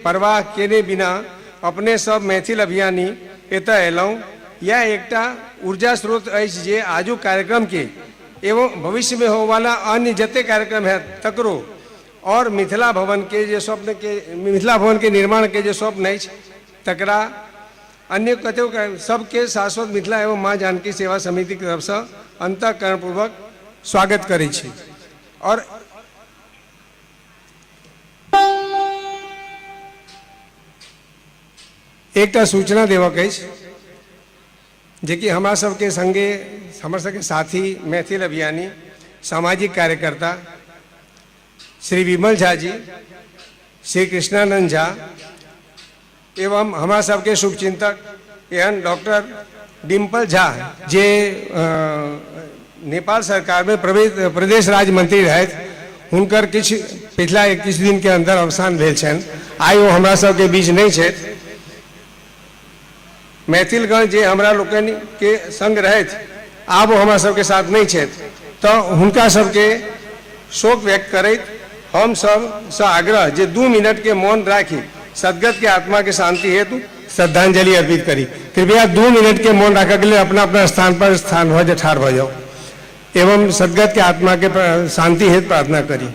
परवाह केने बिना अपने सब मैथिल अभियानी एतय अयलहुँ, यैह एकटा ऊर्जा स्रोत अछि जे आजुक कार्यक्रम के एवं भविष्य में होयवाला अन्य जतेक कार्यक्रम हैत तकरो और मिथिला भवन के जे स्वप्न के मिथिला भवन के निर्माण के जे स्वप्न अछि तकरा अन्य कतेको सबके शाश्वत मिथिला एवं माँ जानकी सेवा समिति के तरफ सँ अंतःकरणपूर्वक स्वागत करैत छी और एकटा सूचना देबऽके अछि जेकि हमरा सबके सङ्गे हमर सबके साथी मैथिल अभियानी सामाजिक कार्यकर्ता श्री विमल झा जी, श्री कृष्णानंद झा एवं हमरा सबके शुभचिंतक एहन डॉक्टर डिम्पल झा जे नेपाल सरकारमे प्रदेश राज्य मंत्री रहथि, हुनकर किछु पिछला किछु दिनके अन्दर अवसान भेल छनि। आइ ओ हमरा सबके बीच नहि छथि। मैथिलगण जे हमरा लोकनिके सङ्ग रहथि आब ओ हमरा सबके साथ नहि छथि, तऽ हुनका सबके शोक व्यक्त करैत हम सबसँ आग्रह जे 2 मिनटके मौन राखि सद्गतके आत्माके शांति हेतु श्रद्धांजलि अर्पित करी। कृपया 2 मिनटके मौन राखऽके लेल अपना अपना स्थान पर स्थान भऽ ठाढ़ भऽ जाउ एवं सद्गतके आत्माके शांति हेतु प्रार्थना करी।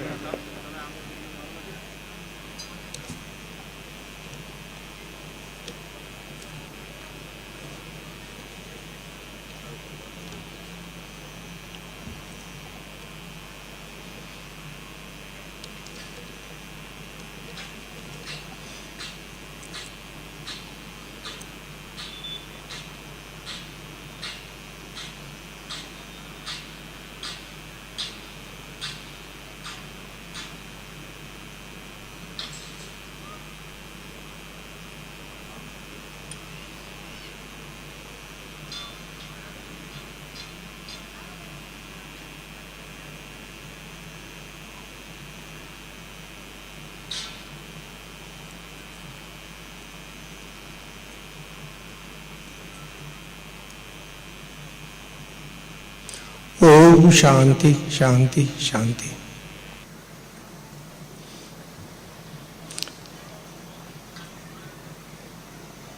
ओम शांति शांति शांति।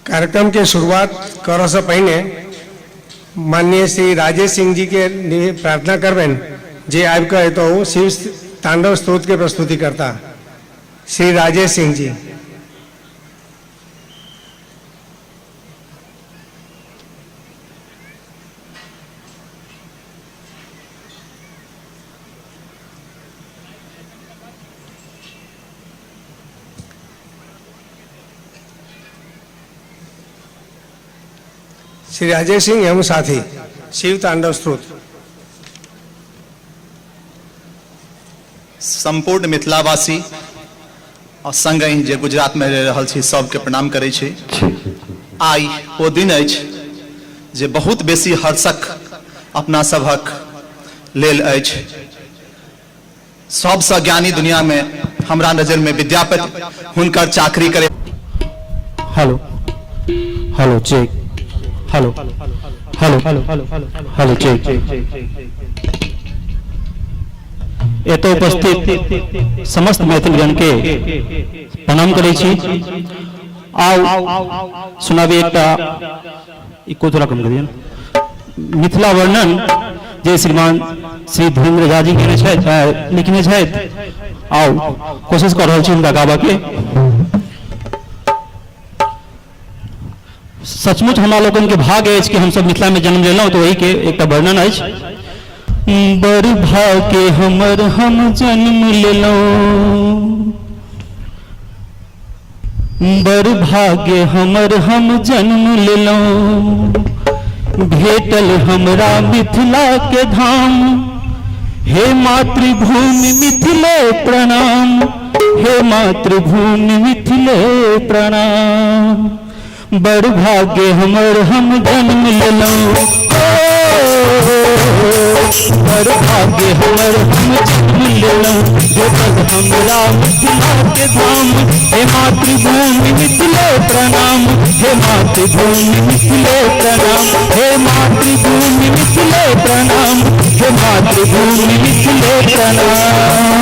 कार्यक्रम के शुरुआत करऽ से पहिने माननीय श्री राजेश सिंह जी के प्रार्थना करबनि जे आबि कऽ एतऽ शिव तांडव स्तोत्र के प्रस्तुति करता। श्री राजेश सिंह जी। श्री राजेश सिंह एवं साथी शिव तांडव स्त्रोत। संपूर्ण मिथिलावासी और संगहि जे गुजरात में रहि रहल छी सबके प्रणाम करै छी। आइ ओ दिन अछि जे बहुत बेसी हर्षक अपना सभक लेल अछि। सबसँ ज्ञानी दुनिया में हमरा नजर में विद्यापति, हुनकर चाकरी करे। Hello hello check hello hello hello check. एतऽ उपस्थित समस्त मैथिलगण के प्रणाम करै छी। आउ सुनाबी एकटा इको थोड़ा कम करियौ। मिथिला वर्णन जे श्रीमान श्री धीरेन्द्र झा जी केने छथि, लिखने छथि, आउ कोशिश कऽ रहल छी हुनका गाबऽके। सचमुच हमरा लोकनिके भाग्य अछि कि हमसब मिथिलामे जन्म लेलहुँ, तऽ ओहिके एकटा वर्णन अछि। बड़ भाग्य हमर हम जन्म लेलहुँ, बड़ भाग्य हमर हम जन्म लेलहुँ, भेटल हमरा मिथिला के धाम, हे मातृभूमि मिथिले प्रणाम, हे मातृभूमि मिथिले प्रणाम, बड़ भाग्य हमर हम जन्म लेलहुँ, बड़ भाग्य हमर हम जन्म लेलहुँ, भेटल हमरा मिथिला के धाम, हे मातृभूमि मिथिले प्रणाम, हे मातृभूमि मिथिले प्रणाम, हे मातृभूमि मिथिले प्रणाम, हे मातृभूमि मिथिले प्रणाम।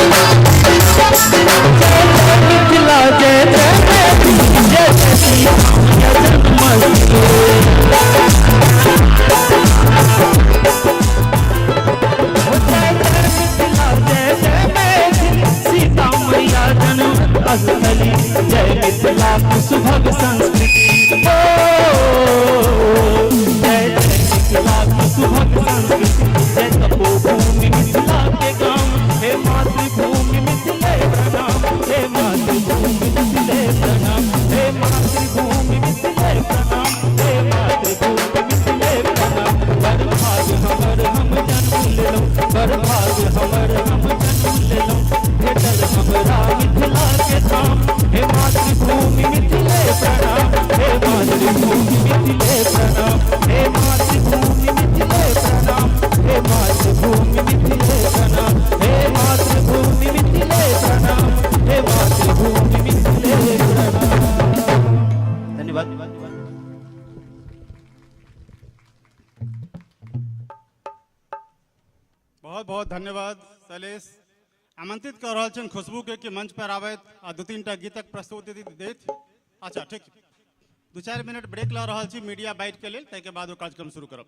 जय जय मिथिला जय जय मैथिली जय जय सीता मैया जन्मस्थली। जय जय मिथिला जय जय मैथिली सीता मैया जन्मस्थली जय मिथिला सुभग संस्कृति ओ जय जय मिथिला सुभग संस्कृति जय तपोभूमि मिथिला के गाम हे मातृभूमि मिथिले प्रणाम हे मातृभूमि मिथिले प्रणाम हे मातृभूमि मिथिले प्रणाम हे मातृभूमि मिथिले प्रणाम। बड़ भाग हमर हम जन्म लेलहुँ, बड़ भाग हमर हम जन्म लेलहुँ, भेटल हमरा मिथिला के धाम हे मातृभूमि मिथिले प्रणाम हे मातृभूमि मिथिले प्रणाम हे मातृभूमि मिथिले प्रणाम हे मातृभूमि मिथिले प्रणाम हे मातृभूमि मिथिले प्रणाम हे मातृभूमि मिथिले प्रणाम। धन्यवाद। बहुत बहुत धन्यवाद शैलेश। आमंत्रित कऽ रहल छियनि खुशबू के कि मंच पर आबथि आ दू तीन टा गीतक प्रस्तुति देथि। अच्छा ठीक, 2-4 मिनट ब्रेक लऽ रहल छी मीडिया बाइट के लेल, ताहिके बाद ओ कार्यक्रम शुरू करब।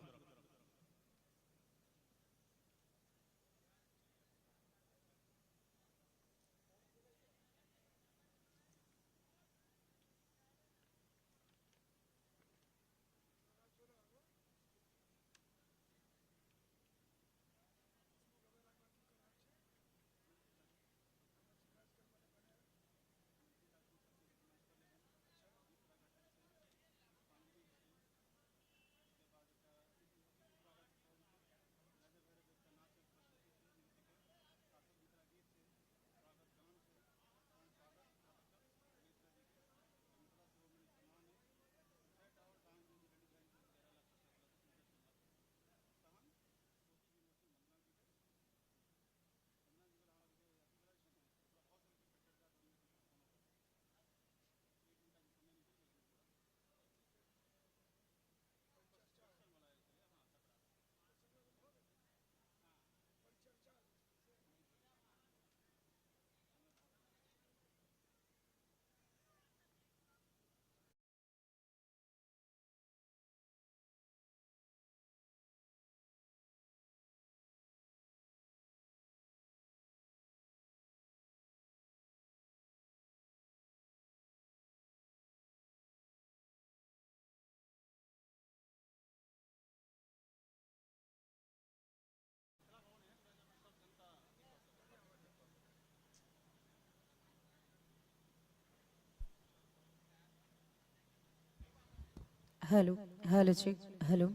Hello hello check hello.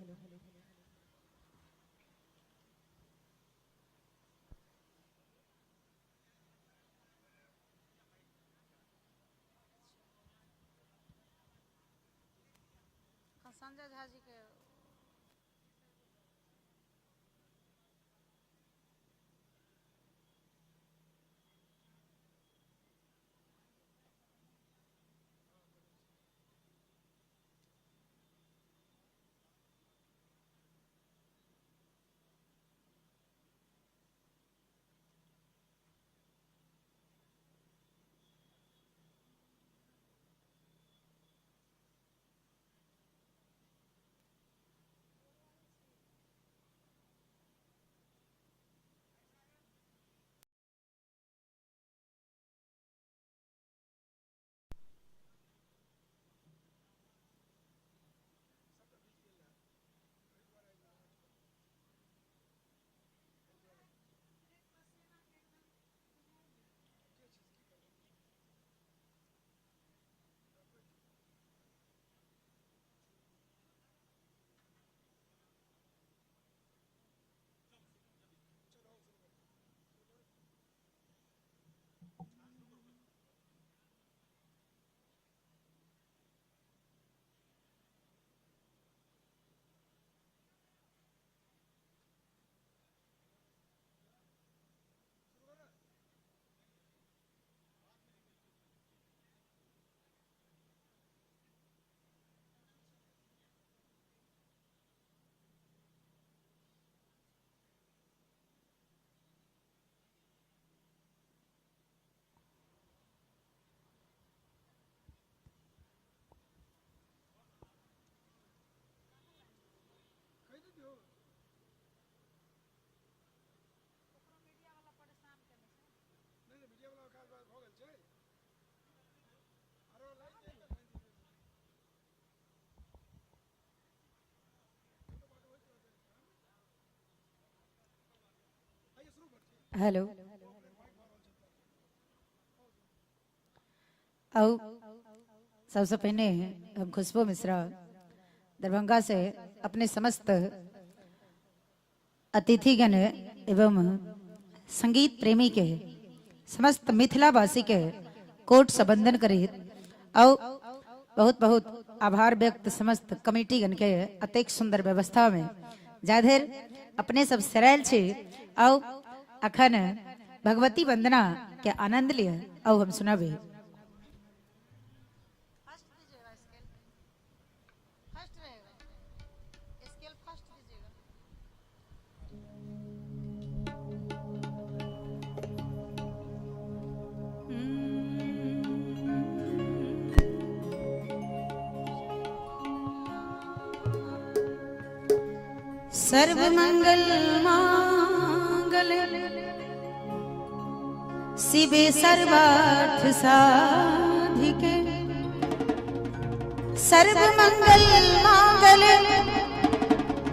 Sanjay Jha ji के हेलो। आउ सबसे पहले हम खुशबू मिश्रा दरभंगा से अपने समस्त अतिथिगण एवं संगीत प्रेमी के समस्त मिथिलावासी के कोट सबंदन करित और बहुत बहुत आभार व्यक्त समस्त कमेटीगण के अतेक सुंदर व्यवस्था में जाधर अपने सब सरायल छी। और अखन भगवती वंदना के आनंद लिय और हम सुनाबे। सर्व मंगल मांगल शिवे सर्वार्थ साधिके, सर्व मंगल मांगल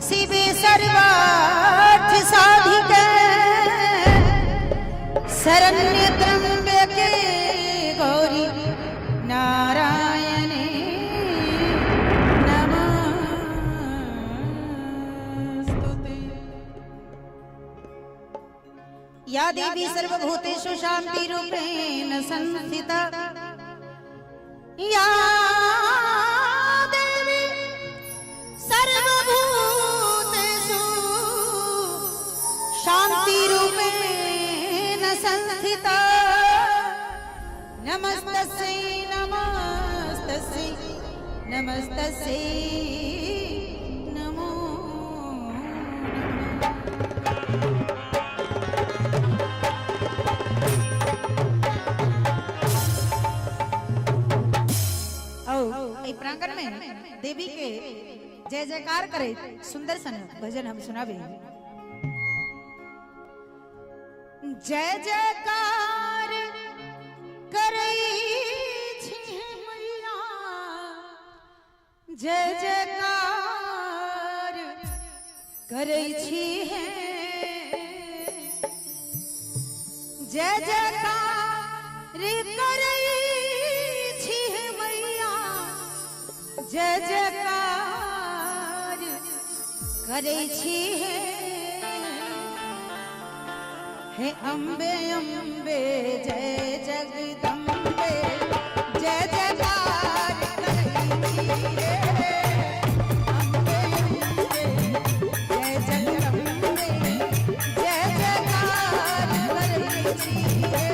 शिवे सर्वार्थ साधिके, शरण्य त्र्यंबके गौरी नारायणे नमस्तुते। या देवी सर्वभूतेषु शान्तिरूपेण संस्थिता, या देवी सर्वभूतेषु शान्तिरूपेण संस्थिता, नमस्तस्यै नमस्तस्यै नमस्तस्यै नमो नमः। एहि प्रांगण में देवी के जय जयकार करे सुंदर सन भजन हम सुनाबे। जय जयकार करई छी मैया, जय जयकार करई छी है, जय जयकार करई छी मैया, जय जयकार करई छी है। हे अम्बे अम्बे जय जगदम्बे, जय जयकार करई छी हे। अम्बे अम्बे जय जगदम्बे, जय जयकार करई छी हे।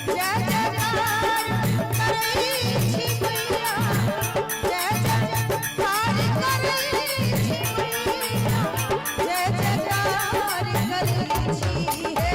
जय जयकार करई छी मैया, जय जयकार करई छी मैया, जय जयकार करई छी हे।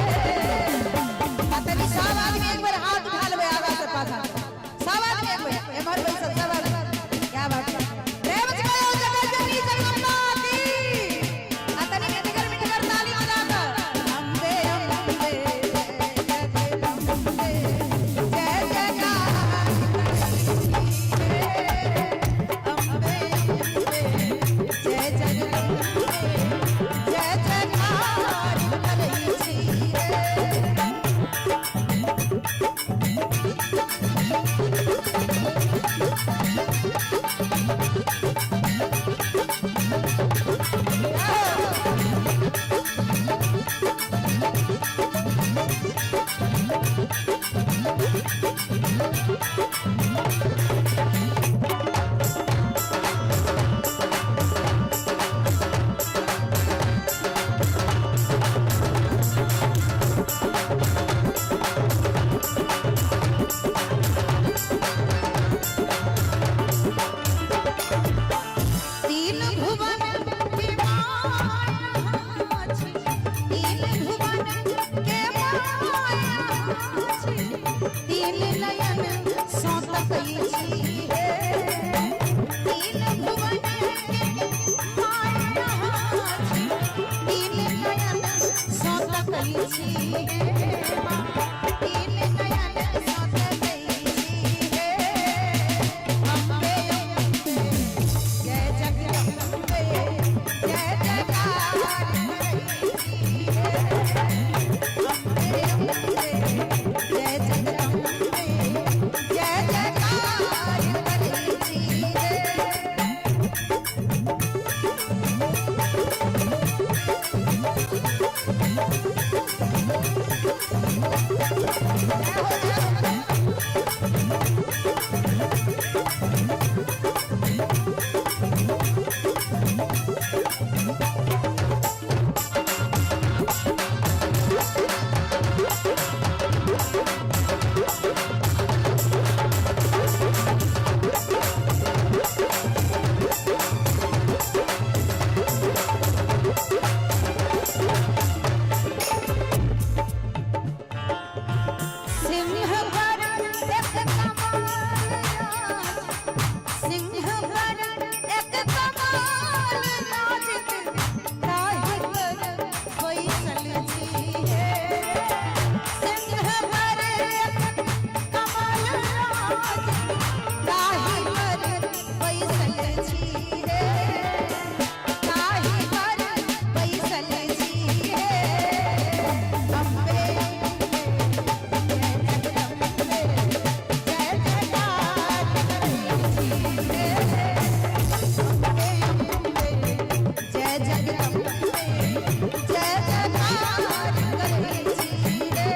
सिंह पर एक कमाल राज, सिंह पर एक कमाल राज, ताहि पर बैसल छी हे। सिंह पर एक कमाल राज, ताहि पर बैसल छी हे, ताहि पर बैसल छी हे। अम्बे जय जयकार जय जगदम्बे जय जयकार करै छी रे।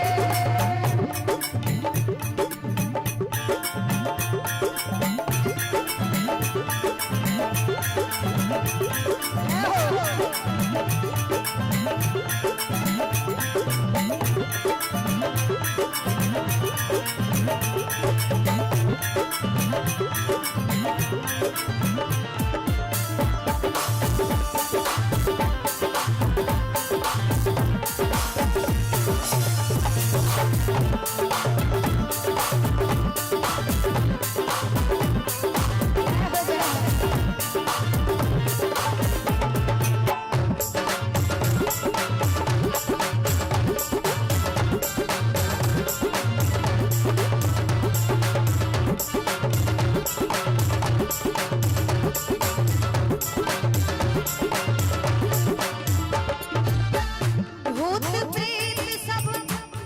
भूत प्रेत सब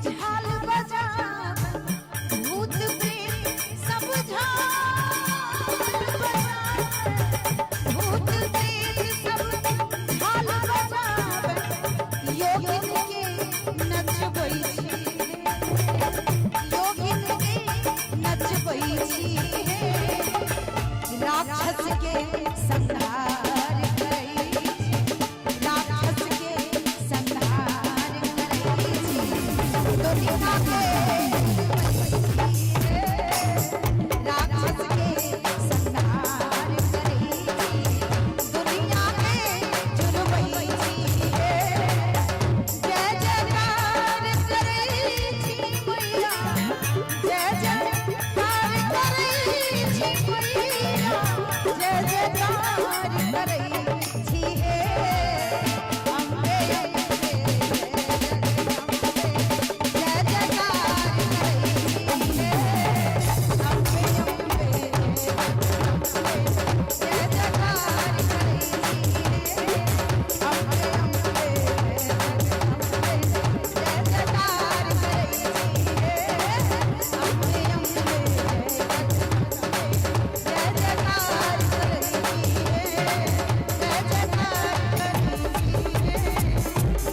झाल बजावन, भूत प्रेत सब झाल बजावन, भूत प्रेत सब झाल बजावन, योगिन के नचबै छी हे, योगिन के नचबै छी हे। राक्षस के संहार करै छी, राक्षस के संहार करै छी, दुनिया के राक्षस के संहार करै छी, दुनिया के चुरबै छी हे। जय जयकार करै छी मैया, जय जयकार करै छी मैया, जय जयकार करै छी हे। अम्बे अम्बे जय जयकार करै छी हे। अम्बे अम्बे जय जयकार करै छी हे। अम्बे अम्बे जय जयकार करै छी हे। अम्बे अम्बे जय जयकार करै छी हे। जय जयकार करै छी हे।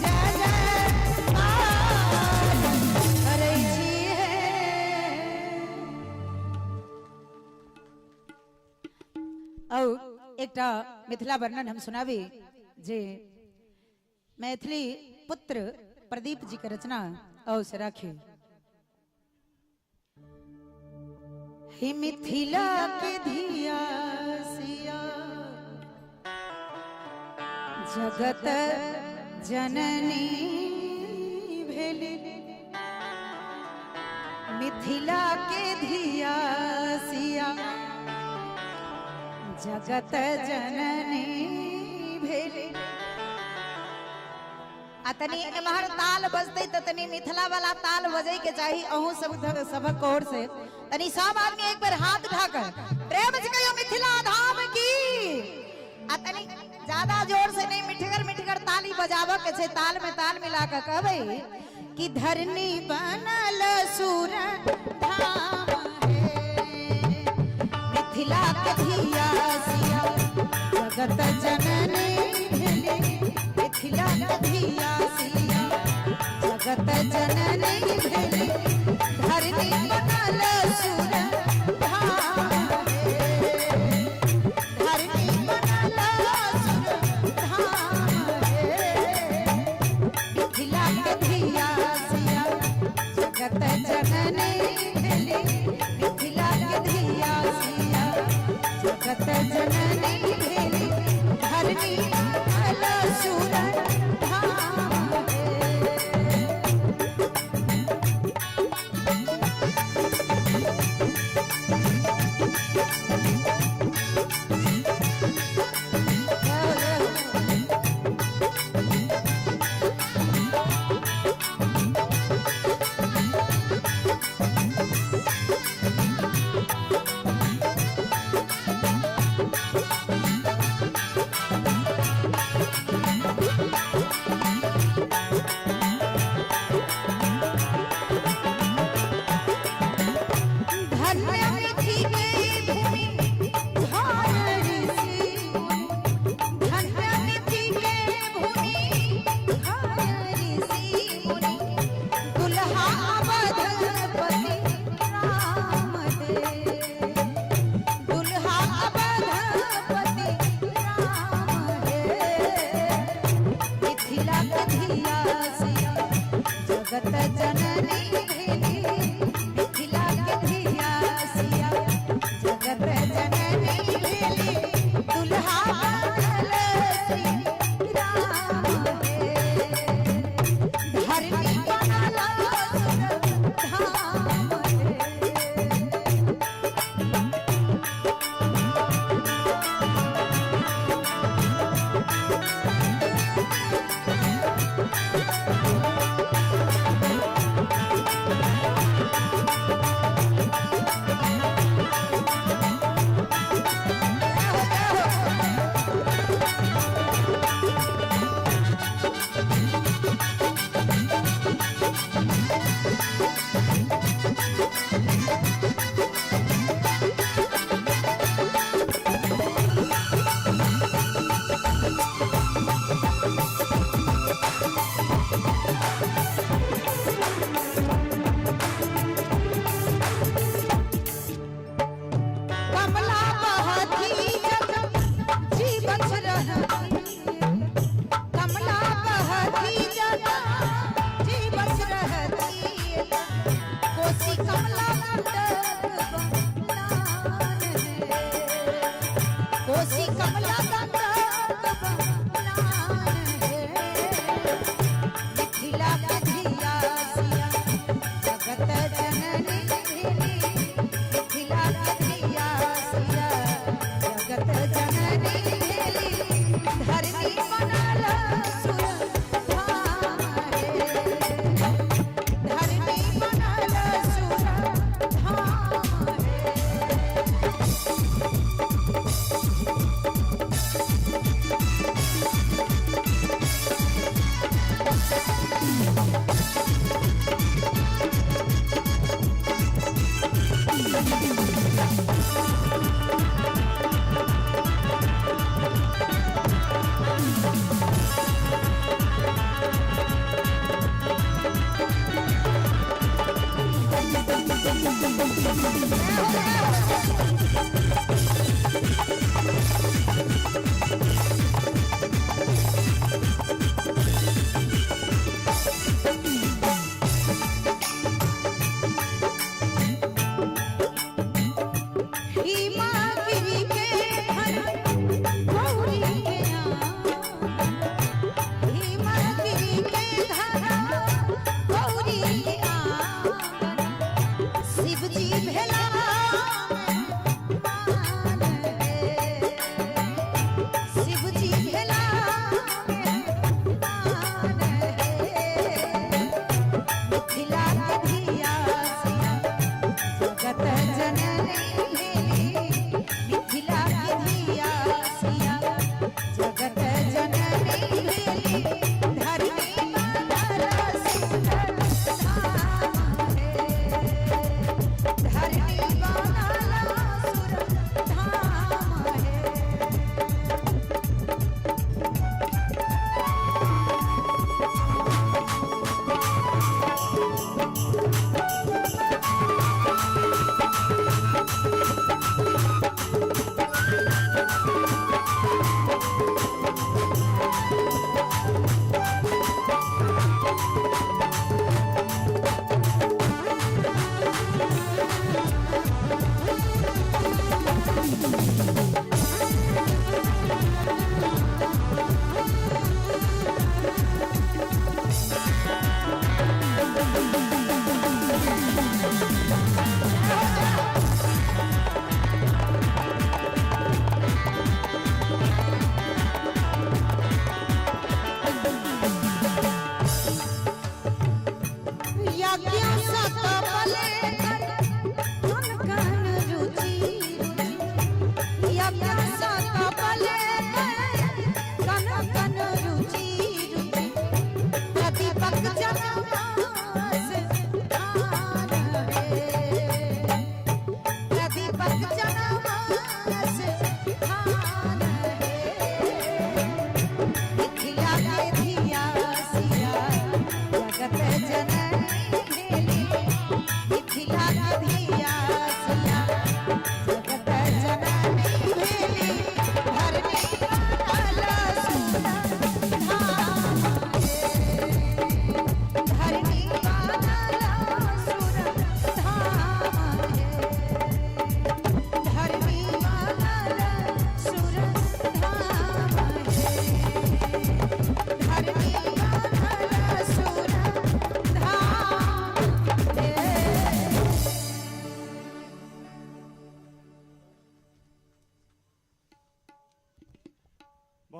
जय जयकार करै छी हे। और एकटा मिथिला वर्णन हम सुनाबी जे मैथिली पुत्र प्रदीप जी के रचना और से राखी। हे मिथिला के धिया सिया जगत जननी भेली, मिथिला के धिया सिया जगत जननी भेली। आ तनी एम्हर ताल बजतै तऽ तनी मिथिला वाला ताल बजै के चाही अहूँ सब सबक ओर से। तनी सब आदमी एक बेर हाथ उठा कर प्रेम से कहियो मिथिला धाम की। आ तनी ज्यादा जोर से नहीं, मिठगर मिठगर ताली बजाबऽ के छै, ताल में ताल मिला के कहबै कि धरनी बनल सुर धाम है, मिथिला के धिया सिया जगत जननी भेली, मिथिला के धिया सिया जगत जननी भेली। जगत जननी भेली मिथिला के धिया सिया, जगत जननी भेली धरनी अलसुर धाम हे।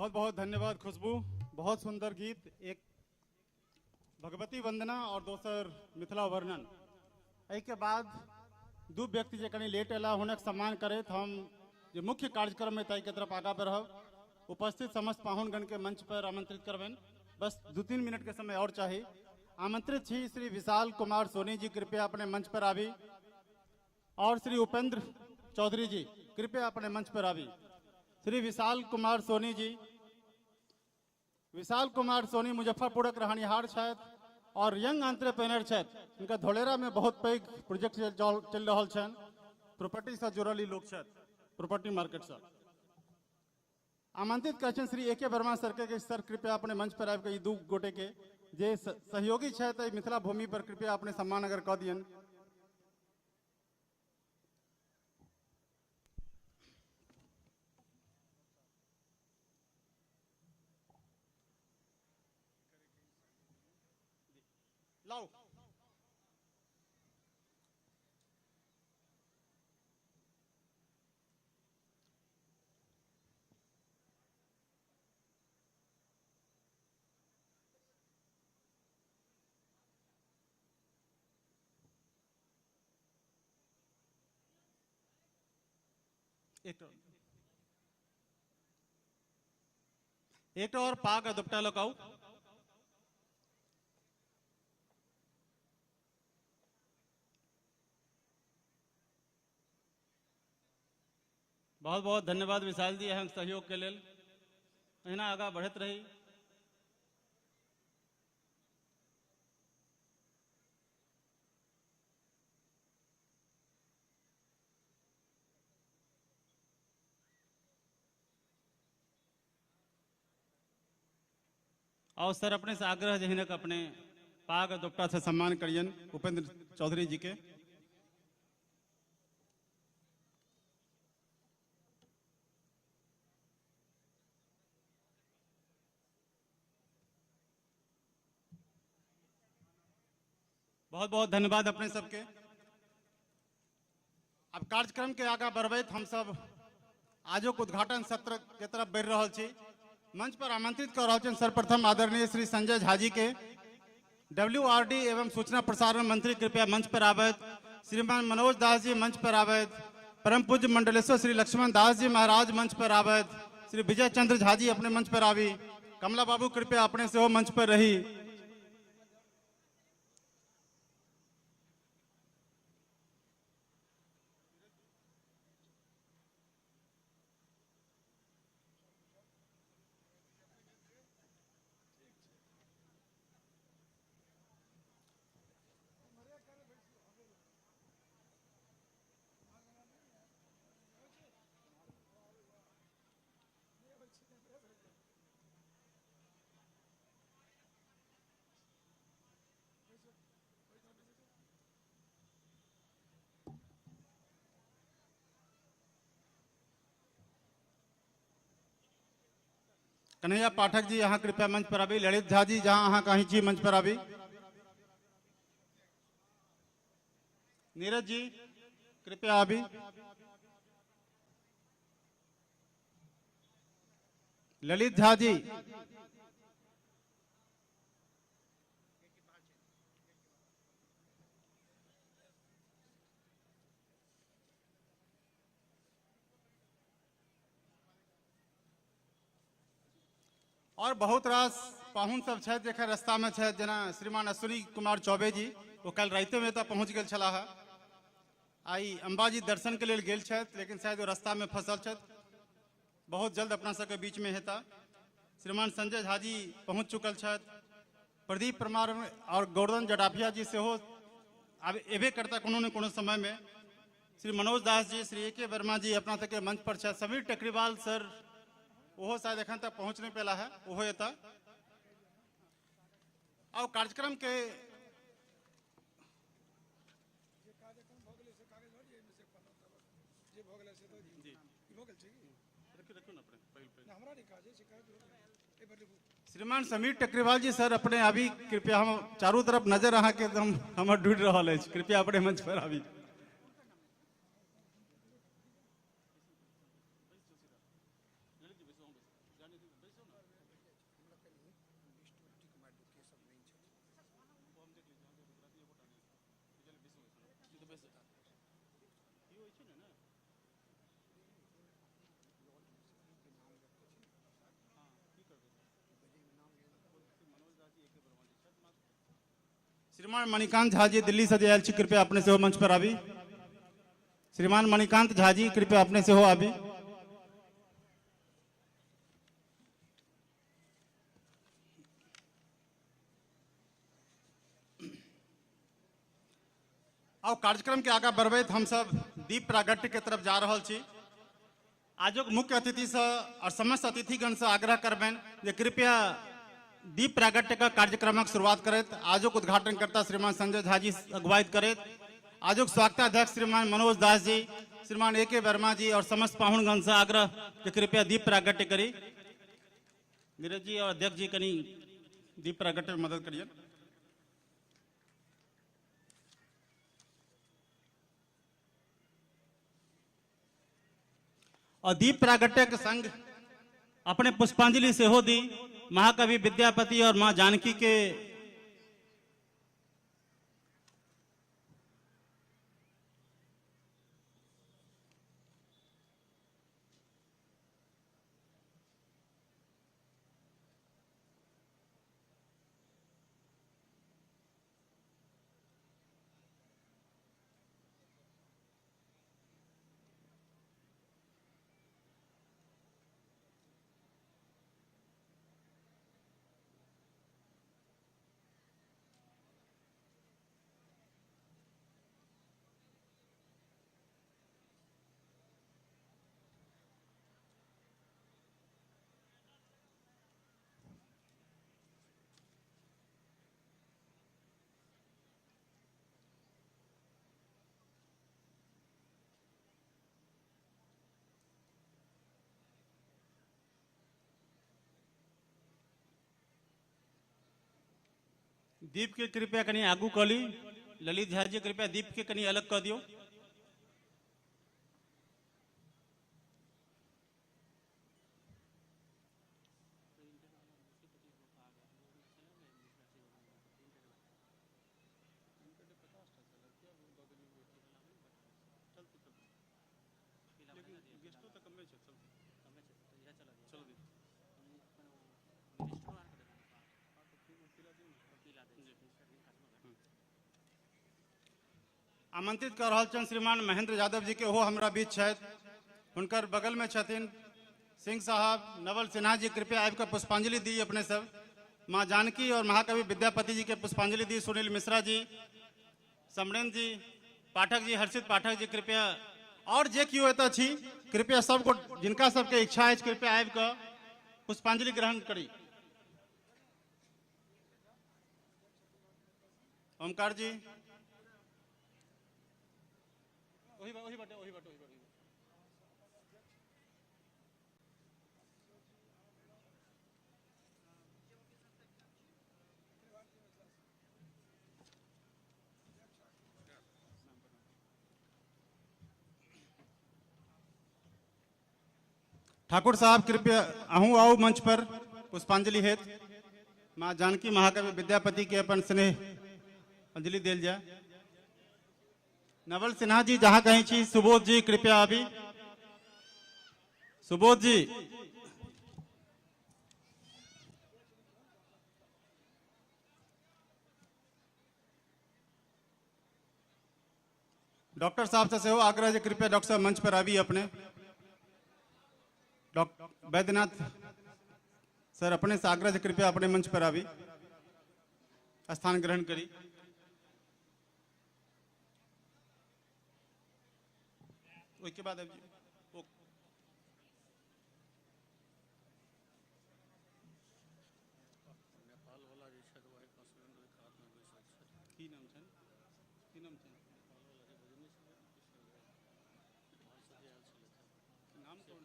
बहुत बहुत धन्यवाद खुशबू। बहुत सुंदर गीत, एक भगवती वंदना और दोसर मिथिला वर्णन। एहिके बाद दू व्यक्ति जे कनि लेट अयला हुनक सम्मान करैत हम जे मुख्य कार्यक्रम है ताहिके तरफ आगाँ बढ़ब। उपस्थित समस्त पाहुनगण के मंच पर आमंत्रित करबनि। बस 2-3 मिनट के समय और चाही। आमंत्रित छी श्री विशाल कुमार सोनी जी, कृपया अपने मंच पर आबी, और श्री उपेंद्र चौधरी जी कृपया अपने मंच पर आबी। श्री विशाल कुमार सोनी जी, विशाल कुमार सोनी मुजफ्फरपुरक रहनिहार छथि और यंग एंटरप्रेन्योर छथि। हिनका धोलेरा में बहुत पैघ प्रोजेक्ट चलि रहल छनि। प्रॉपर्टी से जुड़ल ई लोक छथि, प्रॉपर्टी मार्केट से। आमंत्रित करै छियनि श्री ए के वर्मा सर के, सर कृपया अपने मंच पर आबि कऽ ई दू गोटे के जे सहयोगी छथि एहि मिथिला भूमि पर, कृपया अपने सम्मान अगर कऽ दियनि। लाओ। एक और पाग दुपट्टा लगाओ। बहुत बहुत धन्यवाद विशाल जी अहम सहयोग के लेल। अहिना आगाँ बढ़ैत रही। और सर अपने से आग्रह जे हिनक अपने पाग दुपट्टा से सम्मान करियन उपेंद्र चौधरी जी के। बहुत बहुत धन्यवाद अपने सबके। अब कार्यक्रम के आगा बढ़बैत हम सब आजुक उद्घाटन सत्र के तरफ बढ़ि रहल छी। मंच पर आमंत्रित कर रहल छियनि सर्वप्रथम आदरणीय श्री संजय झा जी के, WRD एवं सूचना प्रसारण मंत्री कृपया मंच पर आबथि। श्रीमान मनोज दास जी मंच पर आबथि। परम पूज्य मंडलेश्वर श्री लक्ष्मण दास जी महाराज मंच पर आबथि। श्री विजय चंद्र झा जी अपने मंच पर आबी। कमला बाबू कृपया अपने सेहो मंच पर रही। कन्हैया पाठक जी यहाँ कृपया मंच पर आबी। ललित झा जी जहाँ अहाँ कहीं छी मंच पर आबी। नीरज जी कृपया आबी। ललित झा जी, और बहुत रास पाहुन सब छथि जखन रास्ता में छथि, जेना श्रीमान अश्विनी कुमार चौबे जी, ओ काल्हि रातिमे एतऽ पहुँच गेल छलाह। आइ अंबाजी दर्शन के लेल गेल छथि, लेकिन शायद ओ रास्ता में फंसल छथि। बहुत जल्द अपना सबके बीच में हेता। श्रीमान संजय झा जी पहुँच चुकल छथि। प्रदीप परमार और गोवर्धन जडाफिया जी सेहो आब एबे करता कोनो ने कोनो समय में। श्री मनोज दास जी, श्री ए के वर्मा जी अपना सबके मंच पर छथि। समीर टकरीवाल सर ओहो शायद एखन तक पहुँच नहीं पेला है, ओहो एता। और कार्यक्रम के श्रीमान समीर टकरीवाल जी सर अपने आबी कृपया। हम चारू तरफ नजर अहाँ के एकदम हमर ढूंढ रहल अछि, कृपया अपने मंच पर आबी। श्रीमान मणिकांत झा जी दिल्ली से जे आयल छी, कृपया अपने सेहो मंच पर आबी। श्रीमान मणिकांत झा जी कृपया अपने सेहो आबी। आउ कार्यक्रम के आगा बढ़बैत हम सब दीप प्रागट्य के तरफ जा रहल छी। आजुक मुख्य अतिथि से और समस्त अतिथिगण से आग्रह करबनि जे कृपया दीप प्रागट्य का कार्यक्रमक शुरुआत करैत आजुक उद्घाटनकर्ता श्रीमान संजय झा जी अगुवाई करैत आजुक स्वागताध्यक्ष श्रीमान मनोज दास जी, श्रीमान ए के वर्मा जी और समस्त पाहुनगण से आग्रह जे कृपया दीप प्रागट्य करी। नीरज जी और अध्यक्ष जी कनी दीप प्रागट्य में मदद करिए। और दीप प्रागट्य के संग अपने पुष्पांजलि सेहो दी महाकवि विद्यापति और मां जानकी के दीप के कृपया कनी आगू कऽ ली। ललित झा जी कृपया दीप के कनी अलग कऽ दियौ। आमंत्रित कर रहल छनि श्रीमान महेंद्र यादव जी के, ओहो हमरा बीच छथि। हुनकर बगल में छथिन सिंह साहब, नवल सिन्हा जी, कृपया आबि कऽ पुष्पांजलि दी अपने सब। माँ जानकी और महाकवि विद्यापति जी के पुष्पांजलि दी। सुनील मिश्रा जी, समरेंद्र जी, पाठक जी, हर्षित पाठक जी कृपया, और जे केओ एतऽ छी कृपया सबको जिनका सबके इच्छा अछि कृपया आबि कऽ पुष्पांजलि ग्रहण करी। ओमकार जी ओही ओही बाटे ओही बाटे ओही बाटे। ठाकुर साहब कृपया अहूँ आउ मंच पर पुष्पांजलि हेतु माँ जानकी महाकवि विद्यापति के अपन स्नेह अंजलि देल जाए। नवल सिन्हा जी जहां कहीं छी, सुबोध जी कृपया अभी, सुबोध जी डॉक्टर साहब से सेहो आग्रह जे कृपया डॉक्टर साहब मंच पर आबी अपने। डॉक्टर वैद्यनाथ सर अपने से आग्रह जे कृपया अपने मंच पर आबी, स्थान ग्रहण करी। ओहिके बाद आबि जाउ। की नाम छनि? की नाम छनि? नाम कोन?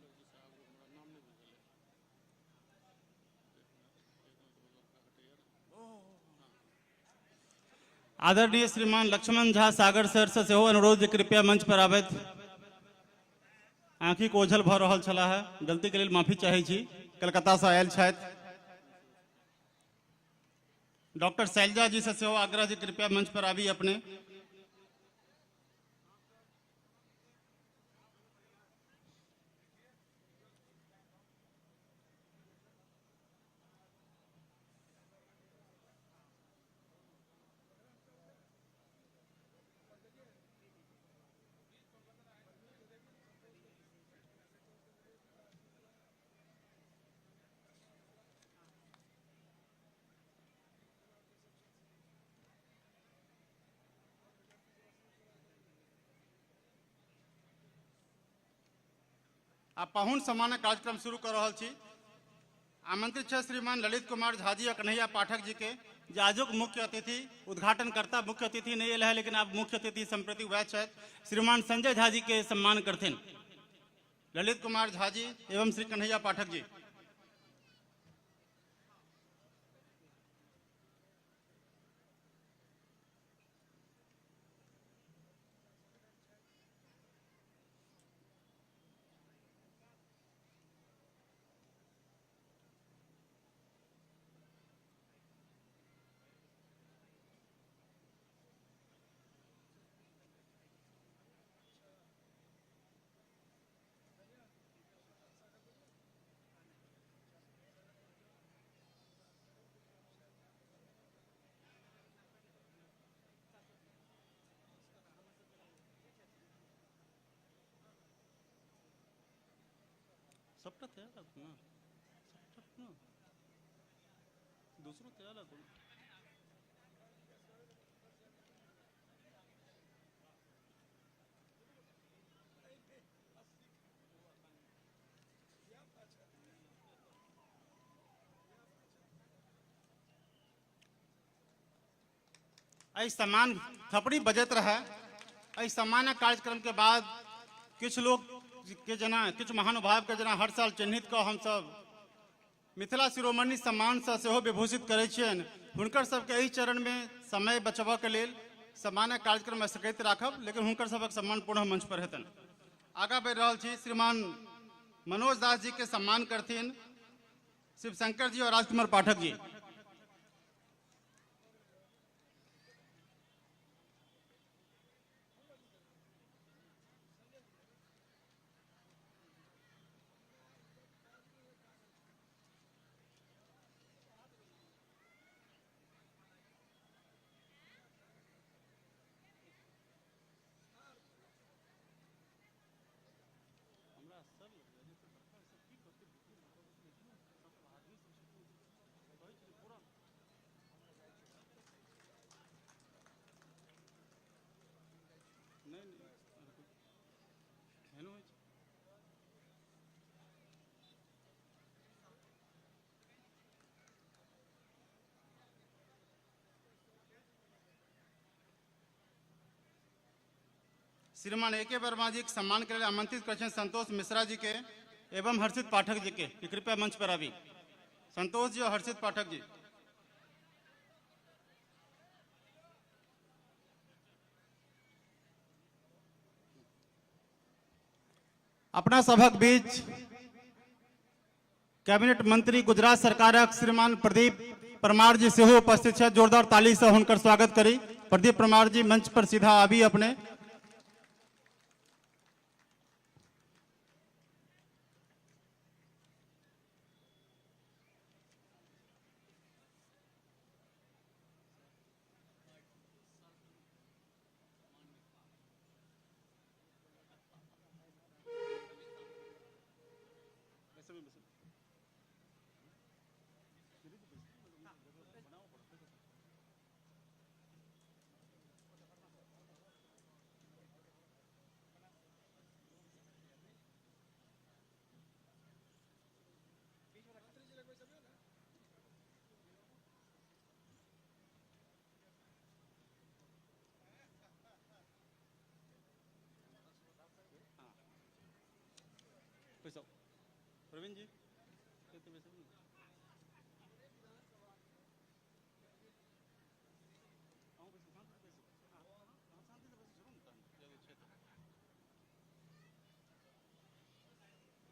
आदरणीय श्रीमान लक्ष्मण झा सागर सर से सेहो अनुरोध जे कृपया मंच पर आबथि। आँखिक ओझल भऽ रहल छलाह है, गलती के लेल माफी चाहै छी। कलकत्ता से आयल छथि। डॉक्टर शैलजा जी से सेहो आग्रह जे कृपया मंच पर आबी अपने। आ पाहुन सम्मानक कार्यक्रम शुरू कऽ रहल छी। आमंत्रित छै श्रीमान ललित कुमार झाजी और कन्हैया पाठक जी के, जे आजुक मुख्य अतिथि उद्घाटनकर्ता मुख्य अतिथि नहीं एल है, लेकिन आब मुख्य अतिथि सम्प्रति वएह छथि, श्रीमान संजय झा जी के सम्मान करथिन। ललित कुमार झा जी एवं श्री कन्हैया पाठक जी। सबटा तैयार राखू ना, सबटा ना, दूसरो तैयार राखू। एहि सम्मान थपड़ी बजैत रहै। एहि सम्मानक कार्यक्रम के बाद किछु लोक के जेना किछु महानुभाव के जेना हर साल चिन्हित कऽ हमसब मिथिला शिरोमणि सम्मानसँ सेहो विभूषित करै छियनि, हुनकर सबके एहि चरणमे समय बचबऽके लेल सम्मानक कार्यक्रम स्थगित राखब, लेकिन हुनकर सबक सम्मान पुनः मंच पर हेतनि। आगाँ बढ़ि रहल छी, श्रीमान मनोज दास जी के सम्मान करथिन शिवशंकर जी और राजकुमार पाठक जी। श्रीमान ए के वर्मा जी के सम्मान के लिए आमंत्रित करें संतोष मिश्रा जी के एवं हर्षित पाठक जी के कि कृपया मंच पर आबी। संतोष जी और हर्षित पाठक जी। अपना सभक बीच कैबिनेट मंत्री गुजरात सरकारक श्रीमान प्रदीप परमार जी सेहो उपस्थित छथि। जोरदार ताली से हुनकर स्वागत करी। प्रदीप परमार जी मंच पर सीधा आबी अपने। प्रवीण जी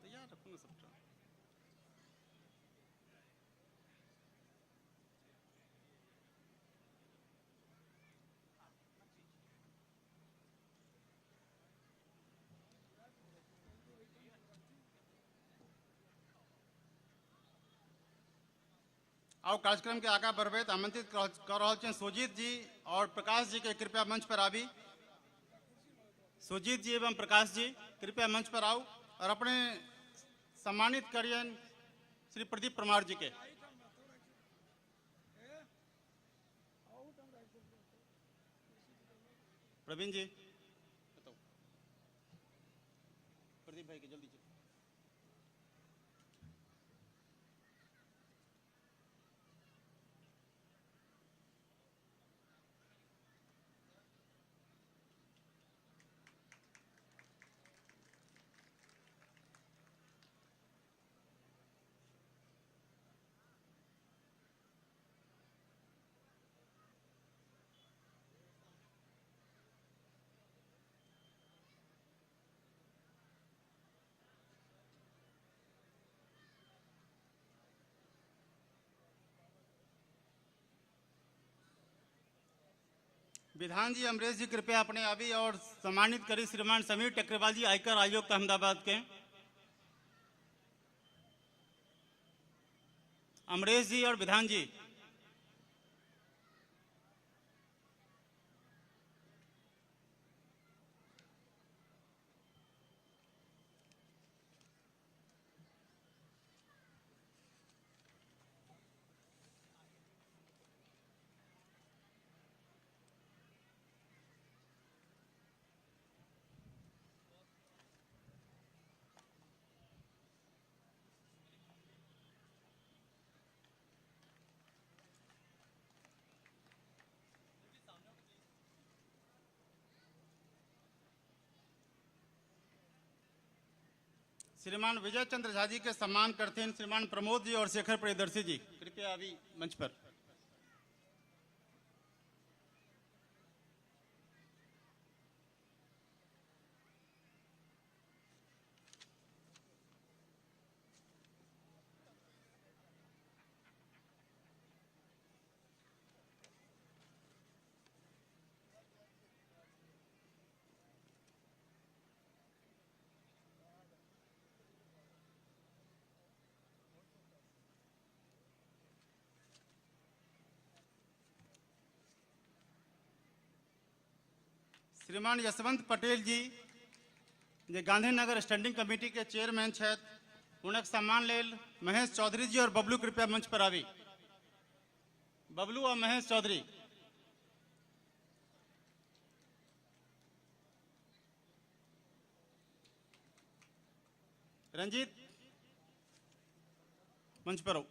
तैयार रखू ना सबटा। आओ कार्यक्रम के आगा बढ़बैत आमंत्रित कऽ रहल छियनि सुजीत जी और प्रकाश जी के कृपया मंच पर आबी। सुजीत जी एवं प्रकाश जी कृपया मंच पर आओ और अपने सम्मानित करियन श्री प्रदीप परमार जी के। प्रवीण जी बताओ, प्रदीप भाई के जल्दी। विधान जी, अमरेश जी, कृपया अपने आबी और सम्मानित करी श्रीमान समीर टेकरीवाल जी, आयकर आयुक्त अहमदाबाद के। अमरेश जी और विधान जी। श्रीमान विजय चंद्र झा जी के सम्मान करते हैं श्रीमान प्रमोद जी और शेखर प्रियदर्शी जी, कृपया अभी मंच पर। श्रीमान यशवंत पटेल जी जे गांधीनगर स्टैंडिंग कमेटी के चेयरमैन छथि, हुनक सम्मान लेल महेश चौधरी जी और बबलू कृपया मंच पर आबी। बबलू और महेश चौधरी। रंजीत मंच पर आओ।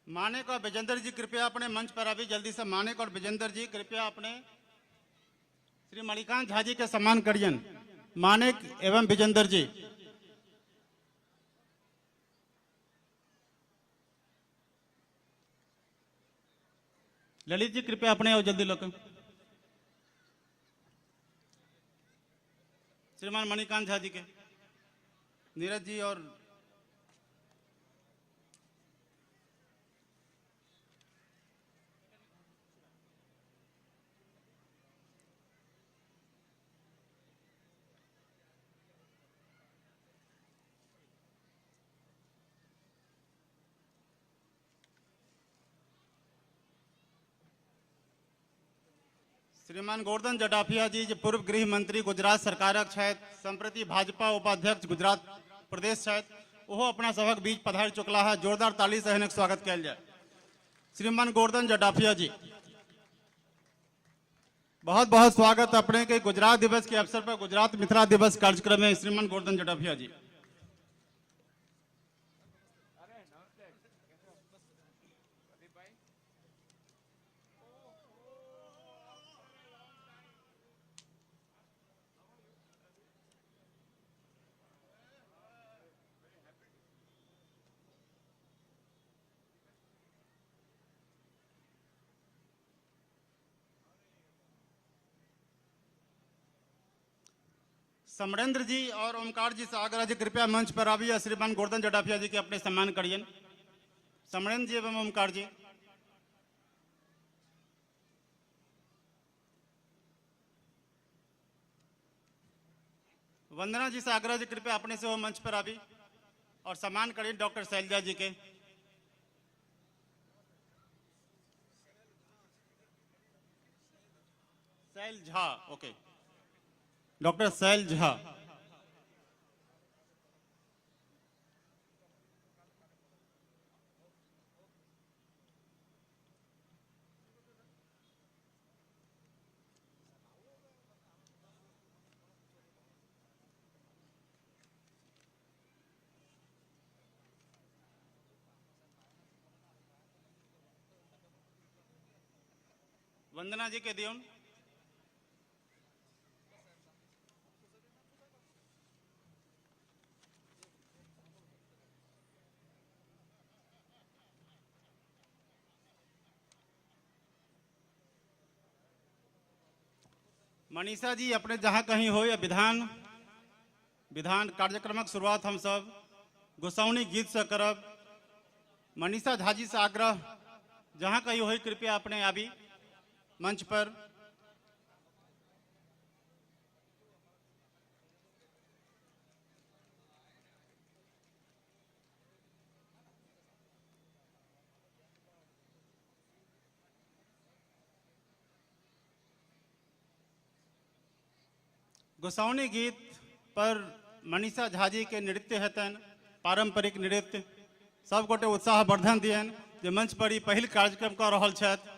मानिक और विजेंद्र जी कृपया अपने मंच पर आवी जल्दी से। मानिक और विजेंद्र जी कृपया अपने श्री मणिकांत झा जी के सम्मान करियन। मानिक एवं विजेंद्र जी। ललित जी कृपया अपने आओ जल्दी लोग। श्रीमान मणिकांत झा जी के, नीरज जी और श्रीमान गोवर्धन जडाफिया जी जे पूर्व गृह मंत्री गुजरात सरकारक छथि, संप्रति भाजपा उपाध्यक्ष गुजरात प्रदेश छथि, ओहो अपना सभक बीच पधारि चुकला है। जोरदार ताली से हिनक स्वागत कयल जाय। श्रीमान गोवर्धन जडाफिया जी बहुत बहुत स्वागत अपने के गुजरात दिवस के अवसर पर गुजरात मिथिला दिवस कार्यक्रम में श्रीमान गोवर्धन जडाफिया जी। समरेंद्र जी और ओमकार जी से आग्रह जी कृपया मंच पर आबिए, श्रीमान गोवर्धन जडाफिया जी के अपने सम्मान करियन। समरेंद्र जी एवं ओमकार जी। वंदना जी से आग्रह जी कृपया अपने से वो मंच पर आबी और सम्मान करिए डॉक्टर शैलजा जी के। शैल झा, ओके, डॉक्टर शैल झा। वंदना जी के दियौन। मनीषा जी अपने जहाँ कहीं हो या विधान विधान कार्यक्रमक शुरुआत हम सब गोसाउनी गीत से करब। मनीषा झा जी से आग्रह, जहाँ कहीं हो कृपया अपने आबी मंच पर। गोसाउनी गीत पर मनीषा झा जी के नृत्य हेतनि, पारंपरिक नृत्य। सब गोटे उत्साह वर्धन दियनि जे मंच पर ई पहिल कार्यक्रम कऽ रहल छथि,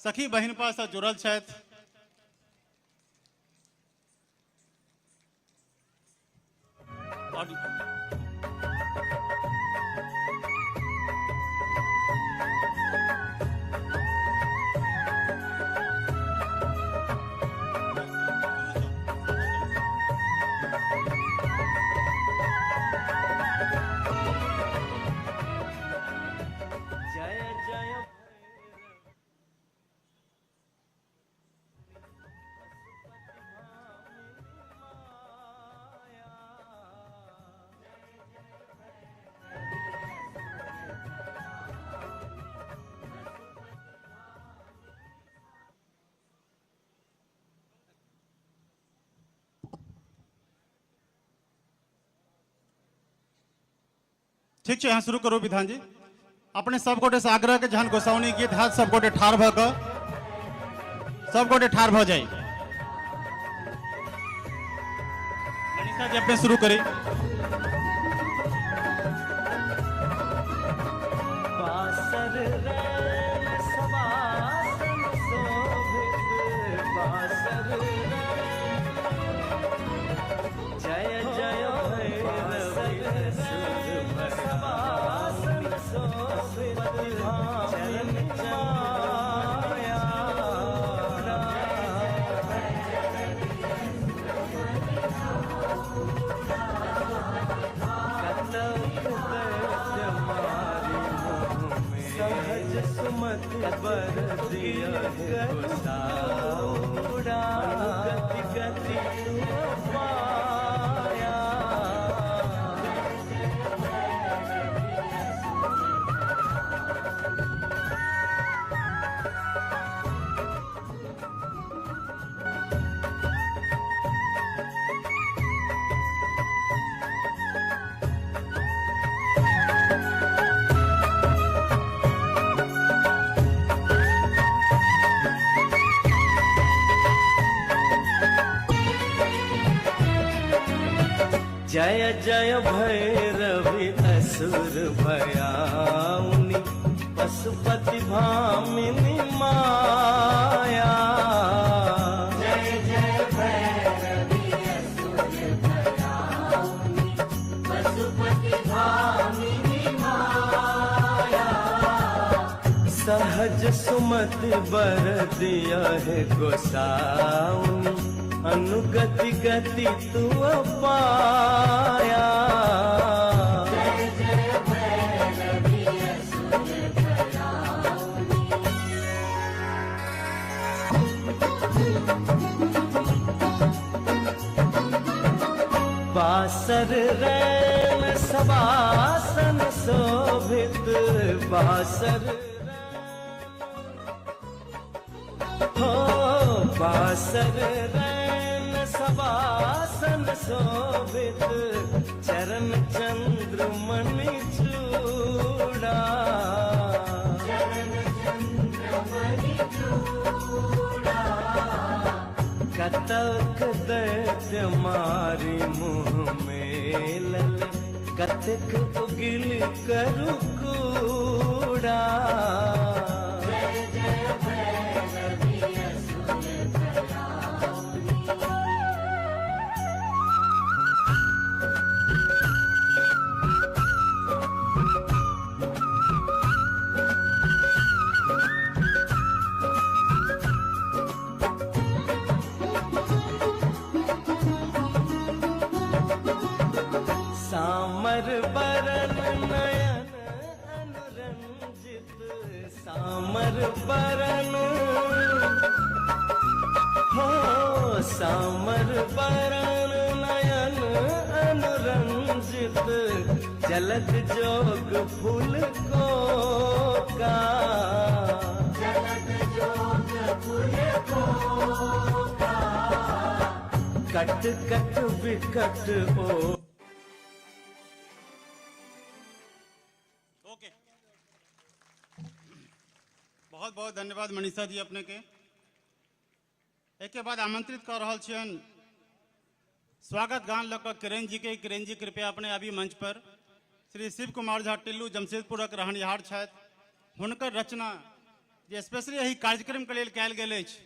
सखी बहिनपा से जुड़ल छथि। और जय जय ठीक छै, अहाँ शुरू करू विधान जी। अपने सब गोटे से आग्रह के जहन गोसाउनी गीत हाथ सब गोटे ठाढ़ भऽ कऽ सब गोटे ठाढ़ भऽ जाइ। मनीषा जी अपने शुरू करी। बासर रैन सवासन शोभित बासर रैन। जय जय भैरवी सवासन शोभित चरण माया। कतक दैत्य मारी मुँह में सहज सुमति बर दिया गोसाउड़ा गति गति पाया। जय जय भैरवी असुर भयाउनि पशुपति भामिनी माया। जय जय भैरवी असुर भयाउनि पशुपति भामिनी माया। सहज सुमति बर दिया है गोसाउनि अनुगति गति तू पाया। जय जय भैरवी असुर भयाउनि। बासर रैन सवासन शोभित बासर हो बासर रैन सवासन शोभित चरण चंद्र मणि चूड़ा। चरण चंद्र मणि चूड़ा। कतक दैत्य मारी मुँह में लल कतक उगिल करु कूड़ा। जय जय भैरवी असुर भयाउनि। सामर बरन नयन अनुरंजित सामर बरन हो सामर बरन नयन अनुरंजित जलद जोग फूल को का कट कट विकट ओ। ओके, बहुत बहुत धन्यवाद मनीषा जी अपने के। एक के बाद आमंत्रित कर रहल छियनि स्वागत गान लऽ कऽ किरण जी के। किरण जी, कृपया अपने अभी मंच पर। श्री शिव कुमार झा टिल्लू जमशेदपुरक रहनिहार छथि। हुनकर रचना जे स्पेशली एहि कार्यक्रमके लेल कयल गेल अछि।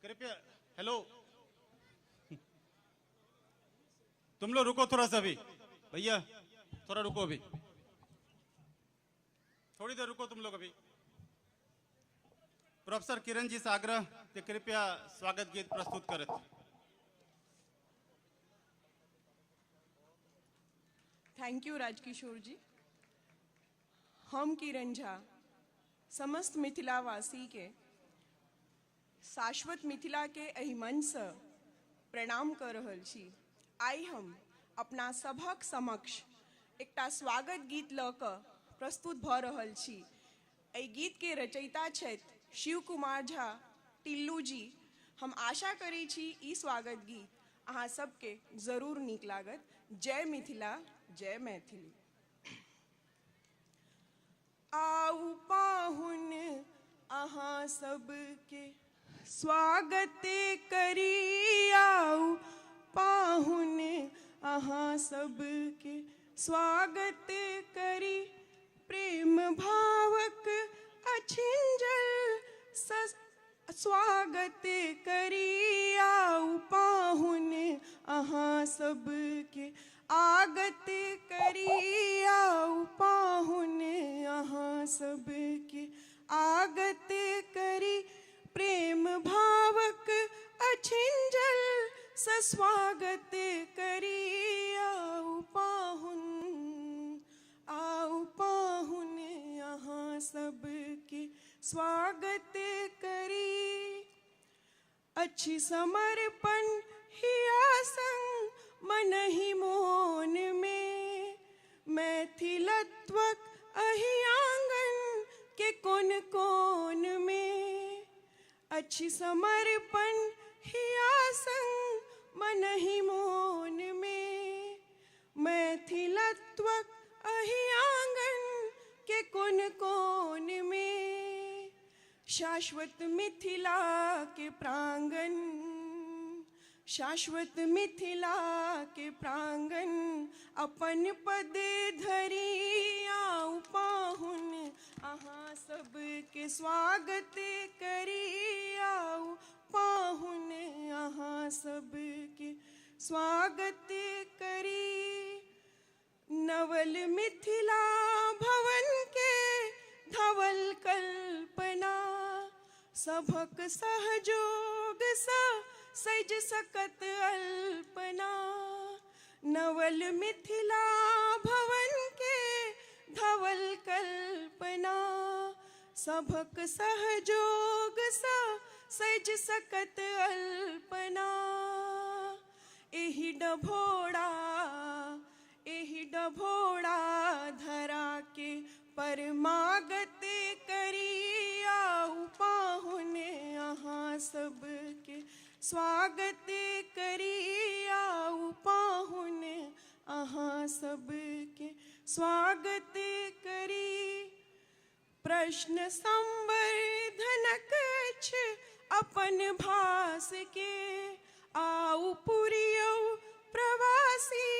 कृपया, हेलो, तुम लोग रुको थोड़ा सा अभी, भैया थोड़ा रुको अभी, थोड़ी देर रुको तुम लोग अभी। प्रोफेसर किरण जी से आग्रह कि कृपया स्वागत गीत प्रस्तुत करत। Thank you Rajkishore जी। हम किरण झा समस्त मिथिलावासी के शाश्वत मिथिला के एहि मंचसँ प्रणाम कऽ रहल छी। आइ हम अपना सभक समक्ष एकटा स्वागत गीत लऽ कऽ प्रस्तुत भऽ रहल छी। एहि गीतके रचयिता छथि शिव कुमार झा टिल्लू जी। हम आशा करै छी ई स्वागत गीत अहाँ सबके जरूर नीक लागत। जय मिथिला, जय मैथिली। आउ पाहुन अहाँ सबके स्वागत करी, आउ पाहुन अहाँ सबके स्वागत करी, प्रेम भावक अछिंजल स्वागत करी, आउ पाहुन अहाँ सबके आगत करी, आउ पाहुन अहाँ सबके आगत करी, प्रेम भावक अछिंजल स्वागत करी, आउ पाहुन, आउ पाहुन अहाँ सबके स्वागत करी। अच्छी समर्पण हिया संग मनहि मोन में, मैथिलत्वक अहि आंगन के कोन कोन में, अच्छी समर्पण हिया संग मनहि मोन में, मैथिलत्वक अहि आंगन के कोन कोन में, शाश्वत मिथिला के प्रांगण, शाश्वत मिथिला के प्रांगण अपन पद धरी, आउ पाहुन अहाँ सबके स्वागत करी, आउ पाहुन अहाँ सबके स्वागत करी। नवल मिथिला भवन के धवल कल्पना, सभक सहयोग सँ सजि सकत अल्पना, नवल मिथिला भवन के धवल कल्पना, सभक सहयोग सँ सजि सकत अल्पना, एहि डभोड़ा, एहि डभोड़ा धरा के परमागत करी, आउ पाहुन अहाँ सबके स्वागत करी, आउ पाहुन अहाँ सबके स्वागत करी। प्रश्न संवर्धनक अछि अपन भास के, आउ पुरियौ प्रवासी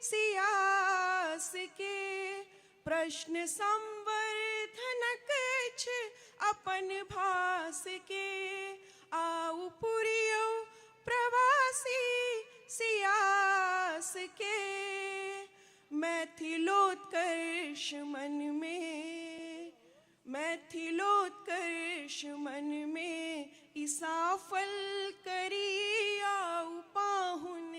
सियास के, प्रश्न संवर्धनक अछि अपन भास के, आउ पुरियौ प्रवासी सियास के, मैथिलोत्कर्ष मन में, मैथिलोत्कर्ष मन में ईसाफल करी, आउ पाहुन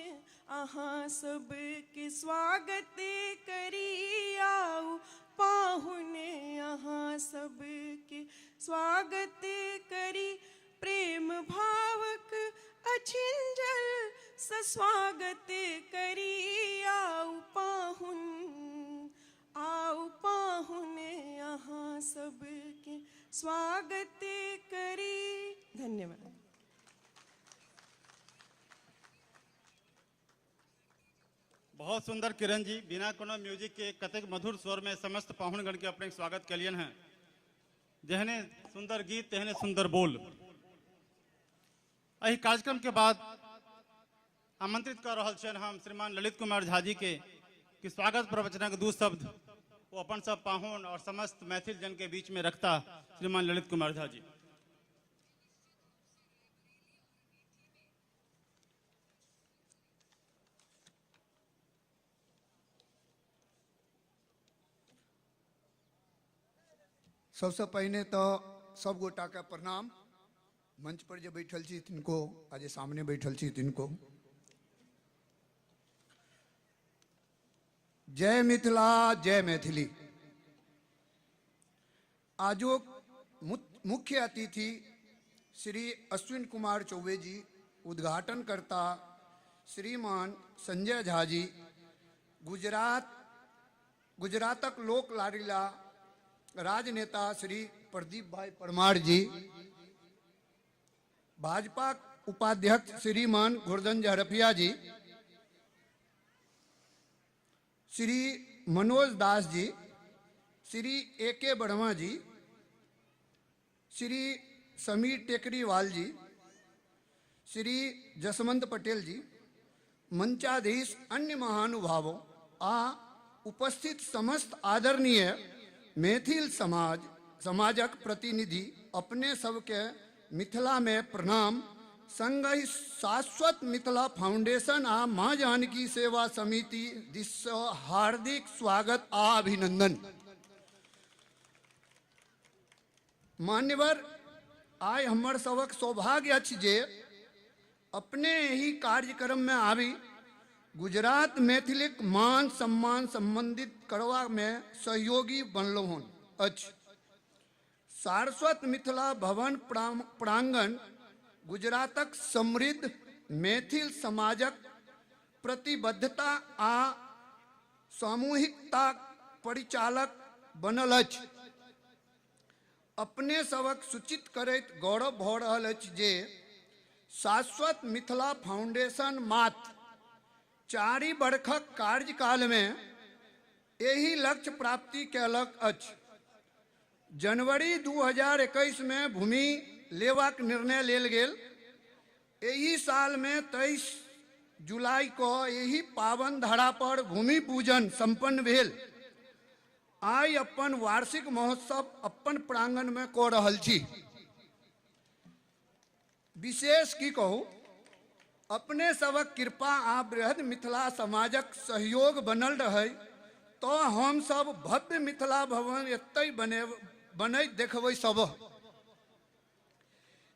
अहाँ सबके स्वागत करी, आउ पाहुन अहाँ सबके स्वागत करी। प्रेम भावक अछिंजल स स्वागत करी, आउ पाहुन, आउ पाहुन अहाँ सबके स्वागत करी। धन्यवाद। बहुत सुंदर किरण जी, बिना कोनो म्यूजिक के कतेक मधुर स्वर में समस्त पाहुनगण के अपने स्वागत कलियन हैं। जेहने सुंदर गीत तेहने सुंदर बोल। एहि कार्यक्रम के बाद आमंत्रित कर रहल छियनि हम श्रीमान ललित कुमार झा जी के कि स्वागत प्रवचनक दू शब्द वो अपन सब पाहुन और समस्त मैथिल जन के बीच में रखता श्रीमान ललित कुमार झा जी। सबसे पहिने तो सब गोटा के प्रणाम। मंच पर जे बैठल छी तिनको आ जे सामने बैठल छी तिनको जय मिथिला जय मैथिली। आजो मुख्य अतिथि श्री अश्विन कुमार चौबे जी, उद्घाटन करता श्रीमान संजय झा जी, गुजरातक लोक लाडीला राजनेता श्री प्रदीप भाई परमार जी, भाजपा उपाध्यक्ष श्रीमान गोवर्धन झड़पिया जी, श्री मनोज दास जी, श्री ए के वर्मा जी, श्री समीर टेकरीवाल जी, श्री जसवंत पटेल जी, मंचाधीश अन्य महानुभावों आ उपस्थित समस्त आदरणीय मैथिल समाजक प्रतिनिधि अपने सबके मिथिला में प्रणाम। संगहि शाश्वत मिथिला फाउंडेशन आ माँ जानकी सेवा समिति दिस हार्दिक स्वागत आ अभिनंदन। मान्यवर, आइ हमर सबक सौभाग्य अछि जे अपने एहि कार्यक्रम में आबि गुजरात मैथिलीक मान सम्मान संबंधित करवा में सहयोगी बनलहुँ हन अछि। सारस्वत मिथिला भवन प्रांगण गुजरातक समृद्ध मैथिल समाजक प्रतिबद्धता आ सामूहिकता परिचालक बनल अछि। अपने सबक सूचित करैत गौरव भऽ रहल अछि जे शाश्वत मिथिला फाउंडेशन मात्र 4 बरखक कार्यकाल में एहि लक्ष्य प्राप्ति कयलक अछि। जनवरी 2021 में भूमि लेबाक निर्णय लेल गेल। एहि साल में 23 जुलाई को एहि पावन धरा पर भूमि पूजन संपन्न भेल। आइ अपन वार्षिक महोत्सव अपन प्रांगण में कऽ रहल छी। विशेष की कहू, अपने सबक कृपा आ बृहद मिथिला समाजक सहयोग बनल रहे तो हम सब भव्य मिथिला भवन एतहि बनैत देखबै सब।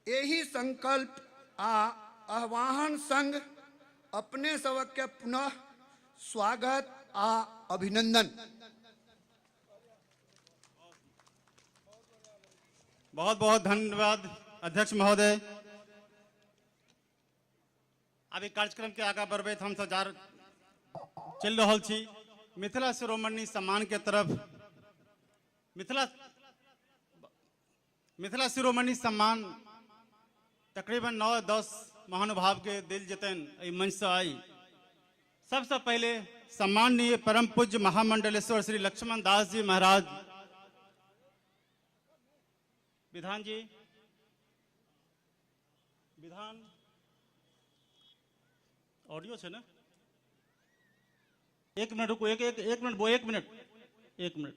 एहि संकल्प आ आह्वान संग अपने सबके पुनः स्वागत आ अभिनंदन। बहुत बहुत धन्यवाद अध्यक्ष महोदय। आब कार्यक्रम के आगा बढ़बैत हम सब जा चलि रहल छी मिथिला शिरोमणि सम्मान के तरफ। मिथिला शिरोमणि सम्मान तकरीबन 9-10 महानुभाव के दिल जेतनि एहि मंच से आई। सबसे पहले सम्माननीय परम पूज्य महामंडलेश्वर श्री लक्ष्मण दास जी महाराज, विधान जी, विधान ऑडियो है ना, 1 मिनट रुको, एक एक एक मिनट, वो 1 मिनट, 1 मिनट।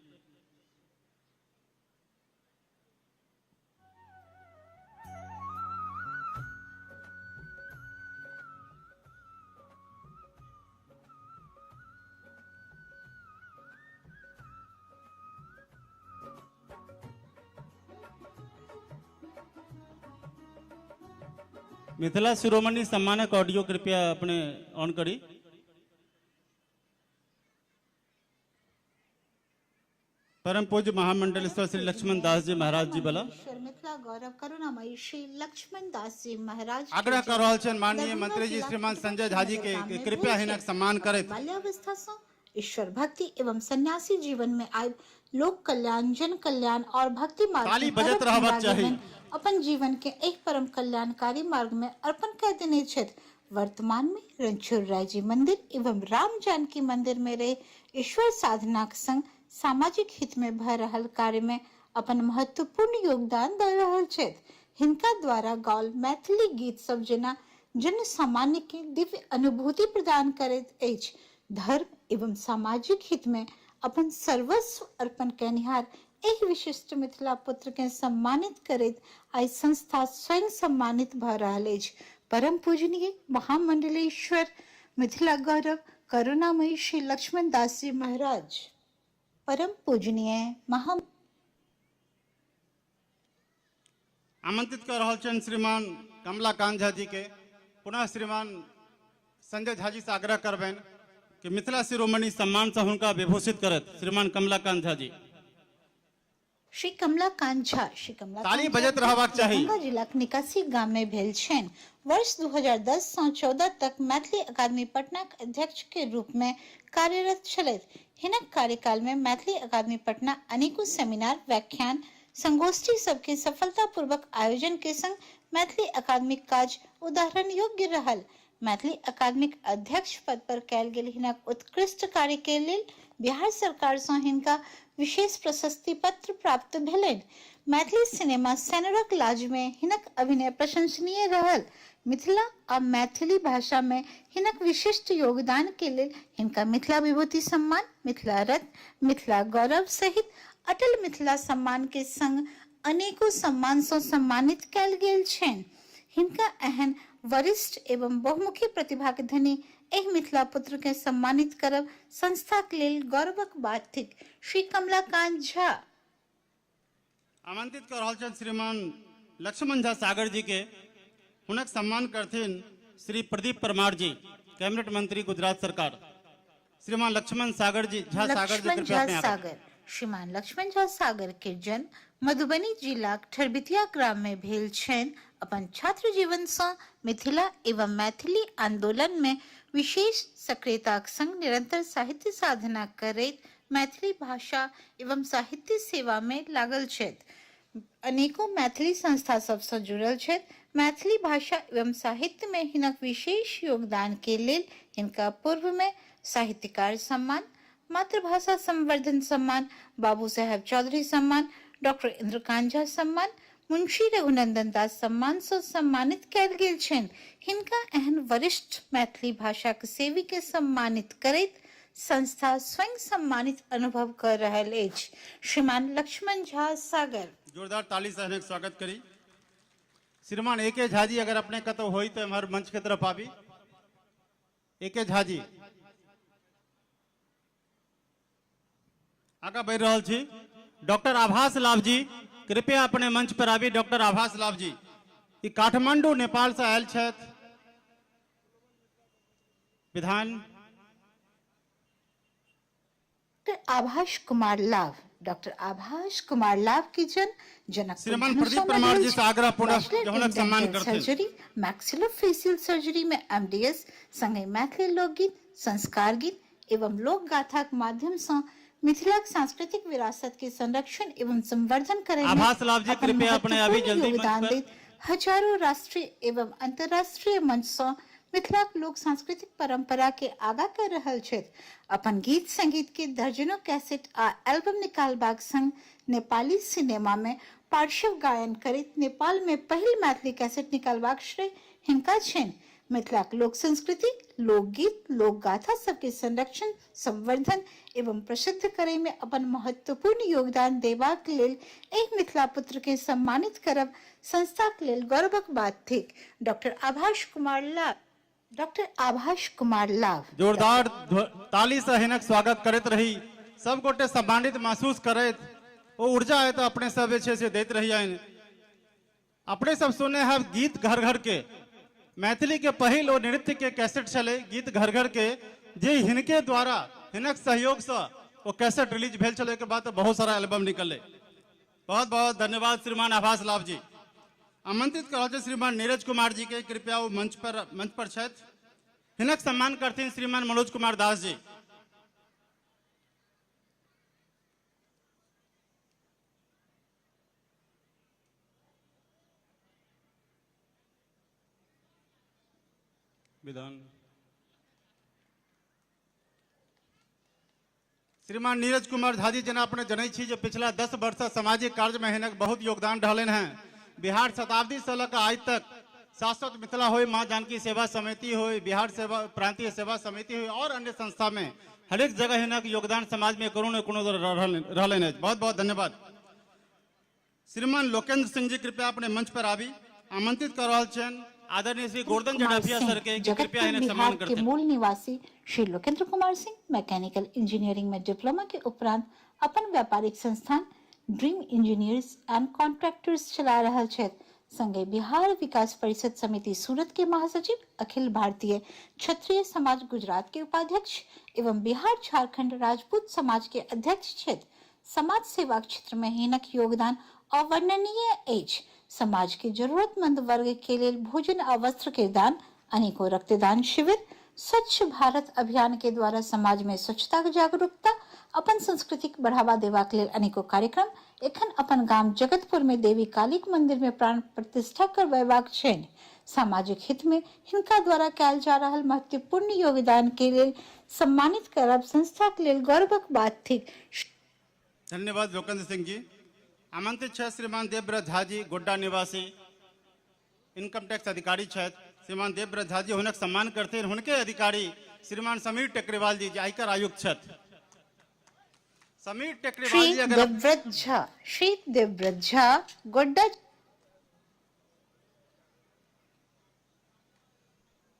मिथिला शिरोमणि सम्मानक ऑडियो कृपया अपने ऑन करी। परम पूज्य महामंडलेश्वर श्री लक्ष्मण दास जी महाराज जी वाला ईश्वर मिथिला गौरव करुणामयी श्री लक्ष्मण दास जी महाराज के आग्रह कर जन्म रहल छनि माननीय दरभंगा मंत्री जी जिला श्रीमान के संजय झा जी के गाम कि में कृपया भेल हिनक छल। सम्मान करैत। बाल्यावस्था सँ ईश्वर भक्ति एवं सन्यासी जीवन में आबि लोक कल्याण, जन कल्याण और भक्ति मार्ग ताली में बजैत परम रहबाक अनुरागी चाही। बनि अपन जीवन के एहि परम कल्याणकारी मार्ग में अर्पण कय देने छथि। वर्तमान में रणछोड़ राय जी मंदिर एवं राम जानकी मंदिर में रहि ईश्वर साधनाक संग सामाजिक हित में भऽ रहल कार्य में अपन महत्वपूर्ण योगदान दऽ रहल छथि। हिनका द्वारा गाओल मैथिली गीत सब जेना जन सामान्य के दिव्य अनुभूति प्रदान करैत अछि। धर्म एवं सामाजिक हित में अपन सर्वस्व अर्पण कयनिहार एहि विशिष्ट मिथिला पुत्र केँ सम्मानित करैत आइ संस्था स्वयं सम्मानित भऽ रहल अछि। परम पूजनीय महामंडलेश्वर मिथिला गौरव करुणामयी श्री लक्ष्मण दास जी महाराज। परम पूजनीय महा। आमंत्रित कऽ रहल छियनि श्रीमान कमलाकांत झा जी के। पुनः श्रीमान संजय झा जी से आग्रह करबनि कि मिथिला शिरोमणि सम्मान से हुनका विभूषित करत श्रीमान कमलाकांत झा जी। श्री कमलाकांत झा श्री कमलाकांत ताली झा बजैत रहबाक चाही। दरभंगा जिलाक निकासी गाम में भेल छनि। वर्ष 2010 सँ 14 तक मैथिली अकादमी पटनाक अध्यक्ष के रूप में कार्यरत छलथि। हिनक कार्यकाल में मैथिली अकादमी पटना अनेको सेमिनार, व्याख्यान, संगोष्ठी सबके सफलतापूर्वक आयोजन के संग मैथिली अकादमीक काज उदाहरण योग्य रहल। मैथिली अकादमीक अध्यक्ष पद पर कयल गेल हिनक उत्कृष्ट कार्य के लेल बिहार सरकार सँ हिनका विशेष प्रशस्ति पत्र प्राप्त भेलनि। मैथिली सिनेमा सेनुरक लाज मे हिनक अभिनय प्रशंसनीय रहल। मिथिला आ मैथिली भाषा मे हिनक विशिष्ट योगदान के लेल हिनका मिथिला विभूति सम्मान, मिथिला रत्न, मिथिला गौरव सहित अटल मिथिला सम्मान के संग अनेको सम्मान सँ सम्मानित कयल गेल छनि। हिनका एहन वरिष्ठ एवं बहुमुखी प्रतिभाक धनी एहि मिथिला पुत्र केँ सम्मानित करब संस्थाक लेल गौरवक बात थिक। श्री कमलाकांत झा। आमंत्रित कऽ रहल छथि श्रीमान लक्ष्मण झा सागर जी के। हुनक सम्मान करथिन श्री प्रदीप परमार जी, कैबिनेट मंत्री गुजरात सरकार। श्रीमान लक्ष्मण सागर जी झा सागर जी लक्ष्मण कृपया झा अपने आगू। सागर श्रीमान लक्ष्मण झा सागर के जन्म मधुबनी जिलाक ठरबितिया ग्राम में भेल छनि। अपन छात्र जीवन सँ मिथिला एवं मैथिली आंदोलन में विशेष सक्रियताक संग निरंतर साहित्य साधना करैत मैथिली भाषा एवं साहित्य सेवा में लागल छथि। अनेको मैथिली संस्था सब सँ जुड़ल छथि। मैथिली भाषा एवं साहित्य में हिनक विशेष योगदान के लेल हिनका पूर्व में साहित्यकार सम्मान, मातृभाषा संवर्धन सम्मान, बाबू साहेब चौधरी सम्मान, डॉक्टर इंद्रकांत झा सम्मान, मुंशी रघुनंदन दास सम्मान सँ सम्मानित कयल गेल छनि। हिनका एहन वरिष्ठ मैथिली भाषाक सेवी के सम्मानित करैत संस्था स्वयं सम्मानित अनुभव कऽ रहल अछि। श्रीमान लक्ष्मण झा सागर। जोरदार ताली से हिनक स्वागत करी। श्रीमान ए के झा जी अगर अपने कतौ होई तो एम्हर मंच के तरफ आबी। ए के झा जी आगा बढ़ि रहल छी। डॉक्टर आभास लाभ जी कृपया अपने मंच पर आबी। डॉक्टर आभास लाभ जी ई काठमांडू नेपाल से आयल छथि। विधान डॉक्टर आभाष कुमार लाभ डॉक्टर आभाष कुमार लाभ के जन्म जनकपुर श्रीमान धनुषा प्रदीप में परमार भेल जी से आग्रह पुनः बैचलर जे इन हुनक सम्मान डेंटल करथिन। सर्जरी, मैक्सिलोफेशियल सर्जरी में एमडीएस संगहि मैथिली लोकगीत, संस्कार गीत एवं लोक गाथाक माध्यम सँ मिथिलाक सांस्कृतिक विरासत के संरक्षण एवं संवर्धन करय में आभास लाभ जी अपन कृपया अपने आबी महत्वपूर्ण जल्दी मंच योगदान पर। दैत हजारों राष्ट्रीय एवं अंतर्राष्ट्रीय मंच सँ मिथिलाक लोक सांस्कृतिक परंपरा के आगा कर रहल छथि। अपन गीत संगीत के दर्जनों कैसेट आ एल्बम निकालबाक संग नेपाली सिनेमा में पार्श्व गायन करैत नेपाल में पहिल मैथिली कैसेट निकालबाक श्रेय हिनका छनि। मिथिलाक लोक संस्कृति, लोकगीत, लोकगाथा सबके संरक्षण, संवर्धन एवं प्रसिद्ध करय में अपन महत्वपूर्ण योगदान देबाक लेल एहि मिथिला पुत्र के सम्मानित करब संस्थाक लेल गौरवक बात थिक। डॉक्टर आभाष कुमार लाभ डॉक्टर आभाष कुमार लाभ जोरदार ताली से हिनक स्वागत करैत रही। सब गोटे सम्मानित महसूस करैत ओ ऊर्जा एतऽ अपने सब जे छै से दैत रहियनि। अपने सब सुनने have गीत घर घर के, मैथिली के पहिल ओ नृत्य के कैसेट छलै गीत घर घर के, जे हिनके द्वारा हिनक सहयोग से ओ कैसेट रिलीज भेल छलै, ओहिके बाद तऽ बहुत सारा एल्बम निकललै। बहुत बहुत धन्यवाद श्रीमान आभास लाभ जी। आमंत्रित कऽ रहल छी श्रीमान नीरज कुमार जी के, कृपया ओ मंच पर छथि। हिनक सम्मान करथिन श्रीमान मनोज कुमार दास जी। विधान श्रीमान नीरज कुमार झा जी, जेना अपने जनै छी जे पिछला 10 वर्ष सामाजिक कार्य में हिनक बहुत योगदान रहलनि हैं। बिहार शताब्दी से लऽ कऽ आइ तक शाश्वत मिथिला होय, माँ जानकी सेवा समिति होय, बिहार सेवा प्रांतीय सेवा समिति होय और अन्य संस्था में हरेक जगह हिनक योगदान समाज में कोनो न कोनो रहलनि अछि। बहुत बहुत धन्यवाद। श्रीमान लोकेन्द्र सिंह जी कृपया अपने मंच पर आबी। आमंत्रित कर रहल छियनि आदरणीय श्री गोवर्धन कुमार जडाफिया सिंह सर के कि कृपया जगतपुर हिनक सम्मान बिहार के करथिन। मूल निवासी श्री लोकेंद्र कुमार सिंह मैकेनिकल इंजीनियरिंग में डिप्लोमा के उपरांत अपन व्यापारिक संस्थान ड्रीम इंजीनियर्स एंड कॉन्ट्रैक्टर्स चला रहल छथि। संगे बिहार विकास परिषद समिति सूरत के महासचिव, अखिल भारतीय क्षत्रिय समाज गुजरात के उपाध्यक्ष एवं बिहार झारखंड राजपूत समाज के अध्यक्ष छथि। समाज सेवाक क्षेत्र में हिनक योगदान अवर्णनीय अछि। समाज के जरूरतमंद वर्ग के लेल भोजन आ वस्त्र के दान, अनेकों रक्तदान शिविर, स्वच्छ भारत अभियान के द्वारा समाज में स्वच्छता के जागरूकता, अपन संस्कृतिक बढ़ावा देबाक लेल अनेकों कार्यक्रम, एखन अपन गाम जगतपुर में देवी कालीक मंदिर में प्राण प्रतिष्ठा करबेबाक छनि। सामाजिक हित में हिनका द्वारा कयल जा रहल महत्वपूर्ण योगदान के लेल सम्मानित करब संस्था के लेल गौरवक बात थिक। धन्यवाद लोकेन्द्र सिंह जी। आमंत्रित छथि श्रीमान देवव्रत झा जी, गोड्डा निवासी, इनकम टैक्स अधिकारी छथि। श्रीमान देवव्रत झा जी हुनक सम्मान करथिन हुनके अधिकारी श्रीमान समीर टेकरीवाल जी, जे आयकर आयुक्त छथि। समीर टेकरीवाल श्री जी अगर देवव्रत झा, श्री देवव्रत झा गोड्डा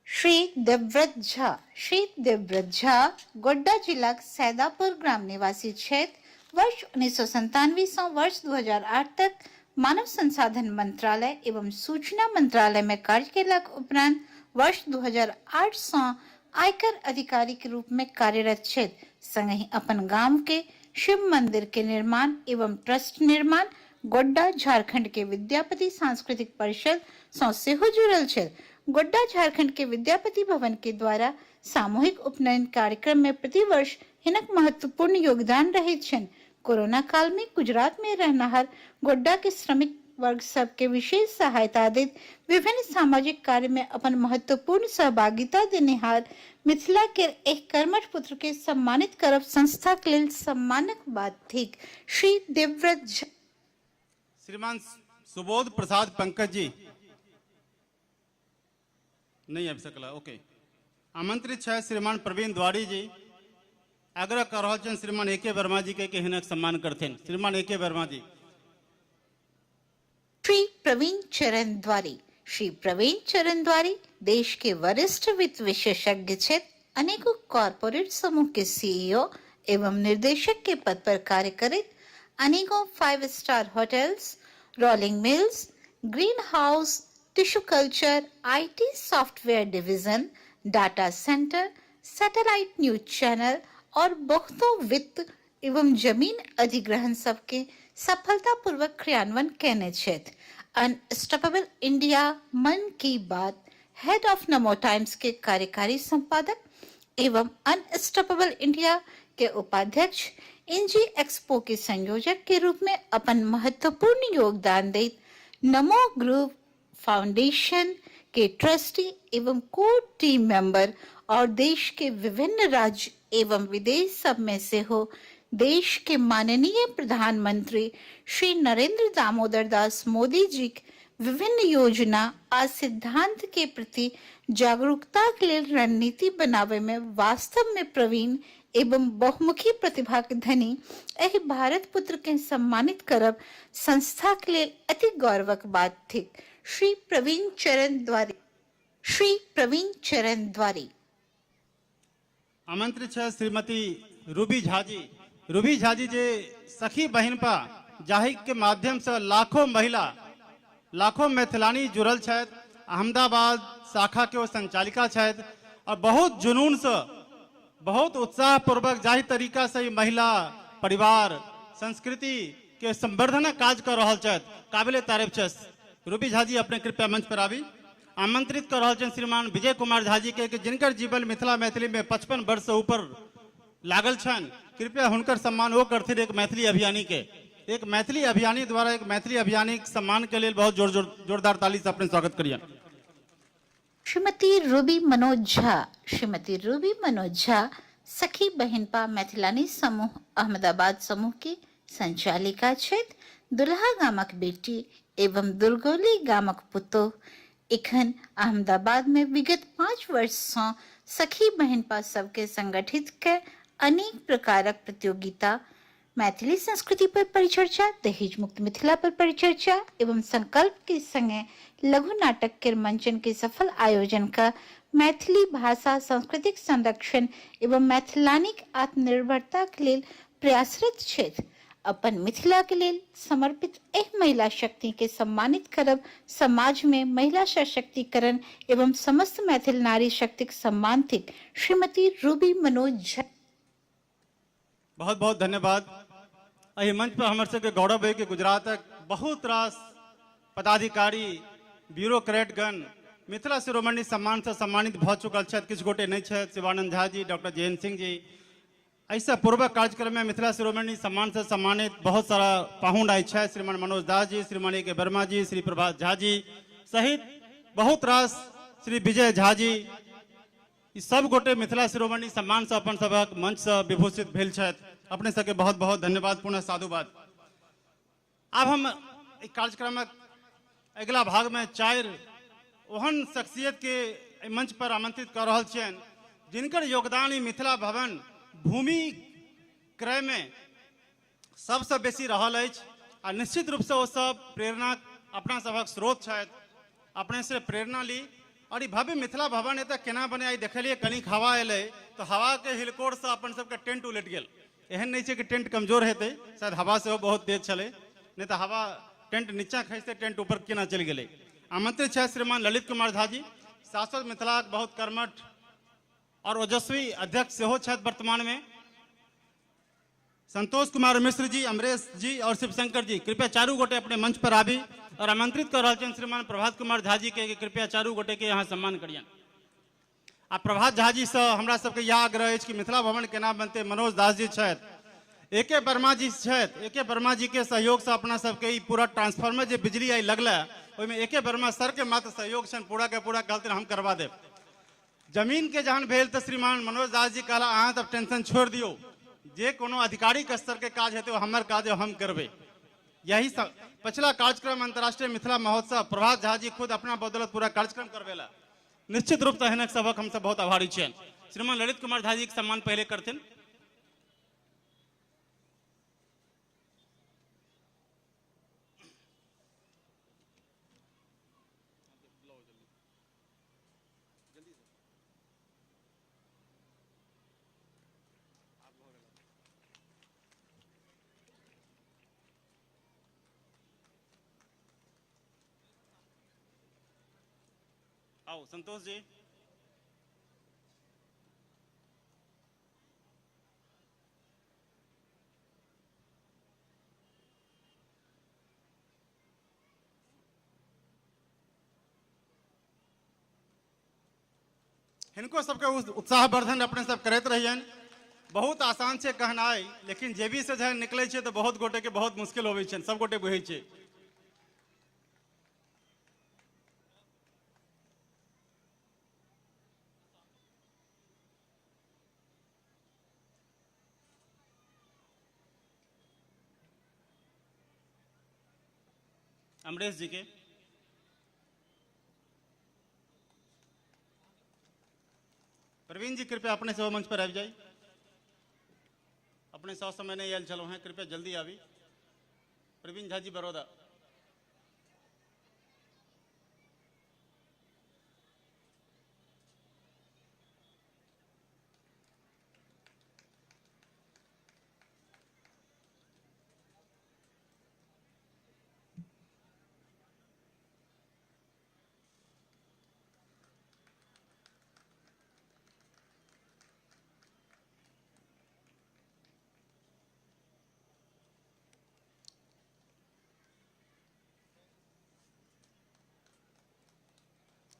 श्री देवव्रत झा, श्री देवव्रत झा गोड्डा जिलाक सैदापुर ग्राम निवासी छथि। वर्ष 1997 सँ वर्ष 2008 तक मानव संसाधन मंत्रालय एवं सूचना मंत्रालय में कार्य केलाक उपरांत वर्ष 2008 सँ आयकर अधिकारी के रूप में कार्यरत छथि। संगहि अपन गाम के शिव मंदिर के निर्माण एवं ट्रस्ट निर्माण, गोड्डा झारखंड के विद्यापति सांस्कृतिक परिषद सँ सेहो जुड़ल छथि। गोड्डा झारखंड के विद्यापति भवन के द्वारा सामूहिक उपनयन कार्यक्रम में प्रतिवर्ष हिनक महत्वपूर्ण योगदान रहैत छनि। कोरोना काल में गुजरात में रहनाहर गोड्डा के श्रमिक वर्ग सबके विशेष सहायता दैत विभिन्न सामाजिक कार्य में अपन महत्वपूर्ण सहभागिता देनिहार मिथिला के एक कर्मठ पुत्र के सम्मानित करब संस्था के लेल सम्मानक बात थिक। श्री देवव्रत झा। श्रीमान सुबोध प्रसाद पंकज जी नहीं आबि सकला। ओके, आमंत्रित छथि श्रीमान प्रवीण द्वारी जी। आग्रह कर रहल छनि श्रीमान ए के वर्मा जी के कि हिनक सम्मान करथिन। श्रीमान ए के वर्मा जी। श्री प्रवीण चरण द्वारी, श्री प्रवीण चरण द्वारी देश के वरिष्ठ वित्त विशेषज्ञ छथि। अनेकों कॉरपोरेट समूह के सीईओ एवं निर्देशक के पद पर कार्य करैत अनेकों 5 star hotels, rolling mills, green house, tissue culture, IT software division, data centre, satellite news channel और बहुतों वित्त एवं जमीन अधिग्रहण सबके सफलतापूर्वक क्रियान्वयन केने छथि। अनस्टॉपेबल इंडिया, मन की बात, हेड ऑफ नमो टाइम्स के कार्यकारी संपादक एवं अनस्टॉपेबल इंडिया के उपाध्यक्ष, एनजी एक्सपो के संयोजक के रूप में अपन महत्वपूर्ण योगदान दैत नमो ग्रुप फाउंडेशन के ट्रस्टी एवं कोर टीम मेंबर और देश के विभिन्न राज्य एवं विदेश सब में से हो देश के माननीय प्रधानमंत्री श्री नरेंद्र दामोदर दास मोदी जी विभिन्न योजना आ सिद्धांत के प्रति जागरूकता के लेल रणनीति बनावे में वास्तव में प्रवीण एवं बहुमुखी प्रतिभा के धनी एहि भारत पुत्र के सम्मानित करब संस्था के लेल अति गौरवक बात थिक। श्री प्रवीण चरण द्वारी, श्री प्रवीण चरण द्वारी। आमंत्रित छथि श्रीमती रूबी झा जी। रूबी झा जी जे सखी बहिनपा जाहि के माध्यम से लाखों महिला, लाखों मैथिलानी जुड़ल छथि। अहमदाबाद शाखा के ओ संचालिका छथि और बहुत जुनून से बहुत उत्साहपूर्वक जाहि तरीका से ई महिला परिवार संस्कृति के संवर्धनक काज कऽ रहल छथि, काबिले तारीफ छथि। रूबी झा जी अपने कृपया मंच पर आबी। आमंत्रित कऽ रहल छनि श्रीमान विजय कुमार झा जी के, जिनकर जीवन मिथिला मैथिली में 55 वर्ष से ऊपर लागल छनि। कृपया हुनकर सम्मान ओ करथिन एक मैथिली अभियानी के, एक मैथिली अभियानी द्वारा एक मैथिली अभियानी के सम्मान के लेल बहुत जोर जोर जोरदार ताली से अपने स्वागत करियन। श्रीमती रूबी मनोज झा। श्रीमती रूबी मनोज झा सखी बहिनपा मैथिलानी समूह अहमदाबाद समूह के संचालिका छथि। दुल्हा गामक बेटी एवं दुर्गौली गामक पुतोह एखन अहमदाबाद में विगत 5 वर्ष सँ सखी बहिनपा सबके संगठित क अनेक प्रकारक प्रतियोगिता, मैथिली संस्कृति पर परिचर्चा, दहेज मुक्त मिथिला पर परिचर्चा एवं संकल्प के संगे लघु नाटक के मंचन के सफल आयोजन क मैथिली भाषा सांस्कृतिक संरक्षण एवं मैथिलानिक आत्मनिर्भरता के लेल प्रयासरत छथि। अपन मिथिला के लेल समर्पित एहि महिला शक्ति के सम्मानित करब समाज में महिला सशक्तिकरण एवं समस्त मैथिल नारी शक्तिक सम्मान थिक। श्रीमती रूबी मनोज झा। बहुत बहुत धन्यवाद। एहि मंच पर हमर सबके गौरव है कि गुजरातक बहुत रास पदाधिकारी ब्यूरोक्रेट गण मिथिला शिरोमणि सम्मान से सम्मानित भऽ चुकल छथि। किछु गोटे नहि छथि, शिवानंद झा जी, डॉक्टर जयंत सिंह जी। एहिसँ पूर्वक कार्यक्रम में मिथिला शिरोमणि सम्मान से सम्मानित बहुत सारा पाहुन आइ छथि, श्रीमान मनोज दास जी, श्रीमान ए के वर्मा जी, श्री प्रभात झा जी सहित बहुत रास श्री विजय झा जी, ई सब गोटे मिथिला शिरोमणि सम्मान से अपन सभक मंच से विभूषित भेल छथि। अपने सबके बहुत बहुत धन्यवाद, पुनः साधुवाद। आब हम एहि कार्यक्रमक अगिला भाग में 4 ओहन शख्सियत के एहि मंच पर आमंत्रित कऽ रहल छियनि जिनकर योगदान ई मिथिला भवन भूमि क्रय में सबसँ बेसी रहल अछि आ निश्चित रूपसँ ओ सब प्रेरणा अपना सभक स्रोत छथि। अपने से प्रेरणा ली और ई भव्य मिथिला भवन एतऽ केना बने, आइ देखलियै कनिक हवा एलै तऽ हवाके हिलकोरसँ अपन सबके टेंट उलटि गेल। एहन नहि छै कि टेंट कमजोर हेतै, शायद हवा सेहो बहुत तेज छलै, नहि तऽ हवा टेंट नीचा खसितै, टेंट ऊपर केना चलि गेलै। आमंत्रित छथि श्रीमान ललित कुमार झा जी, शाश्वत मिथिलाक बहुत कर्मठ और ओजस्वी अध्यक्ष सेहो छथि वर्तमान में। संतोष कुमार मिश्र जी, अमरेश जी और शिवशंकर जी, कृपया चारू गोटे अपने मंच पर आबी और आमंत्रित कर रहल छियनि श्रीमान प्रभात कुमार झा जी के कि कृपया चारू गोटे के यहाँ सम्मान करियनि। आ प्रभात झा जी से हमरा सबके इएह आग्रह अछि कि मिथिला भवन केना बनतै, मनोज दास जी छथि, ए के वर्मा जी छथि, ए के वर्मा जी के सहयोग से अपना सबके ई पूरा ट्रांसफार्मर जे बिजली आइ लगलै ओहिमे ए के वर्मा सर के मात्र सहयोग छनि, पूरा के पूरा कहलथिन हम करवा देब। जमीन के जहन भेल तऽ श्रीमान मनोज दास जी कहला अहाँ तब टेंशन छोड़ि दियौ, जे कोनो आधिकारिक स्तर के काज हेतै ओ हमर काज हम करबै। यही सब पछिला कार्यक्रम अंतर्राष्ट्रीय मिथिला महोत्सव प्रभात झा जी खुद अपना बदौलत पूरा कार्यक्रम करबेला। निश्चित रूप से हिनक सबक हमसब बहुत आभारी छियनि। श्रीमान ललित कुमार झा जी के सम्मान पहले करथिन। आओ संतोष जी। हिनको सबके उत्साहवर्धन अपने सब करैत रहियनि। बहुत आसान छै कहनाइ, लेकिन जेबी से जहन निकलै छै तऽ बहुत गोटे के बहुत मुश्किल होबै छनि, सब गोटे बुझै छै। अमरेश जी के प्रवीण जी कृपया अपने सेहो मंच पर आबि जाई। अपने सौ समय नहीं आयल छलहुँ हैं, कृपया जल्दी आबी। प्रवीण झा जी बड़ौदा।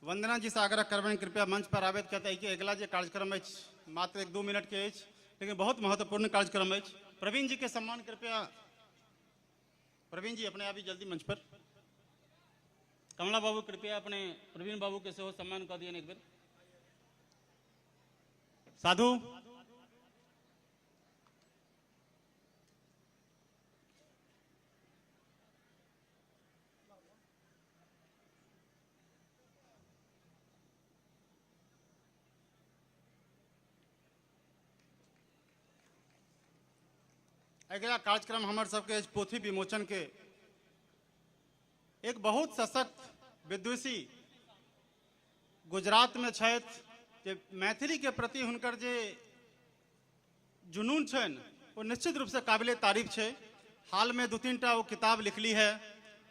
वंदना जी से आग्रह करबनि कृपया मंच पर आबैत, किया तऽ एहिके अगिला जे कार्यक्रम अछि मात्र 1-2 मिनट के अछि, लेकिन बहुत महत्वपूर्ण कार्यक्रम अछि। प्रवीण जी के सम्मान कृपया, प्रवीण जी अपने आबी जल्दी मंच पर। कमला बाबू कृपया अपने प्रवीण बाबू के सेहो सम्मान कऽ दियनि एक बेर। साधु अगिला कार्यक्रम हमर सबके अछि पोथी विमोचन के। एक बहुत सशक्त विदुषी गुजरात में छथि जे मैथिली के प्रति हुनकर जे जुनून छनि ओ निश्चित रूप से काबिले तारीफ छै। हाल में 2-3 टा ओ किताब लिखली है।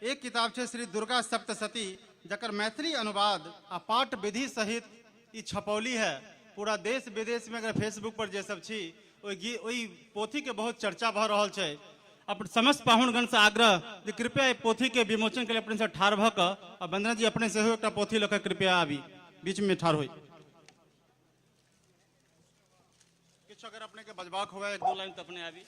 एक किताब छै श्री दुर्गा सप्तशती, जकर मैथिली अनुवाद आ पाठ विधि सहित ई छपौली है। पूरा देश विदेश में अगर फेसबुक पर जे सब छी ओहि पोथी के बहुत चर्चा भऽ रहल छै। अपन समस्त पाहुनगण से आग्रह जे कृपया एहि पोथी के विमोचन के लिए अपने से ठाढ़ भऽ कऽ, आ वंदना जी अपने सेहो एकटा पोथी लऽ कऽ कृपया आबी बीच में ठाढ़ होई। किछु अगर अपने के बजबाक हुए 1-2 लाइन तऽ अपने आबी।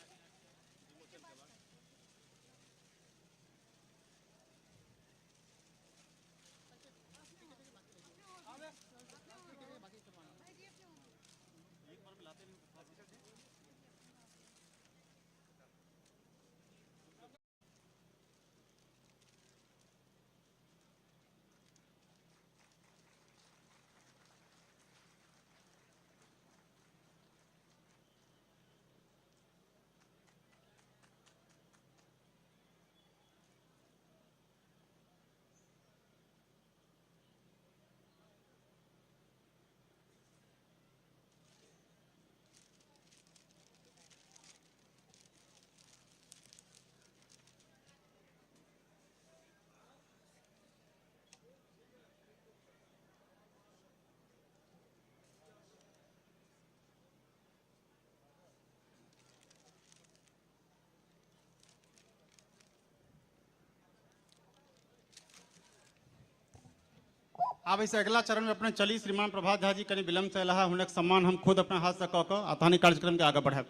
आब एहिसँ अगिला चरण में अपने चली। श्रीमान प्रभात झा जी कनि विलम्ब से अयलाह, हुनक सम्मान हम खुद अपना हाथ से कऽ कऽ आ तहन कार्यक्रम के आगे बढ़ायब।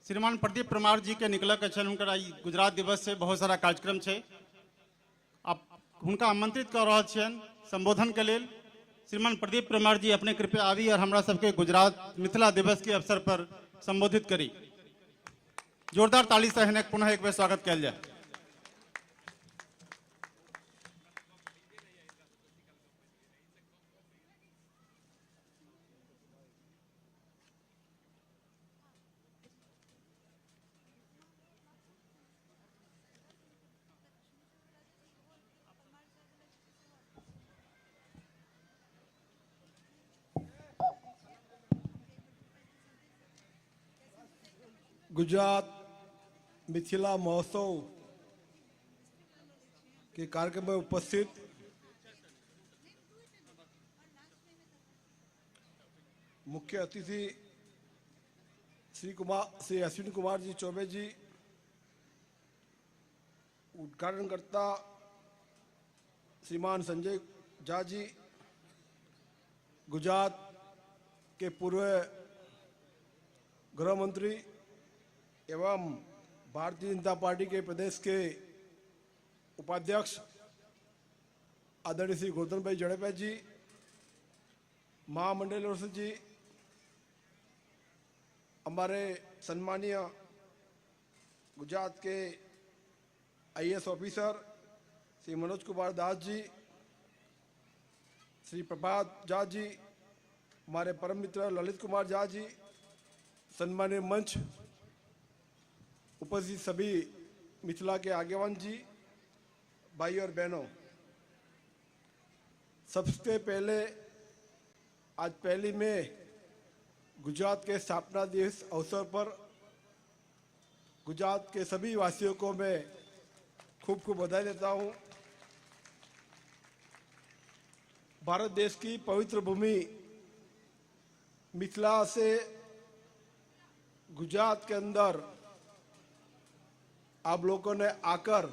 श्रीमान प्रदीप परमार जी के निकलक छनि, हुनकर आइ गुजरात दिवस से बहुत सारा कार्यक्रम छै। आप हुनका आमंत्रित कऽ रहल छियनि संबोधन के लेल। श्रीमान प्रदीप परमार जी अपने कृपया आबी और हमरा सबके गुजरात मिथिला दिवस के अवसर पर संबोधित करी। जोरदार ताली से हिनक पुनः एक बेर स्वागत कयल जाय। गुजरात मिथिला महोत्सव के कार्यक्रम में उपस्थित मुख्य अतिथि श्री अश्विनी कुमार जी चौबे जी, उद्घाटनकर्ता श्रीमान संजय झा जी, गुजरात के पूर्व गृह मंत्री एवं भारतीय जनता पार्टी के प्रदेश के उपाध्यक्ष आदरणीय श्री गोवर्धन भाई जड़ेपा जी, महामंडलेश्वर जी, हमारे सम्मानीय गुजरात के आईएएस ऑफिसर श्री मनोज कुमार दास जी, श्री प्रभात झा जी, हमारे परम मित्र ललित कुमार झा जी, सम्माननीय मंच उपस्थित सभी मिथिला के आगेवान जी, भाई और बहनों, सबसे पहले आज 1 मई गुजरात के स्थापना दिवस अवसर पर गुजरात के सभी वासियों को मैं खूब खूब बधाई देता हूँ। भारत देश की पवित्र भूमि मिथिला से गुजरात के अंदर आप लोगों ने आकर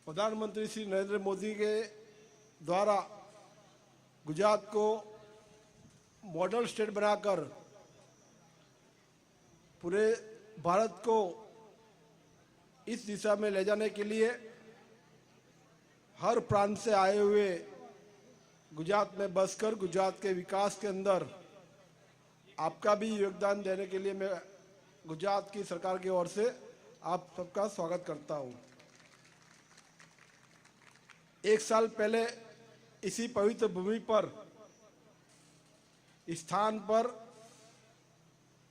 प्रधानमंत्री श्री नरेंद्र मोदी के द्वारा गुजरात को मॉडल स्टेट बनाकर पूरे भारत को इस दिशा में ले जाने के लिए हर प्रांत से आए हुए गुजरात में बसकर गुजरात के विकास के अंदर आपका भी योगदान देने के लिए मैं गुजरात की सरकार की ओर से आप सबका स्वागत करता हूं। 1 साल पहले इसी पवित्र भूमि पर, स्थान पर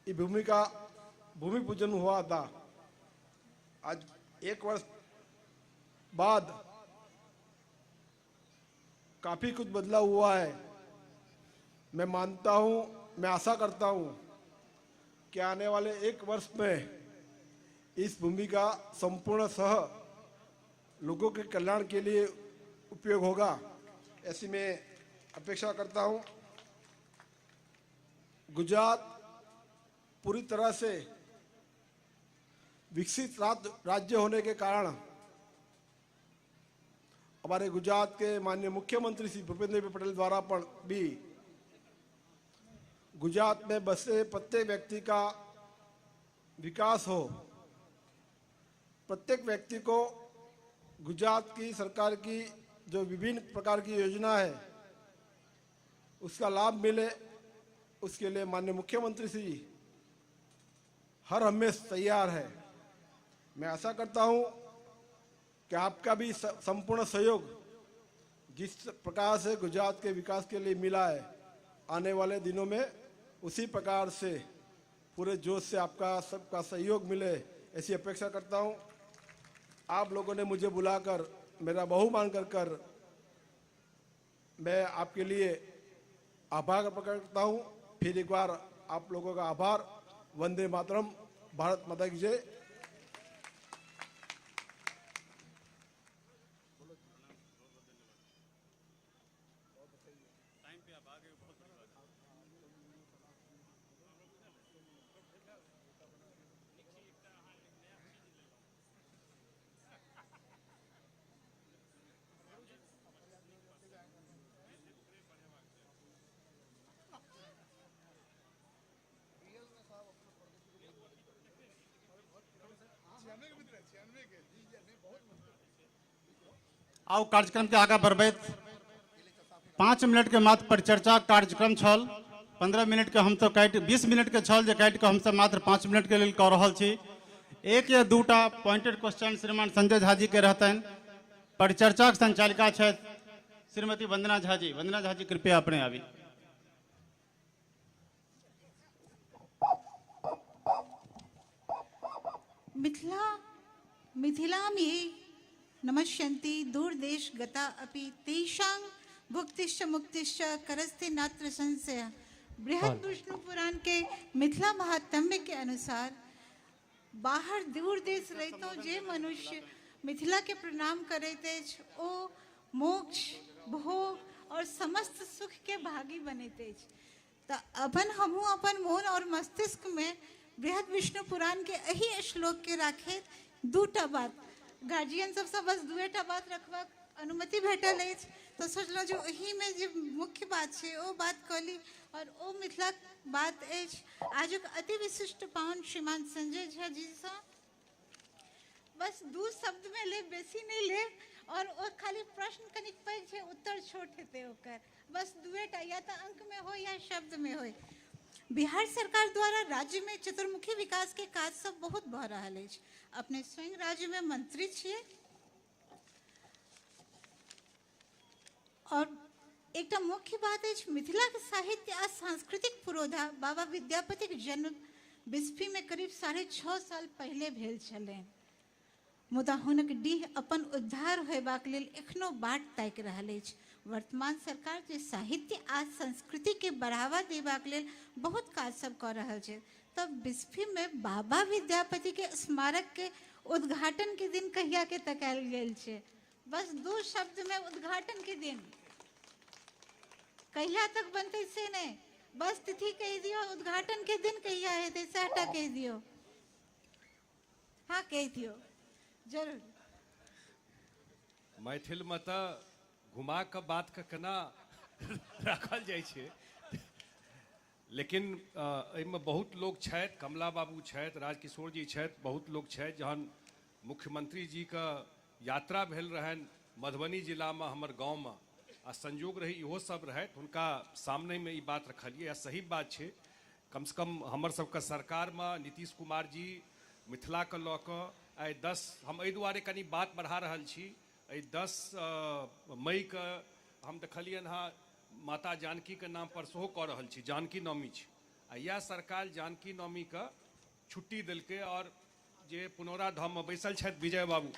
इस भूमि का भूमि पूजन हुआ था। आज 1 वर्ष बाद काफ़ी कुछ बदलाव हुआ है। मैं मानता हूँ, मैं आशा करता हूँ कि आने वाले 1 वर्ष में इस भूमि का संपूर्ण सह लोगों के कल्याण के लिए उपयोग होगा, ऐसी मैं अपेक्षा करता हूँ। गुजरात पूरी तरह से विकसित राज्य होने के कारण हमारे गुजरात के माननीय मुख्यमंत्री श्री भूपेंद्र पटेल द्वारा पर भी गुजरात में बसे प्रत्येक व्यक्ति का विकास हो, प्रत्येक व्यक्ति को गुजरात की सरकार की जो विभिन्न प्रकार की योजना है उसका लाभ मिले, उसके लिए माननीय मुख्यमंत्री श्री हर हमेश तैयार है। मैं आशा करता हूं कि आपका भी संपूर्ण सहयोग जिस प्रकार से गुजरात के विकास के लिए मिला है, आने वाले दिनों में उसी प्रकार से पूरे जोश से आपका सबका सहयोग मिले, ऐसी अपेक्षा करता हूं। आप लोगों ने मुझे बुलाकर मेरा बहुमान कर कर मैं आपके लिए आभार प्रकट करता हूं। फिर एक बार आप लोगों का आभार। वंदे मातरम, भारत माता की जय। आउ कार्यक्रम के आगा बढ़बैत 5 मिनट के मात्र परिचर्चा कार्यक्रम छल, 15 मिनट के हम सब काटि 20 मिनट के छल जे काटि के हम सब मात्र 5 मिनट के लेल कऽ रहल छी। 1 या 2टा पॉइंटेड क्वेश्चन श्रीमान संजय झा जी के रहतनि। परिचर्चाक संचालिका छथि श्रीमती वंदना झा जी। वंदना झा जी कृपया अपने आबी। मिथिला में नमस्यन्ति दूरदेश गता अपि तेषां भुक्तिश्च मुक्तिश्च करस्ति नात्र संशय। बृहद विष्णु पुराण के मिथिला महात्म्य के अनुसार बाहर दूर देश रहितो जे मनुष्य मिथिला के प्रणाम करैत अछि ओ मोक्ष भोग और समस्त सुख के भागी बनैत अछि। तऽ अपन हमहूँ अपन मोन और मस्तिष्क में बृहद विष्णु पुराण के एहि श्लोक के राखैत 2टा बात गार्जियन सबसँ बस 2टा बात रखबाक अनुमति भेटल अछि, तऽ सोचलहुँ जे ओहिमे जे मुख्य बात छै ओ बात कऽ ली। और ओ मिथिलाक बात अछि आजुक अति विशिष्ट पाहुन श्रीमान संजय झा जीसँ। बस 2 शब्दमे लेब, बेसी नहि लेब, और ओ खाली प्रश्न कनिक पैघ छै, उत्तर छोट हेतै ओकर। बस 2टा या तऽ अंकमे हो या शब्दमे हो। बिहार सरकार द्वारा राज्य में चतुर्मुखी विकास के काज सब बहुत भऽ रहल अछि। अपने स्वयं राज्य में मंत्री छियै और एकटा मुख्य बात अछि मिथिलाक साहित्य आ सांस्कृतिक पुरोधा बाबा विद्यापतिक जन्म बिस्फीमे करीब 6.5 साल पहिले भेल छलनि। मुदा हुनक डीह अपन उद्धार होयबाक लेल एखनो बाट ताकि रहल अछि। वर्तमान सरकार जे साहित्य आ संस्कृतिके बढ़ावा देबाक लेल बहुत काज सब कऽ रहल छै, तऽ बिस्फीमे बाबा विद्यापतिके स्मारकके उद्घाटनके दिन कहियाके तकायल गेल छै? बस 2 शब्दमे उद्घाटनके दिन कहिया तक बनतै से नहि, बस तिथि कहि दियौ, उद्घाटनके दिन कहिया हेतै सएहटा कहि दियौ। हाँ, कहि दियौ जरूर। मैथिलमे तऽ घुमा कऽ बातके केना राखल जाइ छै, लेकिन एहिमे बहुत लोक छथि, कमला बाबू छथि, राजकिशोर जी छथि, बहुत लोक छथि। जहन मुख्यमंत्री जीके यात्रा भेल रहनि मधुबनी जिलामे हमर गाँवमे, आ संयोग रही इहो सब रहथि, हुनका सामनेमे ई बात रखलियै। आ सही बात छै, कमसँ कम हमर सबके सरकारमे नीतीश कुमार जी मिथिलाके लऽ कऽ आइ 10, हम एहि दुआरे कनि बात बढ़ा रहल छी, एहि 10 मईके हम देखलियनि हँ माता जानकीके नाम पर सेहो कऽ रहल छी, जानकी नवमी छै, आ इएह सरकार जानकी नवमीके छुट्टी देलकै। आओर जे पुनौरा धाममे बैसल छथि विजय बाबू,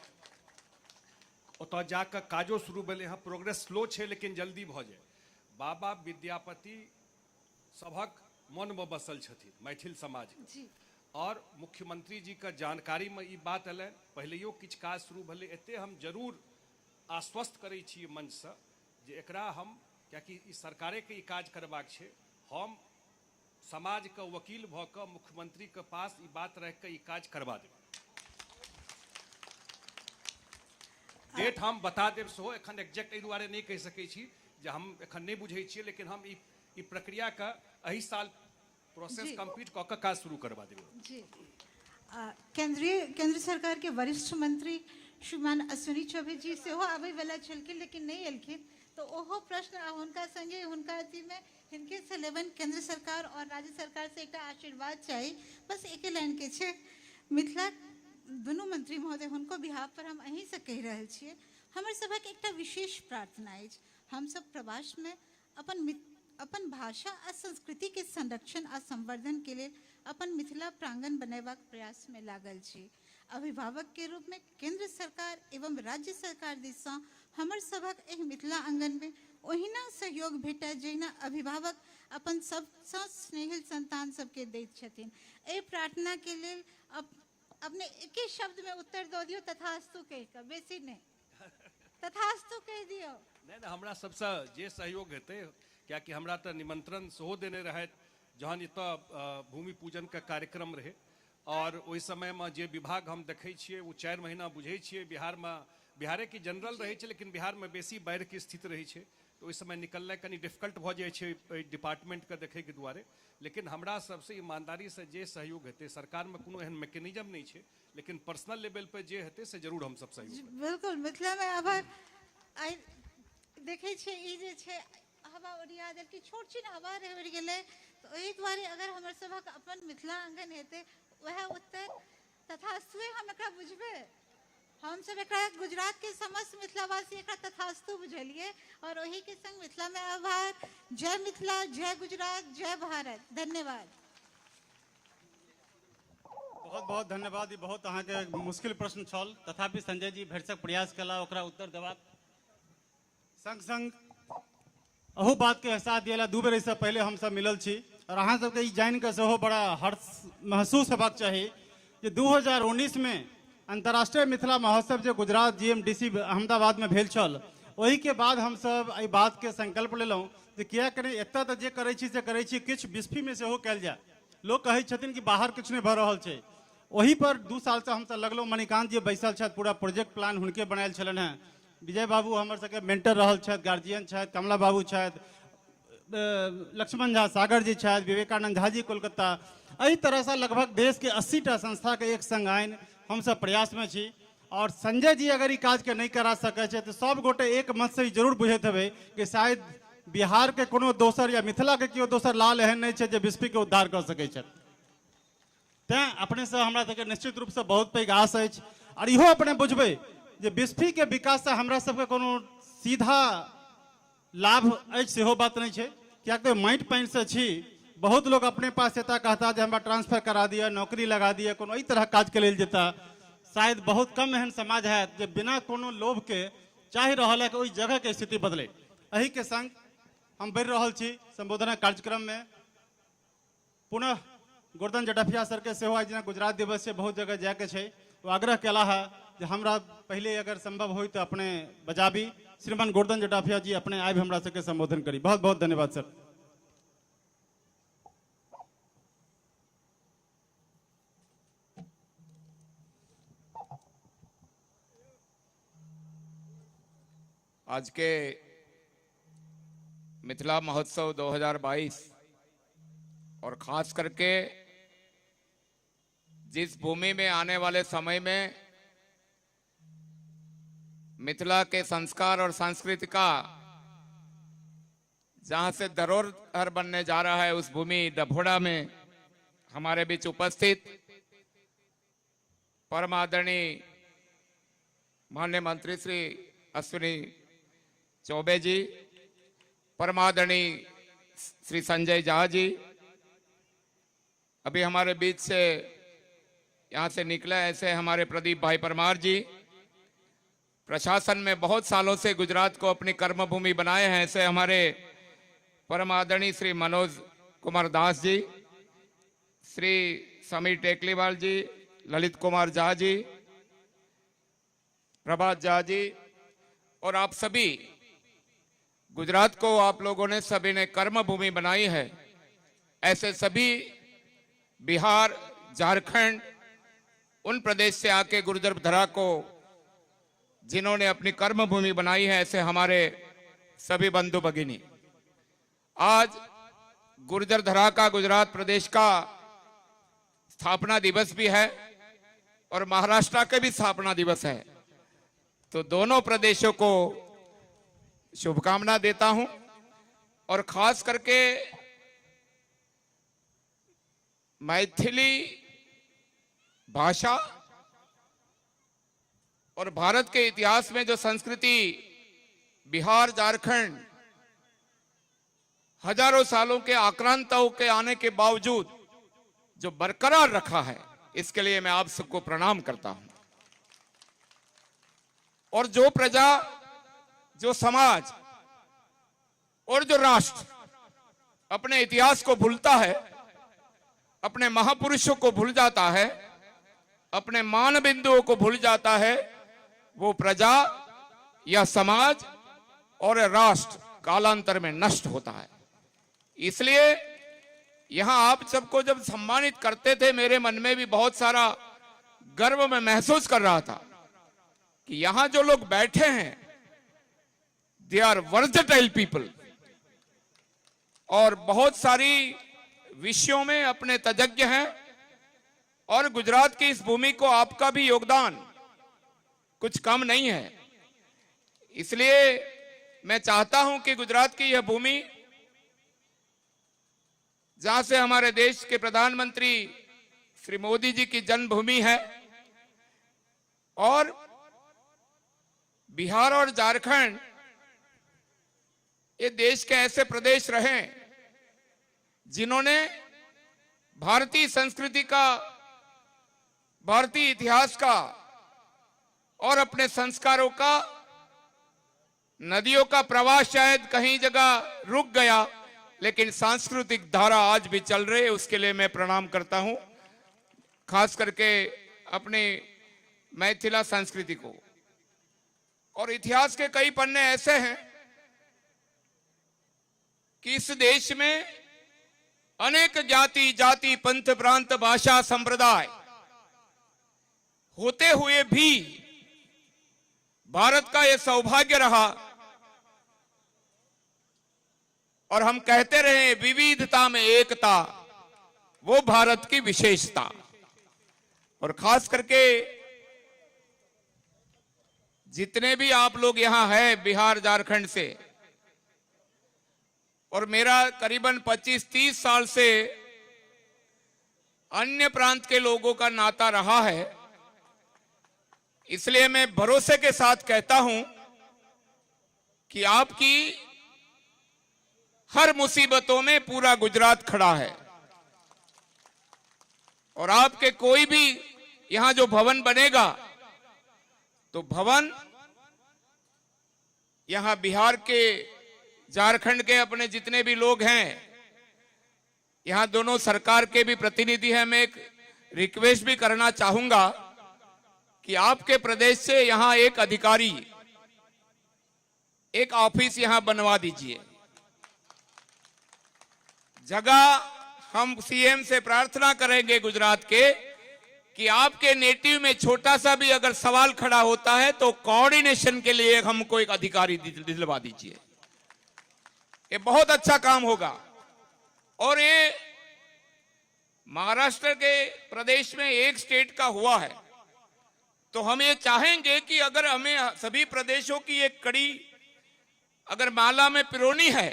ओतऽ जाकऽ काजो शुरू भेलै हँ, प्रोग्रेस स्लो छै लेकिन जल्दी भऽ जाय। बाबा विद्यापति सभक मनमे बसल छथिन मैथिल समाजके, और मुख्यमंत्री जीके जानकारीमे ई बात एलनि, पहिलैयो किछु काज शुरू भेलै। एते हम जरूर आश्वस्त करै छी मंचसँ जे एकरा हम, कियाकि ई सरकारेके ई काज करबाक छै, हम समाजके वकील भऽ कऽ मुख्यमंत्रीके पास ई बात राखि कऽ ई काज करबा देब। डेट हम बता देब सेहो, एखन एक्जैक्ट एहि दुआरे नहि कहि सकै छी जे हम एखन नहि बुझै छियै, लेकिन हम ई प्रक्रियाके एहि साल प्रोसेस कंप्लीट कऽ कऽ काज शुरू करबा देबै। जी, केंद्र सरकार के वरिष्ठ मंत्री श्रीमान अश्विनी चौबे जी सेहो आबै वाला छलखिन, लेकिन नहि एलखिन, तऽ ओहो प्रश्न आ हुनका संगे हुनका अथीमे हिनके से लेबनि। केंद्र सरकार और राज्य सरकार से एकटा आशीर्वाद चाही, बस एके लाइन के छै। मिथिला दुनू मंत्री महोदय, हुनको बिहाफ पर हम अहीं से कहि रहल छियै, हमर सभक एकटा विशेष प्रार्थना अछि। हमसब प्रवासमे अपन भाषा आ संस्कृति के संरक्षण आ संवर्धन के लेल अपन मिथिला प्रांगण बनेबाक प्रयास में लागल छी। अभिभावक के रूप में केंद्र सरकार एवं राज्य सरकार दिससँ हमर सभक एहि मिथिला आंगन में ओहिना सहयोग भेटय जहिना अभिभावक अपन सबसँ स्नेहिल संतान सबके दैत छथिन। एहि प्रार्थना के लेल अपने एके शब्द में उत्तर दऽ दियौ, तथास्तु कहि कऽ, बेसी नहि, तथास्तु कहि दियौ। नहि नहि, हमरा सबसँ जे सहयोग हेतै, कियाकि हमरा तऽ निमंत्रण सेहो देने रहथि जहन एतऽ भूमि पूजन के कार्यक्रम रहै, और ओहि समयमे जे विभाग हम देखै छियै ओ 4 महीना बुझै छियै बिहारमे, बिहारे की जनरल रहै छै, लेकिन बिहारमे बेसी बाढ़िके स्थिति रहै छै, तऽ ओहि समय निकलनाइ कनि डिफिकल्ट भऽ जाइ छै एहि डिपार्टमेंटके देखैके दुआरे। लेकिन हमरा सबसँ ईमानदारीसँ जे सहयोग हेतै, सरकारमे कोनो एहन मैकेनिज्म नहि छै, लेकिन पर्सनल लेवल पर जे हेतै से जरूर हमसब सहयोग करबै। बिल्कुल, मिथिलामे आभार। आइ देखै छियै ई जे छै हवा ओरिया देलकै, छोट छिन हवा रहै उड़ि गेलै, तऽ ओहि दुआरे अगर हमर सभक अपन मिथिला आङ्गन हेतै, वएह उत्तर तथास्तुए हम एकरा बुझबै। हमसब एकरा गुजरात के समस्त मिथिलावासी एकरा तथास्तु बुझलियै, और ओही के संग मिथिला में आभार। जय मिथिला, जय गुजरात, जय भारत। धन्यवाद। बहुत बहुत धन्यवाद। ई बहुत अहाँके मुश्किल प्रश्न छल, तथापि संजय जी भरिसक प्रयास कला ओकरा उत्तर देबाक संग संग अहू बातके एहसास दिएला 2 बेर एहिसँ पहिले हमसब मिलल छी, और अहाँ सबके ई जानि कऽ सेहो बड़ा हर्ष महसूस हेबाक चाही जे 2019 में अंतर्राष्ट्रीय मिथिला महोत्सव जे गुजरात GMDC अहमदाबादमे भेल छल, ओहिके बाद हमसब एहि बातके संकल्प लेलहुँ जे किएक नहि एतऽ तऽ जे करै छी से करै छी, किछु बिस्फीमे सेहो कयल जाय। लोक कहै छथिन कि बाहर किछु नहि भऽ रहल छै, ओहि पर 2 सालसँ हमसब लगलहुँ। मणिकांत जी बैसल छथि, पूरा प्रोजेक्ट प्लान हुनके बनायल छलनि हेँ। विजय बाबू हमर सबके मेंटर रहल छथि, गार्जियन छथि, कमला बाबू छथि, लक्ष्मण झा सागर जी छथि, विवेकानंद झा जी कोलकाता। एहि तरहसँ लगभग देशके 80टा संस्थाके एक संग आनि हमसब प्रयासमे छी। और संजय जी अगर ई काजके नहि करा सकै छै तऽ सब गोटे एक मतसँ ई जरूर बुझैत हेबै कि शायद बिहारके कोनो दोसर या मिथिलाके केओ दोसर लाल एहन नहि छै जे बिस्फीके उद्धार कऽ सकै छथि। तैँ अपनेसँ हमरा सबके निश्चित रूपसँ बहुत पैघ आस अछि। आओर इहो अपने बुझबै जे बिस्फीके विकाससँ हमरा सबके कोनो सीधा लाभ अछि सेहो बात नहि छै, किएक तऽ माटि पानिसँ छी। बहुत लोक अपने पास एता, कहता जे हमरा ट्रांसफर करा दिअ, नौकरी लगा दिअ, कोनो एहि तरहक काजके लेल जेता। शायद बहुत कम एहन समाज हैत जे बिना कोनो लोभके चाहि रहल है कि ओहि जगहके स्थिति बदले। एहिके संग हम बढ़ि रहल छी संबोधनक कार्यक्रममे। पुनः गोवर्धन जटाफिया सरके सेहो आइ जेना गुजरात दिवस छै, बहुत जगह जायके छै, ओ आग्रह केला है जे हमरा पहिले अगर संभव हो तऽ अपने बजाबी। श्रीमान गोवर्धन जटाफिया जी अपने आबि हमरा सबके संबोधन करी। बहुत बहुत धन्यवाद सर। आज के मिथिला महोत्सव 2022 और खास करके जिस भूमि में आने वाले समय में मिथिला के संस्कार और संस्कृति का जहां से धरोहर बनने जा रहा है, उस भूमि डभोड़ा में हमारे बीच उपस्थित परम आदरणीय माननीय मंत्री श्री अश्विनी चौबे जी, परमादरणीय श्री संजय झा जी, अभी हमारे बीच से यहाँ से निकले ऐसे हमारे प्रदीप भाई परमार जी, प्रशासन में बहुत सालों से गुजरात को अपनी कर्मभूमि बनाए हैं ऐसे हमारे परम आदरणीय श्री मनोज कुमार दास जी, श्री समीर टेकलीवाल जी, ललित कुमार झा जी, प्रभात झा जी और आप सभी, गुजरात को आप लोगों ने सभी ने कर्म भूमि बनाई है, ऐसे सभी बिहार, झारखंड उन प्रदेश से आके गुर्जर धरा को जिन्होंने अपनी कर्म भूमि बनाई है, ऐसे हमारे सभी बंधु भगिनी, आज गुर्जर धरा का गुजरात प्रदेश का स्थापना दिवस भी है और महाराष्ट्र के भी स्थापना दिवस है, तो दोनों प्रदेशों को शुभकामना देता हूं। और खास करके मैथिली भाषा और भारत के इतिहास में जो संस्कृति बिहार, झारखंड हजारों सालों के आक्रांताओं के आने के बावजूद जो बरकरार रखा है, इसके लिए मैं आप सबको प्रणाम करता हूं। और जो प्रजा, जो समाज और जो राष्ट्र अपने इतिहास को भूलता है, अपने महापुरुषों को भूल जाता है, अपने मान बिंदुओं को भूल जाता है, वो प्रजा या समाज और राष्ट्र कालांतर में नष्ट होता है। इसलिए यहां आप सबको जब सम्मानित करते थे, मेरे मन में भी बहुत सारा गर्व मैं महसूस कर रहा था कि यहां जो लोग बैठे हैं, they are versatile people और बहुत सारी विषयों में अपने तजज्ञ हैं और गुजरात की इस भूमि को आपका भी योगदान कुछ कम नहीं है। इसलिए मैं चाहता हूं कि गुजरात की यह भूमि, जहां से हमारे देश के प्रधानमंत्री श्री मोदी जी की जन्मभूमि है, और बिहार और झारखंड ये देश के ऐसे प्रदेश रहे जिन्होंने भारतीय संस्कृति का, भारतीय इतिहास का और अपने संस्कारों का, नदियों का प्रवाह शायद कहीं जगह रुक गया, लेकिन सांस्कृतिक धारा आज भी चल रही है, उसके लिए मैं प्रणाम करता हूं, खास करके अपनी मैथिला संस्कृति को। और इतिहास के कई पन्ने ऐसे हैं कि इस देश में अनेक जाति जाति, पंथ, प्रांत, भाषा, संप्रदाय होते हुए भी भारत का यह सौभाग्य रहा, और हम कहते रहे विविधता में एकता, वो भारत की विशेषता। और खास करके जितने भी आप लोग यहां हैं बिहार झारखंड से, और मेरा करीबन 25-30 साल से अन्य प्रांत के लोगों का नाता रहा है, इसलिए मैं भरोसे के साथ कहता हूं कि आपकी हर मुसीबतों में पूरा गुजरात खड़ा है। और आपके कोई भी यहां जो भवन बनेगा तो भवन यहां बिहार के, झारखंड के अपने जितने भी लोग हैं, यहां दोनों सरकार के भी प्रतिनिधि हैं। मैं एक रिक्वेस्ट भी करना चाहूंगा कि आपके प्रदेश से यहां एक अधिकारी, एक ऑफिस यहां बनवा दीजिए। जगह हम सीएम से प्रार्थना करेंगे गुजरात के कि आपके नेटिव में छोटा सा भी अगर सवाल खड़ा होता है तो कोऑर्डिनेशन के लिए हमको एक अधिकारी दिलवा दीजिए। ये बहुत अच्छा काम होगा। और ये महाराष्ट्र के प्रदेश में एक स्टेट का हुआ है, तो हम ये चाहेंगे कि अगर हमें सभी प्रदेशों की एक कड़ी अगर माला में पिरोनी है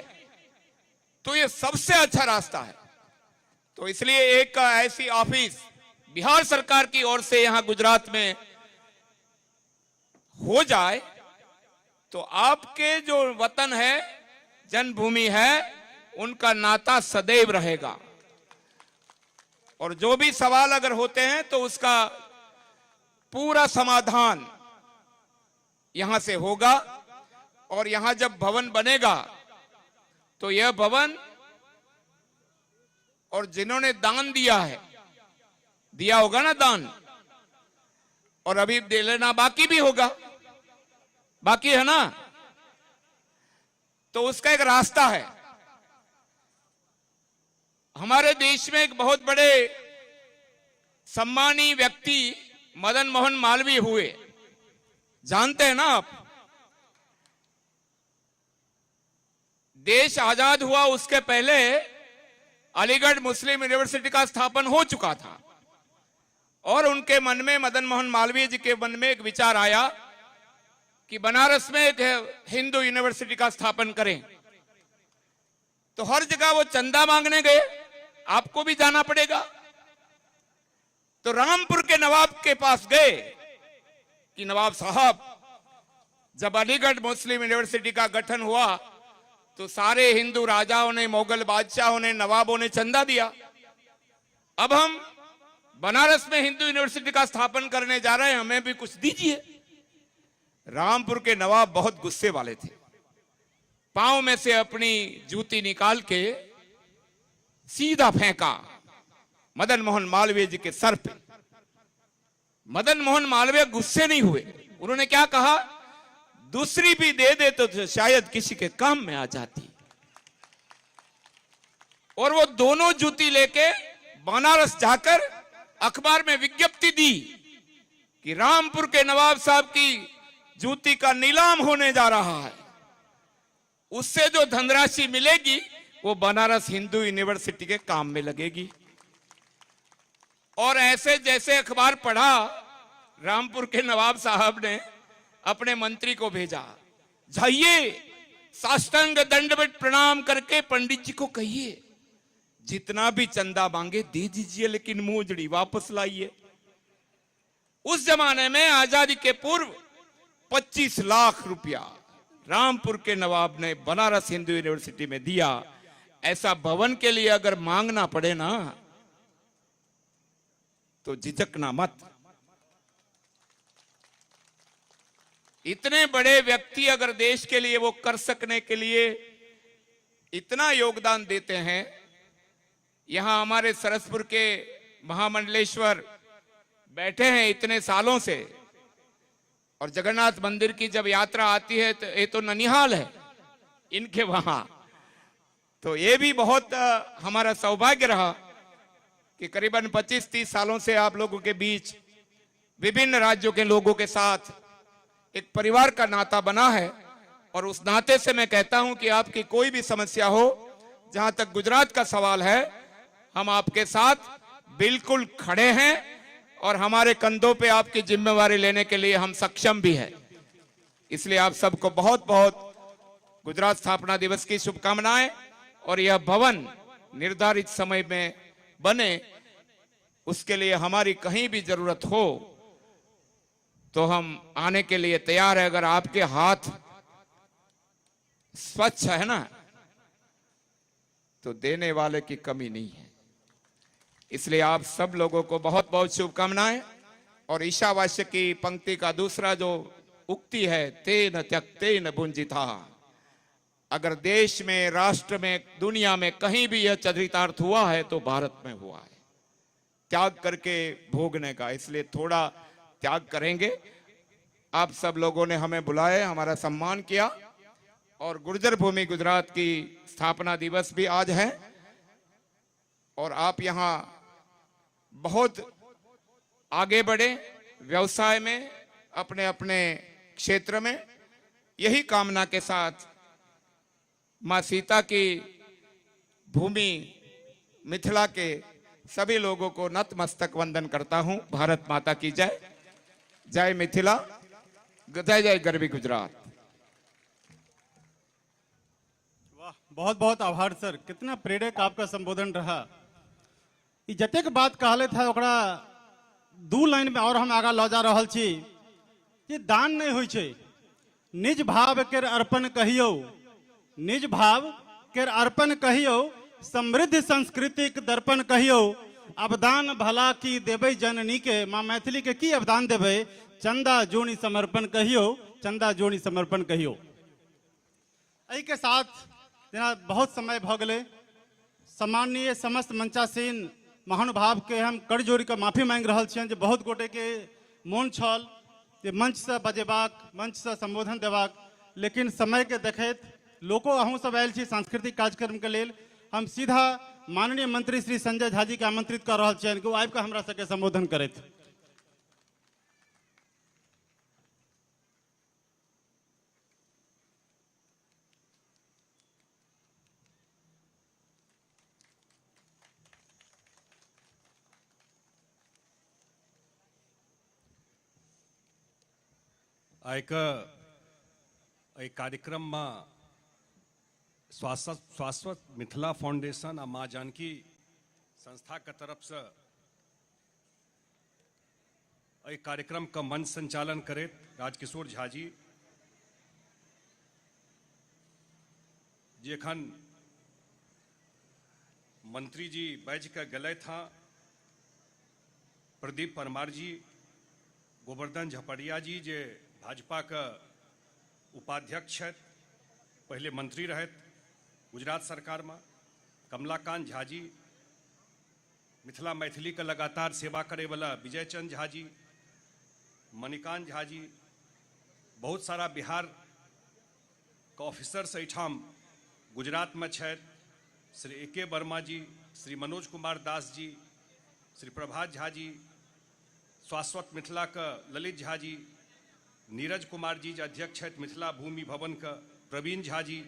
तो ये सबसे अच्छा रास्ता है। तो इसलिए एक ऐसी ऑफिस बिहार सरकार की ओर से यहां गुजरात में हो जाए तो आपके जो वतन है, जन्मभूमि है, उनका नाता सदैव रहेगा। और जो भी सवाल अगर होते हैं तो उसका पूरा समाधान यहां से होगा। और यहां जब भवन बनेगा तो यह भवन और जिन्होंने दान दिया है, दिया होगा ना दान, और अभी दे लेना बाकी भी होगा, बाकी है ना, तो उसका एक रास्ता है। हमारे देश में एक बहुत बड़े सम्मानी व्यक्ति मदन मोहन मालवीय हुए, जानते हैं ना आप। देश आजाद हुआ उसके पहले अलीगढ़ मुस्लिम यूनिवर्सिटी का स्थापन हो चुका था और उनके मन में, मदन मोहन मालवीय जी के मन में एक विचार आया कि बनारस में एक हिंदू यूनिवर्सिटी का स्थापन करें। तो हर जगह वो चंदा मांगने गए, आपको भी जाना पड़ेगा। तो रामपुर के नवाब के पास गए कि नवाब साहब, जब अलीगढ़ मुस्लिम यूनिवर्सिटी का गठन हुआ तो सारे हिंदू राजाओं ने, मुगल बादशाहों ने, नवाबों ने चंदा दिया। अब हम बनारस में हिंदू यूनिवर्सिटी का स्थापन करने जा रहे हैं, हमें भी कुछ दीजिए। रामपुर के नवाब बहुत गुस्से वाले थे, पांव में से अपनी जूती निकाल के सीधा फेंका मदन मोहन मालवीय जी के सर पे। मदन मोहन मालवीय गुस्से नहीं हुए, उन्होंने क्या कहा, दूसरी भी दे दे तो शायद किसी के काम में आ जाती। और वो दोनों जूती लेके बनारस जाकर अखबार में विज्ञप्ति दी कि रामपुर के नवाब साहब की जूती का नीलाम होने जा रहा है, उससे जो धनराशि मिलेगी वो बनारस हिंदू यूनिवर्सिटी के काम में लगेगी। और ऐसे जैसे अखबार पढ़ा, रामपुर के नवाब साहब ने अपने मंत्री को भेजा, जाइए साष्टांग दंडवत प्रणाम करके पंडित जी को कहिए जितना भी चंदा मांगे दे दीजिए, लेकिन मोजड़ी वापस लाइए। उस जमाने में आजादी के पूर्व 25 लाख रुपया रामपुर के नवाब ने बनारस हिंदू यूनिवर्सिटी में दिया। ऐसा भवन के लिए अगर मांगना पड़े ना तो झिझकना मत। इतने बड़े व्यक्ति अगर देश के लिए वो कर सकने के लिए इतना योगदान देते हैं। यहां हमारे सरसपुर के महामंडलेश्वर बैठे हैं इतने सालों से, और जगन्नाथ मंदिर की जब यात्रा आती है तो ये तो ननिहाल है इनके वहां। तो ये भी बहुत हमारा सौभाग्य रहा कि करीबन 25-30 सालों से आप लोगों के बीच विभिन्न राज्यों के लोगों के साथ एक परिवार का नाता बना है। और उस नाते से मैं कहता हूं कि आपकी कोई भी समस्या हो, जहां तक गुजरात का सवाल है, हम आपके साथ बिल्कुल खड़े हैं और हमारे कंधों पे आपकी जिम्मेवारी लेने के लिए हम सक्षम भी हैं। इसलिए आप सबको बहुत बहुत गुजरात स्थापना दिवस की शुभकामनाएं। और यह भवन निर्धारित समय में बने, उसके लिए हमारी कहीं भी जरूरत हो तो हम आने के लिए तैयार है। अगर आपके हाथ स्वच्छ है ना तो देने वाले की कमी नहीं है। इसलिए आप सब लोगों को बहुत बहुत शुभकामनाएं। और ईशावास्य की पंक्ति का दूसरा जो उक्ति है, तेन त्यक्तेन भुंजिता। अगर देश में, राष्ट्र में, दुनिया में कहीं भी यह चरितार्थ हुआ है तो भारत में हुआ है, त्याग करके भोगने का। इसलिए थोड़ा त्याग करेंगे। आप सब लोगों ने हमें बुलाया, हमारा सम्मान किया और गुर्जर भूमि गुजरात की स्थापना दिवस भी आज है और आप यहाँ बहुत आगे बढ़े व्यवसाय में, अपने अपने क्षेत्र में। यही कामना के साथ माँ सीता की भूमि मिथिला के सभी लोगों को नतमस्तक वंदन करता हूं। भारत माता की जय, जय मिथिला, जय जय गरबी गुजरात। वाह, बहुत बहुत आभार सर। कितना प्रेरक आपका संबोधन रहा। ई जतेक बात कहले था ओकरा दू लाइन में और हम आगा लऽ जा रहल छी जे दान नहीं होइ छै, निज भाव के अर्पण कहियौ, निज भाव के अर्पण कहियौ, समृद्ध सांस्कृतिक दर्पण कहियौ, अवदान भला की देबै जननी के, माँ मैथिली के की अवदान देबै, चंदा जोनी समर्पण कहियौ, चंदा जोनी समर्पण कहियौ। एहि के साथ जेना बहुत समय भऽ गेलै, सम्माननीय समस्त मंचासीन महानुभाव के हम कर जोड़ि कऽ माफी मांगि रहल छियनि जे बहुत गोटे के मोन छल जे मंचसँ बजेबाक, मंचसँ संबोधन देबाक, लेकिन समय के देखैत लोको अहूँ सब आयल छी सांस्कृतिक कार्यक्रम के लेल। हम सीधा माननीय मंत्री श्री संजय झा जी के आमंत्रित कऽ रहल छियनि कि ओ आबि कऽ हमरा सबके संबोधन करथि। आइके एहि कार्यक्रममे शाश्वत मिथिला फाउंडेशन आ माँ जानकी संस्थाके तरफसँ एहि कार्यक्रमके मंच संचालन करैत राजकिशोर झा जी, जे एखन मंत्री जी बाजि कऽ गेलथि हँ, प्रदीप परमार जी, गोवर्धन झपड़िया जी जे भाजपाके उपाध्यक्ष छथि, पहिले मंत्री रहथि गुजरात सरकारमे, कमलाकांत झा जी, मिथिला मैथिलीके लगातार सेवा करैवला विजय चंद झा जी, मणिकांत झा जी, बहुत सारा बिहार के ऑफिसर्स एहिठाम गुजरातमे छथि, श्री ए के वर्मा जी, श्री मनोज कुमार दास जी, श्री प्रभात झा जी, शाश्वत मिथिला के ललित झा जी, नीरज कुमार जी जे अध्यक्ष छथि मिथिला भूमि भवन के, प्रवीण झा जी,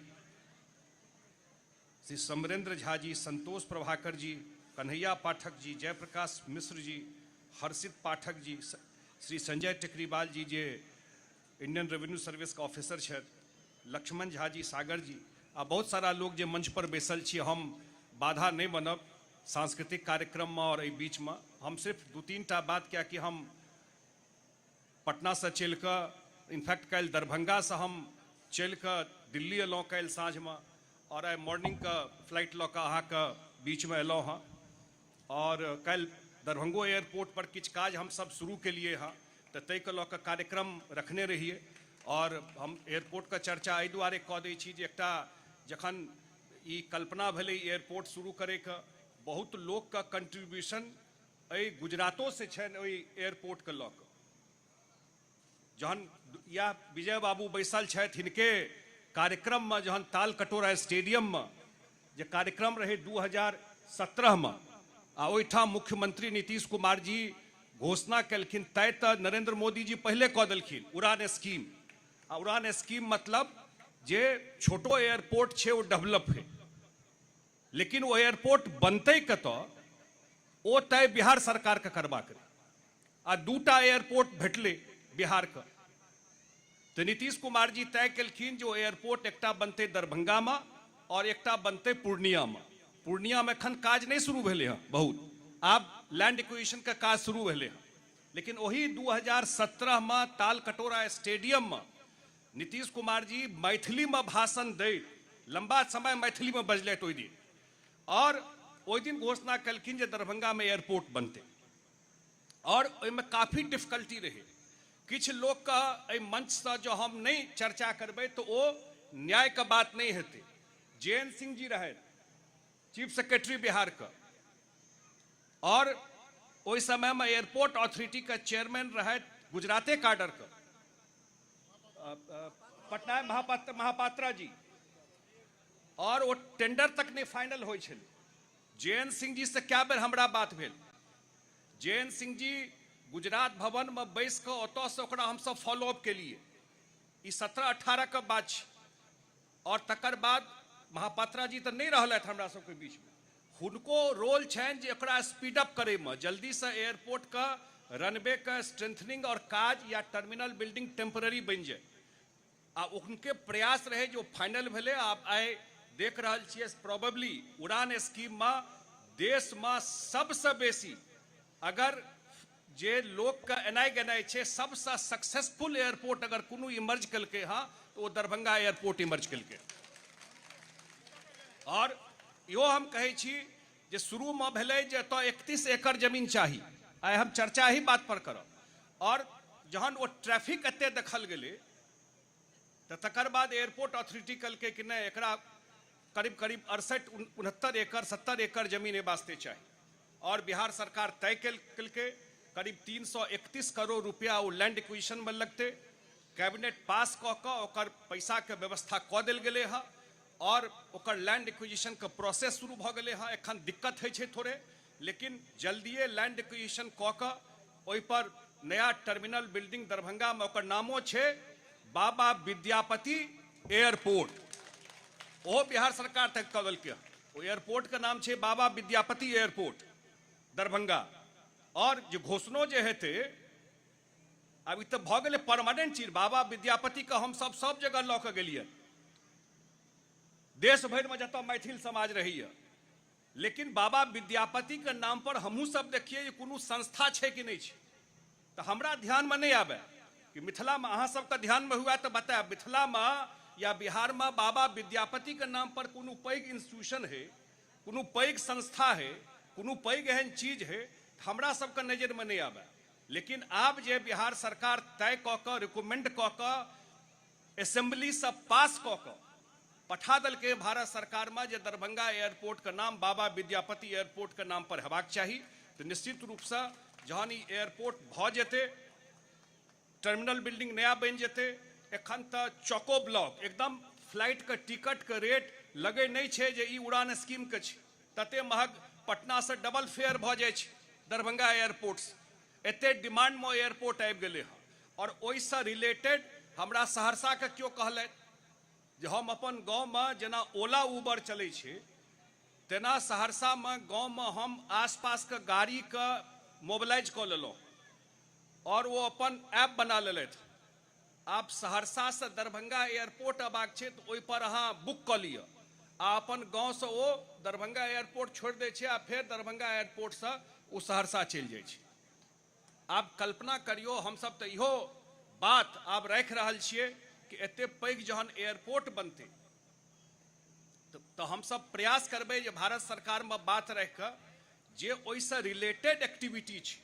श्री समरेंद्र झा जी, संतोष प्रभाकर जी, कन्हैया पाठक जी, जयप्रकाश मिश्र जी, हर्षित पाठक जी, श्री संजय टेकरीवाल जी जे इंडियन रेवेन्यू सर्विस के ऑफिसर छथि, लक्ष्मण झा जी, सागर जी, आ बहुत सारा लोग जे मंच पर बैसल छी। हम बाधा नहीं बनब सांस्कृतिक कार्यक्रम में और एहि बीच में हम सिर्फ दू तीन टा बात, कियाकि हम पटना से चलि कऽ, इनफैक्ट काल्हि दरभंगा से हम चलि कऽ दिल्ली एलहुँ काल्हि साँझमे, और आइ मॉर्निंगके फ्लाइट लऽ कऽ अहाँके बीचमे एलहुँ हँ। और काल्हि दरभंगो एयरपोर्ट पर किछु काज हम सब शुरू केलिए हँ, तऽ ताहिके लऽ कऽ कार्यक्रम रखने रहियै। और हम एयरपोर्टके चर्चा एहि दुआरे कऽ दै छी जे एकटा जखन ई कल्पना भेलै एयरपोर्ट शुरू करैके, बहुत लोकके कंट्रीब्यूशन एहि गुजरातोसँ छनि ओहि एयरपोर्टके लऽ कऽ। जहन इएह विजय बाबू बैसल छथि, हिनके कार्यक्रममे जहन ताल कटोरा स्टेडियममे जे कार्यक्रम रहै 2017मे, आ ओहिठाम मुख्यमंत्री नीतीश कुमार जी घोषणा केलखिन, तय तऽ नरेंद्र मोदी जी पहिले कऽ देलखिन उड़ान स्कीम। आ उड़ान स्कीम मतलब जे छोटो एयरपोर्ट छै ओ डेवलप है, लेकिन ओ एयरपोर्ट बनतै कतऽ ओ तय बिहार सरकारके करबाक रहै। आ दूटा एयरपोर्ट भेटलै बिहारके, तऽ नीतीश कुमार जी तय केलखिन जे ओ एयरपोर्ट एकटा बनतै दरभंगामे और एकटा बनतै पूर्णियामे। पूर्णियामे एखन काज नहि शुरू भेलै हँ बहुत, आब लैंड एक्विजिशनके काज शुरू भेलै हँ, लेकिन ओही 2017मे ताल कटोरा स्टेडियममे नीतीश कुमार जी मैथिलीमे भाषण दैत लंबा समय मैथिलीमे बजलथि ओहि दिन। आओर ओहि दिन घोषणा केलखिन जे दरभंगामे एयरपोर्ट बनतै। आओर ओहिमे काफी डिफिकल्टी रहै। किछु लोकके एहि मंचसँ जँ हम नहि चर्चा करबै तऽ ओ न्यायके बात नहि हेतै। जे एन सिंह जी रहथि चीफ सेक्रेटरी बिहारके, आओर ओहि समयमे एयरपोर्ट अथॉरिटीके चेयरमैन रहथि गुजराते काडरके पटना महापात्रा जी, आओर ओ टेंडर तक नहि फाइनल होइ छलै। जे एन सिंह जी से कए बेर हमरा बात भेल। जे एन सिंह जी गुजरात भवनमे बैस कऽ ओतऽसँ ओकरा हमसब फॉलोअप केलिए। ई 17-18 के बात छै। आओर तकर बाद महापात्रा जी तऽ नहि रहलथि हमरा सबके बीचमे, हुनको रोल छनि जे ओकरा स्पीड अप करैमे, जल्दीसँ एयरपोर्टके रनवेके स्ट्रेंथनिंग आओर काज या टर्मिनल बिल्डिंग टेम्पररी बनि जाय। आ हुनके प्रयास रहै जे ओ फाइनल भेलै। आब आइ देख रहल छियै प्रोबेबली उड़ान स्कीममे देशमे सबसँ बेसी अगर जे लोकके एनाइ गेनाइ छै, सबसँ सक्सेसफुल एयरपोर्ट अगर कोनो इमर्ज केलकै हँ तऽ ओ दरभंगा एयरपोर्ट इमर्ज केलकै। आओर इहो हम कहै छी जे शुरूमे भेलै जे एतऽ 31 एकड़ जमीन चाही, आइ हम चर्चा एही बात पर करब। आओर जहन ओ ट्रैफिक एते देखल गेलै तऽ तकर बाद एयरपोर्ट अथॉरिटी कहलकै कि नहि, एकरा करीब करीब 68 69 एकड़ 70 एकड़ जमीन एहि वास्ते चाही। आओर बिहार सरकार तय केलकै करीब 331 करोड़ रुपया ओ लैंड एक्विजिशनमे लगतै। कैबिनेट पास कऽ कऽ ओकर पैसाके व्यवस्था कऽ देल गेलै हँ आओर ओकर लैंड एक्विजिशनके प्रोसेस शुरू भऽ गेलै हँ। एखन दिक्कत होइ छै थोड़े, लेकिन जल्दिए लैंड एक्विजिशन कऽ कऽ ओहिपर नया टर्मिनल बिल्डिंग दरभंगामे, ओकर नामो छै बाबा विद्यापति एयरपोर्ट, ओहो बिहार सरकार तक कऽ देलकै हँ। ओ एयरपोर्टके नाम छै बाबा विद्यापति एयरपोर्ट दरभंगा। आओर जे घोषणो जे हेतै, आब ई तऽ भऽ गेलै परमानेंट चीज। बाबा विद्यापतिके हमसब सब जगह लऽ कऽ गेलियै, देश भरिमे जतऽ मैथिल समाज रहैए। लेकिन बाबा विद्यापतिके नाम पर हमहूँ सब देखियै जे कोनो संस्था छै कि नहि छै, तऽ हमरा ध्यानमे नहि आबै कि मिथिलामे, अहाँ सबके ध्यानमे हुए तऽ बतायब, मिथिलामे या बिहारमे बाबा विद्यापतिके नाम पर कोनो पैघ इंस्टीट्यूशन है, कोनो पैघ संस्था है, कोनो पैघ एहन चीज है, हमरा सबके नजरिमे नहि आबै। लेकिन आब जे बिहार सरकार तय कऽ कऽ, रिकमेंड कऽ कऽ, असेंबलीसँ पास कऽ कऽ पठा देलकै भारत सरकारमे जे दरभंगा एयरपोर्टके नाम बाबा विद्यापति एयरपोर्टके नाम पर हेबाक चाही, तऽ निश्चित रूपसँ जहन ई एयरपोर्ट भऽ जेतै, टर्मिनल बिल्डिंग नया बनि जेतै। एखन तऽ चौको ब्लॉक एकदम फ्लाइटके टिकटके रेट लगै नहि छै जे ई उड़ान स्कीमके छै, तते महग, पटनासँ डबल फेयर भऽ जाइ छै दरभंगा एयरपोर्टसँ, एते डिमांडमे एयरपोर्ट आबि गेलै हँ। आओर ओहिसँ रिलेटेड हमरा सहरसाके केओ कहलथि जे हम अपन गाँवमे जेना ओला उबर चलै छै तेना सहरसामे गाँवमे हम आसपासके गाड़ीके मोबिलाइज कऽ लेलहुँ आओर ओ अपन ऐप बना लेलथि। आब सहरसासँ दरभंगा एयरपोर्ट अयबाक छै तऽ ओहिपर अहाँ बुक कऽ लिअ आ अपन गाँवसँ ओ दरभंगा एयरपोर्ट छोड़ि दै छै आ फेर दरभंगा एयरपोर्टसँ ओ सहरसा चलि जाइ छै। आब कल्पना करियौ, हमसब तऽ इहो बात आब राखि रहल छियै कि एते पैघ जहन एयरपोर्ट बनतै तऽ हमसब प्रयास करबै जे भारत सरकारमे बात राखि कऽ जे ओहिसँ रिलेटेड एक्टिविटी छै,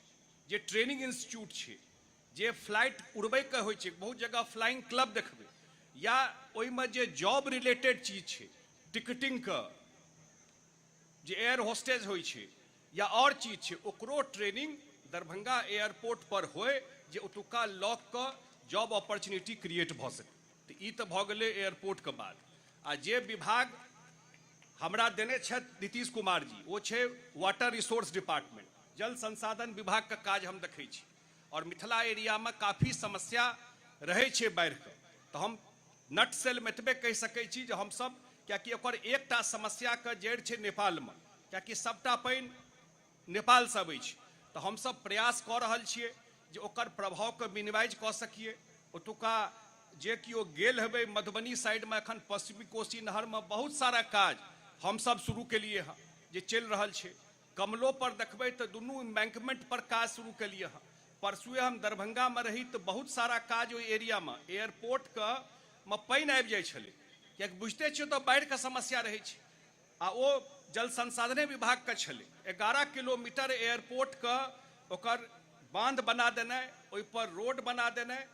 जे ट्रेनिंग इंस्टीट्यूट छै, जे फ्लाइट उड़बैके होइ छै, बहुत जगह फ्लाइंग क्लब देखबै, या ओहिमे जे जॉब रिलेटेड चीज छै, टिकटिंगके, जे एयर होस्टेज होइ छै या आओर चीज छै, ओकरो ट्रेनिंग दरभंगा एयरपोर्ट पर होय जे ओतुका लोकके जॉब अपॉर्चुनिटी क्रिएट भऽ सकै। तऽ ई तऽ भऽ गेलै एयरपोर्टके बात। आ जे विभाग हमरा देने छथि नीतीश कुमार जी, ओ छै वाटर रिसोर्स डिपार्टमेंट, जल संसाधन विभागके काज हम देखै छी। आओर मिथिला एरियामे काफी समस्या रहै छै बाढ़िके, तऽ हम नट सेलमे एतबे कहि सकै छी जे हमसब, कियाकि ओकर एकटा समस्याके जड़ि छै नेपालमे, कियाकि सबटा पानि नेपालसँ अबै छै, तऽ हमसब प्रयास कऽ रहल छियै जे ओकर प्रभावके मिनिमाइज कऽ सकियै। ओतुका जे केओ गेल हेबै मधुबनी साइडमे, एखन पश्चिमी कोसी नहरमे बहुत सारा काज हमसब शुरू केलियै हँ जे चलि रहल छै। कमलो पर देखबै तऽ दुनू एम्बैंकमेंट पर काज शुरू केलियै हँ। परसुए हम दरभंगामे रही तऽ बहुत सारा काज ओहि एरियामे एयरपोर्टके मे पानि आबि जाइ छलै, कियाकि बुझिते छियै तऽ बाढ़िके समस्या रहै छै। आ ओ जल संसाधने विभागके छलै। 11 किलोमीटर एयरपोर्टके ओकर बांध बना देनाइ, ओहिपर रोड बना देनाइ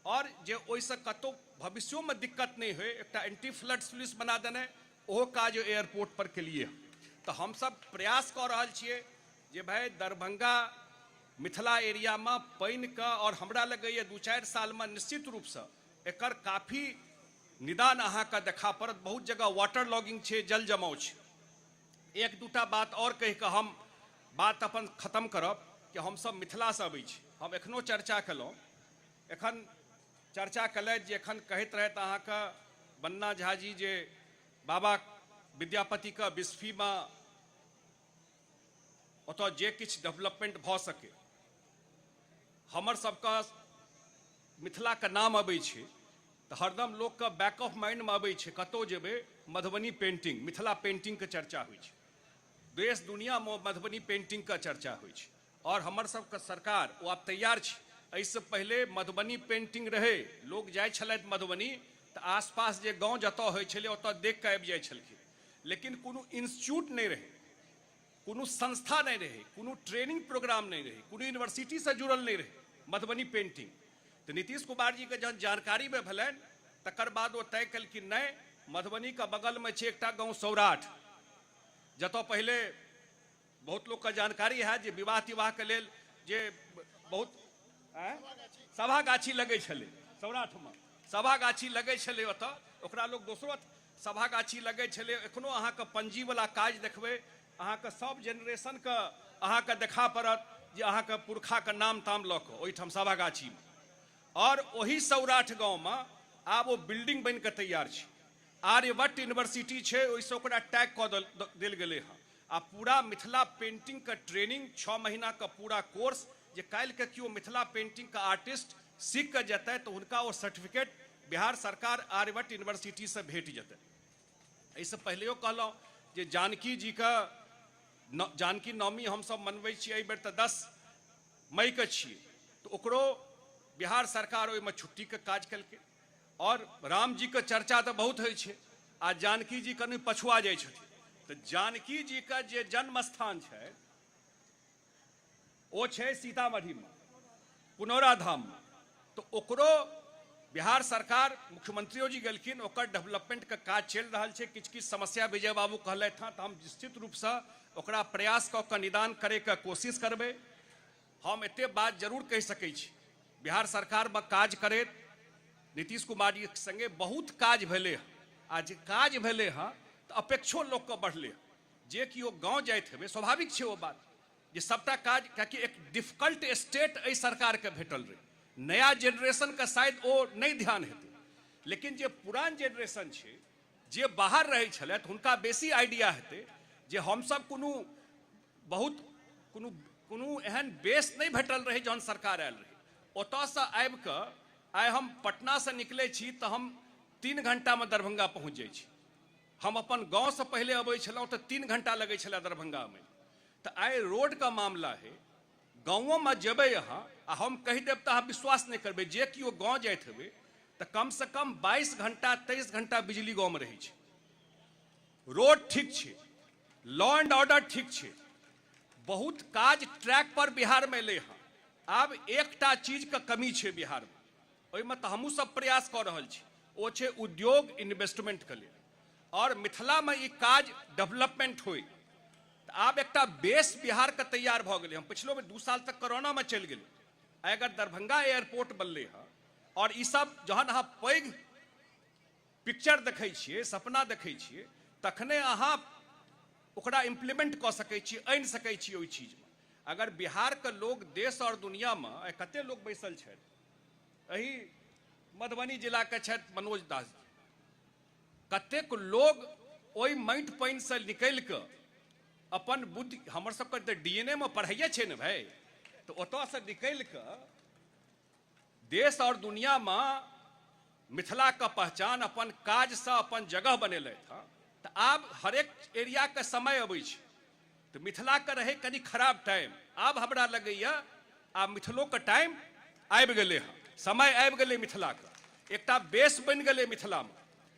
आओर जे ओहिसँ कतहु भविष्योमे दिक्कत नहि होइ, एकटा एंटी फ्लड स्लुइस बना देनाइ, ओहो काज एयरपोर्ट पर केलिए हँ। तऽ हमसब प्रयास कऽ रहल छियै जे भाइ दरभंगा मिथिला एरियामे पानिके, आओर हमरा लगैए 2-4 सालमे निश्चित रूपसँ एकर काफी निदान अहाँके देखा पड़त। बहुत जगह वाटर लॉगिंग छै, जल जमाव छै। एक दूटा बात आओर कहि कऽ हम बात अपन खत्म करब कि हमसब मिथिलासँ अबै छी। हम एखनो चर्चा केलहुँ, एखन चर्चा केलथि जे एखन कहैत रहथि अहाँके बन्ना झा जी जे बाबा विद्यापतिके बिस्फीमे ओतऽ जे किछु डेवलपमेंट भऽ सकै। हमर सबके मिथिलाके नाम अबै छै तऽ हरदम लोकके बैक ऑफ माइंडमे अबै छै, कतहु जेबै मधुबनी पेंटिंग, मिथिला पेंटिंगके चर्चा होइ छै, देश दुनिआमे मधुबनी पेंटिंगके चर्चा होइ छै। आओर हमर सबके सरकार ओ आब तैयार छै। एहिसँ पहिले मधुबनी पेंटिंग रहै, लोक जाइ छलथि मधुबनी तऽ आसपास जे गाँव जतऽ होइ छलै ओतऽ देख कऽ आबि जाइ छलखिन, लेकिन कोनो इंस्टीट्यूट नहि रहै, कोनो संस्था नहि रहै, कोनो ट्रेनिंग प्रोग्राम नहि रहै, कोनो यूनिवर्सिटीसँ जुड़ल नहि रहै मधुबनी पेंटिंग। तऽ नीतीश कुमार जीके जहन जानकारीमे भेलनि तकर बाद ओ तय केलखिन नहि, मधुबनीके बगलमे छै एकटा गाँव सौराठ, जतऽ पहिले बहुत लोकके जानकारी हैत जे विवाह तिवाहके लेल जे बहुत सभा गाछी लगै छलै सौराठमे, सभा गाछी लगै छलै ओतऽ, ओकरा लोक दोसरो सभा गाछी लगै छलै। एखनो अहाँके पंजीवला काज देखबै, अहाँके सब जेनरेशनके अहाँके देखा पड़त जे अहाँके पुरखाके नाम ताम लऽ कऽ ओहिठाम सभा गाछीमे। आओर ओही सौराठ गाँवमे आब ओ बिल्डिंग बनि कऽ तैयार छै, आर्यभट्ट यूनिवर्सिटी छै, ओहिसँ ओकरा टैग कऽ देल गेलै हँ। आ पूरा मिथिला पेंटिंगके ट्रेनिंग 6 महीनाके पूरा कोर्स, जे काल्हिके केओ मिथिला पेंटिंगके आर्टिस्ट सीख कऽ जेतै तऽ हुनका ओ सर्टिफिकेट बिहार सरकार आर्यभट्ट यूनिवर्सिटीसँ भेट जेतै। एहिसँ पहिलेओ कहलहुँ जे जानकी जीके जानकी नवमी हमसब मनबै छी, एहि बेर तऽ 10 मईके छियै, तऽ ओकरो बिहार सरकार ओहिमे छुट्टीके काज केलकै। आओर रामजीके चर्चा तऽ बहुत होइ छै आ जानकी जी कनि पछुआ जाइ छथिन, तऽ जानकी जीके जे जन्म स्थान छै ओ छै सीतामढ़ीमे पुनौरा धाममे, तऽ ओकरो बिहार सरकार मुख्यमंत्रियो जी गेलखिन, ओकर डेवलपमेंटके काज चलि रहल छै। किछु किछु समस्या विजय बाबू कहलथि हँ, तऽ हम निश्चित रूपसँ ओकरा प्रयास कऽ कऽ निदान करैके कोशिश करबै। हम एते बात जरूर कहि सकै छी, बिहार सरकारमे काज करैत नीतीश कुमार जी संगे बहुत काज भेलै हँ, आ जे काज भेलै हँ तऽ अपेक्षो लोकके बढ़लै हँ। जे केओ गाँव जाइत हेबै, स्वाभाविक छै ओ बात जे सबटा काज, कियाकि एक डिफिकल्ट स्टेट एहि सरकारके भेटल रहै, नया जेनरेशनके शायद ओ नहि ध्यान हेतै, लेकिन जे पुरान जेनरेशन छै, जे बाहर रहै छलथि, हुनका बेसी आइडिया हेतै जे हमसब कोनो बहुत कोनो कोनो एहन बेस नहि भेटल रहै जहन सरकार आयल रहै। ओतऽसँ आबिकऽ आइ हम पटनासँ निकलै छी तऽ हम 3 घण्टामे दरभंगा पहुँच जाइ छी। हम अपन गाँवसँ पहिले अबै छलहुँ तऽ 3 घण्टा लगै छलै दरभंगामे। तऽ आइ रोडके मामला है, गाँवोमे जेबै अहाँ आ हम कहि देब तऽ अहाँ विश्वास नहि करबै, जे केओ गाँव जाइत हेबै तऽ कमसँ कम 22 घण्टा 23 घण्टा बिजली गाँवमे रहै छै। रोड ठीक छै, लॉ एंड ऑर्डर ठीक छै, बहुत काज ट्रैक पर बिहारमे एलै हँ। आब एकटा चीजके कमी छै बिहारमे, ओहिमे तऽ हमहूँ सब प्रयास कऽ रहल छी, ओ छै उद्योग इन्वेस्टमेंटके लेल। आओर मिथिलामे ई काज डेवलपमेंट होइ तऽ आब एकटा बेस बिहारके तैयार भऽ गेलै। हम पछिलो बेर 2 साल तक कोरोनामे चलि गेलै, आइ अगर दरभंगा एयरपोर्ट बनलै हँ आओर ई सब जहन अहाँ पैघ पिक्चर देखै छियै, सपना देखै छियै, तखने अहाँ ओकरा इम्प्लीमेंट कऽ सकै छियै, आनि सकै छियै ओहि चीजमे। अगर बिहारके लोक देश आओर दुनिआमे, आइ कते लोक बैसल छथि, एहि मधुबनी जिलाके छथि मनोज दास जी, कतेक लोग ओहि माटि पानिसँ निकलि कऽ अपन बुद्धि, हमर सबके तऽ डी एन ए मे पढ़ाइए छै ने भाइ, तऽ ओतऽसँ निकलि कऽ देश आओर दुनिआमे मिथिलाके पहचान अपन काजसँ अपन जगह बनेलथि हँ। तऽ आब हरेक एरियाके समय अबै छै, तऽ मिथिलाके रहै कनि खराब टाइम, आब हमरा लगैए आब मिथिलोके टाइम आबि गेलै हँ, समय आबि गेलै मिथिलाके, एकटा बेस बनि गेलै मिथिलामे।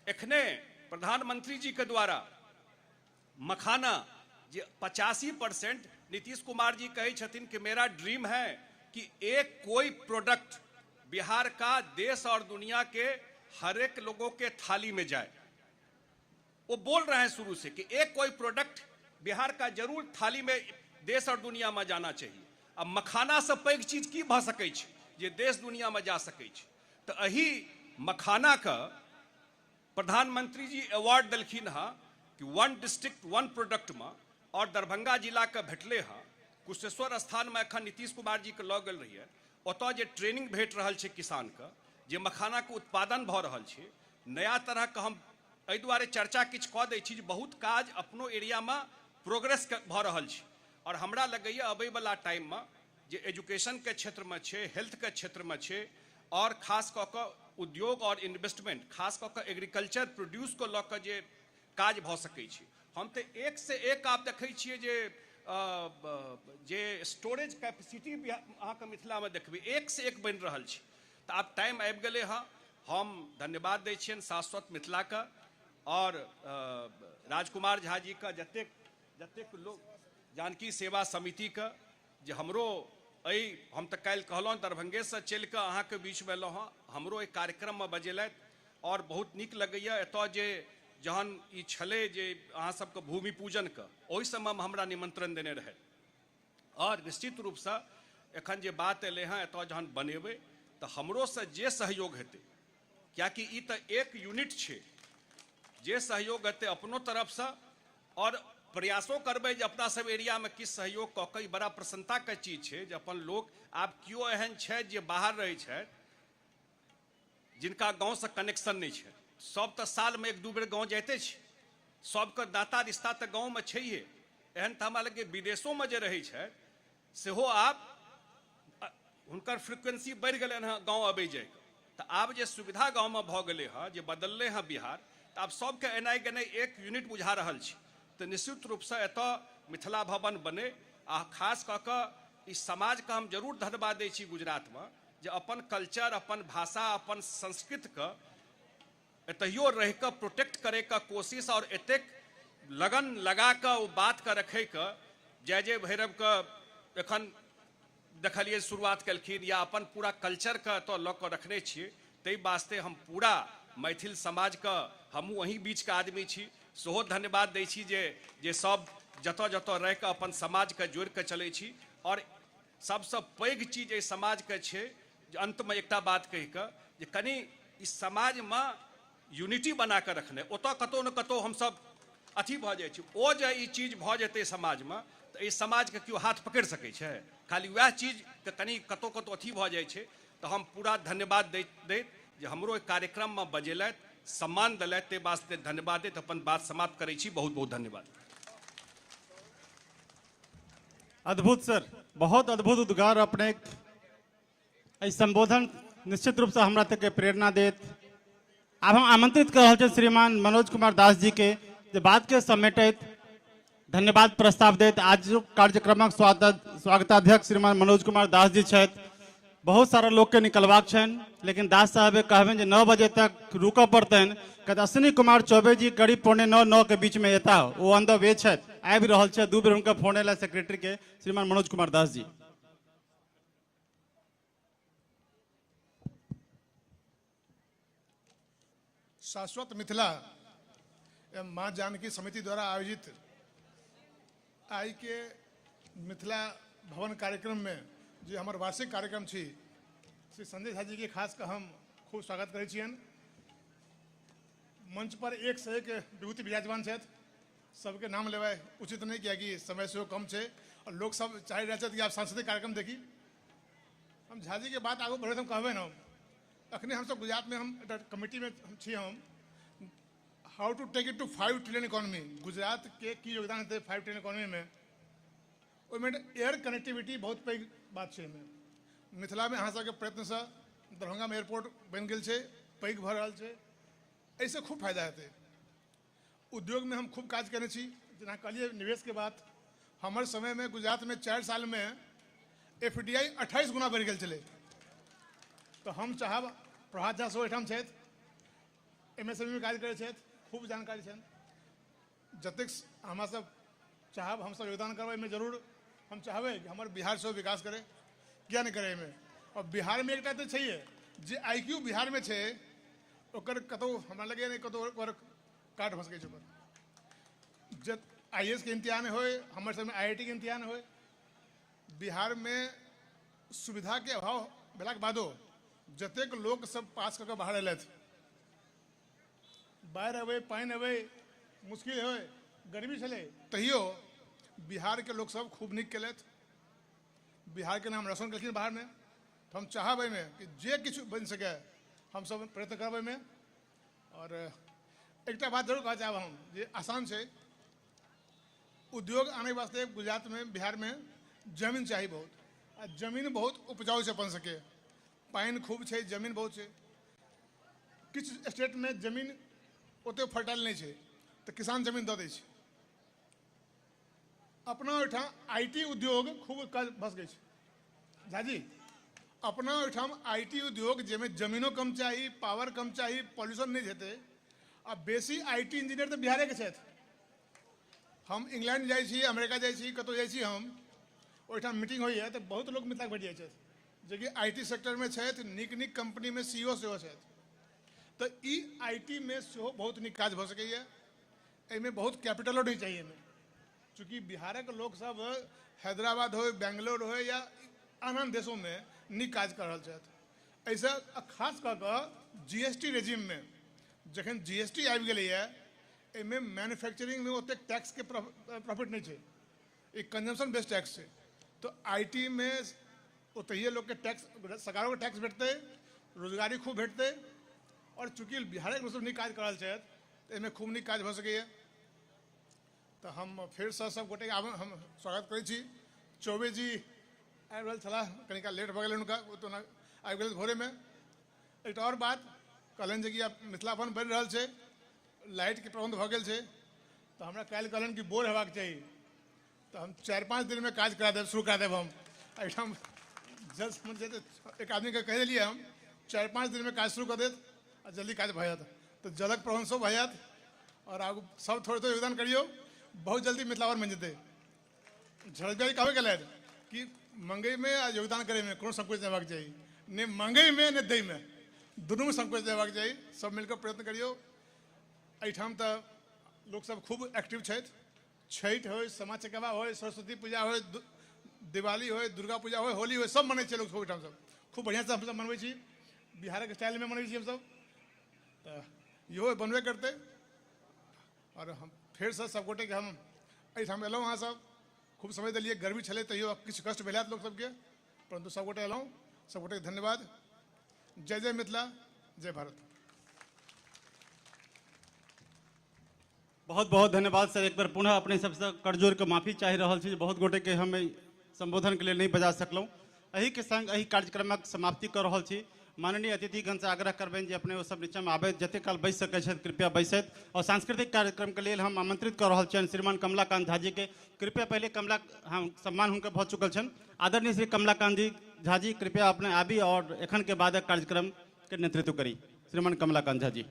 एखने प्रधानमंत्री जीके द्वारा मखाना जे 85% नीतीश कुमार जी कहै छथिन कि मेरा ड्रीम है कि एक कोई प्रोडक्ट बिहार का देश और दुनिया के हर एक लोगों के थाली में जाए। वो बोल रहे हैं शुरू से कि एक कोई प्रोडक्ट बिहार का जरूर थाली में देश और दुनिया में जाना चाहिए। अब मखाना से पैघ चीज की भऽ सकै छै जे देश दुनिया में जा सकै छै। तऽ एहि मखाना के प्रधानमंत्री जी अवार्ड देलखिन हँ कि वन डिस्ट्रिक्ट वन प्रोडक्ट में, और दरभंगा जिला के भेटले हँ। कुशेश्वर स्थान में एखन नीतीश कुमार जी के लऽ गेल रहियै, ओतऽ जे ट्रेनिंग भेट रहल छै किसान के, जे मखाना के उत्पादन भऽ रहल छै नया तरह के। हम एहि दुआरे चर्चा किछु कऽ दै छी जे बहुत काज अपनो एरियामे प्रोग्रेस भऽ रहल छै। और हमरा लगैए अबैवला टाइममे जे एजुकेशनके क्षेत्रमे छै, हेल्थके क्षेत्रमे छै, और खास कऽ कऽ उद्योग और इन्वेस्टमेंट, खास कऽ कऽ एग्रीकल्चर प्रोड्यूसके लऽ कऽ जे काज भऽ सकै छै। हम तऽ एक से एक आब देखै छियै जे जे स्टोरेज कैपेसिटी अहाँके मिथिलामे देखबै एक से एक बनि रहल छै। तऽ आब टाइम आबि गेलै हँ। हम धन्यवाद दै छियनि शाश्वत मिथिलाके और राजकुमार झा जीके, जतेक जतेक लोक जानकी सेवा समितिके, जे हमरो एहि, हम तऽ काल्हि कहलहुँ दरभंगेसँ चलि कऽ अहाँके बीचमे एलहुँ हँ, हमरो एहि कार्यक्रममे बजेलथि और बहुत नीक लगैए। एतऽ जे जहन ई छलै जे अहाँ सबके भूमि पूजनके, ओहि समयमे हमरा निमंत्रण देने रहै और निश्चित रूपसँ एखन जे बात एलै हँ, एतऽ जहन बनेबै तऽ हमरोसँ जे सहयोग हेतै, कियाकि ई तऽ एक यूनिट छै, जे सहयोग हेतै अपनो तरफसँ और प्रयासो करबै जे अपना सब एरियामे किछु सहयोग कऽ कऽ। ई बड़ा प्रसन्नताके चीज छै जे अपन लोक आब केओ एहन छथि जे बाहर रहै छथि, जिनका गाँवसँ कनेक्शन नहि छै। सब तऽ सालमे एक दू बेर गाँव जाइते छै, सबके नाता रिश्ता तऽ गाँवमे छैहे। एहन तऽ हमरा लगैए विदेशोमे जे रहै छथि सेहो आब हुनकर फ्रिक्वेंसी बढ़ि गेलनि हँ गाँव अबै जाइके। तऽ आब जे सुविधा गाँवमे भऽ गेलै हँ, जे बदललै हँ बिहार, तऽ आब सबके एनाइ गेनाइ एक यूनिट बुझा रहल छै। तऽ निश्चित रूपसँ एतऽ मिथिला भवन बनै आ खास कऽ कऽ ई समाजके हम जरूर धन्यवाद दै छी गुजरातमे जे अपन कल्चर, अपन भाषा, अपन संस्कृतिके एतहियो रहि कऽ प्रोटेक्ट करैके कोशिश और एतेक लगन लगा कऽ ओ बातके रखैके, जय जय भैरवके एखन देखलियै शुरुआत केलखिन, या अपन पूरा कल्चरके एतऽ लऽ कऽ रखने छियै। ताहि वास्ते हम पूरा मैथिल समाजके, हमहूँ अहीं बीचके आदमी छी, सेहो धन्यवाद दै छी जे जे सब जतऽ जतऽ रहि कऽ अपन समाजके जोड़ि कऽ चलै छी। आओर सबसँ पैघ चीज एहि समाजके छै जे अन्तमे एकटा बात कहि कऽ जे कनि ई समाजमे यूनिटी बना कऽ रखने, ओतऽ कतहु ने कतहु हमसब अथी भऽ जाइ छी। ओ जे ई चीज भऽ जेतै समाजमे तऽ एहि समाजके केओ हाथ पकड़ि सकै छै? खाली वएह चीजके कनि कतहु कतहु अथी भऽ जाइ छै। तऽ हम पूरा धन्यवाद दैत दैत जे हमरो एहि कार्यक्रममे बजेलथि, सम्मान देलथि, ताहि वास्ते धन्यवाद दैत अपन बात समाप्त करै छी। बहुत बहुत धन्यवाद। अद्भुत सर, बहुत अद्भुत उद्गार अपने एहि संबोधन निश्चित रूपसँ हमरा तक प्रेरणा देत। आब हम आमंत्रित कर रहल छी श्रीमान मनोज कुमार दास जी के जे बात के समेटैत धन्यवाद प्रस्ताव दैत। आज कार्यक्रमक स्वागताध्यक्ष श्रीमान मनोज कुमार दास जी छथि। बहुत सारा लोक के निकलबाक छनि, लेकिन दास साहब कहबनि जे 9 बजे तक रुकऽ पड़तनि, किया अश्विनी कुमार चौबे जी करीब 8:45 9 के बीच में एता, ओ ऑन the way छथि, आबि रहल छथि। 2 बेर हुनका फोन एला सेक्रेटरी के। श्रीमान मनोज कुमार दास जी। शाश्वत मिथिला एवं माँ जानकी समिति द्वारा आयोजित आई के मिथिला भवन कार्यक्रम में जे हमर वार्षिक कार्यक्रम छी, श्री संजय झा जी के खास कऽ हम खूब स्वागत करै छियनि। मंच पर एक से एक विभूति विराजमान छथि, सबके नाम लेबै उचित नहीं, कियाकि समय सेहो कम छै और लोग सब चाहि रहल छथि कि आब सांस्कृतिक कार्यक्रम देखी। हम झा जी के बात आगू बढ़ैत हम कहबै ने, अखने हमसब गुजरात में हम एकटा कमिटी में हम छी, हम how to take it to 5 trillion economy, Gujarat के की योगदान हेतै 5 ट्रिलियन इकोनॉमी में, ओहिमे एयर कनेक्टिविटी बहुत पैघ बात छै। एहिमे मिथिलामे अहाँ सबके प्रयत्नसँ दरभंगामे एयरपोर्ट बनि गेल छै, पैघ भऽ रहल छै, एहिसँ खूब फायदा हेतै। उद्योगमे हम खूब काज केने छी, जेना कहलियै निवेशके बात, हमर समयमे गुजरातमे 4 सालमे FDI 28 गुना बढ़ि गेल छलै। तऽ हम चाहब, प्रभात झा सेहो एहिठाम छथि, MSME मे काज करै छथि, खूब जानकारी छनि। जतेक हमरा सब चाहब हमसब योगदान करबै एहिमे जरूर। हम चाहबै कि हमर बिहार सेहो विकास करै, किया नहि करै एहिमे। आओर बिहारमे एकटा तऽ छैहे जे I Q बिहारमे छै, ओकर कतहु हमरा लगैए नहि कतहु ओकर काट भऽ सकै छै। ओकर जे आई ए एस के इम्तिहान होइ, हमर सबमे आई I T के इम्तिहान होइ, बिहारमे सुविधाके अभाव भेलाके बादो जतेक लोक सब पास कऽ कऽ बाहर एलथि, बाढ़ि अबै, पानि अबै, मुश्किल होइ, गर्मी छलै, तैयो बिहारके लोकसब खूब नीक केलथि, बिहारके नाम रोशन केलखिन बाहरमे। तऽ हम चाहब एहिमे कि जे किछु बनि सकै हमसब प्रयत्न करब एहिमे। आओर एकटा बात जरूर कहऽ चाहब हम जे आसान छै उद्योग आनै वास्ते गुजरातमे, बिहारमे जमीन चाही बहुत, आ जमीन बहुत उपजाउ छै अपन सबके, पानि खूब छै, जमीन बहुत छै। किछु स्टेटमे जमीन ओते फर्टाइल नहि छै तऽ किसान जमीन दऽ दै छै। अपना ओहिठाम I T उद्योग खूब काज भऽ सकै छै झाजी। अपना ओहिठाम I T उद्योग जाहिमे जमीनो कम चाही, पावर कम चाही, पॉल्यूशन नहि हेतै, आ बेसी I T engineer तऽ बिहारेके छथि। हम इंग्लैंड जाइ छी, अमेरिका जाइ छी, कतहु जाइ छी हम, ओहिठाम मीटिंग होइए तऽ बहुत लोक मिथिलाके भेट जाइ छथि जेकि I T सेक्टरमे छथि, नीक नीक कम्पनीमे सी ओ सेहो छथि। तऽ ई I T मे सेहो बहुत नीक काज भऽ सकैए। एहिमे बहुत कैपिटलो नहि चाही एहिमे, चूँकि बिहारक लोकसभ हैदराबाद होइ, बेंगलोर होइ या आन आन देशोमे नीक काज कऽ रहल छथि। एहिसँ खास कऽ कऽ जी एस टी रेजिममे जखन जी एस टी आबि गेलैए, एहिमे मैन्युफैक्चरिंगमे ओतेक टैक्सके प्रॉफिट नहि छै, ई कंजम्पशन बेस्ड टैक्स छै। तऽ I T मे ओतहिए लोकके टैक्स, सरकारोके टैक्स भेटतै, रोजगारी खूब भेटतै। आओर चूँकि बिहारके लोकसभ नीक काज कऽ रहल छथि तऽ एहिमे खूब नीक काज भऽ सकैए। तऽ हम फेरसँ सब गोटेके आब हम स्वागत करै छी। चौबे जी आबि रहल छलाह, कनिका लेट भऽ गेलै हुनका, ओ तऽ ओना आबि गेल भोरेमे। एकटा आओर बात कहलनि जे कि आब मिथिला भवन बनि रहल छै, लाइटके प्रबन्ध भऽ गेल छै, तऽ हमरा काल्हि कहलनि कि बोर हेबाक चाही, तऽ हम 4-5 दिनमे काज करा देब, शुरू करा देब। हम एहिठाम जल संबंध एक आदमीके कहि देलियै, हम 4-5 दिनमे काज शुरू कऽ देत आ जल्दी काज भऽ जायत। तऽ जलक प्रबन्ध सब भऽ जायत आओर आगू सब थोड़े थोड़े योगदान करियौ, बहुत जल्दी मिथिला भवन बनि जेतै। झड़क कहबे केलथि कि मंगैमे आ योगदान करैमे कोनो संकोच नहि हेबाक चाही, नहि मंगैमे नहि दैमे, दुनूमे संकोच नहि हेबाक चाही। सब मिलकऽ प्रयत्न करियौ। एहिठाम तऽ लोकसब खूब एक्टिव छथि। छठि होइ, सामा चकेबा होइ, सरस्वती पूजा होइ, दिवाली होइ, दुर्गा पूजा होइ, होली होइ, सब मनबै छै लोक ओहिठाम। सब खूब बढ़िआँसँ हमसब मनबै छी, बिहारक स्टाइलमे मनबै छी हमसब, तऽ इहो बनबे करतै। आओर हम फेरसँ सबगोटेके हम एहिठाम एलहुँ, अहाँसब खूब समय देलियै, गर्मी छलै तैयो किछु कष्ट भेल हैत लोक सबके, परन्तु सबगोटे एलहुँ, सबगोटेके धन्यवाद। जय जय मिथिला, जय भारत। बहुत बहुत धन्यवाद सर। एक बेर पुनः अपने सबसँ कर जोड़ के माफी चाहि रहल छी जे बहुत गोटे के हम एहि संबोधन के लेल नहि बजा सकलहुँ। एहि के संग एहि कार्यक्रमक समाप्ति कऽ रहल छी। माननीय अतिथिगणसँ आग्रह करबनि जे अपने ओ सब नीचाँमे आबथि, जतेक काल बैसि सकै छथि कृपया बैसथि। आओर सांस्कृतिक कार्यक्रमके लेल हम आमंत्रित कऽ रहल छियनि श्रीमान कमलाकांत झा जी के। कृपया पहिले कमला, हम सम्मान हुनकर भऽ चुकल छनि। आदरणीय श्री कमलाकांत जी झा जी कृपया अपने आबी आओर एखन के बादक कार्यक्रम के नेतृत्व करी। श्रीमान कमलाकांत झा जी।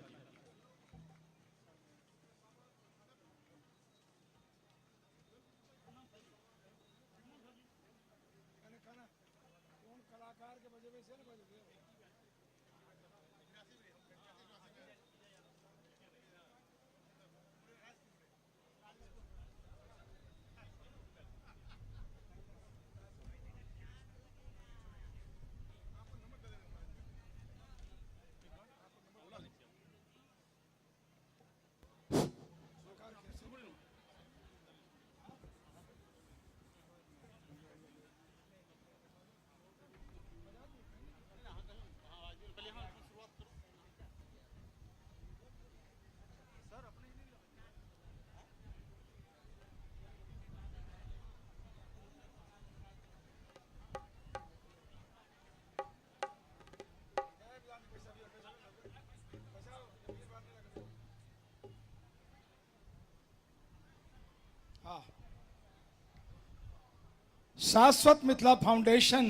शाश्वत मिथिला फाउंडेशन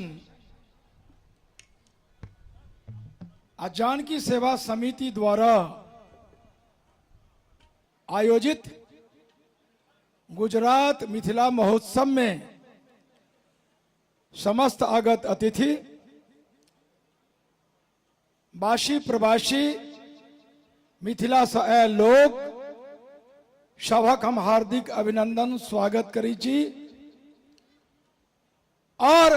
आ जानकी सेवा समिति द्वारा आयोजित गुजरात मिथिला महोत्सव में समस्त आगत अतिथि, बासी प्रवासी मिथिला से आयल लोक सभक हम हार्दिक अभिनंदन स्वागत करै छी। और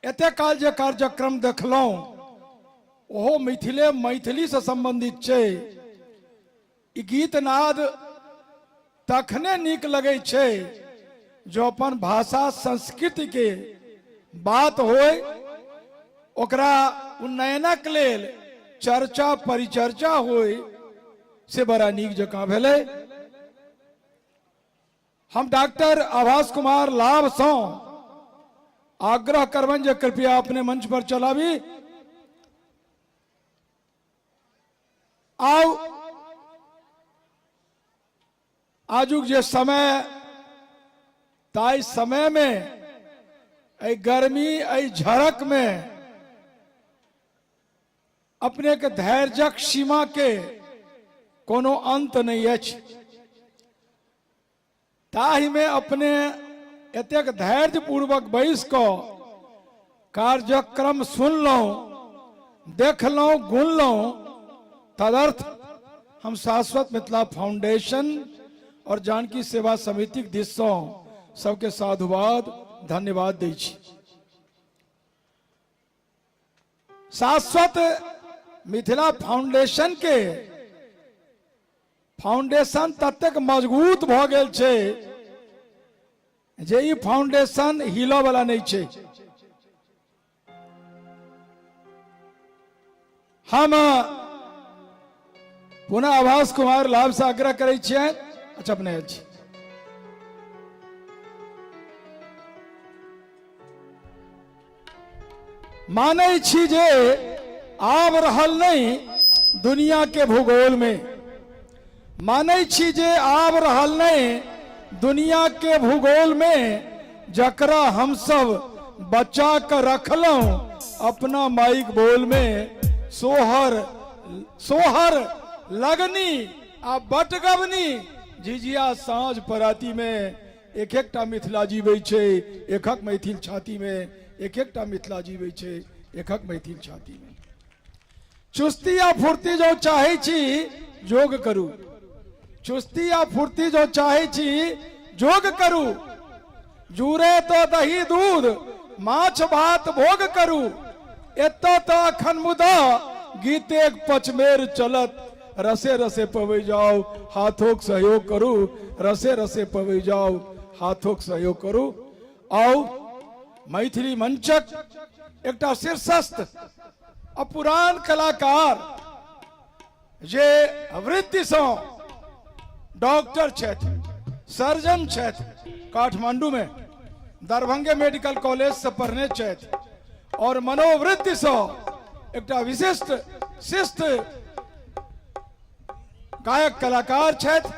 एते काल जे कार्यक्रम देखलहुँ ओहो मिथिले मैथिली से संबंधित छै। ई गीत नाद तखने नीक लगै छै जो अपन भाषा संस्कृति के बात होय, ओकरा उन्नयनक लेल चर्चा परिचर्चा होय, से बड़ा नीक जकाँ भेलै। हम डॉक्टर आभास कुमार लाभ सँ आग्रह करबनि जे कृपया अपने मंच पर चलाबी। आउ आजुक जे समय, ताहि समय में एहि गर्मी एहि झड़क में अपने के धैर्यक सीमा के कोनो अंत नहीं अछि। ताहि में अपने एतेक धैर्य पूर्वक बैस कऽ कार्यक्रम सुनलहुँ, देखलहुँ, गुनलहुँ, तदर्थ हम शाश्वत मिथिला फाउंडेशन और जानकी सेवा समितिक दिससँ सबके साधुवाद धन्यवाद दै छी। शाश्वत मिथिला फाउंडेशन के फाउंडेशन ततेक मजबूत भऽ गेल छै जे ई फाउंडेशन हिलऽ वाला नहि छै। हम पुनः आभास कुमार लाभ से आग्रह करै छियनि। अच्छा, अपने आयल छी। मानै छी जे आब रहल नहि दुनिया के भूगोल में, मानै छी जे आब रहल नहि दुनिया के भूगोल में, जकरा हमसब बचा कऽ रखलहुँ अपना माइक बोल में। सोहर सोहर लगनी आ बटगबनी झिझिया साँझ पराती में, एक एकटा मिथिला जीबै छै एकक मैथिल छातीमे, एक एकटा मिथिला जीबै छै एकक मैथिल छातीमे। चुस्ती आ फुर्ती जो चाहै छी योग करू, चुस्ती आ फुर्ती जो चाहै छी योग करू, जूरे तो दही दूध माछ भात भोग करू, एतऽ तऽ अखन मुदा गीतेक पचमेर चलत, रसे रसे पबै जाउ हाथोक सहयोग करू, रसे रसे पबै जाउ हाथोक सहयोग करू। आउ मैथिली मंचक एकटा शीर्षस्थ आ पुरान कलाकार जे वृत्तिसँ डॉक्टर छथि, सर्जन छथि, काठमांडूमे दरभंगे मेडिकल कॉलेजसँ पढ़ने छथि और मनोवृत्तिसँ एकटा विशिष्ट शिष्ट गायक कलाकार छथि,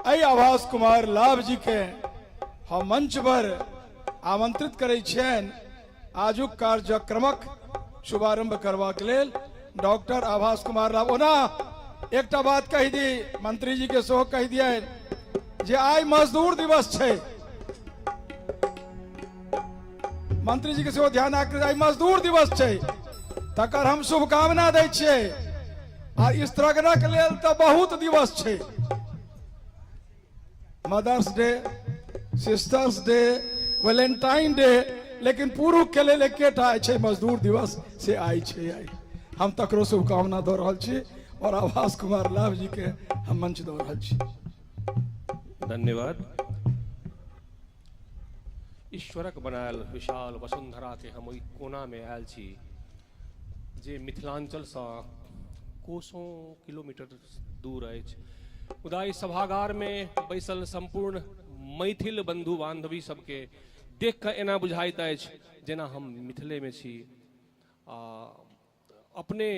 एहि आभास कुमार लाभ जी के हम मंच पर आमंत्रित करै छियनि आजुक कार्यक्रमक शुभारंभ करबाक लेल। डॉक्टर आभास कुमार लाभ। ओना एकटा बात कहि दी, मंत्री जी के सेहो कहि दियनि जे आइ मजदूर दिवस छै। मंत्री जी के सेहो ध्यान आकृत, आइ मजदूर दिवस छै, तकर हम शुभकामना दै छियै। आ स्त्रगणक लेल तऽ बहुत दिवस छै, Mother's Day, Sisters Day, Valentine Day, लेकिन पुरुष के लेल एकेटा छै मजदूर दिवस, से आइ छै। आइ हम तकरो शुभकामना दऽ रहल छी और आभास कुमार लाभ जी के हम मंच दऽ रहल छी। धन्यवाद। ईश्वरक बनायल विशाल वसुंधराके हम ओहि कोनामे आयल छी जे मिथिलाञ्चलसँ कोसों किलोमीटर दूर अछि, मुदा एहि सभागारमे बैसल सम्पूर्ण मैथिल बन्धु बान्धवी सबके देख कऽ एना बुझाइत अछि जेना हम मिथिलेमे छी आ अपने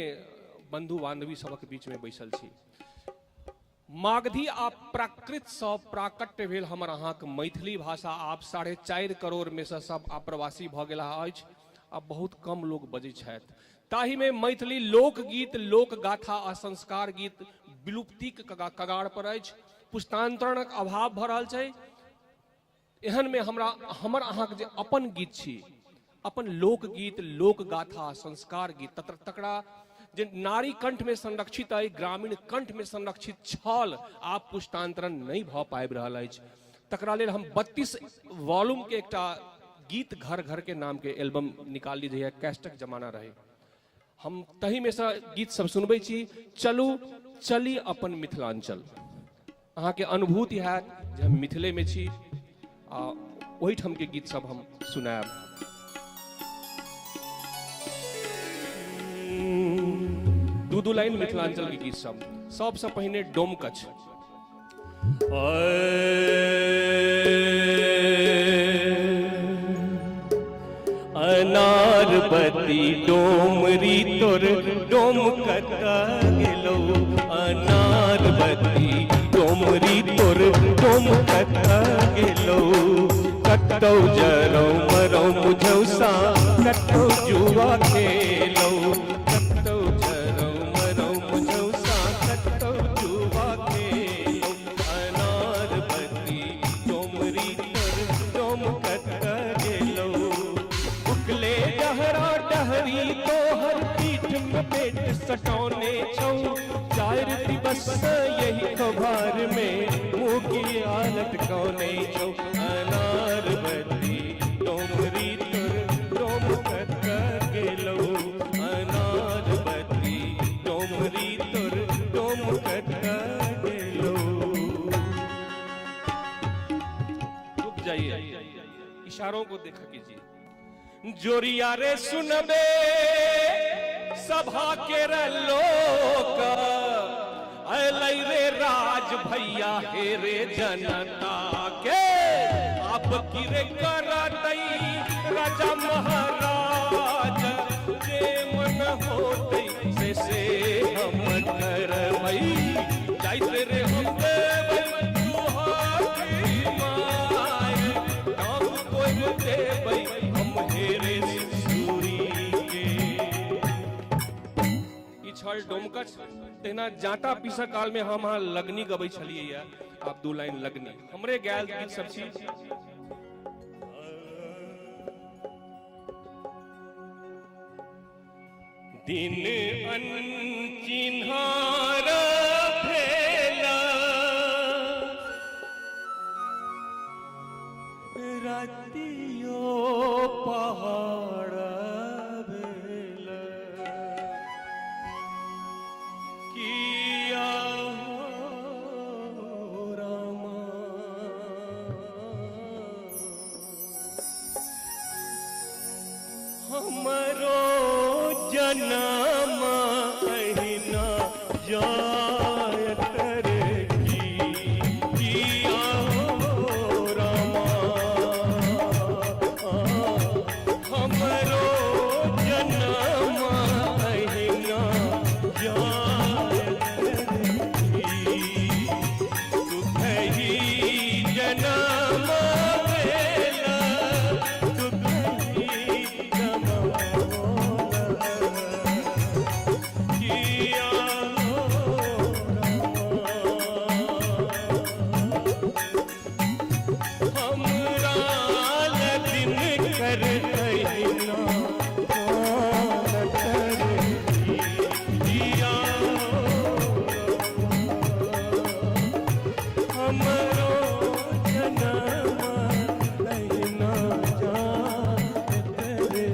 बन्धु बान्धवी सबक बीचमे बैसल छी। मागधी आ प्राकृतसँ प्राकट्य भेल हमर अहाँक मैथिली भाषा आब 4.5 करोड़मेसँ सब आप्रवासी भऽ गेलाह अछि आ बहुत कम लोक बजै छथि। ताहिमे मैथिली लोकगीत, लोकगाथा आ संस्कार गीत विलुप्तिक कगार पर अछि। पुस्तान्तरणक अभाव भऽ रहल छै। एहनमे हमरा हमर अहाँके जे अपन गीत छी, अपन लोकगीत, लोकगाथा, संस्कार गीत, तत्र तकरा जे नारी कंठमे संरक्षित अइ, ग्रामीण कंठमे संरक्षित छल, आब पुस्तान्तरण नहि भऽ पाबि रहल अछि। तकरा लेल हम 32 वॉल्यूमके एकटा गीत घर घरके नामके एल्बम निकालली, जहिया कैस्टक जमाना रहै। हम तहीमे सँ गीत सब सुनबै छी। चलू चली अपन मिथिलांचल, अहाँके अनुभूति हैत जे हम मिथिलेमे छी आ ओहिठामके गीत सब हम सुनायब। दू दू लाइन मिथिलांचल के गीत सब। सबसँ पहिने डोमकछ। अनारबती डोमरी तोर डोम कता गेलो, अनारबती डोमरी तोर डोम कता गेलो, कतौ जरौ मरौ मुझौसा कतौ जुआ खेलौ, कतौ जरौ मरौ मुझौसा कतौ जुआ खेलौ, अनारबती डोमरी तोर डोम कता गेलौ, उकले डहरा डहरी तोहर पीठ में पेट सटौने छौ, चारि दिवस यही खबर में मुँह की लटकौने छौ, अनारबती डोमरी तोर डोम कता गेलौ, अनारबती डोमरी तोर डोम कता गेलौ। रुक जाइए, इशारों को देखा कीजिए। जोरिया रे सुनबे सभा के लोक, अलै रे राज भैया हे रे जनता के, आप की रे करतई राजा महाराज, जे मन होतई से से हम करबई, जाइत रे हम देबै दुहाई my, नाम तोर देबै हम हे रे सूरी के। ई छल डोमकछ। तहिना जाँता पीसऽ काल में हम अहाँ लगनी गबै छलियै, आब दू लाइन लगनी हमरे गायल गीत सब छी। दिन अनचिन्हार भेला रातियो पहाड़ भेला, किया हो रामा हमरो जनम अहिना जायत रे की, किया हो रामा हमरो जनम अहिना जायत रे की, दुखही जनम भेला दुखही किया हमरा दिन कर अहिना किया हमरो जनम अहिना जायत रे।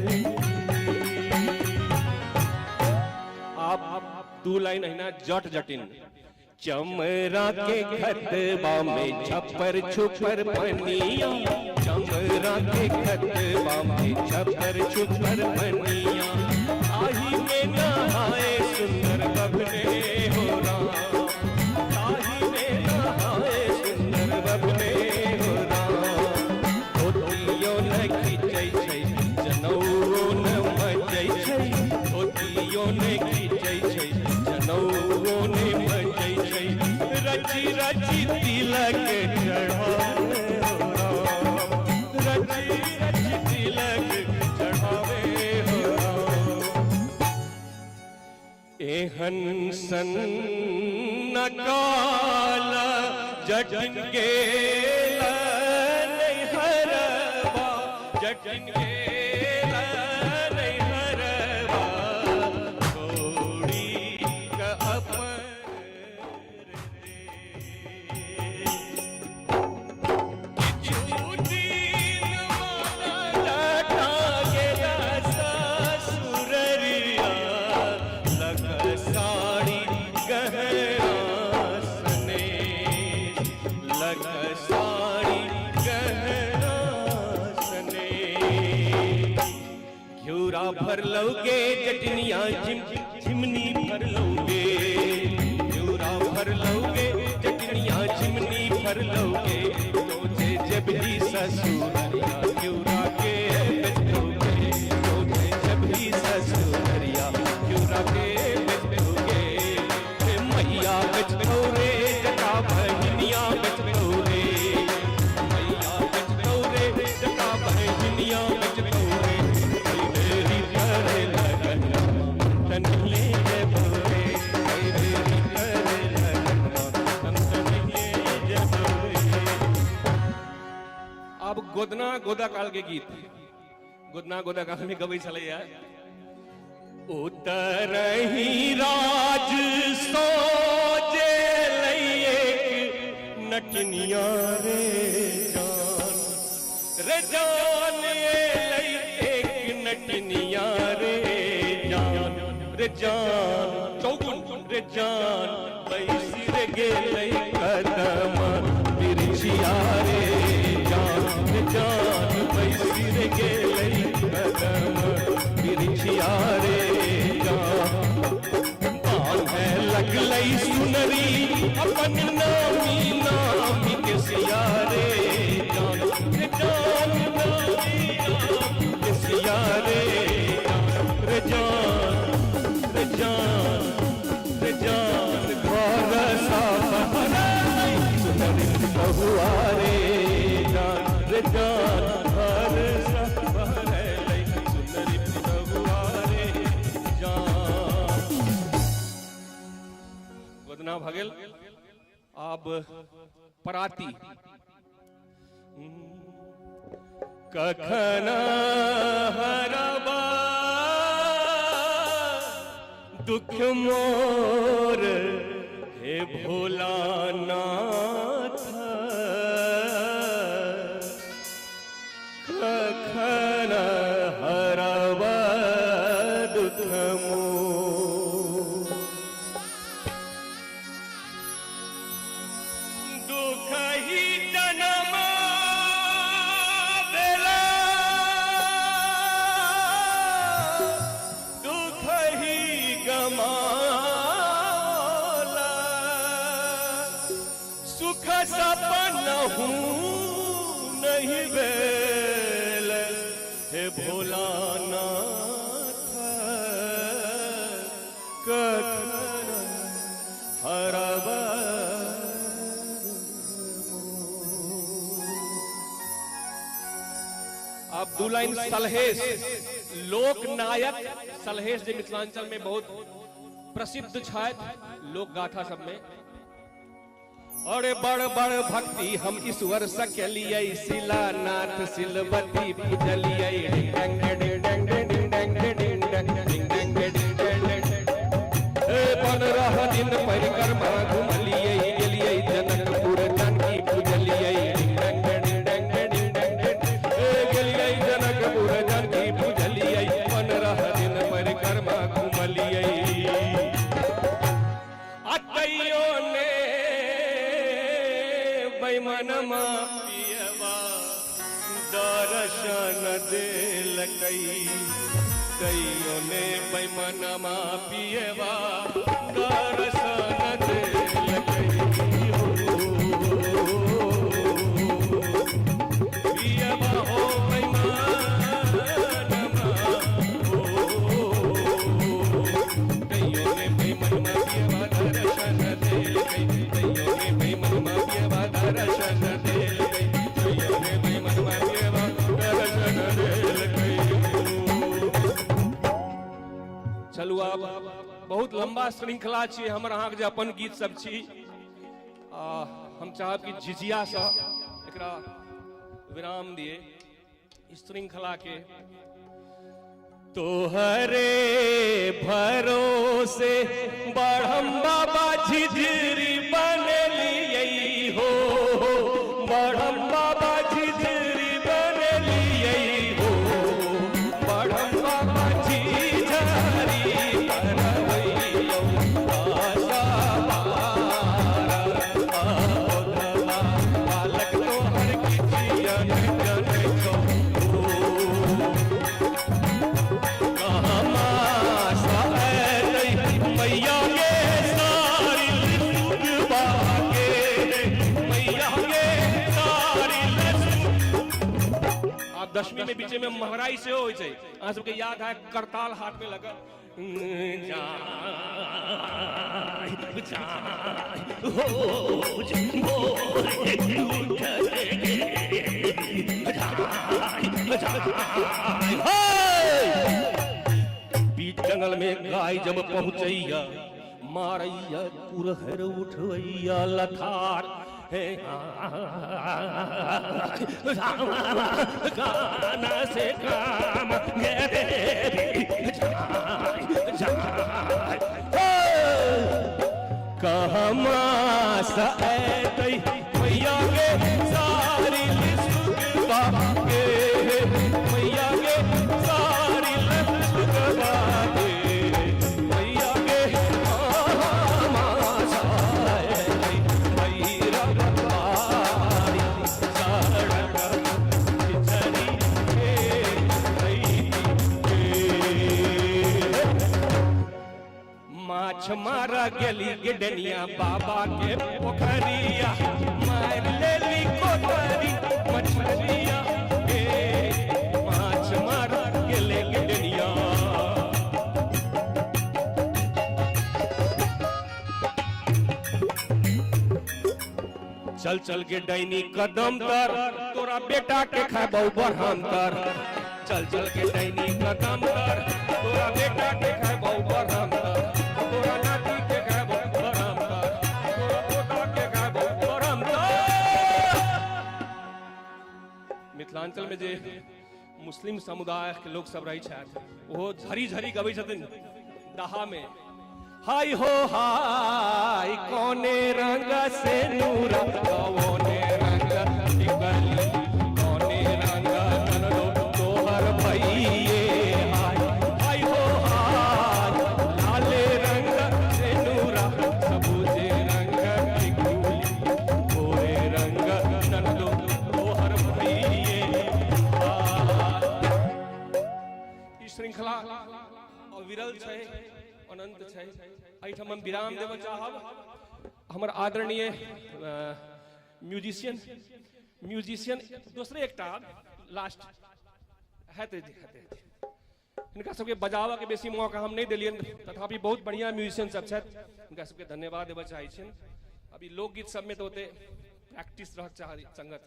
आप दू लाइन अहिना जट जटिन। चमरा के खतबा में छप्पर छुपर पनिया, चमरा के खतबा में छप्पर छुपर पनिया, आही में नहाए सुंदर बबने हो राम, आही में नहाए सुंदर बबने हो राम, धोतियो न खींचै छै जनउओ न मचै छै, धोतियो न खींचै छै जनउओ न मचै छै, रची रची तिलक चढ़ावे हो राम, रची रची तिलक चढ़ावे हो राम। एहन सन काल जटिन गेल नैहरवा, जटिन गेल नैहरवा, छोड़ी क अपन किछु दिन जटा गेला ससुररिया, लग साड़ी गहना सने, लग साड़ी गहना सने। घिउरा भर लौगे जटनिया झिमनी भर लौगे, घिउरा भर लौगे जटनिया झिमनी भर लौगे, तोजे जब ही ससुररिया घिउरा के बेचोगे, तोजे जब ही ससुररिया घिउरा के बेचोगे। हे मैया बेचतो रे जटा बहिनिया बेचतो रे, मैया बेचतो रे जटा बहिनिया बेचतो रे, मेरी करे लगन तन ले जबो रे, मेरी करे लगन तन ले जबो रे। आब गोदना गोदा काल के गीत, गोदना गोदा काल में गबै छलैया। उतरही राज सोजे एक नटनिया रे जान, रे जान एलै एक नटनिया रे जान, रे जान चौगुन रे जान, बैसी रे गेलै कदम बिरछिया रे जान, रे जान बैसी रे गेलै कदम बिरछिया रे जान। बान्हे लगलै सुनरी अपन नामी नामी के सिया रे जान, रे जान नामी नामी के सिया रे जान, रे जान रे जान रे जान घर सा बहरै सुनरी बहुआ रे जान, रे जान घर सा बहरै सुनरी बहुआ रे जान। गोदना भऽ गेल। आब पराती। कखन हरबा दुख मोर हे भोलानाथ, कखन हरबा दुख मोर, दुख ही जन्म बेला, दुख ही गमाला, सुख सपनहु नहीं भेल हे भोलानाथ, कखन हरबा। आब दू लाइन सलहेश, लोकनायक सलहेश जे मिथिलांचल में बहुत प्रसिद्ध छथि लोक गाथा सब में। अरे बड़ बड़ भक्ति हम ईश्वर सकलियै, शिलानाथ सिलवती पूजलियै। डिंग डंग डिंग डंग डिंग डंग डिंग डंग डिंग डंग डिंग डंग। ए 15 दिन परिक्रमा घुमलियै, गेलियै जनकपुर जानकी पूजलियै। डिंग डंग डिंग डंग डिंग डंग। ए गेलियै जनकपुर जानकी पूजलियै, 15 दिन परिक्रमा घुमलियै। आ तैयो ने बैमनमा पियवा दर्शन देलकै, तैयो ने बैमनमा पियवा दर्शन देलकै हो, पियवा हो बैमनमा हो, तैयो ने बैमनमा पियवा दर्शन देलकै, तैयो ने बैमनमा पियवा दर्शन देलकै, तैयो ने बैमनमा पियवा दर्शन देलकै। चलू आब बहुत लंबा श्रृंखला छी हमर अहाँके जे अपन गीत सब छी। आ हम चाहब कि झिझियासँ एकरा विराम दिए श्रृंखला के। तोहरे भरोसे बढ़म बाबा झिझरी बनलियै हो, बढ़म बाबा झिझरी बनलियै हो, बढ़म बाबा झिझरी बनबैयौ आशा पारा अबोधवा बालक तोहर किछियन जनै छौ मैया गे सारी सुगबा के, मैया गे सारी। आब दशमी में बीचे में महराई सेहो होइ छै। अहाँ सबके याद है करताल हाथ में लगल जाय जाय हो जाय हो। बीच जंगल में गाय जब पहुंचैया मारैया कुरहर उठवैया लथार हे गाना से काम कहमा ऐतै मैया गे सारी सुगबा के, मैया गे सारी सुगबा के, मैया गे कहमा ऐतै भैरव बारी सड़क खिचड़ी के के। माछ मारा गेली गिडनिया बाबा के पोखरिया, मार लेली कोतरी मछलिया हे, माछ मारा गेले गिडनिया। चल चल के डैनी कदम तर तोरा बेटा के खाबौ बरहम तर, चल चल के डैनी कदम तर तोरा बेटा के खाबौ बरहम तर, तोरा नाती के खाबौ बरहम तर, तोरा पोता के खाबौ बरहम तर। मिथिलांचल में जे मुस्लिम समुदाय के लोग सब रहै छथि ओहो झरी झरी गबै छथिन दाहा में, हाय हो हाय कोने रंग से नूरा कोने रंग टिकली कोने रंग ननदो तोहर भइये, हाय हाय हो हाय लाले रंग से नूरा सबूजे रंग टिकुली गोरे रंग ननदो तोहर भइये। ई श्रृंखला अविरल छै, अनंत छै। एहिठाम हम विराम देबऽ चाहब। हमर आदरणीय म्यूजिशियन दोसरे एकटा लास्ट हेतै हेतै हिनका सबके बजाबऽके बेसी मौका हम नहि देलियनि, तथापि बहुत बढ़िआँ म्यूजिशियन सब छथि, हिनका सबके धन्यवाद देबऽ चाहै छियनि। अभी लोकगीत सबमे तऽ ओते प्रैक्टिस रहक चाही। संगत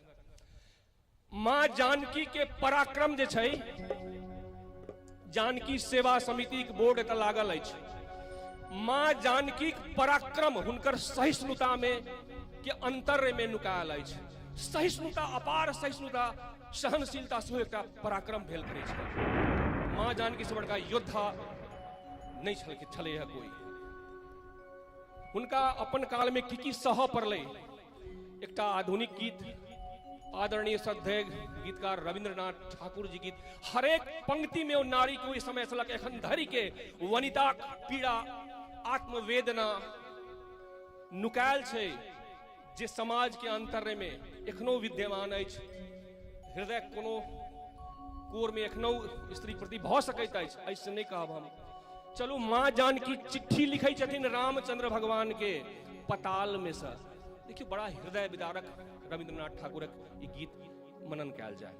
माँ जानकी के पराक्रम जे छै, जानकी सेवा समिति के बोर्ड एतऽ लागल अछि। माँ जानकी के पराक्रम हुनकर सहिष्णुता में के अंतर में नुकायल अछि। सहिष्णुता, अपार सहिष्णुता, सहनशीलता सेहो एकटा पराक्रम भेल करै छै। माँ जानकी से बड़का योद्धा नहि छलै है कोई। हुनका अपन काल में की की सहऽ पड़लै, एकटा आधुनिक गीत आदरणीय श्रद्धेय गीतकार रविंद्रनाथ ठाकुर जी गीत हरेक पंक्ति में ओ नारी के ओहि समय से लऽ एखन धरि के वनिता पीड़ा, आत्मवेदना नुकायल छै, जे समाज के अंतर में एखनो विद्यमान अछि। हृदय कोनो कोर में एखनो स्त्री प्रति भऽ सकैत अछि, एहिसँ नहि कहब हम। चलू, माँ जानकी चिट्ठी लिखै छथिन रामचंद्र भगवान के पताल में से। देखियौ, बड़ा हृदय विदारक रविंद्रनाथ ठाकुरक ई गीत मनन कयल जाय।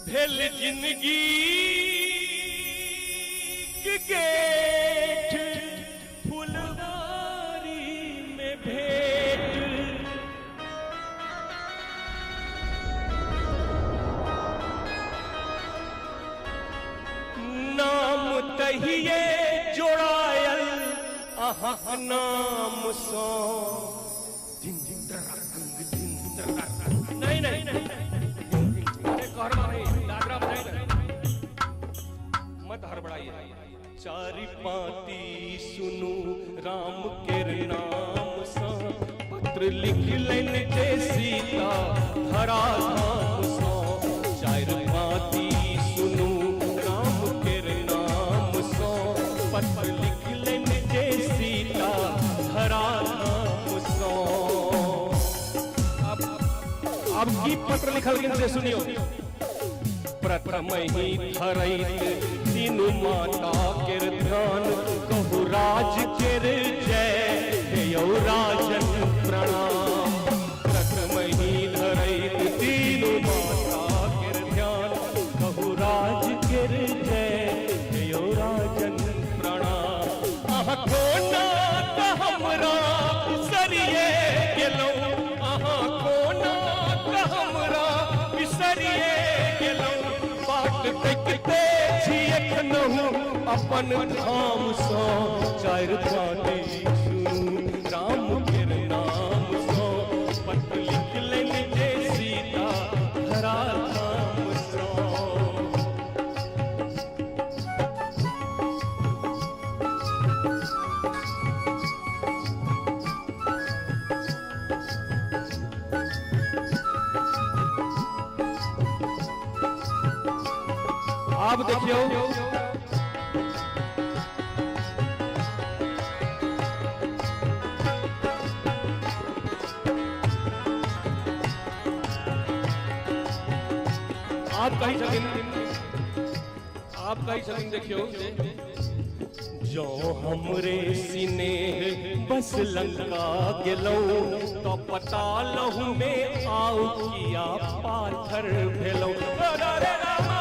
भेल जिंदगी के तहिए जोड़ायल अहाँक नामसँ। नहीं नहीं, अरे कहरवा नहीं, दादरा नहीं, मत हड़बड़ाइए। चारि पाती सुनू राम केर नामसँ, पत्र लिखलनि जे सीता धरा धामसँ। चारि पाती सुनू राम केर नामसँ, पत्र लिखलनि जे सीता धरा धामसँ। अब की पत्र लिखल गेल से सुनियो। प्रथम ही धरैत तीनू माता केर ध्यान, कहु राज केर जय हे यौ राजन प्रणाम। प्रथम ही धरैत तीनू माता केर ध्यान, कहु राज केर जय हे यौ राजन प्रणाम। अहाँ कोना तऽ हमरा बिसरिए गेलहुँ, अहाँ कोना तऽ हमरा बिसरिए गेलहुँ। बाट तकिते छी एखनहुँ अपन धामसँ। चारि पाती सुनू राम केर नामसँ, पत्र लिखलनि जे सीता धरा धामसँ। आब देखियौ, आप कहै छथिन, आप कहै छथिन, देखियौ जे जँ हमरे सिनेह बस लंका गेलहुँ, तऽ पतालहु मे आउ किया पाथर भेलहुँ। रे रामा,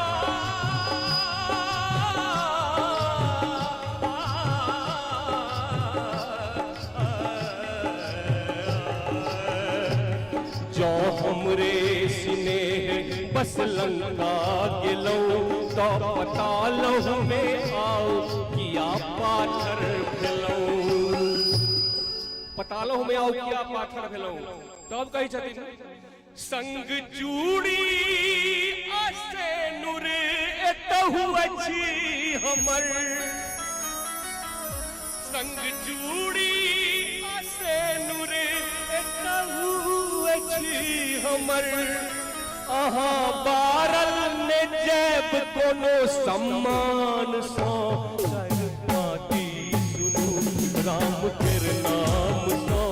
जँ हमरे सिनेह बस लंका गेलहुँ, तऽ पतालहु मे आउ किया पाथर भेलहुँ। पतालहु मे आउ किया पाथर भेलहुँ। तब कहै छथिन, संग चूड़ी आ सेनुर एतहु अछि हमर, संग चूड़ी आ सेनुर एतहु अछि हमर। अहाँ बारल ने जायब कोनो सम्मानसँ। चारि पाती सुनू राम केर नामसँ,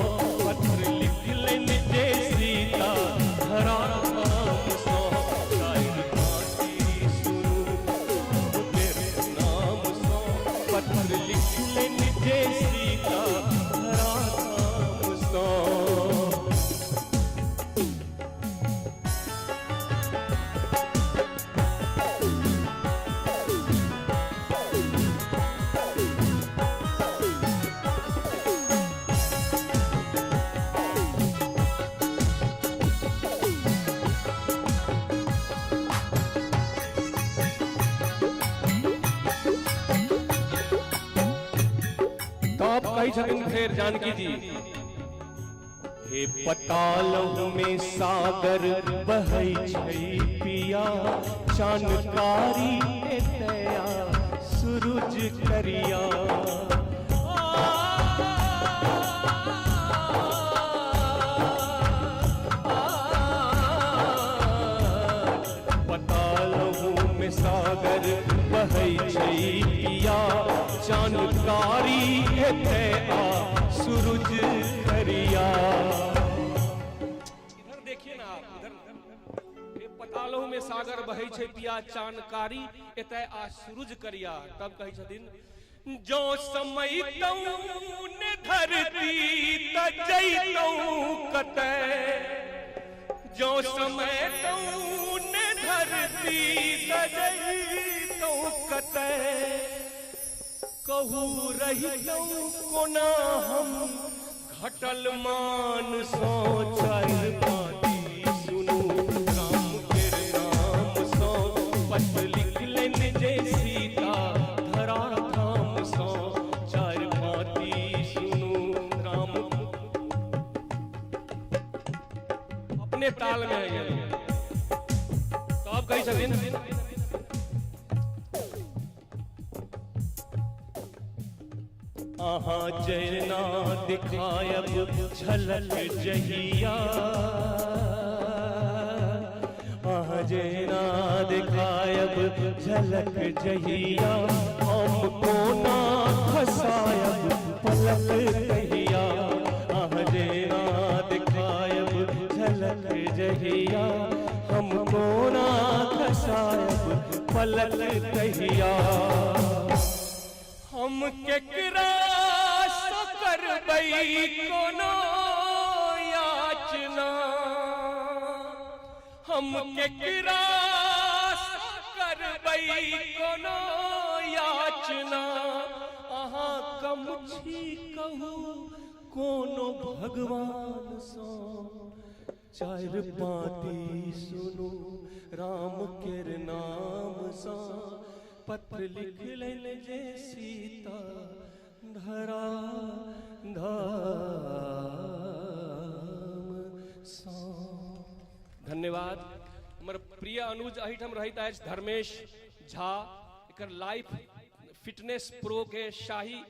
पत्र लिखलनि जे सीता धरा धामसँ। चारि पाती सुनू राम केर नामसँ, पत्र लिखलनि जे सीता धरा धामसँ। तब कहै छथिन फेर जानकी जी, हे पतालहु मे सागर बहै छै पिया, चानकारी एतया सूरज करिया। पतालहु मे सागर बहै छै पिया, चानकारी एतया सूरज करिया। इधर देखिए ना आप, इधर हे पतालहु में सागर बहै छै पिया, चानकारी एतय आ सूरज करिया। तब कहै छथिन, जँ समैतहुँ ने धरती त जैतहुँ कतय, जँ समैतहुँ ने धरती त जैतहुँ कतय। कहू रहितहुँ कोना हम घटल मान सँ। चारि पाती सुनू राम केर नामसँ, पत्र लिखलनि जे सीता धरा ताल में है गेल। तब कहै छथिन अहाँ जैना दिखायब झलक जहिया, अहाँ जैना दिखायब झलक जहिया, हम कोना खसायब पलक कहिया, अहाँ जैना दिखायब झलक जहिया, हम कोना खसायब पलक कहिया। हम केकरा सँ करबै कोनो याचना, हम केकरा सँ करबै कोनो याचना, अहाँ कम छी कहू कोनो भगवान सँ। चारि पाँती सुनू राम केर नाम सँ, पत्र लिखलनि जे सीता धरा धाम सँ। धन्यवाद। हमर प्रिय अनुज एहिठाम रहैत अछि धर्मेश झा, एकर लाइफ फिटनेस प्रो के शाही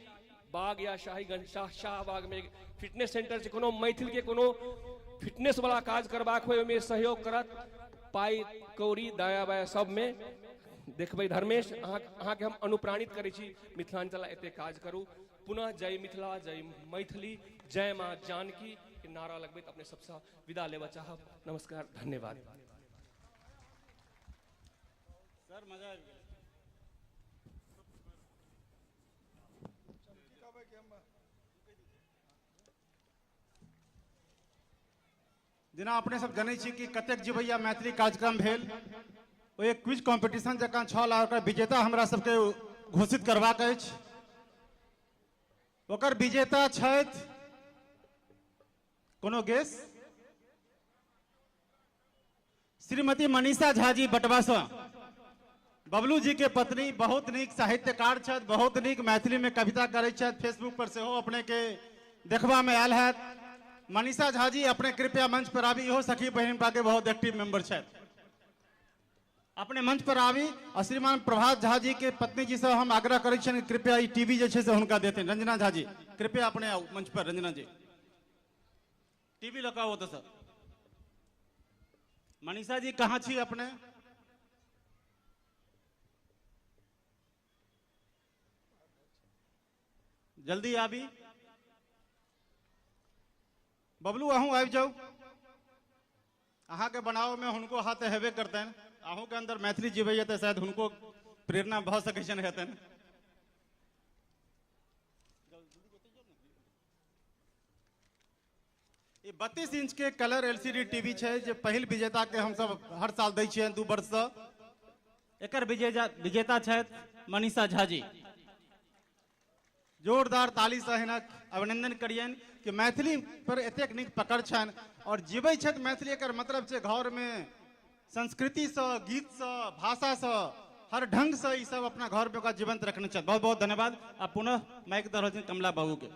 बाग या शाहीगंज शाहबाग में फिटनेस सेंटर छै। कोनो मैथिल के कोनो फिटनेस वाला काज करबाक होय ओहिमे सहयोग करत, पाइ कौड़ी दाया बाया सब में देखबै। धर्मेश अहाँके हम अनुप्राणित करै छी मिथिलांचल एते काज करू। पुनः जय मिथिला, जय मैथिली, जय माँ जानकी के नारा लगबैत अपने सबसँ विदा लेबऽ चाहब। नमस्कार, धन्यवाद। सर मजा आबि गेल। जेना अपने सब जनै छी कि कतेक जीवैया मैथिली कार्यक्रम भेल, ओ एक क्विज कॉम्पिटिशन जकाँ छल आ ओकर विजेता हमरा सबके घोषित करबाक अछि। ओकर विजेता छथि कोनो गेस श्रीमती मनीषा झा जी बटवासँ, बबलू जी के पत्नी, बहुत नीक साहित्यकार छथि, बहुत नीक मैथिली में कविता करै छथि, फेसबुक पर सेहो अपने के देखबा में आयल हैत। मनीषा झा जी अपने कृपया मंच पर आबी, इहो सखी बहिनपा के बहुत एक्टिव मेंबर छथि, अपने मंच पर आबी। आ श्रीमान प्रभात झा जी के पत्नी जी से हम आग्रह करै छियनि कृपया ई टीवी जे छै से हुनका देथिन। रंजना झा जी कृपया अपने आउ मंच पर, रंजना जी टीवी लऽ कऽ आउ ओतऽसँ। मनीषा जी कहाँ छी अपने? जल्दी आबी। बबलू अहूँ आबि जाउ, अहाँके बनाबऽमे हुनको हाथ हेबे करतनि, अहूँके अंदर मैथिली जीवैया तऽ शायद हुनको प्रेरणा भऽ सकै छनि हेतनि। ई 32 इंच के कलर एलसीडी टीवी छै जे पहिल विजेता के हमसब हर साल दै छियनि 2 वर्ष सँ। एकर विजेता छथि मनीषा झा जी। जोरदार ताली सँ हिनक अभिनंदन करियनि कि मैथिली पर एतेक नीक पकड़ छनि और जीबै छथि मैथिली। एकर मतलब छै घर में संस्कृति सँ, गीत सँ, भाषा सँ, हर ढंग सँ ई सब अपना घर में ओकरा जीवंत रखने छथि। बहुत बहुत धन्यवाद। आ पुनः माइक दऽ रहल छनि कमला बाबू के।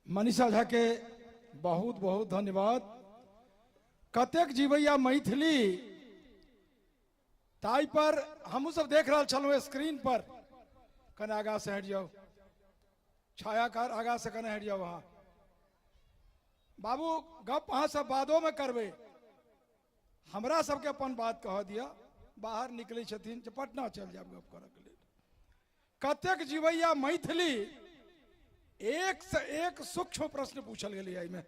मनीषा झा के बहुत बहुत धन्यवाद। कतेक जीवैया मैथिली ताहि पर हमहूँ सब देख रहल छलहुँ स्क्रीन पर। कने आगाँ से हटि जाउ छायाकार, आगाँ से कने हटि जाउ अहाँ बाबू। गप अहाँ सब बादोमे करबै, हमरा सबके अपन बात कह दिअ। बाहर निकलै छथिन जे पटना चलि जायब गप करऽके लेल। कतेक जीवैया मैथिली एक से एक सूक्ष्म प्रश्न पूछल गेलै एहिमे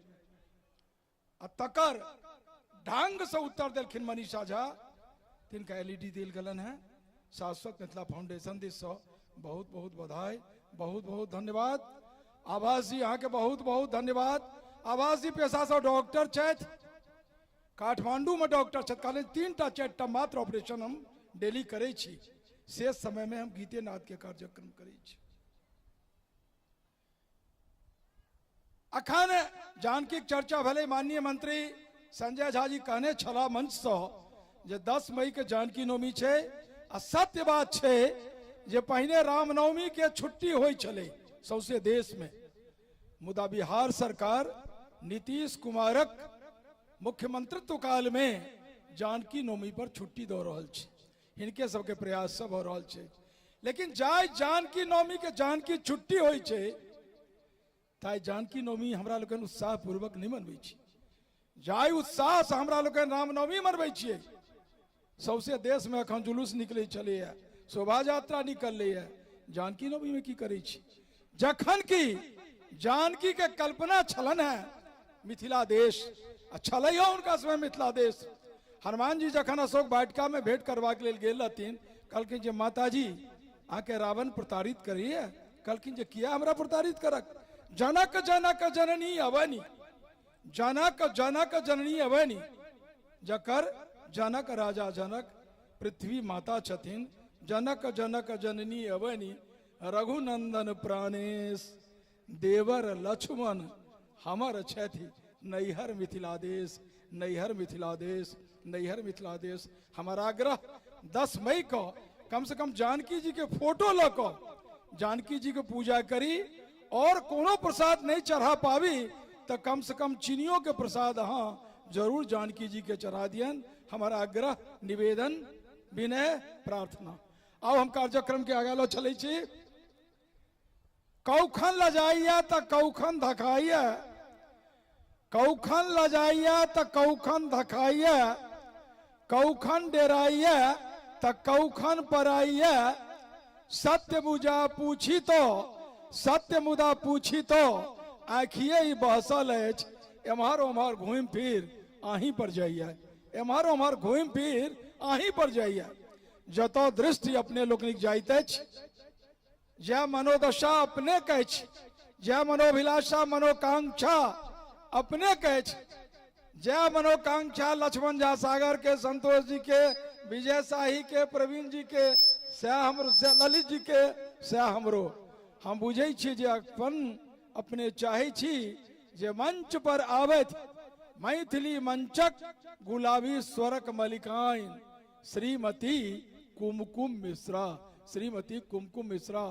आ तकर ढंग से उत्तर देलखिन मनीषा झा, तिनका एलईडी देल गेलनि हेँ शाश्वत मिथिला फाउंडेशन दिससँ। बहुत बहुत बधाई, बहुत बहुत धन्यवाद। आभास जी अहाँके बहुत बहुत धन्यवाद। आभास जी पेशासँ डॉक्टर छथि, काठमांडूमे डॉक्टर छथि। कहलनि 3 टा 4 टा मात्र ऑपरेशन हम डेली करै छी, शेष समयमे हम गीते नादके कार्यक्रम करै छी। अखन जानकीक चर्चा भेलै, माननीय मंत्री संजय झा जी कहने छलाह मंचसँ जे 10 मई के जानकी नवमी छै। आ सत्य बात छै जे पहिने रामनवमी के छुट्टी होइ छलै सौंसे देशमे, मुदा बिहार सरकार नीतीश कुमारक मुख्यमंत्रित्व काल में जानकी नवमी पर छुट्टी दऽ रहल छै। हिनके सबके प्रयास सब भऽ रहल छै। लेकिन जाहि जानकी नवमी के जानकी छुट्टी होइ छै ताहि जानकी नवमी हमरा लोकनि उत्साहपूर्वक नहि मनबै छी। जाहि उत्साहसँ हमरा लोकनि रामनवमी मनबै छियै, सौंसे देशमे एखन जुलूस निकलै छलैए, शोभा यात्रा निकललैए, जानकी नवमीमे की करै छी? जखन कि जानकी के कल्पना छलनि हेँ मिथिला देश, आ छलैयो हुनका समय मिथिला देश। हनुमान जी जखन अशोक वाटिकामे भेंट करबाक लेल गेल रहथिन, कहलखिन जे माताजी अहाँके रावण प्रताड़ित करैए। कहलखिन जे किया हमरा प्रताड़ित करक? जनक जनक जननी अवनी, जनक जनक जननी अवनी, जकर जनक राजा जनक पृथ्वी माता छथिन, जनक जनक जननी अवनी, रघुनंदन प्राणेश, देवर लक्ष्मण हमर छथि, नैहर मिथिला देश, नैहर मिथिला देश, नैहर मिथिला देश। हमर आग्रह 10 मई को कम से कम जानकी जी के फोटो लऽ कऽ जानकी जी के पूजा करी, और कोनो प्रसाद नहीं चढ़ा पाबी तो कम से कम चीनियों के प्रसाद अहाँ जरूर जानकी जी के चढ़ा दियन। हमारा आग्रह, निवेदन, विनय, प्रार्थना। आब हम कार्यक्रम के आगा लऽ चलै छी। कौखन लजाइया त कौखन धखाइया, कौखन लजाइया त कौखन धखाइया, कौखन डेराइया त कौखन पराइया, सत्य मुदा पूछी तो, सत्य मुदा पूछी तो आँखिए ही बहसल अछि, एम्हर ओम्हर घूमि फिर अहीं पर जाइया, एम्हर ओम्हर घूमि फिर अहीं पर जाइया। जतऽ दृष्टि अपने लोकनिक जाइत अछि, जय मनोदशा अपने के अछि, जय मनोभिलाषा मनोकांक्षा अपने के अछि, जय मनोकांक्षा लक्ष्मण झा सागर के, संतोष जी के, विजय शाही के, प्रवीण जी के, सएह हमरो, सएह ललित जी के, सएह हमरो। हम बुझै छी जे अपन अपने चाहै छी जे मंच पर आबथि मैथिली मंचक गुलाबी स्वरक मलिकाइन श्रीमती कुमकुम मिश्रा, श्रीमती कुमकुम मिश्रा।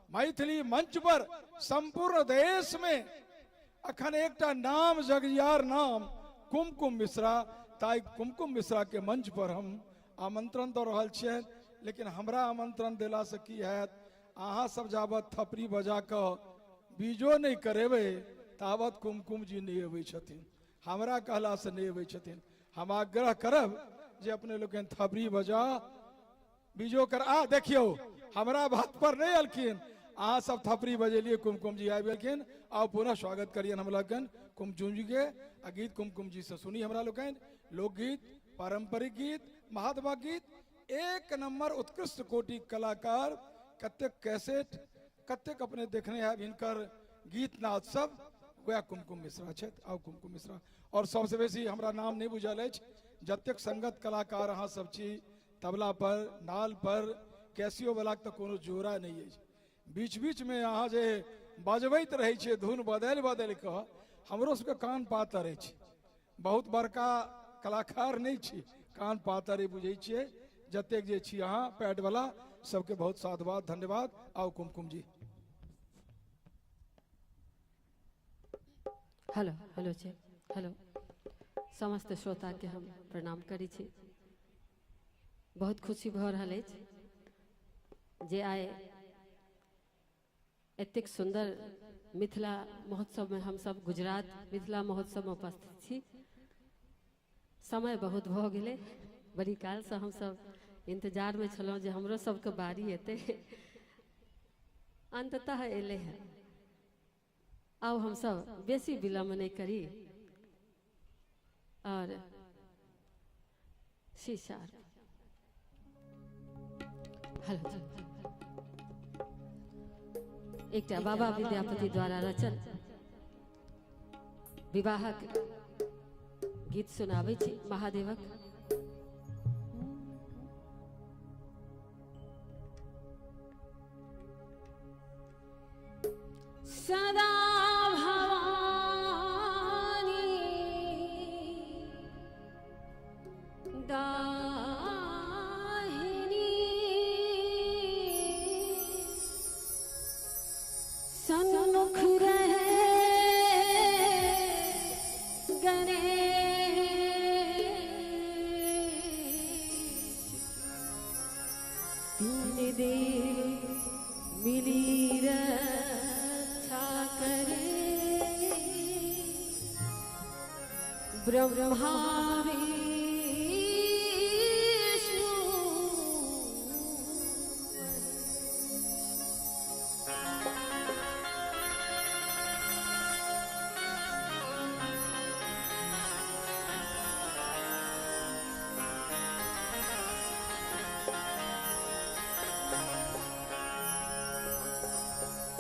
मैथिली मंच पर संपूर्ण देश में अखन एकटा नाम जगजियार नाम कुमकुम मिश्रा, ताहि कुमकुम मिश्रा के मंच पर हम आमंत्रण दऽ रहल छियनि। लेकिन हमरा आमंत्रण देलासँ की हैत? अहाँ सब जाबत थपड़ी बजा कऽ बीजो नहि करेबै ताबत कुमकुम जी नहि अबै छथिन, हमरा कहलासँ नहि अबै छथिन। हम आग्रह करब जे अपने लोकनि थपड़ी बजा बीजो कर। आ देखियौ हमरा बात पर नहि अलखिन, अहाँ सब थपड़ी बजेलियै, कुमकुम जी आबि गेलखिन। आउ पुनः स्वागत करियनि हम लोकनि कुमकुम जी के, आ गीत कुमकुम जी से सुनी हमरा लोकनि। लोकगीत, पारंपरिक गीत, महात्मा गीत, एक नंबर उत्कृष्ट कोटि कलाकार। कतेक कैसेट कतेक अपने देखने हैब हिनकर गीत नाद सब, वएह कुमकुम मिश्रा छथि। आउ कुमकुम मिश्रा। और सबसे बेसी हमरा नाम नहीं बुझल अछि, जतेक संगत कलाकार अहाँ सब छी, तबला पर, नाल पर, कैसियो वाला के तऽ कोनो जोड़ा नहीं अछि। बीच बीच में अहाँ जे बजबैत रहै छियै धुन बदलि बदलि कऽ, हमरो सबके कान पातर अछि। बहुत बड़का कलाकार नहीं छी, कान पातर बुझै छियै। जतेक जे छी अहाँ पैड वाला सबके बहुत साधुवाद, धन्यवाद। आउ Kumkum ji. Hello hello check hello. समस्त श्रोता के हम प्रणाम करै छी। बहुत खुशी भऽ रहल अछि जे आइ एतेक सुन्दर मिथिला महोत्सवमे हमसब गुजरात मिथिला महोत्सवमे उपस्थित छी। समय बहुत भऽ गेलै, बड़ी कालसँ हमसब इन्तजारमे छलहुँ जे हमरो सबके बारी एतै, अन्ततः एलै हँ। आब हमसब बेसी विलम्ब नहि करी और शीशा हेलो एकटा बाबा विद्यापति द्वारा रचल विवाहक गीत सुनाबै छी महादेवक। सदा भवानी दाहिनी सन्मुख रहे त्रिदेव मिली रक्षा करे, ब्रह्मा विष्णु।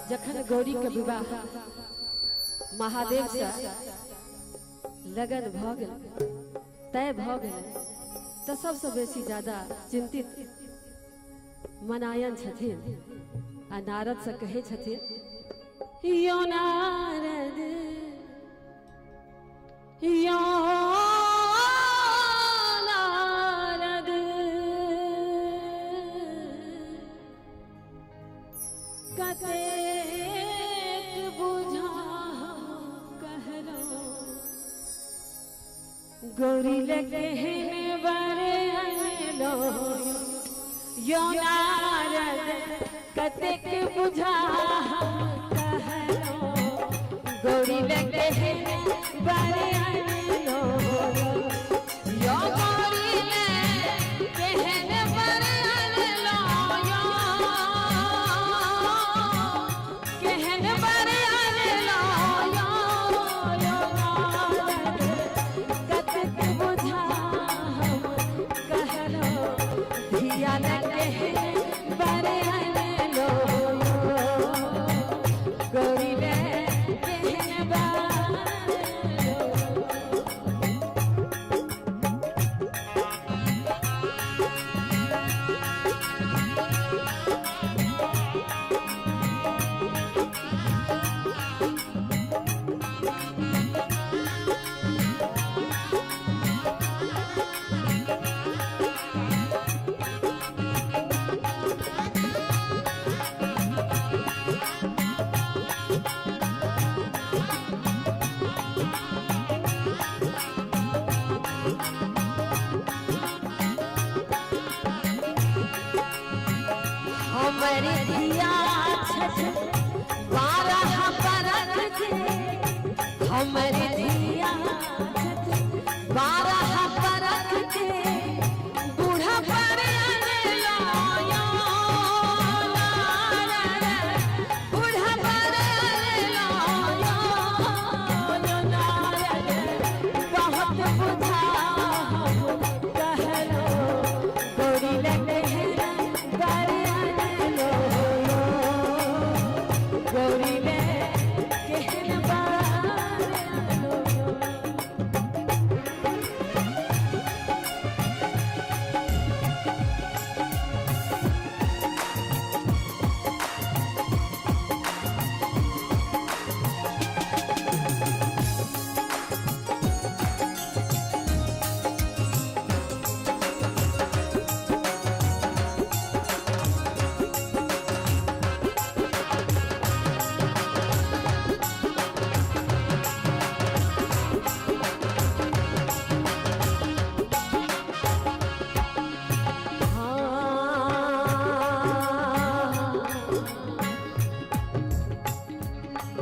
जखन गौरी के विवाह महादेव से लगन भ गेल, तय भ गेल, तऽ सबसँ बेसी ज्यादा चिंतित मनायन छथिन आ नारद से कहै छथिन, यो नारद यो नारद कतेक बुझा कहलो, गौरी ले केहन बर अनलो, यो नारद कतेक बुझा कहलो, गौरी ले केहन बर अनलो, यो गौरी ले केहन बर अनलो, यो केहन बर अनलो, यो नारद कतेक बुझा कहलो, धिया ले केहन बर अनलो, गौरी ले केहन बर। हमर धिया छठ 12 बरख के, हमर धिया छठ 12 बरख के, बूढ़ा पर अनलो यो नारद, बूढ़ा पर अनलो यो नारद, बहुत बुझा कहलो, गौरी ले केहन बर अनलो, गौरी ले केहन बर अनलो।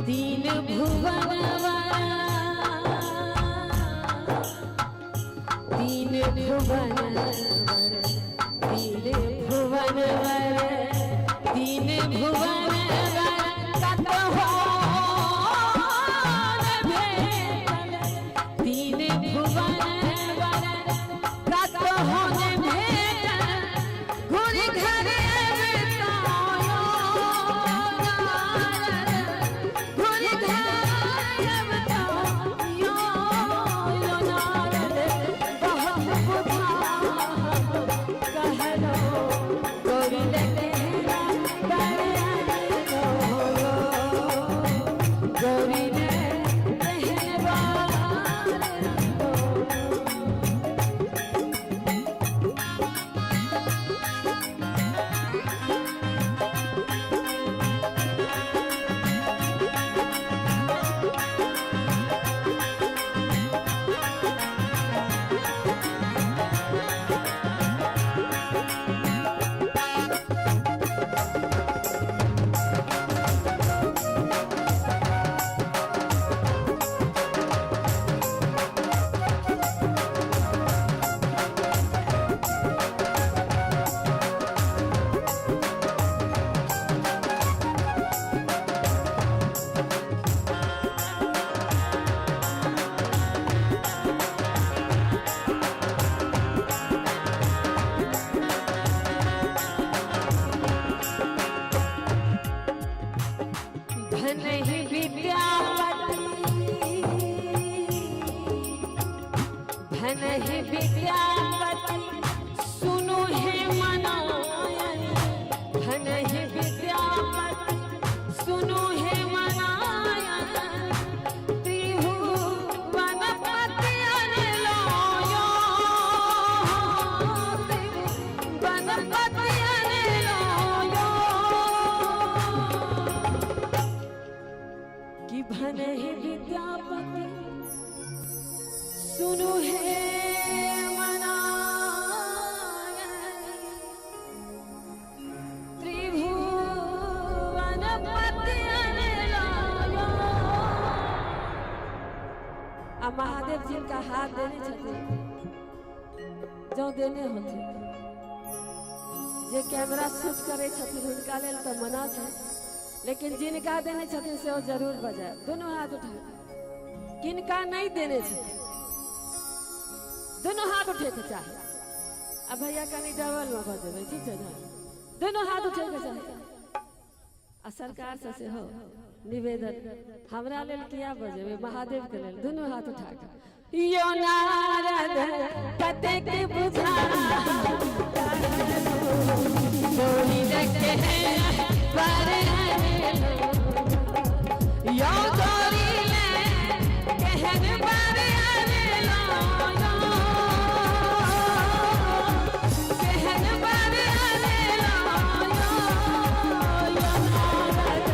दीन भुवन दीन भुवन वर, दीन भुवन वर, दीन भुवन वर, कतहो न भेटल, दीन भुवन वर, कतहो न भेटल, घुरि घर अबितायो नारद, घुरि घर अबितायो नारद, बहुत बुझा कहलो, गौरी ले केहन बर अनलो, गौरी ले केहन बर अनलो। जँ देने होथिन। जे कैमरा शूट करै छथिन हुनका लेल तऽ मना छै, लेकिन जिनका देने छथिन से ओ जरूर बजायब। दुनू हाथ उठा कऽ। किनका नहि देने छथिन दुनू हाथ उठेके चाही। आ भैया कनि डबलमे बजेबै, ठीक छै ने? दुनू हाथ उठेके चाही। आ सरकारसँ सेहो निवेदन, हमरा लेल किया बजेबै, महादेवके लेल दुनू हाथ उठा कऽ। यो नारद कतेक बुझा यो गोरी ले केहन बर अनलो, केहन बर अनलो, यो नारद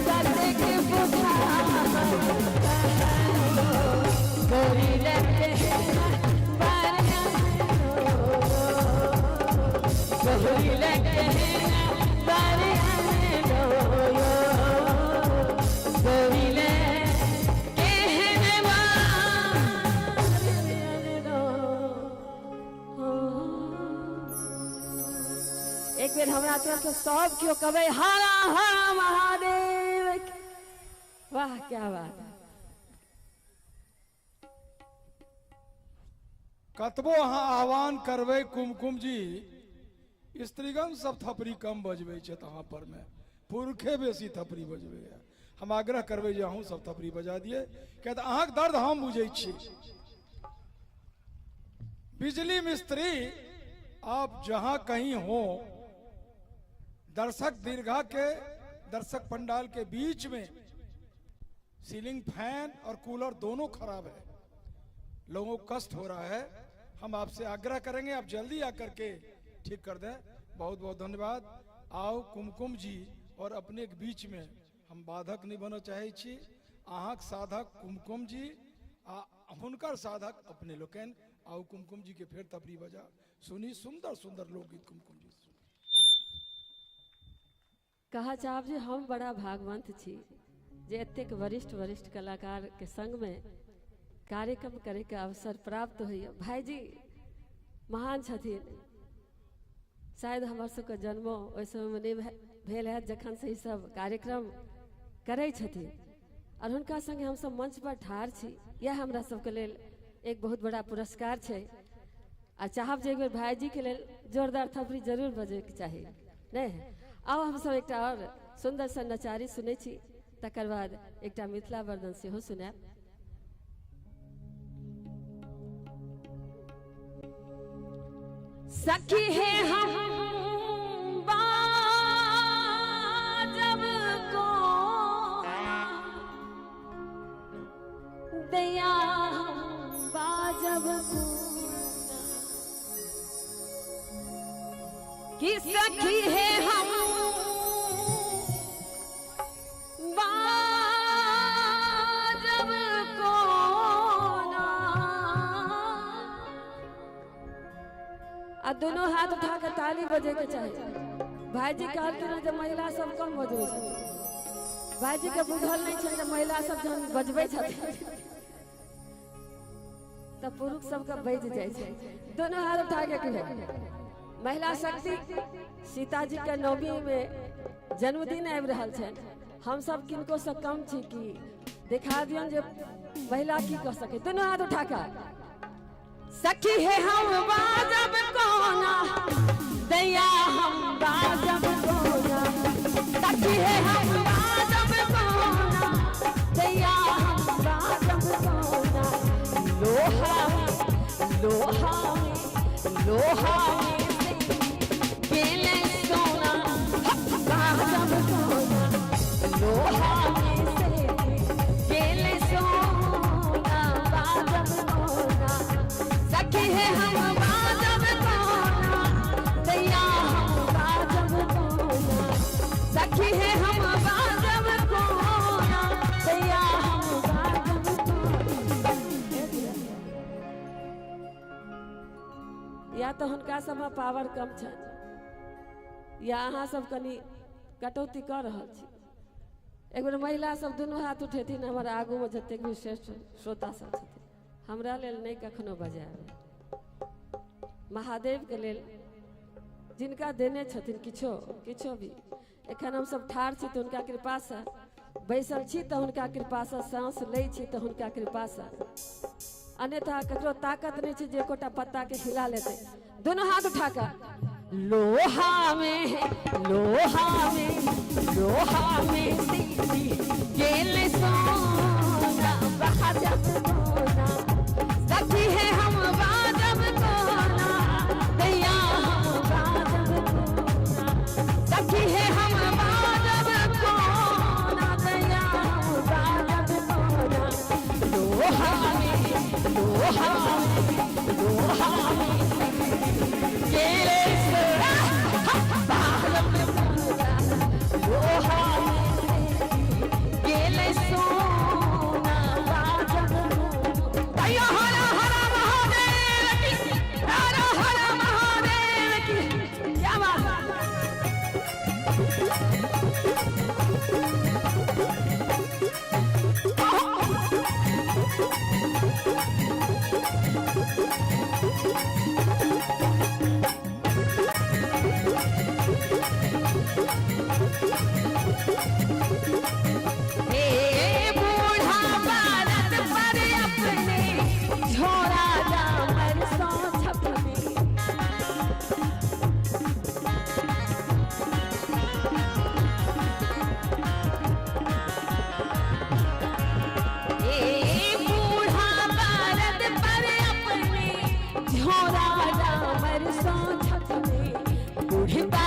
कतेक बुझा गोरी ले केहन बर अनलो, गोरी ले केहन बर अनलो, गोरी ले केहन बर अनलो। एक बेर हमरा तरफ से सब केओ कहबै हरा हरा महादेव। वाह क्या बात है। कतबो अहाँ आह्वान करबै कुमकुम जी, स्त्रीगण सब थपड़ी कम बजबै छथि, अहाँ पर में पुरुखे बेसी थपड़ी बजबैया। हम आग्रह करबै जे अहूँ सब थपड़ी बजा दियै, किया तऽ अहाँके दर्द हम बुझै छी। बिजली मिस्त्री आप जहां कहीं हो, दर्शक दीर्घा के दर्शक पंडाल के बीच में सीलिंग फैन और कूलर दोनों खराब है, लोगों को कष्ट हो रहा है। हम आपसे आग्रह करेंगे आप जल्दी आकर के ठीक कर दें। बहुत बहुत धन्यवाद। आओ कुमकुम जी और अपने के बीच में हम बाधक नहीं बनना चाहे छी। अहाँक साधक कुमकुम जी आ हुनकर साधक अपने लोकनि। आओ कुमकुम जी के फेर थपड़ी बजा सुनी सुंदर सुंदर लोकगीत कुमकुम जी। कहा चाहब जे हम बड़ा भागवंत छी जे एतेक वरिष्ठ वरिष्ठ कलाकार के संग में कार्यक्रम करे के अवसर प्राप्त होइए। भाईजी महान छथिन, शायद हमर सबके जन्मो ओहि समय में नहीं भेल हैत जखन से ई सब कार्यक्रम करै छथिन, और हुनका संगे हमसब मंच पर ठाढ़ छी, यह हमरा सबके लेल एक बहुत बड़ा पुरस्कार छै। आ चाहब जे एक बेर भाईजी के लेल जोरदार थपड़ी जरूर बजेके चाही। नहीं आउ हमसब एकटा और सुंदर सन नचारी सुनै छी, तकर बाद एकटा मिथिला वर्धन सेहो सुनायब। सखी है हम बाजब को दया, हम बाजब को कि सखी है हम बाजब को ना। आ दोनों हाथ उठा के ताली बजे के चाही। भाईजी कहलखिन जे महिला सब कम बजबै छथिन, भाईजी के बुझल नहीं छै जे महिला सब जहन बजबै छथिन तऽ पुरुष सबके बजि जाइ छै। दोनों हाथ उठा के कहियौ महिला शक्ति। सीताजी के नवमी में जन्मदिन आबि रहल छनि, हम सब किनको से कम छी कि देखा दियौन जे महिला की कऽ सकै। दोनों हाथ उठा के सखी है हम बाजब कोना दैया, हम बाजब कोना, सखी है हम बाजब कोना दैया, हम बाजब कोना। लोहा लोहा में लोहा में से केले सोना, बाजब कोना, लोहा में से केले सोना, बाजब कोना। सखी है हम बाजब कोना दैया, हम बाजब कोना, सखी है हम बाजब कोना दैया, हम बाजब कोना। या तो हुनका सबमे पावर कम छनि या अहाँ सब कनि कटौती कऽ रहल छी। एक बेर महिला सब दुनू हाथ उठेथिन हमर आगूमे जतेक भी श्रेष्ठ श्रोता सब छथिन, हमरा लेल नहि कखनो बजायब। महादेवके लेल जिनका देने छथिन किछो किछो भी। एखन हमसब ठाढ़ छी तऽ हुनका कृपासँ, बैसल छी तऽ हुनका कृपासँ, साँस लै छी तऽ हुनका कृपासँ, अन्यथा ककरो ताकत नहि छै जे एकोटा पत्ताके हिला लेतै। दोनों हाथ उठा कऽ लोहा में लोहा में लोहा में सीढ़ी गेल सोना बाजब कोना सखी है हम बाजब कोना दैया हम बाजब कोना सखी है हम बाजब कोना दैया हम बाजब कोना लोहा में लोहा में लोहा में गेल सोना बाजब कोना लोहा में गेल सोना बाजब दैया हर हर महादेव की, हर हर महादेव की। क्या बात है। हे बूढ़ा भारत पर अपने झोरा डामर सौ छपने। हे बूढ़ा भारत पर अपने झोरा डामर सौ छपने। बूढ़ता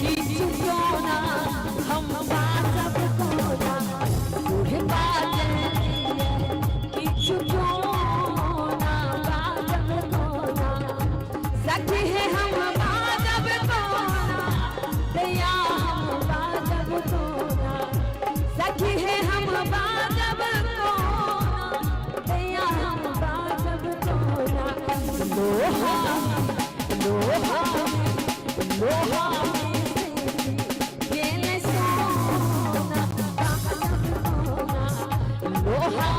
किछु कोना हम बाजब कोना, बूढ़ता किछु कोना बाजब कोना सखी है हम बाजब कोना दैया हम बाजब कोना सखी है हम बाजब कोना दैया हम बाजब कोना। लोहा लोहा लोहा गेल सोना बाजब कोना, लोहा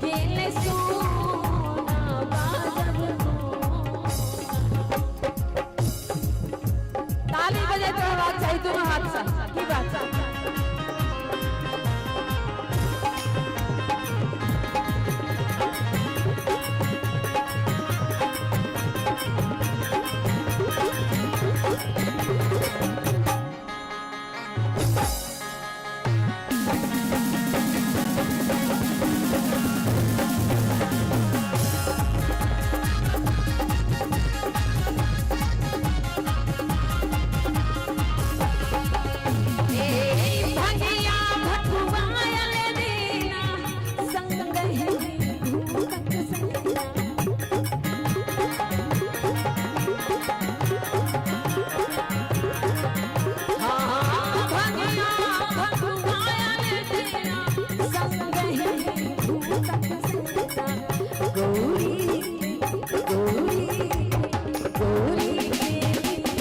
गेल सोना बाजब कोना। ताली बजैत रहबाक चाही दुनू हाथसँ। की बात छै। भंगिया भटुआयल दीना संगहि भूतक संगा। हाँ, भंगिया भटुआयल दीना संगहि भूतक संगा। गौरी गौरी गौरी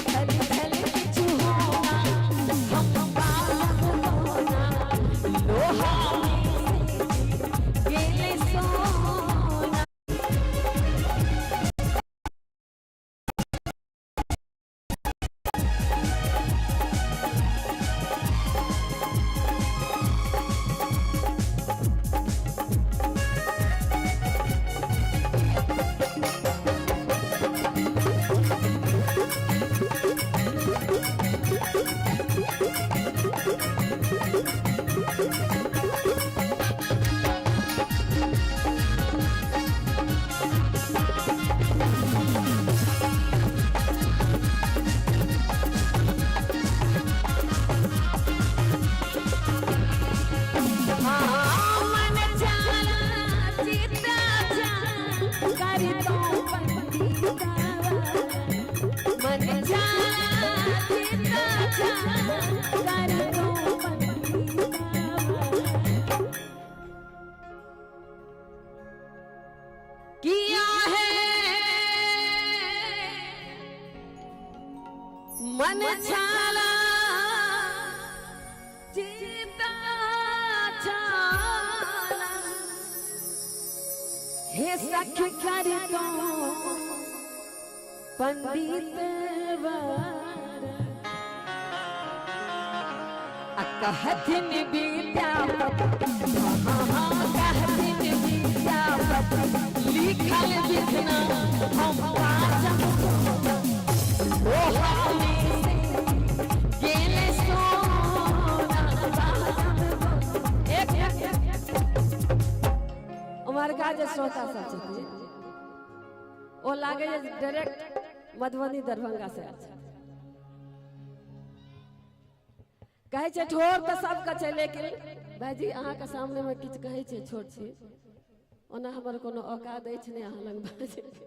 छल छल किछु होना हम बाजब कोना, लोहा में गेल सोना। हाँ, मन चाला चिता कर तो पंडिता, मन चाला चिता कर तो पंडिता। किया है मन छाला चिता छाला हे हे सखी कर तो पंडित वर आ कहथिन विद्यापति, हाँ हाँ कहथिन विद्यापति, लिखल विधना हम बाजब ओ हमें से गेले सोना बाजब। एक उमरका जे श्रोता सब छथिन ओ लागै जे डायरेक्ट मधुबनी दरभंगा से आयल छथिन। कहै छै ठोर तऽ सबके छै, लेकिन भाईजी अहाँके सामनेमे किछु कहै छै छोट छी, ओना हमर कोनो औकात अछि नहि अहाँ लग बाजैके,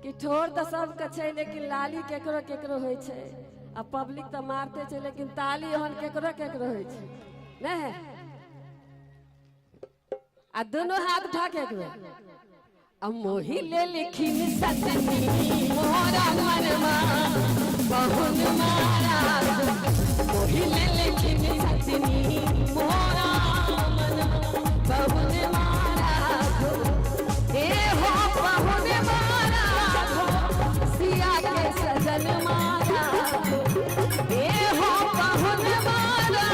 कि ठोर तऽ सबके छै लेकिन लाली केकरो केकरो होइ छै, आ पब्लिक तऽ मारते छै लेकिन ताली ओहन केकरो केकरो होइ छै नहि। आ दुनू हाथ उठा के एक बेर आ मोहि लेलखिन सजनी मोरा मनमा बहुन मारा, मोहि लेलखिन सजनी मोरा मनमा बहुन मारा, ए हो बहुन मारा, सिया के सजन मारा, ए हो बहुन मारा,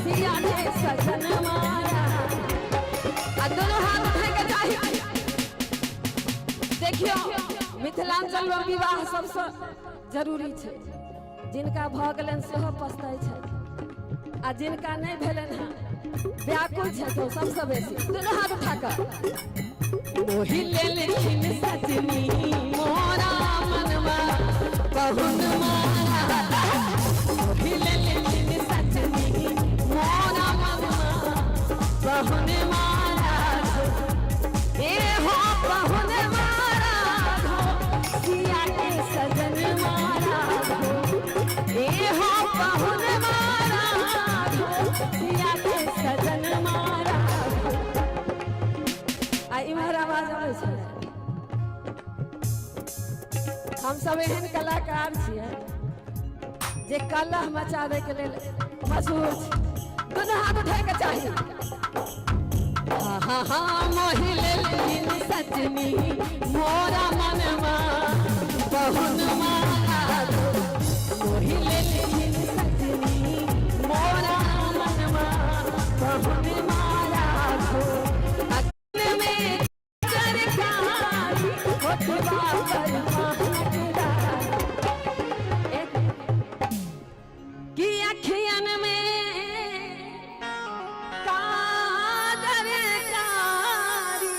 सिया के सजन मारा। आ दोनों हाथ उठा के चाही। देखियो मिथिलांचल में विवाह सबसे जरूरी छै, जिनका भऽ गेलनि सेहो पछताइ छथि आ जिनका नहि भेलनि हँ व्याकुल छथि ओ सबसँ बेसी। दोनों हाथ उठा कऽ मोहि लेलखिन सजनी मोरा मनवा बहुन मारा, मोहि लेलखिन सजनी मोरा मनवा बहुन मारा, ए हो बहुन मारा, सिया के सजन मारा, ए हो बहुन मारा, सिया के सजन मारा। आ इम्हर आवाज अबै छै। हम सब एहन कलाकार छियै जे कलह मचाबैके लेल मशहूर छी। दुनू हाथ उठैके चाही। हाँ हाँ हाँ मोहि लेलखिन सजनी मोरा मनमा बहुन मारा, मोहि लेलखिन सजनी मोरा मनमा बहुन मारा, अखन में तरकारी होठवा पर महक कि अखियन में कादर कारी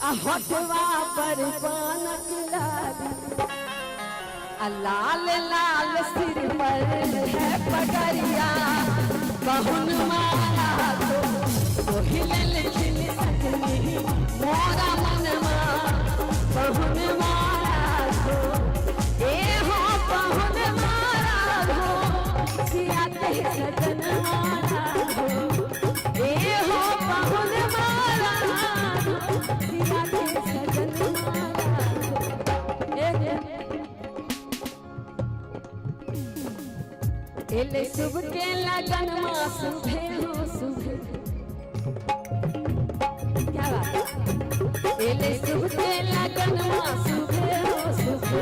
आ होठवा पर पानक लाली, आ लाल लाल सिर पर है पगड़िया बहुन मारा, मोहि लेलखिन सजनी मोरा मनमा बहुन मारा, ए हो बहुन मारा, सिया के सजन मारा, ए हो बहुन मारा, सिया के सजन मारा। एक एले शुभ के लगन माँ सुभे हो सुभे, क्या बात, एले शुभ के लगन माँ सुभे हो सुभे,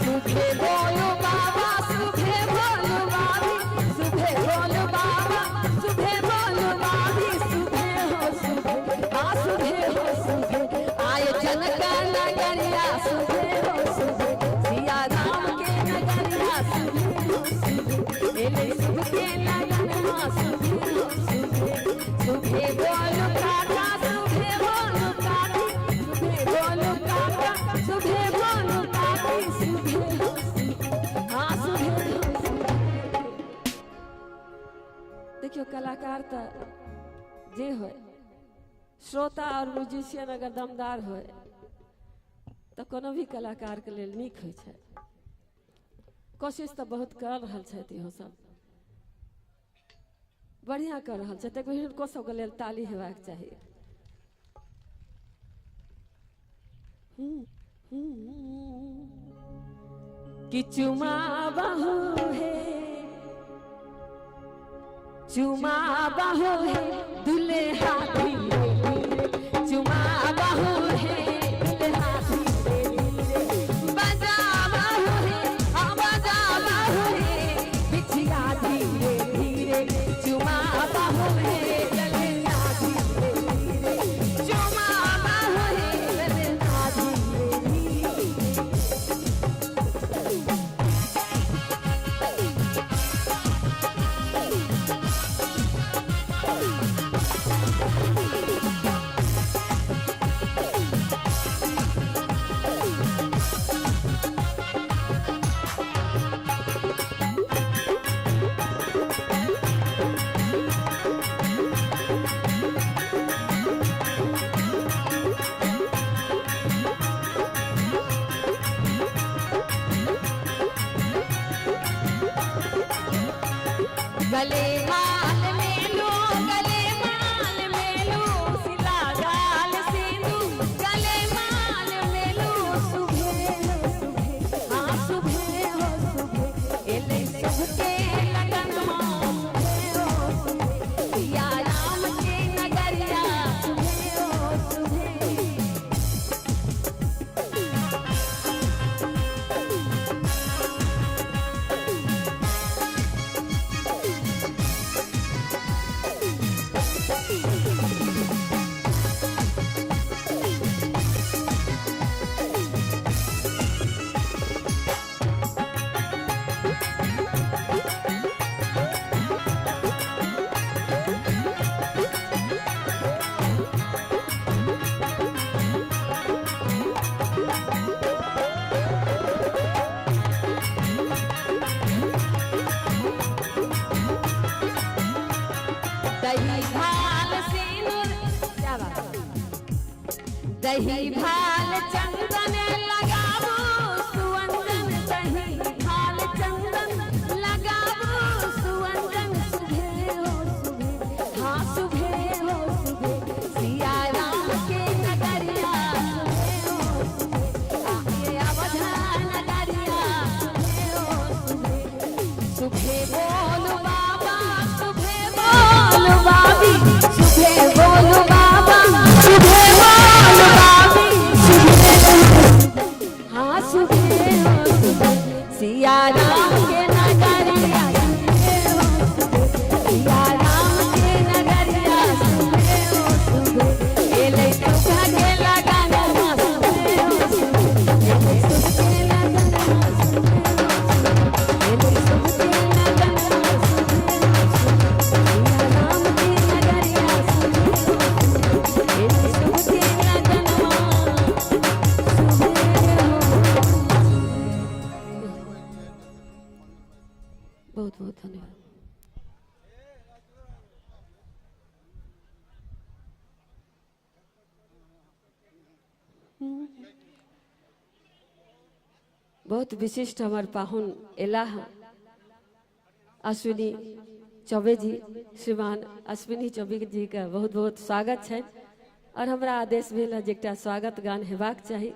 सुभे बोलो बाबा सुभे बोलो बाबी, सुभे बोलो बाबा सुभे बोलो बाबी, सुभे हो सुभे, हाँ सुभे हो सुभे, आए जनक नगरिया सुभे हो सुभे, सिया राम के नगरिया सुभे हो सुभे, एले शुभ के लगन माँ सुभे हो सुभे, सुभे बोलो काका सुभे बोलो काकी, सुभे बोलो काका सुभे बोलो काकी, सुभे हो सुभे, हाँ सुभे हो सुभे। देखियो कलाकार तऽ जे होय, श्रोता और म्यूजिशियन अगर दमदार होय तऽ कोनो भी कलाकार के लेल नीक होइ छै। कोशिश तऽ बहुत कर रहल छथि, इहो सब बढ़िआँ कर रहल छथि, एक बेर हिनको सबके लेल ताली हेबाक चाही। कि चुमा बहू हे, चुमा बहू हे दुल्हा धीरे धीरे, चुमाबहु हे दुल्हा धीरे धीरे बजाबहु हे, हाँ बजाबहु हे बिछिया धीरे धीरे चुमाबहु हे ललना धीरे धीरे चुमाबहु हे ललना धीरे धीरे। गले माल मेलू, गले माल मेलू, सिला गाल सिंधु, गले माल मेलू, सुबह हो सुबह, हाँ सुबह हो सुबह, एले सबके लगन सुबह हो सुबह, सिया राम के नगरिया सुबह हो सुबह। दही भाल सिनुर, क्या बात है? दही भाल चंदन लगाबू सुअंदन, दही भाल चंदन लगाबू सुअंदन, सुबह हो सुबह, हाँ सुबह हो सुबह, सिया राम के नगरिया सुबह हो सुबह, आके अवधा नगरिया सुबह हो सुबह, सुबह बोल बाबा, सुबह बोल बाबी, सुबह बोल बाबा, सुबह बोल बाबी, सुबह, हाँ सुबह हो सुबह, सिया राम के नगरिया सुबह हो सुबह, सिया राम के नगरिया सुबह हो सुबह, एले सुबह के लगाना सुबह हो सुबह, एले सुबह के लगाना सुबह हो सुबह, एले सुबह के लगाना सुबह हो सुबह, सिया राम के नगरिया सुबह हो सुबह, एले सुबह के लगाना सुबह हो। बहुत बहुत धन्यवाद। बहुत विशिष्ट हमार पाहुन एला हँ अश्विनी चौबे जी, श्रीमान अश्विनी चौबे जी के बहुत बहुत स्वागत है और हमरा आदेश भेल है जे एकटा स्वागत गान हेबाक चाही,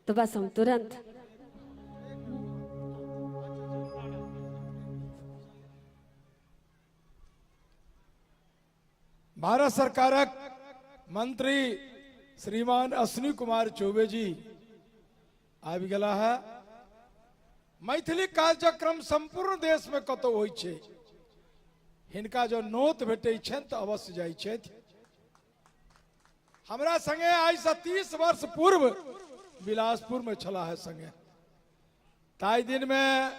तो बस हम तुरंत भारत सरकारक मंत्री श्रीमान अश्विनी कुमार चौबे जी आबि गेला है। मैथिली कार्यक्रम संपूर्ण देश में कतौ होइ छै, हिनका जो नोत भेटै छनि तऽ अवश्य जाइ छथि। हमरा संगे आइ से 30 वर्ष पूर्व बिलासपुर में छला है संगे, ताहि दिन में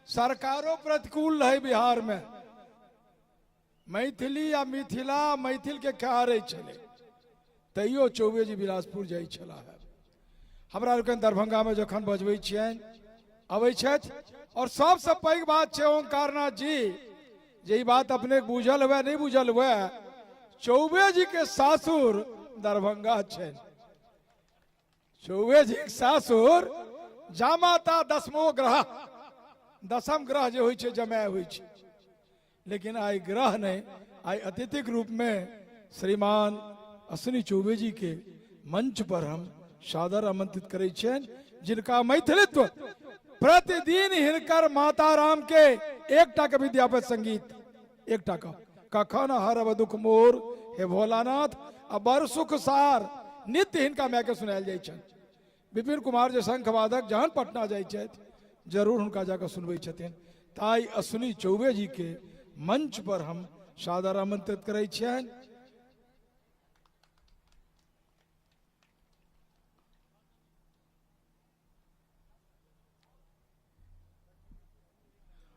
सरकारो प्रतिकूल रहे बिहार में, मैथिली आ मिथिला मैथिल के खेहारै छलै, तैयो चौबे जी बिलासपुर जाइ छला है। हमरा लोकनि दरभंगा में जखन बजबै छियनि अबै छथि। और सबसँ पैघ बात छै ओंकारनाथ जी, जे ई बात अपने बुझल हुए नहि बुझल हुए, चौबे जी के सासुर दरभंगा छनि। चौबे जी के सासुर जामाता दसमो ग्रह, दसम ग्रह जे होइ छै जमाय होइ छै, लेकिन आइ ग्रह नहि, आइ अतिथिक रूप में श्रीमान अश्विनी चौबे जी के मंच पर हम सादर आमंत्रित करै छियनि, जिनका मैथिलित्व प्रतिदिन हिनकर माता राम के एकटा के विद्यापति संगीत एकटा का कखन हरब दुख मोर हे भोलानाथ आ बड़ सुख सार नित्य हिनका मायके सुनायल जाइ छनि। विपिन कुमार जे शंखवादक जहन पटना जाइ छथि जरूर हुनका जाकऽ सुनबै छथिन। ताहि अश्विनी चौबे जी के मंच पर हम सादर आमंत्रित करै छियनि।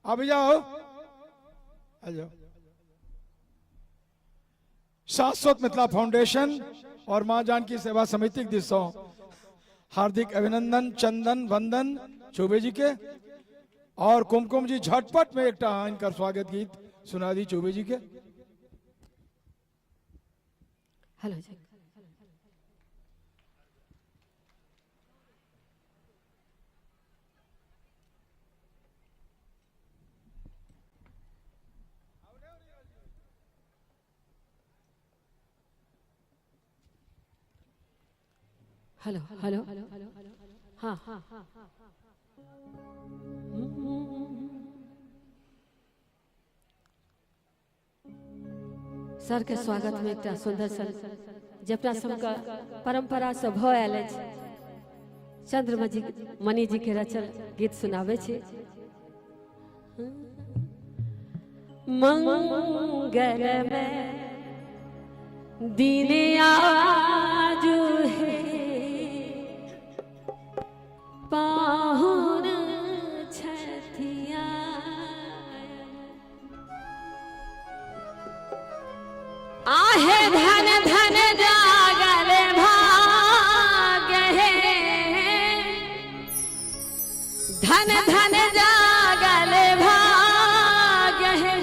आबि जाओ, आ जाओ। शाश्वत मिथिला फाउंडेशन और मां जानकी सेवा समिति के दिस हार्दिक अभिनंदन, चंदन वंदन चौबे जी के। और कुमकुम जी झटपट में एक इनकर स्वागत गीत सुना दी चौबे जी के। हेलो जी। हेलो हेलो, हाँ हाँ। सर के स्वागत में एकटा सुंदर सन जे अपना सबके परंपरा से भऽ आयल अछि चंद्रमजी मणि जी के रचल गीत सुनाबै छी। मंगल में दिन आज है पाहुन छथिया, आहे धन धन जागल भाग हे, धन धन जागल भाग हे,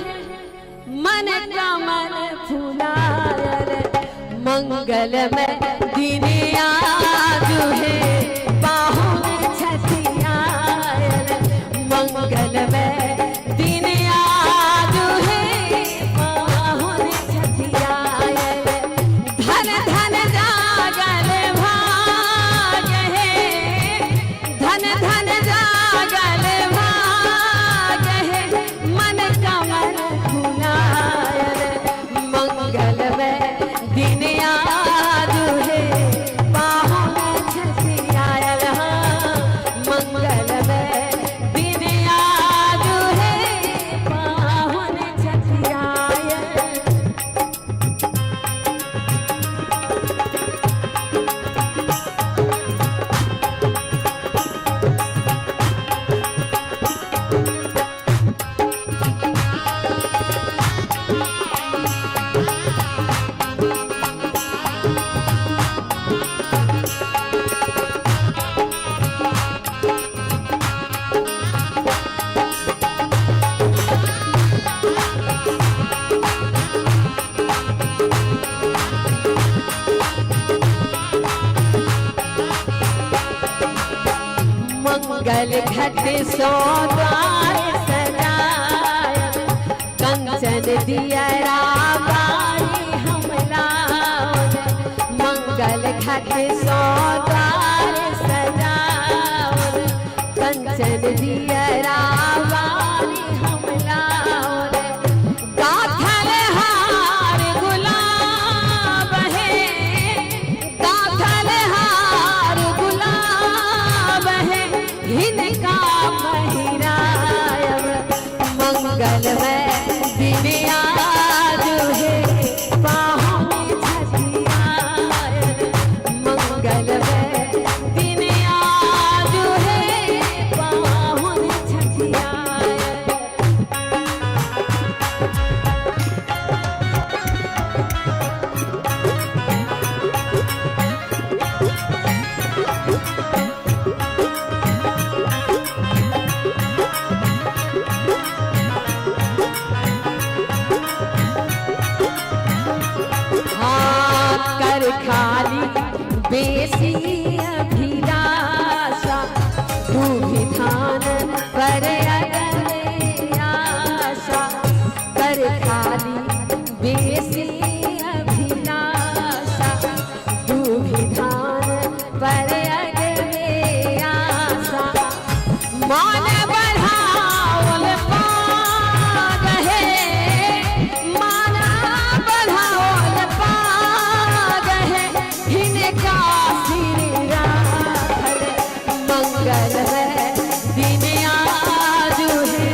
मन कमल फुलायल मंगल में दिन आज है पाहुन छथियायल, मंगल में दिन आज है पाहुन छथियायल, धन धन जागल भाग हे, धन धन जागल भाग हे, मन कमल फुलायल मंगल में दिन आज है पाहुन छथियायल, मंगल में दिन आज है पाहुन छथियायल। मंगल घट सो द्वार सजाय, कंचन दिया बारी हम लाओ, मंगल घट सो द्वार सजाओ, कंचन दिया बारी हम लाओ, गाथल हार गुलाब है, गाथल हार गुलाब है, हिनका पहिरायब मंगल में दिन आज है पाहुन छथियायल, मंगल में दिन आज है पाहुन छथियायल। हाँ कर खाली बेसी अभिलाषा, तू भी धान पर अगले आशा, कर खाली बेसी अभिलाषा, तू भी धान पर अगले आशा, मान बढ़ावल पाग है, मान बढ़ावल पाग जिनका सिर राखल मंगलमय दिन आजु हे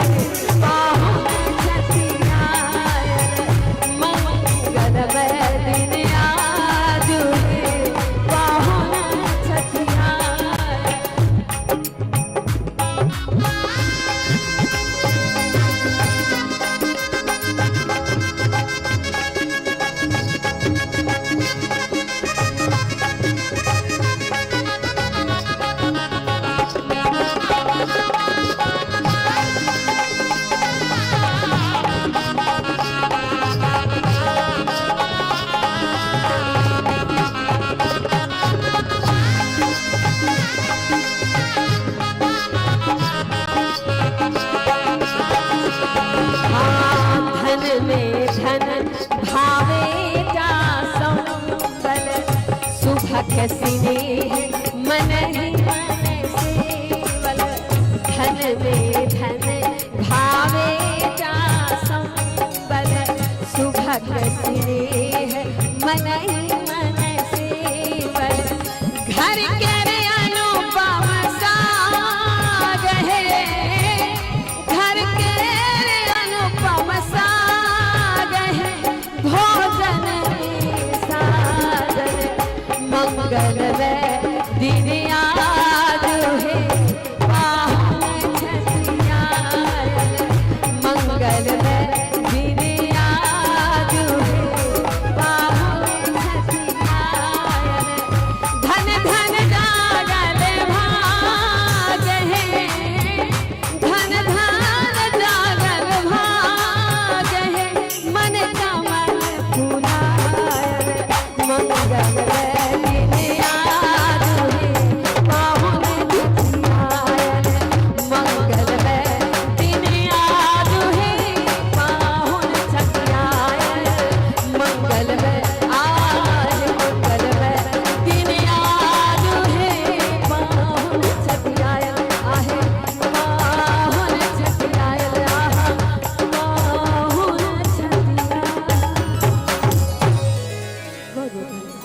पाहुन छठि आयल मंगलमय दिन आजु हे पाहुन छठि आयल। धन में धन भावे ता संबल सुभग स्नेह मन ही मन सेवल धन में धन भावे ता संबल सुभग स्नेह मन ही मन सेवल घर के अनुपम साग है घर के अनुपम साग है भोजन में सादर मंगलमय दिन आज है पाहुन छठि आयल मंगलमय दिन आज है पाहुन छठि आयल धन धन जागल भाग है धन धन जागल भाग है मन कमल फुलायल मंगलमय दिन आज है पाहुन छठि आयल मंगलमय दिन आज है पाहुन छठि आयल मंगलमय आज मंगलमय दिन आज है पाहुन छठि आयल आहे पाहुन छठि आयल आहा पाहुन छठि आयल। बहुत बहुत धन्यवाद।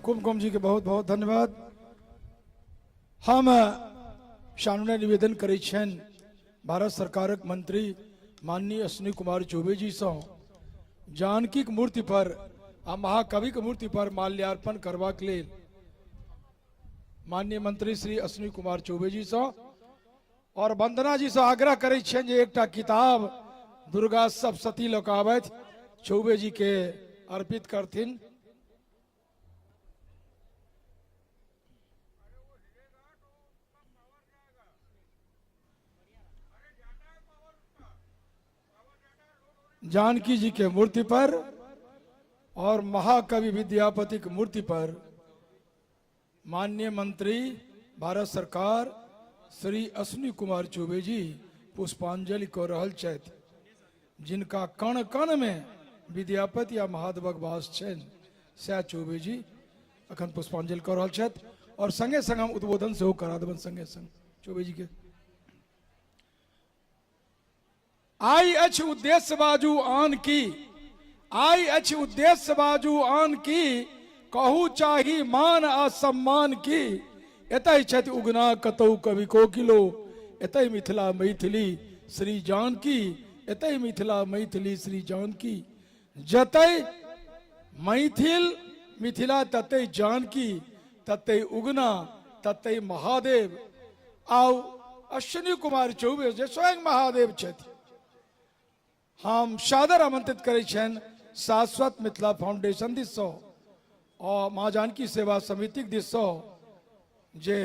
कुमकुम जी के बहुत बहुत धन्यवाद। हम सानुनय निवेदन करै छियनि भारत सरकारक मंत्री माननीय अश्विनी कुमार चौबे जी सँ जानकीक मूर्ति पर आ महाकविक मूर्ति पर माल्यार्पण करबाक लेल माननीय मंत्री श्री अश्विनी कुमार चौबे जी सँ और वंदना जी सँ आग्रह करै छियनि जे एकटा किताब दुर्गा सप्तशती लऽ कऽ आबथि, चौबे जी के अर्पित करथिन। जानकी जी के मूर्ति पर और महाकवि विद्यापति की मूर्ति पर माननीय मंत्री भारत सरकार श्री अश्विनी कुमार चौबे जी पुष्पांजलि कऽ रहल छथि, जिनका कण कण में विद्यापति या महादेवक वास छनि, सएह चौबे जी अखन पुष्पांजलि कऽ रहल छथि। और संगे संग हम उद्बोधन सेहो करा देबनि संगे संग चौबे जी के। आई अछि उद्देश्य बाजू आन की, आई अछि उद्देश्य बाजू आन की, कहू चाही मान आ सम्मान की। एतहि छथि उगना कतौ कवि कोकिलो, एतहि मिथिला मैथिली श्री जानकी, एतहि मिथिला मैथिली श्री जानकी। जतय मैथिल मिथिला ततै जानकी, ततै उगना ततै महादेव। आउ अश्विनी कुमार चौबे जे स्वयं महादेव छथि, हम सादर आमंत्रित करै छियनि शाश्वत मिथिला फाउंडेशन दिससँ और माँ जानकी सेवा समितिक दिससँ जे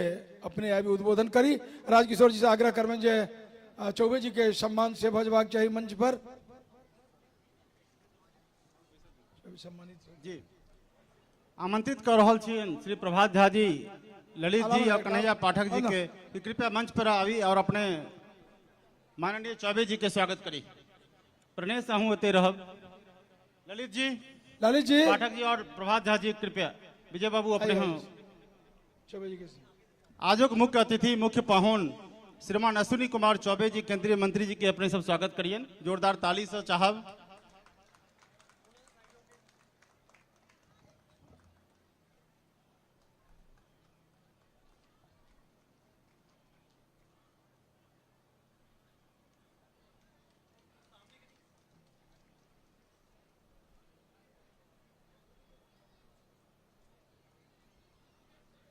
अपने आबि उद्बोधन करी। राजकिशोर जी से आग्रह करबनि जे चौबे जी के सम्मान से भऽ जेबाक चाही मंच पर। जी आमंत्रित कर रहल छियनि श्री प्रभात झा जी, ललित जी और कन्हैया पाठक जी के कि कृपया मंच पर आबी और अपने माननीय चौबे जी के स्वागत करी। प्रणेश अहूँ एते रहब। ललित जी, ललित जी, पाठक जी और प्रभात झा जी कृपया, विजय बाबू अपने हूँ। चौबे जी के आजुक मुख्य अतिथि मुख्य पाहुन श्रीमान अश्विनी कुमार चौबे जी केंद्रीय मंत्री जी के अपने सब स्वागत करियन जोरदार ताली से चाहब।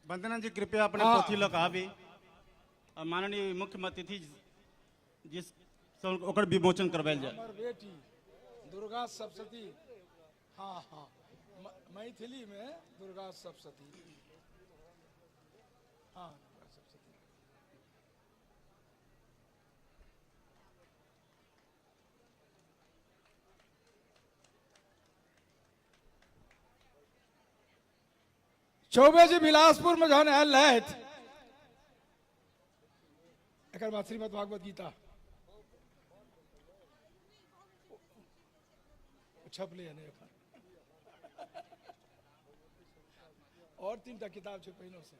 वंदना जी कृपया अपने पोथी लऽ कऽ आबी आ माननीय मुख्य अतिथि जी सँ ओकर विमोचन करवायल जाय। हमर बेटी दुर्गा सप्तशती, हाँ हाँ, मैथिली में दुर्गा सप्तशती, हाँ दुर्गा सप्तशती। चौबे जी बिलासपुर में जहन आयल रहथि, एकर बाद श्रीमद् भागवत गीता छपलै हन एखन, और 3टा किताब छै पहिनो से।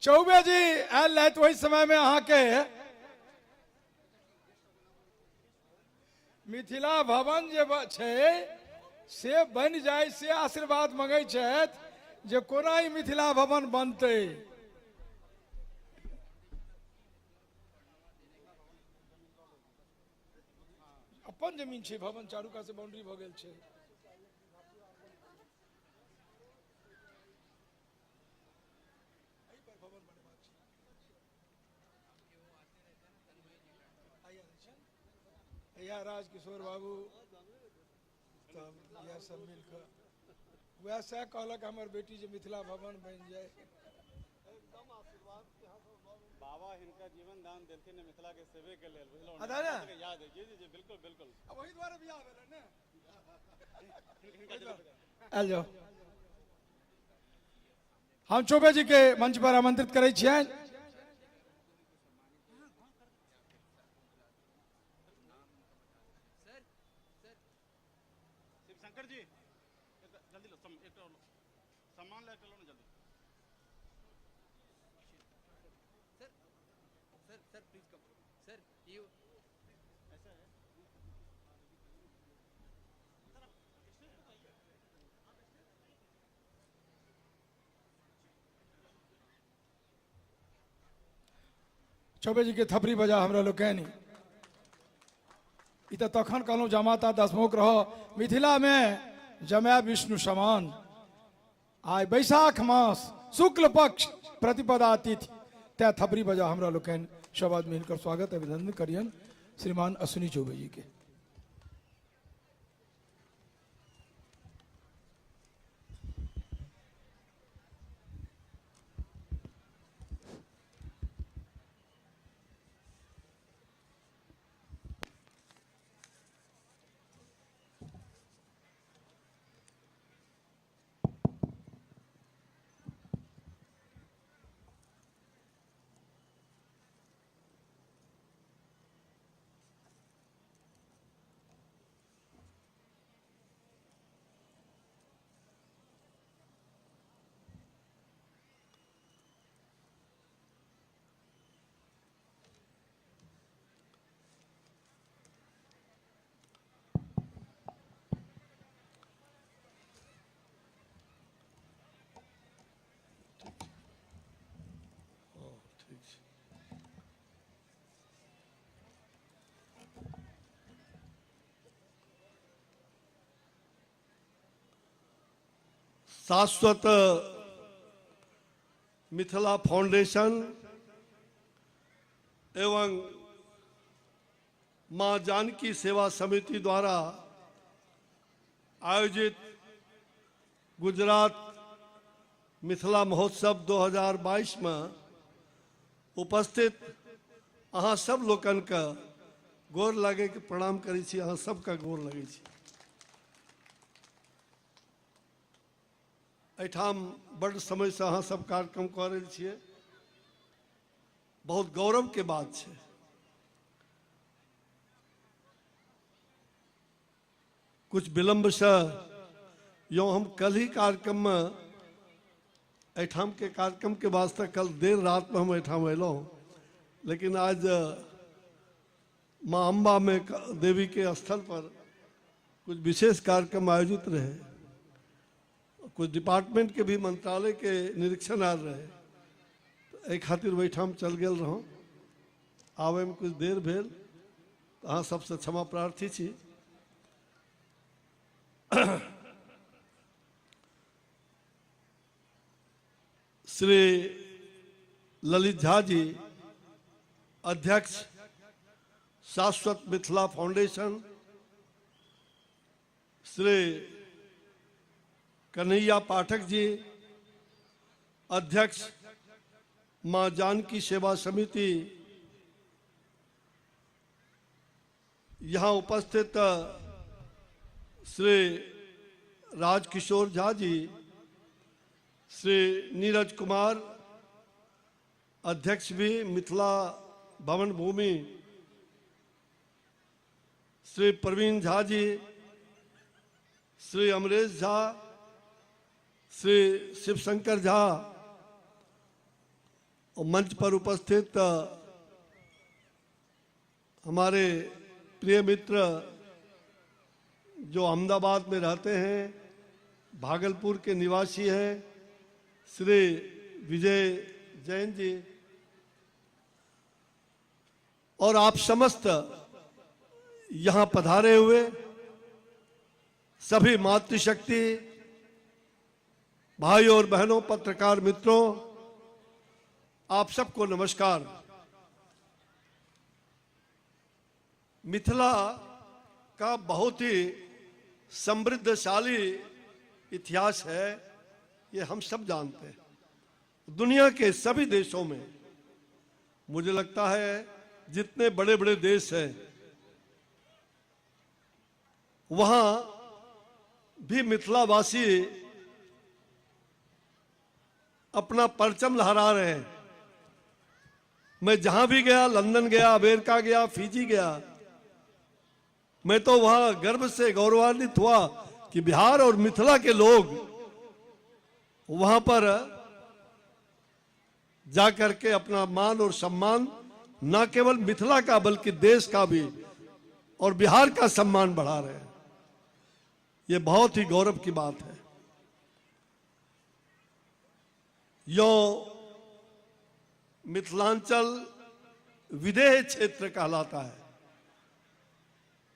चौबे जी आयल रहथि ओहि समय में अहाँके मिथिला भवन जे छै से बनि जाय से आशीर्वाद मंगै छथि जे कोना ई मिथिला भवन बनतै। अपन जमीन छै, भवन चारू कात से बाउंड्री भऽ गेल छै। या राजकिशोर बाबू तब इएह सब मिलकऽ वएह सएह कहलक हमर बेटी जे मिथिला भवन बनि जाय। बाबा हिनका जीवन दान देलखिन मिथिला के सेवे के लेल, बुझलहुँ अदा ने? याद है। जी जी जी बिल्कुल बिल्कुल, वही दुआरे बियाह भेलै ने। आयल जाओ, हम चौबे जी के मंच पर आमंत्रित करै छियनि। शिवशंकर जी जल्दी लो, सम्मान ले लो ना जल्दी। Sir sir sir please come sir, you ऐसा है। चौबे जी के थपड़ी बजा हमरा लोकनि। ई तऽ तखन कहलहुँ जमाता दसमुख रह मिथिला में जमाय विष्णु समान। आइ बैसाख मास शुक्ल पक्ष प्रतिपदा तिथि तैं थपड़ी बजा हमरा लोकनि सब आदमी हिनकर स्वागत अभिनंदन करियन श्रीमान अश्विनी चौबे जी के। शाश्वत मिथिला फाउंडेशन एवं मां जानकी सेवा समिति द्वारा आयोजित गुजरात मिथिला महोत्सव 2022 में उपस्थित अहाँ सब लोकन के गोर लगे के प्रणाम करै छी, अहाँ सबके गोर लगै छी। एहिठाम बड्ड समयसँ अहाँ सब कार्यक्रम कऽ रहल छियै, बहुत गौरव के बात छै। कुछ विलम्ब से यो हम कल ही कार्यक्रम में एहिठाम के कार्यक्रम के वास्ते कल देर रात में हम एहिठाम अयलहुँ, लेकिन आज माँ अम्बा में देवी के स्थल पर कुछ विशेष कार्यक्रम आयोजित रहे, कुछ डिपार्टमेंट के भी मंत्रालय के निरीक्षण आयल रहे, तो एहि खातिर ओहिठाम चल गेल रहूँ। आबैमे कुछ देर भेल, तऽ अहाँ सबसँ क्षमा प्रार्थी छी। श्री ललित झा जी, अध्यक्ष शाश्वत मिथिला फाउंडेशन, श्री कन्हैया पाठक जी, अध्यक्ष मां जानकी सेवा समिति, यहाँ उपस्थित श्री राजकिशोर झा जी, श्री नीरज कुमार, अध्यक्ष भी मिथिला भवन भूमि, श्री प्रवीण झा जी, श्री अमरेश झा, श्री शिवशंकर झा और मंच पर उपस्थित हमारे प्रिय मित्र जो अहमदाबाद में रहते हैं, भागलपुर के निवासी हैं, श्री विजय जैन जी, और आप समस्त यहाँ पधारे हुए सभी मातृशक्ति भाई और बहनों, पत्रकार मित्रों, आप सबको नमस्कार। मिथिला का बहुत ही समृद्धशाली इतिहास है, ये हम सब जानते हैं। दुनिया के सभी देशों में मुझे लगता है जितने बड़े-बड़े देश हैं वहां भी मिथिलावासी अपना परचम लहरा रहे हैं। मैं जहां भी गया, लंदन गया, अमेरिका गया, फिजी गया, मैं तो वहां गर्व से गौरवान्वित हुआ कि बिहार और मिथिला के लोग वहां पर जाकर के अपना मान और सम्मान न केवल मिथिला का बल्कि देश का भी और बिहार का सम्मान बढ़ा रहे हैं। ये बहुत ही गौरव की बात है। यो मिथिलांचल विदेह क्षेत्र कहलाता है।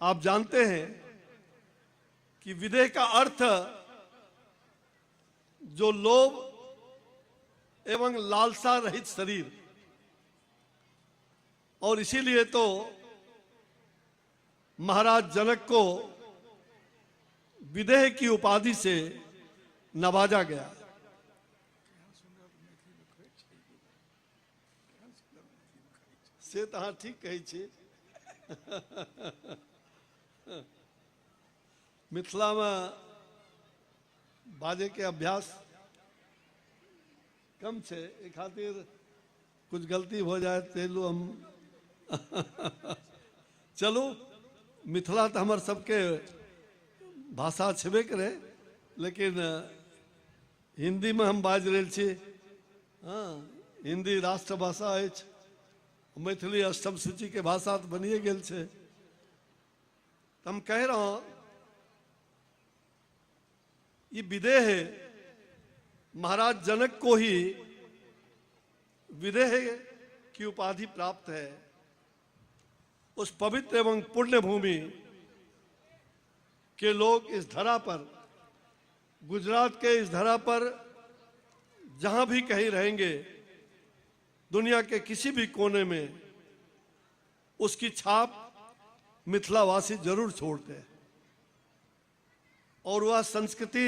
आप जानते हैं कि विदेह का अर्थ जो लोभ एवं लालसा रहित शरीर, और इसीलिए तो महाराज जनक को विदेह की उपाधि से नवाजा गया। से तो हाँ ठीक कहै छी। मिथिला में बाजे के अभ्यास कम छे, ए खातिर कुछ गलती हो जाए तेलू हम चलू। मिथिला तो हमर सबके भाषा छेबे करे, लेकिन हिंदी में हम बाजि रहल छी। हाँ, हिंदी राष्ट्रभाषा अछि, मैथिली अष्टम सूची के भाषा तो बनिए गेल छे। तो हम कह रहा हूं ये विदेह महाराज जनक को ही विदेह की उपाधि प्राप्त है। उस पवित्र एवं पुण्य भूमि के लोग इस धरा पर, गुजरात के इस धरा पर जहां भी कहीं रहेंगे, दुनिया के किसी भी कोने में उसकी छाप मिथिलावासी जरूर छोड़ते हैं। और वह संस्कृति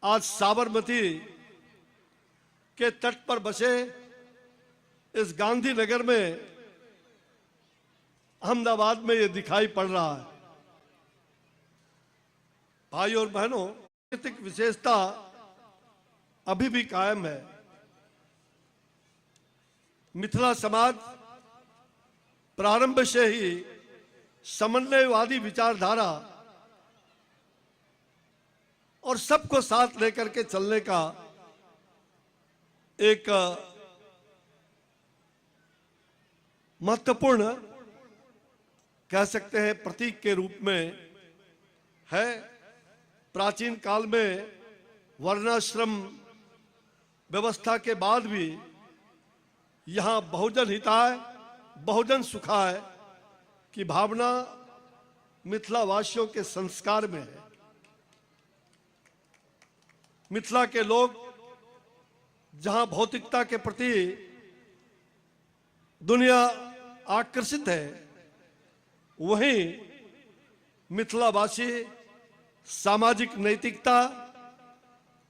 आज साबरमती के तट पर बसे इस गांधीनगर में, अहमदाबाद में ये दिखाई पड़ रहा है। भाई और बहनों, सांस्कृतिक विशेषता अभी भी कायम है। मिथिला समाज प्रारंभ से ही समन्वयवादी विचारधारा और सबको साथ लेकर के चलने का एक महत्वपूर्ण कह सकते हैं प्रतीक के रूप में है। प्राचीन काल में वर्णाश्रम व्यवस्था के बाद भी यहाँ बहुजन हिताय बहुजन सुखाय की भावना मिथिलावासियों के संस्कार में है। मिथिला के लोग जहां भौतिकता के प्रति दुनिया आकर्षित है, वहीं मिथिलावासी सामाजिक नैतिकता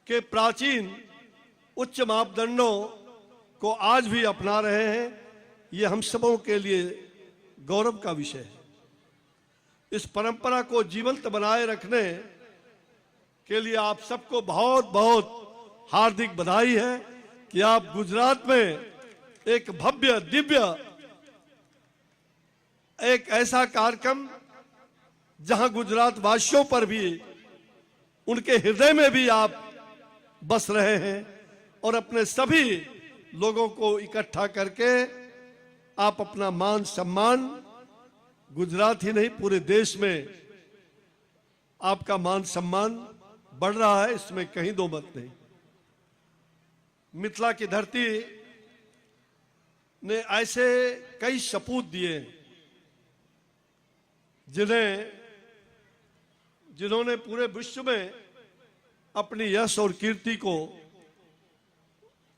के प्राचीन उच्च मापदंडों को आज भी अपना रहे हैं। ये हम सबों के लिए गौरव का विषय है। इस परंपरा को जीवंत बनाए रखने के लिए आप सबको बहुत बहुत हार्दिक बधाई है कि आप गुजरात में एक भव्य दिव्य एक ऐसा कार्यक्रम जहां गुजरात वासियों पर भी, उनके हृदय में भी आप बस रहे हैं और अपने सभी लोगों को इकट्ठा करके आप अपना मान सम्मान गुजरात ही नहीं पूरे देश में आपका मान सम्मान बढ़ रहा है, इसमें कहीं दो मत नहीं। मिथिला की धरती ने ऐसे कई सपूत दिए जिन्होंने पूरे विश्व में अपनी यश और कीर्ति को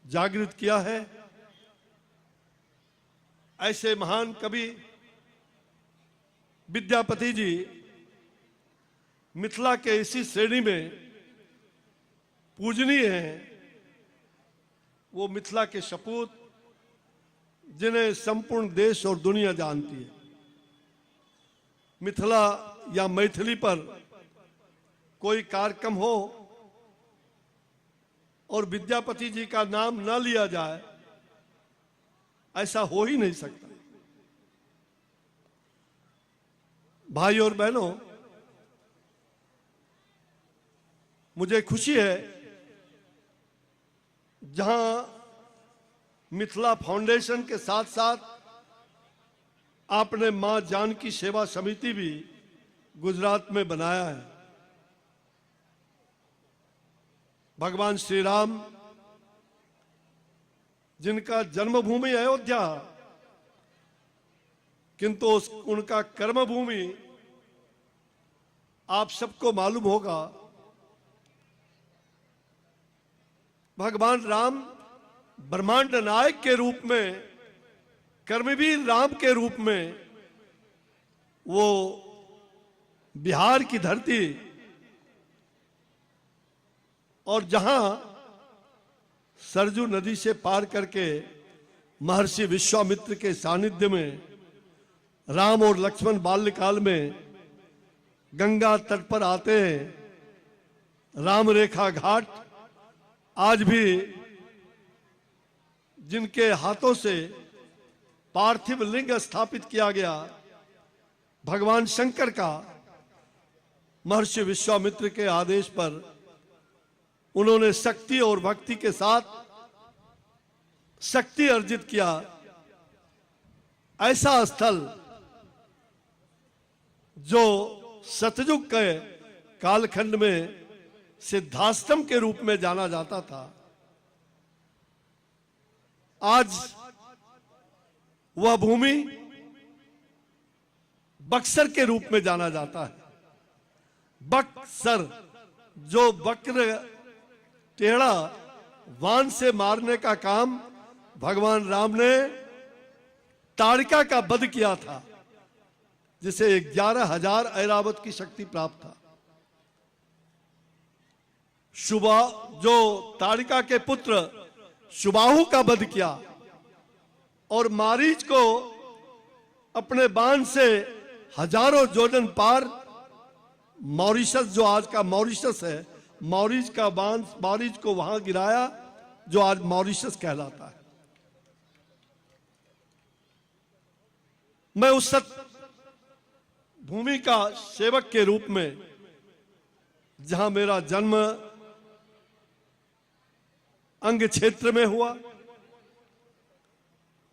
जागृत किया है। ऐसे महान कवि विद्यापति जी मिथिला के इसी श्रेणी में पूजनीय हैं। वो मिथिला के सपूत जिन्हें संपूर्ण देश और दुनिया जानती है। मिथिला या मैथिली पर कोई कार्यक्रम हो और विद्यापति जी का नाम न लिया जाए, ऐसा हो ही नहीं सकता। भाई और बहनों, मुझे खुशी है जहां मिथिला फाउंडेशन के साथ साथ आपने मां जानकी सेवा समिति भी गुजरात में बनाया है। भगवान श्री राम जिनका जन्मभूमि अयोध्या, किंतु उनका कर्मभूमि आप सबको मालूम होगा। भगवान राम ब्रह्मांड नायक के रूप में, कर्मवीर राम के रूप में वो बिहार की धरती और जहां सरजू नदी से पार करके महर्षि विश्वामित्र के सानिध्य में राम और लक्ष्मण बाल्यकाल में गंगा तट पर आते हैं, रामरेखा घाट आज भी जिनके हाथों से पार्थिव लिंग स्थापित किया गया भगवान शंकर का, महर्षि विश्वामित्र के आदेश पर उन्होंने शक्ति और भक्ति के साथ शक्ति अर्जित किया। ऐसा स्थल जो सतयुग के कालखंड में सिद्धाश्रम के रूप में जाना जाता था, आज वह भूमि बक्सर के रूप में जाना जाता है। बक्सर जो वक्र टेढ़ा वान से मारने का काम भगवान राम ने ताड़का का वध किया था, जिसे 11,000 ऐरावत की शक्ति प्राप्त था। शुभा जो ताड़का के पुत्र सुबाहु का वध किया और मारीच को अपने बाण से हजारों जोजन पार मॉरिशस, जो आज का मॉरिशस है, मॉरिच का बाण मारीच को वहां गिराया जो आज मॉरिशस कहलाता है। मैं उस सत भूमि का सेवक के रूप में, जहां मेरा जन्म अंग क्षेत्र में हुआ,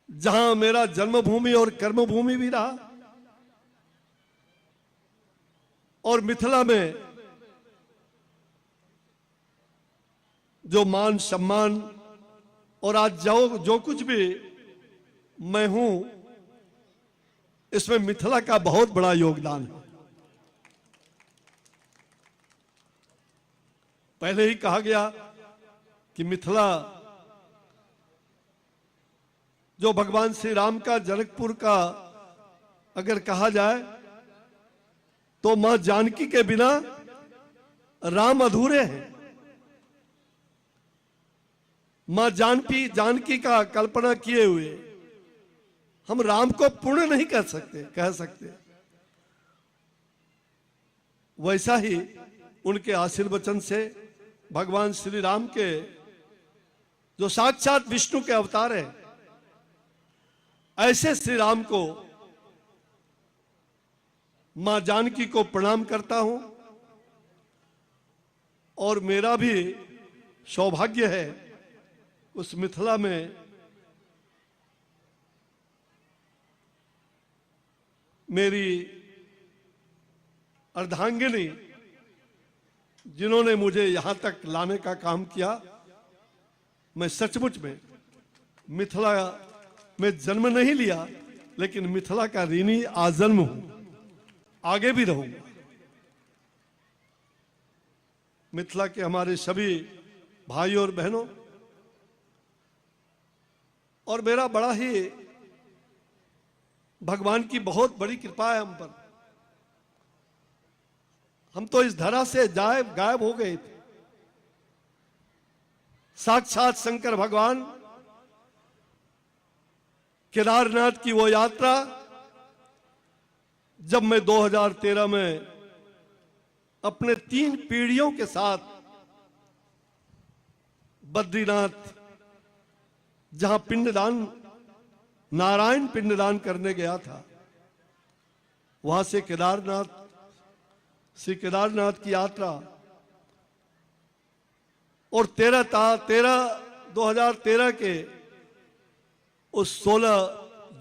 जहां मेरा जन्मभूमि और कर्मभूमि भी रहा, और मिथिला में जो मान सम्मान और आज जो कुछ भी मैं हूं, इसमें मिथिला का बहुत बड़ा योगदान है। पहले ही कहा गया कि मिथिला जो भगवान श्री राम का जनकपुर का अगर कहा जाए तो मां जानकी के बिना राम अधूरे हैं। मां जानकी जानकी का कल्पना किए हुए हम राम को पूर्ण नहीं कर सकते, कह सकते। वैसा ही उनके आशीर्वचन से भगवान श्री राम के जो साक्षात विष्णु के अवतार हैं, ऐसे श्री राम को, मां जानकी को प्रणाम करता हूं। और मेरा भी सौभाग्य है उस मिथिला में मेरी अर्धांगिनी, जिन्होंने मुझे यहां तक लाने का काम किया। मैं सचमुच में मिथिला में जन्म नहीं लिया, लेकिन मिथिला का ऋणी आजन्म हूं, आगे भी रहूंगा। मिथिला के हमारे सभी भाई और बहनों, और मेरा बड़ा ही भगवान की बहुत बड़ी कृपा है हम पर। हम तो इस धरा से गायब हो गए थे। साक्षात शंकर भगवान केदारनाथ की वो यात्रा, जब मैं 2013 में अपने 3 पीढ़ियों के साथ बद्रीनाथ, जहां पिंडदान, नारायण पिंडदान करने गया था, वहां से केदारनाथ, श्री केदारनाथ की यात्रा, और 2013 के उस 16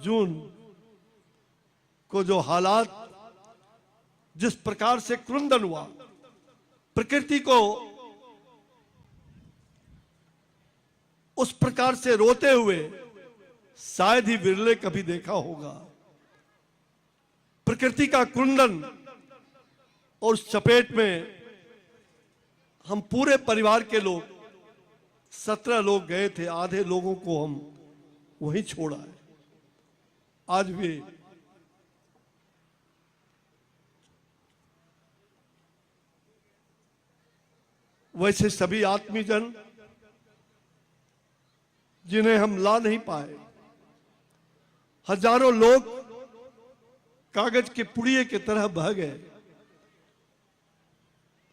जून को जो हालात, जिस प्रकार से क्रंदन हुआ, प्रकृति को उस प्रकार से रोते हुए शायद ही विरले कभी देखा होगा। प्रकृति का क्रंदन और उस चपेट में हम पूरे परिवार के लोग 17 लोग गए थे, आधे लोगों को हम वहीं छोड़ आए। आज भी वैसे सभी आत्मीजन जिन्हें हम ला नहीं पाए, हजारों लोग कागज के पुड़िए की तरह बह गए।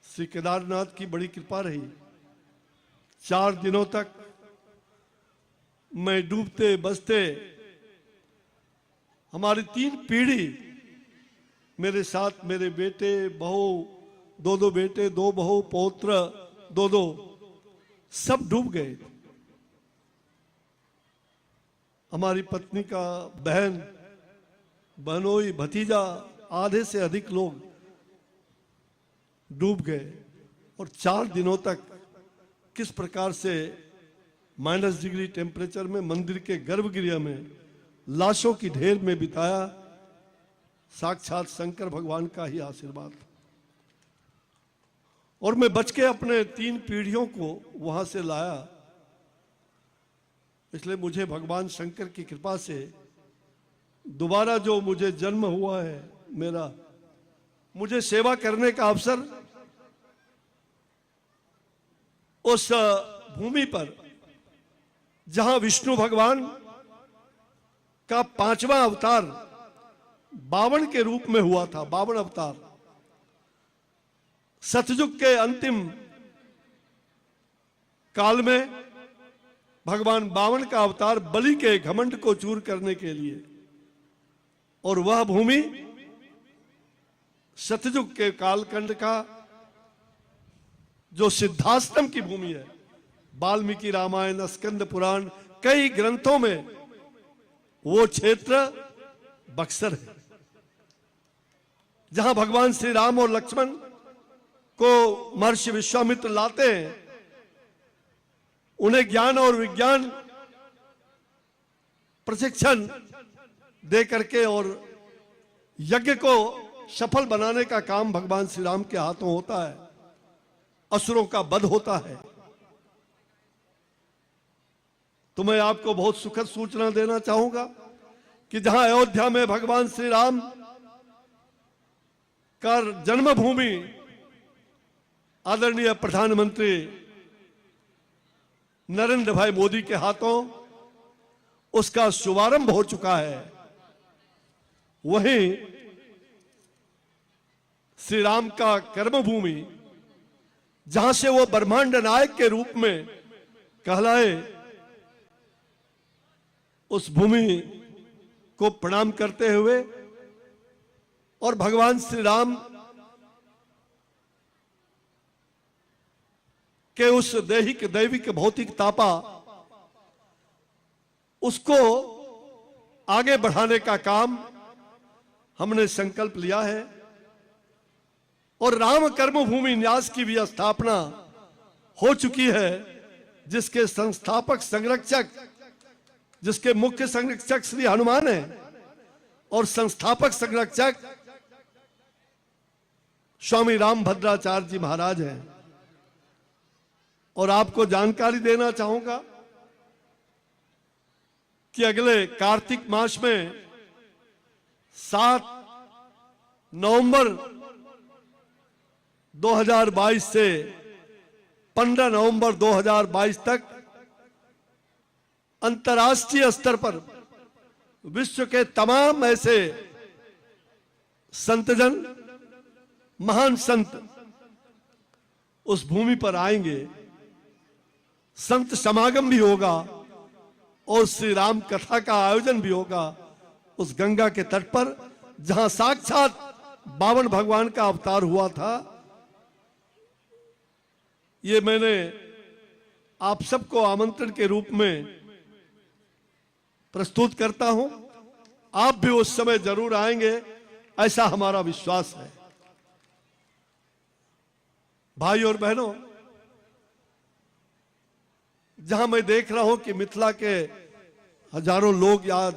श्री केदारनाथ की बड़ी कृपा रही। 4 दिनों तक मैं डूबते बसते, हमारी 3 पीढ़ी मेरे साथ, मेरे बेटे बहू, 2-2 बेटे, 2 बहू, पौत्र 2-2, सब डूब गए। हमारी पत्नी का बहन, बहनोई, भतीजा, आधे से अधिक लोग डूब गए। और 4 दिनों तक किस प्रकार से माइनस डिग्री टेम्परेचर में मंदिर के गर्भगृह में लाशों की ढेर में बिताया, साक्षात शंकर भगवान का ही आशीर्वाद। और मैं बच के अपने 3 पीढ़ियों को वहां से लाया। इसलिए मुझे भगवान शंकर की कृपा से दोबारा जो मुझे जन्म हुआ है मेरा, मुझे सेवा करने का अवसर उस भूमि पर जहां विष्णु भगवान का 5वां अवतार 52 के रूप में हुआ था, 52 अवतार, सतयुग के अंतिम काल में भगवान 52 का अवतार बलि के घमंड को चूर करने के लिए, और वह भूमि सतयुग के कालखंड का जो सिद्धाश्रम की भूमि है, वाल्मीकि रामायण, स्कंद पुराण, कई ग्रंथों में वो क्षेत्र बक्सर है, जहां भगवान श्री राम और लक्ष्मण को महर्षि विश्वामित्र लाते हैं, उन्हें ज्ञान और विज्ञान प्रशिक्षण दे करके और यज्ञ को सफल बनाने का काम भगवान श्री राम के हाथों होता है। असुरों का वध होता है। तो मैं आपको बहुत सुखद सूचना देना चाहूंगा कि जहां अयोध्या में भगवान श्री राम का जन्मभूमि आदरणीय प्रधानमंत्री नरेंद्र भाई मोदी के हाथों उसका शुभारंभ हो चुका है, वहीं श्री राम का कर्मभूमि जहां से वो ब्रह्मांड नायक के रूप में कहलाए, उस भूमि को प्रणाम करते हुए और भगवान श्री राम के उस दैहिक दैविक भौतिक तापा उसको आगे बढ़ाने का काम हमने संकल्प लिया है। और राम कर्मभूमि न्यास की भी स्थापना हो चुकी है, जिसके संस्थापक संरक्षक, जिसके मुख्य संरक्षक श्री हनुमान हैं और संस्थापक संरक्षक स्वामी राम भद्राचार्य जी महाराज हैं। और आपको जानकारी देना चाहूंगा कि अगले कार्तिक मास में 7 नवंबर 2022 से 15 नवंबर 2022 तक अंतर्राष्ट्रीय स्तर पर विश्व के तमाम ऐसे संतजन, महान संत उस भूमि पर आएंगे। संत समागम भी होगा और श्री राम कथा का आयोजन भी होगा उस गंगा के तट पर जहां साक्षात 52 भगवान का अवतार हुआ था। ये मैंने आप सबको आमंत्रण के रूप में प्रस्तुत करता हूं। आप भी उस समय जरूर आएंगे, ऐसा हमारा विश्वास है। भाई और बहनों, जहां मैं देख रहा हूं कि मिथिला के हजारों लोग आज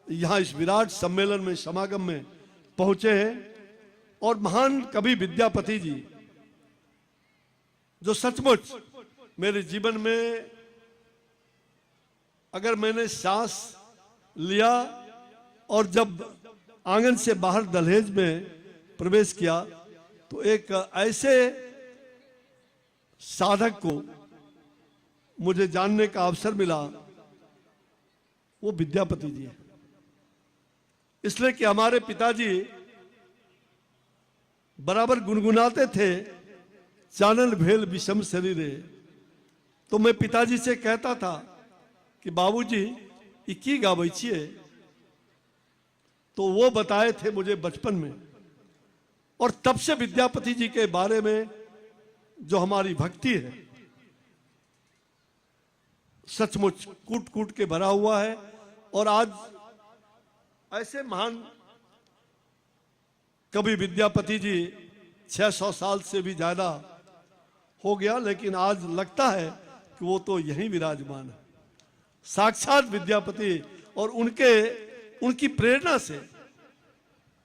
यहां इस विराट सम्मेलन में, समागम में पहुंचे हैं और महान कवि विद्यापति जी, जो सचमुच मेरे जीवन में अगर मैंने सांस लिया और जब आंगन से बाहर दहलीज में प्रवेश किया तो एक ऐसे साधक को मुझे जानने का अवसर मिला, वो विद्यापति जी है। इसलिए कि हमारे पिताजी बराबर गुनगुनाते थे, चानन भेल विषम शरीरे। तो मैं पिताजी से कहता था कि बाबूजी ई की गाबै छियै, तो वो बताए थे मुझे बचपन में। और तब से विद्यापति जी के बारे में जो हमारी भक्ति है सचमुच कूट कूट के भरा हुआ है। और आज ऐसे महान कवि विद्यापति जी 600 साल से भी ज्यादा हो गया, लेकिन आज लगता है कि वो तो यहीं विराजमान है, साक्षात विद्यापति। और उनके उनकी प्रेरणा से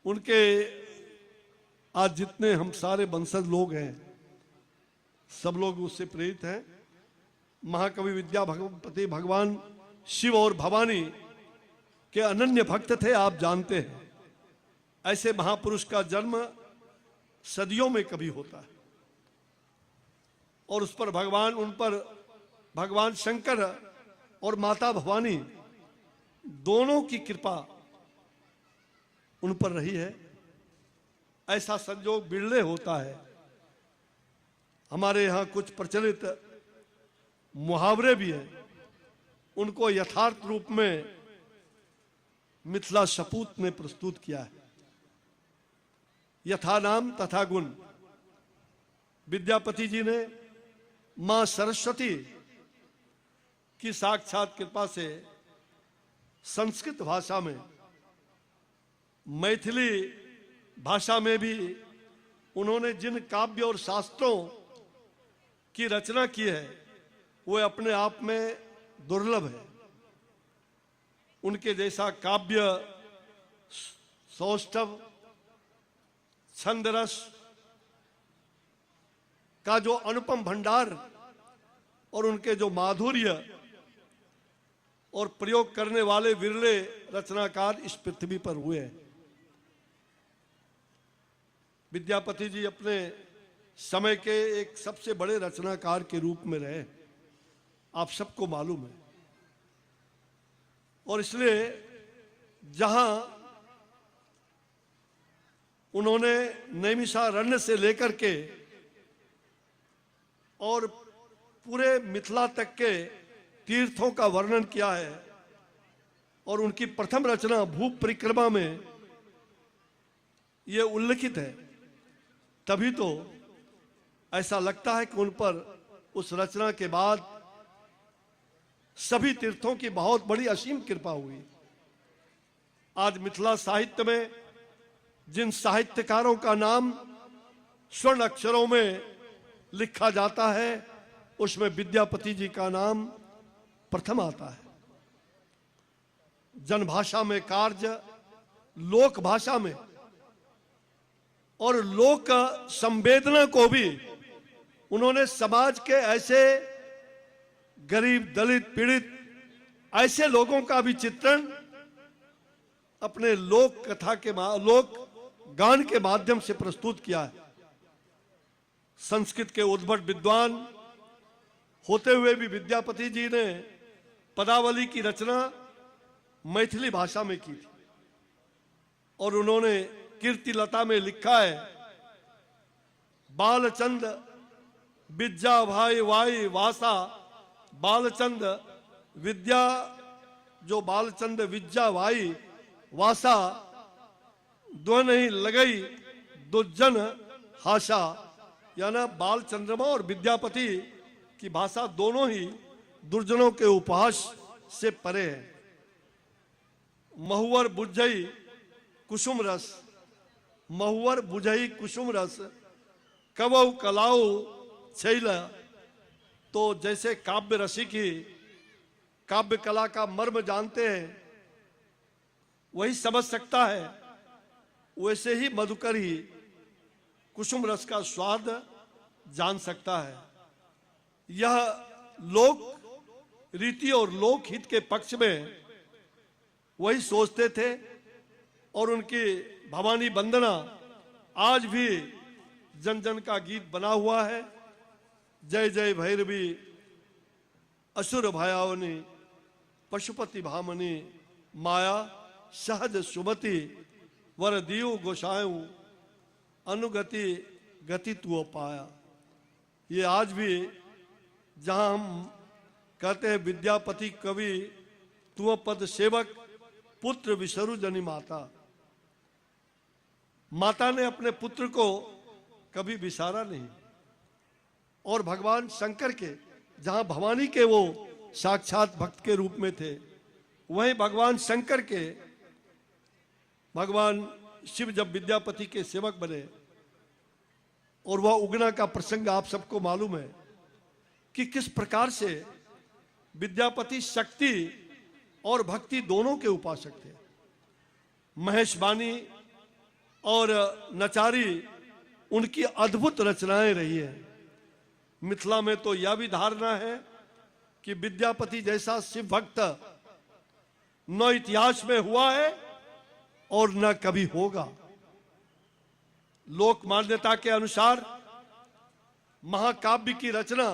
उनके आज जितने हम सारे वंशज लोग हैं, सब लोग उससे प्रेरित हैं। महाकवि विद्यापति भगवान शिव और भवानी के अनन्य भक्त थे, आप जानते हैं। ऐसे महापुरुष का जन्म सदियों में कभी होता है और उस पर भगवान, उन पर भगवान शंकर और माता भवानी दोनों की कृपा उन पर रही है। ऐसा संजोग बिरले होता है। हमारे यहाँ कुछ प्रचलित मुहावरे भी हैं, उनको यथार्थ रूप में मिथिला सपूत ने प्रस्तुत किया है। यथा नाम तथा गुण। विद्यापति जी ने मां सरस्वती की साक्षात कृपा से संस्कृत भाषा में, मैथिली भाषा में भी उन्होंने जिन काव्य और शास्त्रों की रचना की है वो अपने आप में दुर्लभ है। उनके जैसा काव्य सौष्ठव, छंदरस का जो अनुपम भंडार और उनके जो माधुर्य और प्रयोग करने वाले विरले रचनाकार इस पृथ्वी पर हुए हैं। विद्यापति जी अपने समय के एक सबसे बड़े रचनाकार के रूप में रहे, आप सबको मालूम है। और इसलिए जहां उन्होंने नैमिषारण्य से लेकर के और पूरे मिथिला तक के तीर्थों का वर्णन किया है और उनकी प्रथम रचना भू परिक्रमा में ये उल्लिखित है, तभी तो ऐसा लगता है कि उन पर उस रचना के बाद सभी तीर्थों की बहुत बड़ी असीम कृपा हुई। आज मिथिला साहित्य में जिन साहित्यकारों का नाम स्वर्ण अक्षरों में लिखा जाता है, उसमें विद्यापति जी का नाम प्रथम आता है। जनभाषा में कार्य, लोक भाषा में और लोक संवेदना को भी उन्होंने समाज के ऐसे गरीब, दलित, पीड़ित ऐसे लोगों का भी चित्रण अपने लोक कथा के लोक गान के माध्यम से प्रस्तुत किया है। संस्कृत के उद्भट विद्वान होते हुए भी विद्यापति जी ने पदावली की रचना मैथिली भाषा में की थी और उन्होंने कीर्तिलता में लिखा है, बालचंद विद्या भाई वाई वासा, बालचंद विद्या जो बालचंद विद्या भाई वासा, द्वन ही लगई दुर्जन हाशा। यानी बाल चंद्रमा और विद्यापति की भाषा दोनों ही दुर्जनों के उपहास से परे है। महुअर बुझई कुसुम रस, महुअर बुझई कुसुम रस, कवौ कलाऊ छैला। तो जैसे काव्य रसी की काव्य कला का मर्म जानते हैं वही समझ सकता है, वैसे ही मधुकर ही कुसुम रस का स्वाद जान सकता है। यह लोक रीति और लोक हित के पक्ष में वही सोचते थे और उनकी भवानी वंदना आज भी जन जन का गीत बना हुआ है। जय जय भैरवी असुर भयावनी पशुपति भामनी माया सहज सुमति वर दियो गोसाऊं अनुगति गति तुअ पाया। ये आज भी जहां हम कहते हैं विद्यापति कवि तुअ पद सेवक पुत्र विसरु जनि माता। माता ने अपने पुत्र को कभी विसारा नहीं। और भगवान शंकर के जहां भवानी के वो साक्षात भक्त के रूप में थे, वहीं भगवान शंकर के भगवान शिव जब विद्यापति के सेवक बने, और वह उगना का प्रसंग आप सबको मालूम है कि किस प्रकार से विद्यापति शक्ति और भक्ति दोनों के उपासक थे। महेशवाणी और नचारी उनकी अद्भुत रचनाएं रही हैं। मिथिला में तो यह भी धारणा है कि विद्यापति जैसा शिव भक्त न इतिहास में हुआ है और न कभी होगा। लोक मान्यता के अनुसार महाकाव्य की रचना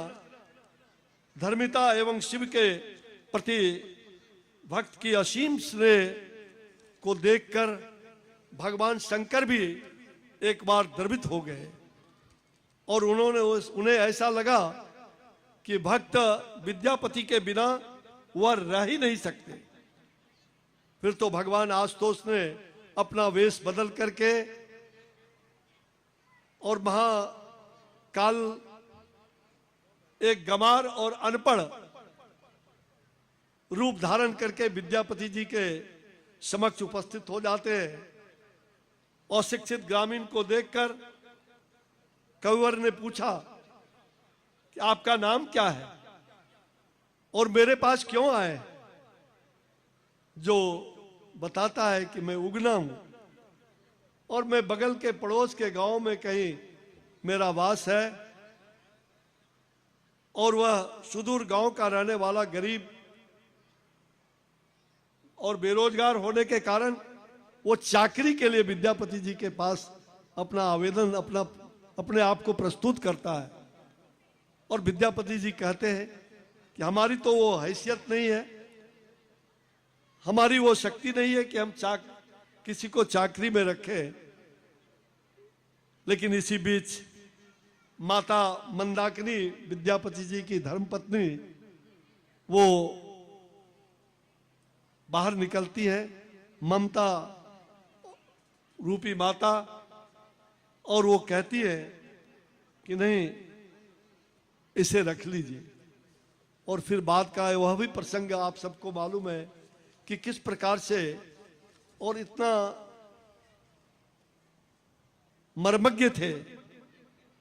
धर्मिता एवं शिव के प्रति भक्त की असीम स्नेह को देखकर भगवान शंकर भी एक बार द्रवित हो गए और उन्होंने उन्हें ऐसा लगा कि भक्त विद्यापति के बिना वह रह ही नहीं सकते। फिर तो भगवान आशुतोष ने अपना वेश बदल करके और महाकाल एक गमार और अनपढ़ रूप धारण करके विद्यापति जी के समक्ष उपस्थित हो जाते हैं। अशिक्षित ग्रामीण को देखकर कविवर ने पूछा कि आपका नाम क्या है और मेरे पास क्यों आए? जो बताता है कि मैं उगना हूं और मैं बगल के पड़ोस के गांव में कहीं मेरा वास है और वह सुदूर गांव का रहने वाला गरीब और बेरोजगार होने के कारण वो चाकरी के लिए विद्यापति जी के पास अपना आवेदन, अपने आप को प्रस्तुत करता है। और विद्यापति जी कहते हैं कि हमारी तो वो हैसियत नहीं है, हमारी वो शक्ति नहीं है कि हम किसी को चाकरी में रखें। लेकिन इसी बीच माता मंदाकिनी, विद्यापति जी की धर्मपत्नी, वो बाहर निकलती है, ममता रूपी माता, और वो कहती है कि नहीं, इसे रख लीजिए। और फिर बाद का वह भी प्रसंग आप सबको मालूम है कि किस प्रकार से, और इतना मर्मज्ञ थे,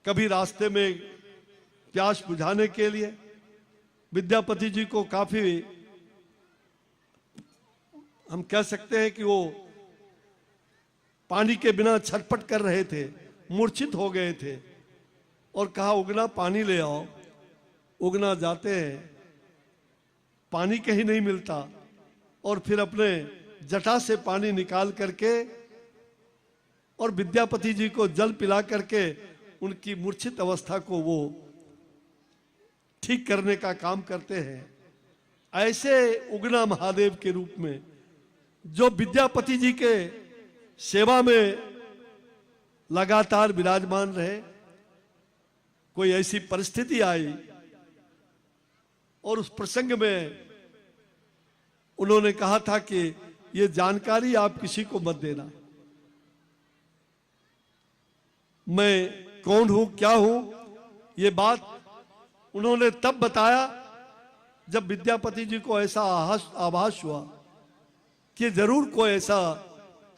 कभी रास्ते में प्यास बुझाने के लिए विद्यापति जी को काफी, हम कह सकते हैं कि वो पानी के बिना छटपट कर रहे थे, मूर्छित हो गए थे, और कहा उगना पानी ले आओ। उगना जाते हैं, पानी कहीं नहीं मिलता, और फिर अपने जटा से पानी निकाल करके और विद्यापति जी को जल पिला करके उनकी मूर्छित अवस्था को वो ठीक करने का काम करते हैं। ऐसे उगना महादेव के रूप में जो विद्यापति जी के सेवा में लगातार विराजमान रहे, कोई ऐसी परिस्थिति आई और उस प्रसंग में उन्होंने कहा था कि ये जानकारी आप किसी को मत देना, मैं कौन हूं, क्या हूं, ये बात उन्होंने तब बताया जब विद्यापति जी को ऐसा आभास हुआ कि जरूर कोई ऐसा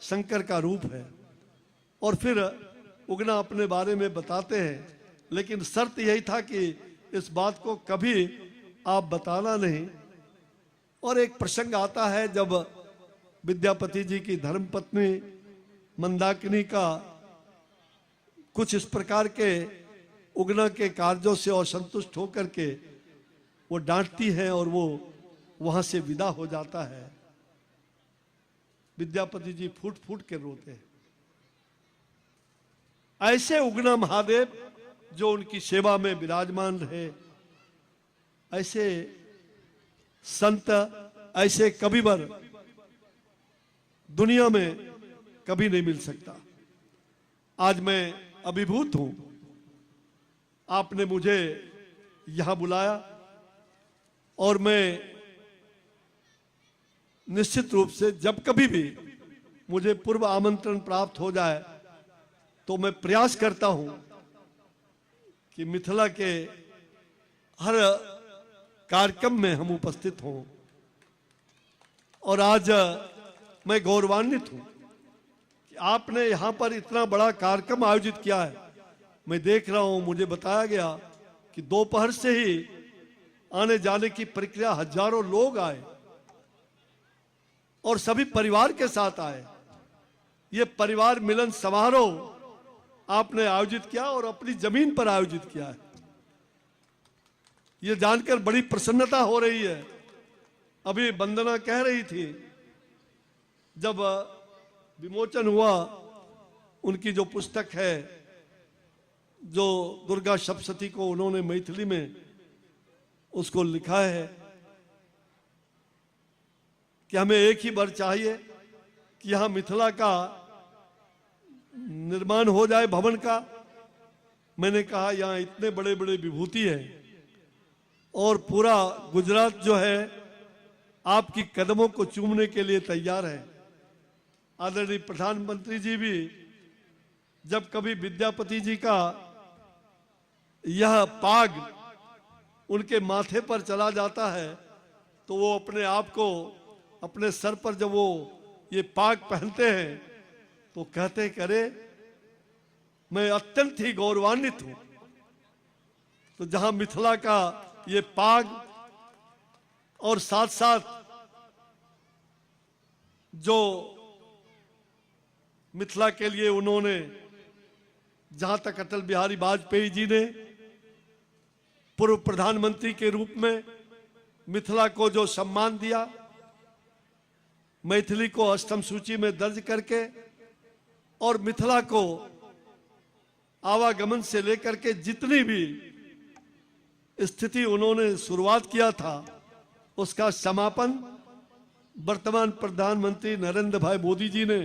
शंकर का रूप है। और फिर उगना अपने बारे में बताते हैं, लेकिन शर्त यही था कि इस बात को कभी आप बताना नहीं। और एक प्रसंग आता है जब विद्यापति जी की धर्मपत्नी मंदाकिनी का कुछ इस प्रकार के उगना के कार्यों से असंतुष्ट होकर के वो डांटती है और वो वहां से विदा हो जाता है। विद्यापति जी फूट फूट के रोते हैं। ऐसे उगना महादेव जो उनकी सेवा में विराजमान रहे, ऐसे संत, ऐसे कविवर दुनिया में कभी नहीं मिल सकता। आज मैं अभिभूत हूं, आपने मुझे यहां बुलाया और मैं निश्चित रूप से जब कभी भी मुझे पूर्व आमंत्रण प्राप्त हो जाए तो मैं प्रयास करता हूं कि मिथिला के हर कार्यक्रम में हम उपस्थित हों। और आज मैं गौरवान्वित हूं कि आपने यहां पर इतना बड़ा कार्यक्रम आयोजित किया है। मैं देख रहा हूं, मुझे बताया गया कि दोपहर से ही आने जाने की प्रक्रिया, हजारों लोग आए और सभी परिवार के साथ आए। ये परिवार मिलन समारोह आपने आयोजित किया और अपनी जमीन पर आयोजित किया है। ये जानकर बड़ी प्रसन्नता हो रही है। अभी वंदना कह रही थी, जब विमोचन हुआ उनकी जो पुस्तक है, जो दुर्गा सप्तशती को उन्होंने मैथिली में उसको लिखा है, कि हमें एक ही बार चाहिए कि यहां मिथिला का निर्माण हो जाए भवन का। मैंने कहा यहाँ इतने बड़े बड़े विभूति हैं और पूरा गुजरात जो है आपकी कदमों को चूमने के लिए तैयार है। आदरणीय प्रधानमंत्री जी भी जब कभी विद्यापति जी का यह पाग उनके माथे पर चला जाता है तो वो अपने आप को अपने सर पर जब वो ये पाग पहनते हैं तो कहते करे मैं अत्यंत ही गौरवान्वित हूं। तो जहां मिथिला का ये पाग और साथ साथ जो मिथिला के लिए उन्होंने, जहां तक अटल बिहारी वाजपेयी जी ने पूर्व प्रधानमंत्री के रूप में मिथिला को जो सम्मान दिया, मैथिली को अष्टम सूची में दर्ज करके और मिथिला को आवागमन से लेकर के जितनी भी स्थिति उन्होंने शुरुआत किया था, उसका समापन वर्तमान प्रधानमंत्री नरेंद्र भाई मोदी जी ने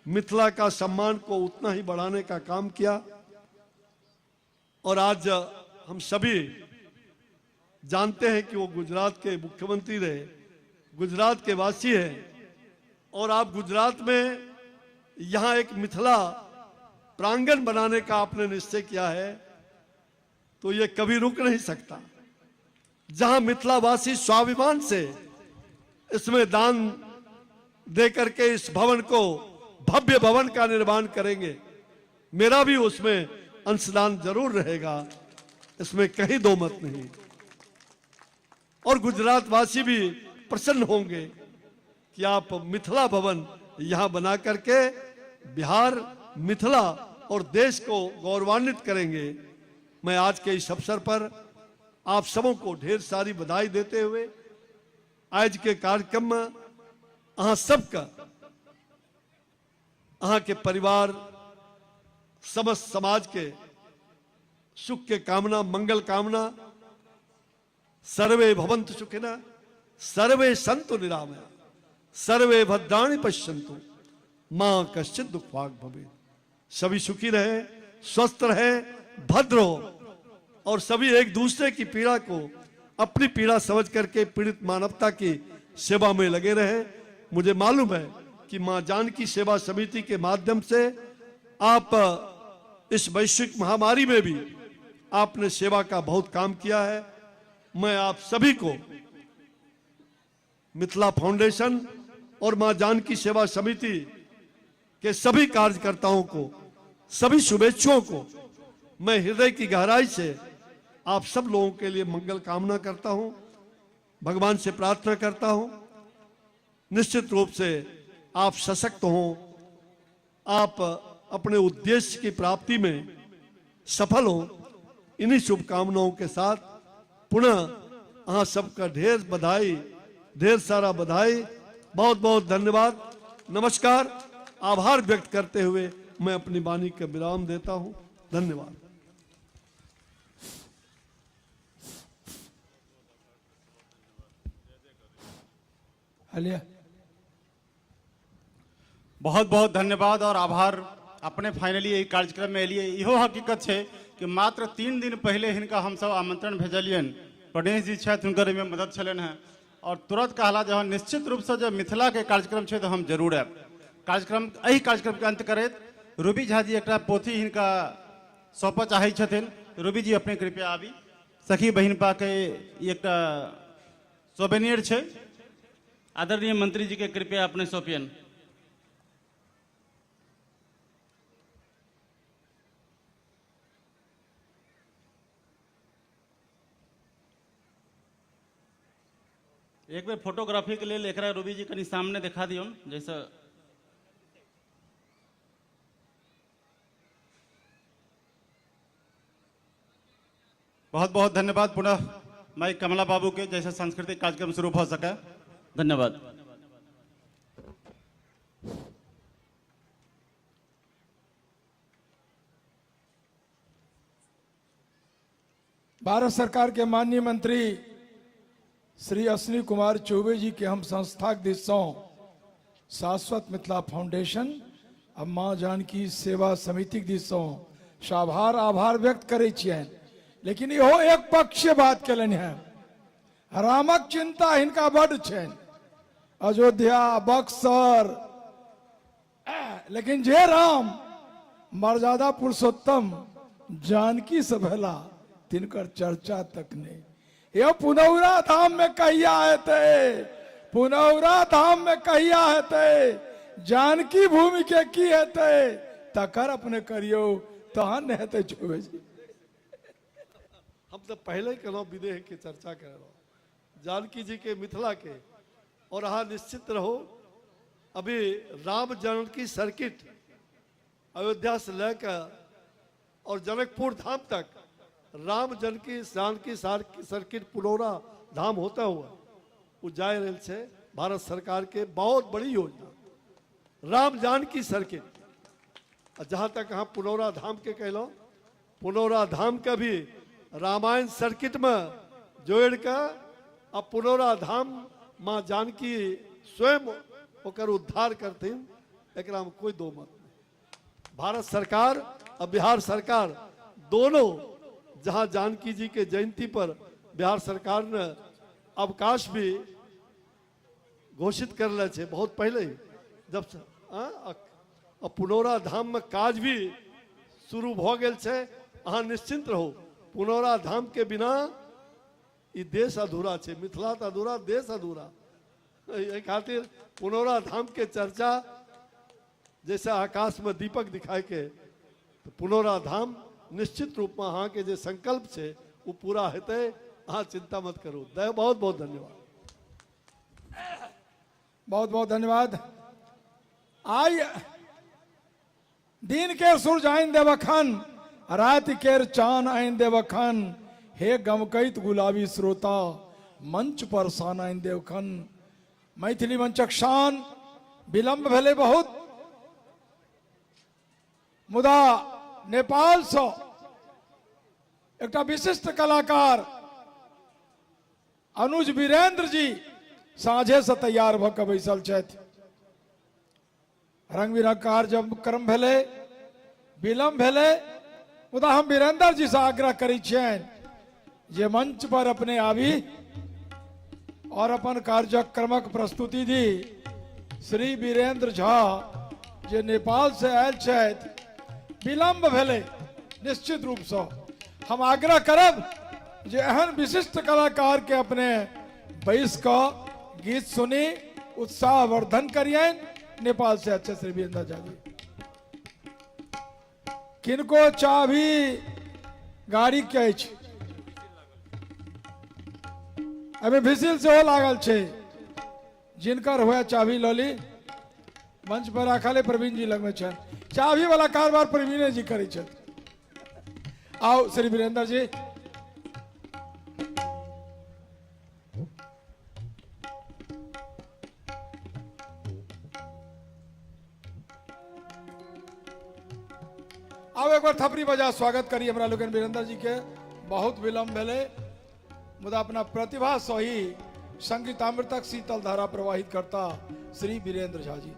मिथिला का सम्मान को उतना ही बढ़ाने का काम किया। और आज हम सभी जानते हैं कि वो गुजरात के मुख्यमंत्री रहे, गुजरात के वासी हैं और आप गुजरात में यहाँ एक मिथिला प्रांगण बनाने का आपने निश्चय किया है, तो ये कभी रुक नहीं सकता। जहां मिथिलावासी स्वाभिमान से इसमें दान दे करके इस भवन को, भव्य भवन का निर्माण करेंगे, मेरा भी उसमें अंशदान जरूर रहेगा, इसमें कहीं दो मत नहीं। और गुजरातवासी भी प्रसन्न होंगे कि आप मिथिला भवन यहां बना करके बिहार, मिथिला और देश को गौरवान्वित करेंगे। मैं आज के इस अवसर पर आप सबों को ढेर सारी बधाई देते हुए आज के कार्यक्रम में अहाँ सबका, अहाँ के परिवार, समस्त समाज के सुख के कामना, मंगल कामना। सर्वे भवन्तु सुखिनः, सर्वे सन्तु निरामया, सर्वे भद्राणि पश्यन्तु, मां कश्चित् दुःखभाग् भवेत्। सभी सुखी रहे, स्वस्थ रहे, भद्र हो और सभी एक दूसरे की पीड़ा को अपनी पीड़ा समझ करके पीड़ित मानवता की सेवा में लगे रहे। मुझे मालूम है कि मां जानकी सेवा समिति के माध्यम से आप इस वैश्विक महामारी में भी आपने सेवा का बहुत काम किया है। मैं आप सभी को मिथिला फाउंडेशन और मां जानकी सेवा समिति के सभी कार्यकर्ताओं को, सभी शुभेच्छुओं को मैं हृदय की गहराई से आप सब लोगों के लिए मंगल कामना करता हूं, भगवान से प्रार्थना करता हूं। निश्चित रूप से आप सशक्त हों, आप अपने उद्देश्य की प्राप्ति में सफल हों। इन्हीं शुभकामनाओं के साथ पुनः अहाँ सबका ढेर बधाई, ढेर सारा बधाई, बहुत बहुत धन्यवाद, नमस्कार। आभार व्यक्त करते हुए मैं अपनी वाणी का विराम देता हूं। धन्यवाद। बहुत बहुत धन्यवाद और आभार। अपने फाइनली एहि कार्यक्रम में एलियै। इहो हकीकत छै कि मात्र 3 दिन पहले हिनका हमसब आमंत्रण भेजलियनि, प्रणेश जी छथि, हुनकर एहिमे मदद छलनि हेँ और तुरंत कहला जे हँ निश्चित रूपसँ जब मिथिलाके कार्यक्रम छै तऽ हम जरूर आयब। कार्यक्रम एहि कार्यक्रमके अंत करैत रूबी झा जी एकटा पोथी हिनका सौंपऽ चाहै छथिन। रूबी जी अपने कृपया आबी। सखी बहिनपाके ई एकटा सोवेनियर छै। आदरणीय मंत्री जी के कृपया अपने सौंपियन। एक बेर फोटोग्राफी के लेल एकरा रूबी जी कनि सामने देखा दियौन जैसे बहुत बहुत धन्यवाद पुनः माई कमला बाबू के जैसे सांस्कृतिक कार्यक्रम शुरू हो सके। धन्यवाद। भारत सरकार के माननीय मंत्री श्री अश्विनी कुमार चौबे जी के हम संस्था के दिस सँ शाश्वत मिथिला फाउंडेशन आ माँ जानकी सेवा समिति के दिस सँ साभार आभार व्यक्त करै छियनि। लेकिन इहो एक पक्षीय बात केलनि हेँ। रामक चिंता हिनका बड्ड छनि, अयोध्या, बक्सर, लेकिन जे राम मर्यादा पुरुषोत्तम जानकी से भेला तिनकर चर्चा तक नहीं। यो पुनौरा धाम में कहिया हेतै, पुनौरा धाम में कहिया हेतै, जानकी भूमि के की हेतै, तकर अपने करियो तहन ने हेतै चौबे जी। हम तो पहले ही कहलहुँ विदेह के चर्चा कर रहा हूँ, जानकी जी के, मिथिला के, और अहाँ निश्चित रहो अभी राम जानकी सर्किट अयोध्या से लेकर और जनकपुर धाम तक राम जानकी जानकी सर्किट पुनौरा धाम होता हुआ वो जा रहल छै। भारत सरकार के बहुत बड़ी योजना राम जानकी सर्किट। आ जहाँ तक अहाँ पुनौरा धाम के कहलहुँ, पुनौरा धाम के भी रामायण सर्किट में जोड़ के आ पुनौरा धाम माँ जानकी स्वयं ओकर उद्धार करथिन, एकरा में कोई दो मत नहीं। भारत सरकार और बिहार सरकार दोनों, जहाँ जानकी जी के जयंती पर बिहार सरकार ने अवकाश भी घोषित कर ले छे बहुत पहले ही, जब से, आ पुनौरा धाम में काज भी शुरू भ गेल छे। अहाँ निश्चिंत रहो, पुनौरा धाम के बिना ई देश अधूरा छे, मिथिला तो अधूरा, देश अधूरा। एहि खातिर पुनौरा धाम के चर्चा जैसे आकाश में दीपक दिखाए के, तो पुनौरा धाम निश्चित रूप में अहाँ के जे संकल्प छे वो पूरा हेतै, अहाँ चिंता मत करू। बहुत बहुत धन्यवाद। बहुत बहुत धन्यवाद। आई दिन के सूरज आइन देवखन, रात केर चांद आइन देवखन, हे गमकैत गुलाबी श्रोता मंच पर शान आइन देवखन। मैथिली मंचक शान विलंब भेलै बहुत, मुदा नेपाल से एकटा विशिष्ट कलाकार अनुज वीरेंद्र जी साँझे से तैयार भऽ कऽ बैसल छथि। रंग बिरंग कार्यक्रम भेलै, विलम्ब भेलै, मुदा हम वीरेंद्र जी से आग्रह करै छियनि जे मंच पर अपने आबी और अपन कार्यक्रमक प्रस्तुति दी। श्री वीरेंद्र झा जे नेपाल से आयल छथि, विलम्ब भेलै निश्चित रूपसँ हम आग्रह करब जे एहन विशिष्ट कलाकार के अपने बैस कऽ गीत सुनी, उत्साह वर्धन करियनि। नेपाल से अच्छे श्री वीरेंद्र झा जी। किनको चाभी गाड़ी के अछि, अभी भिसिल सेहो लागल छै, जिनकर हुए चाभी लऽ ली। मंच पर राखल है, प्रवीण जी लगमे छनि। चाभी वाला कारोबार प्रवीणे जी करै छथि। आओ श्री वीरेंद्र जी। आब एक बार थपड़ी बजा स्वागत करी हमरा लोकनि वीरेंद्र जी के। बहुत विलम्ब भेलै, मुदा अपना प्रतिभा से ही संगीतामृतक शीतल धारा प्रवाहित करता श्री वीरेंद्र झा जी।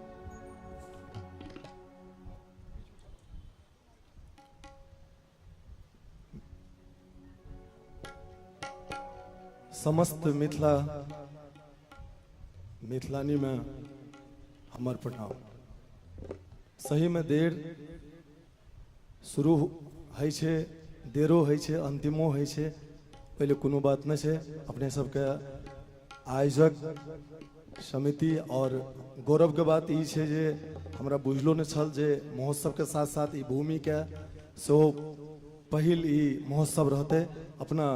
समस्त मिथिला मिथिलानी में हमर प्रणाम। सही में देर शुरू होइ छै, देरो होइ छै, अंतिमो होइ छै, पहिले कोनो बात नहि छै। अपने सबके आयोजक समिति और गौरवके बात ई छै जे हमरा बुझलो नहि छल जे महोत्सवके साथ साथ ई भूमिके सेहो पहिल ई महोत्सव रहतै। अपना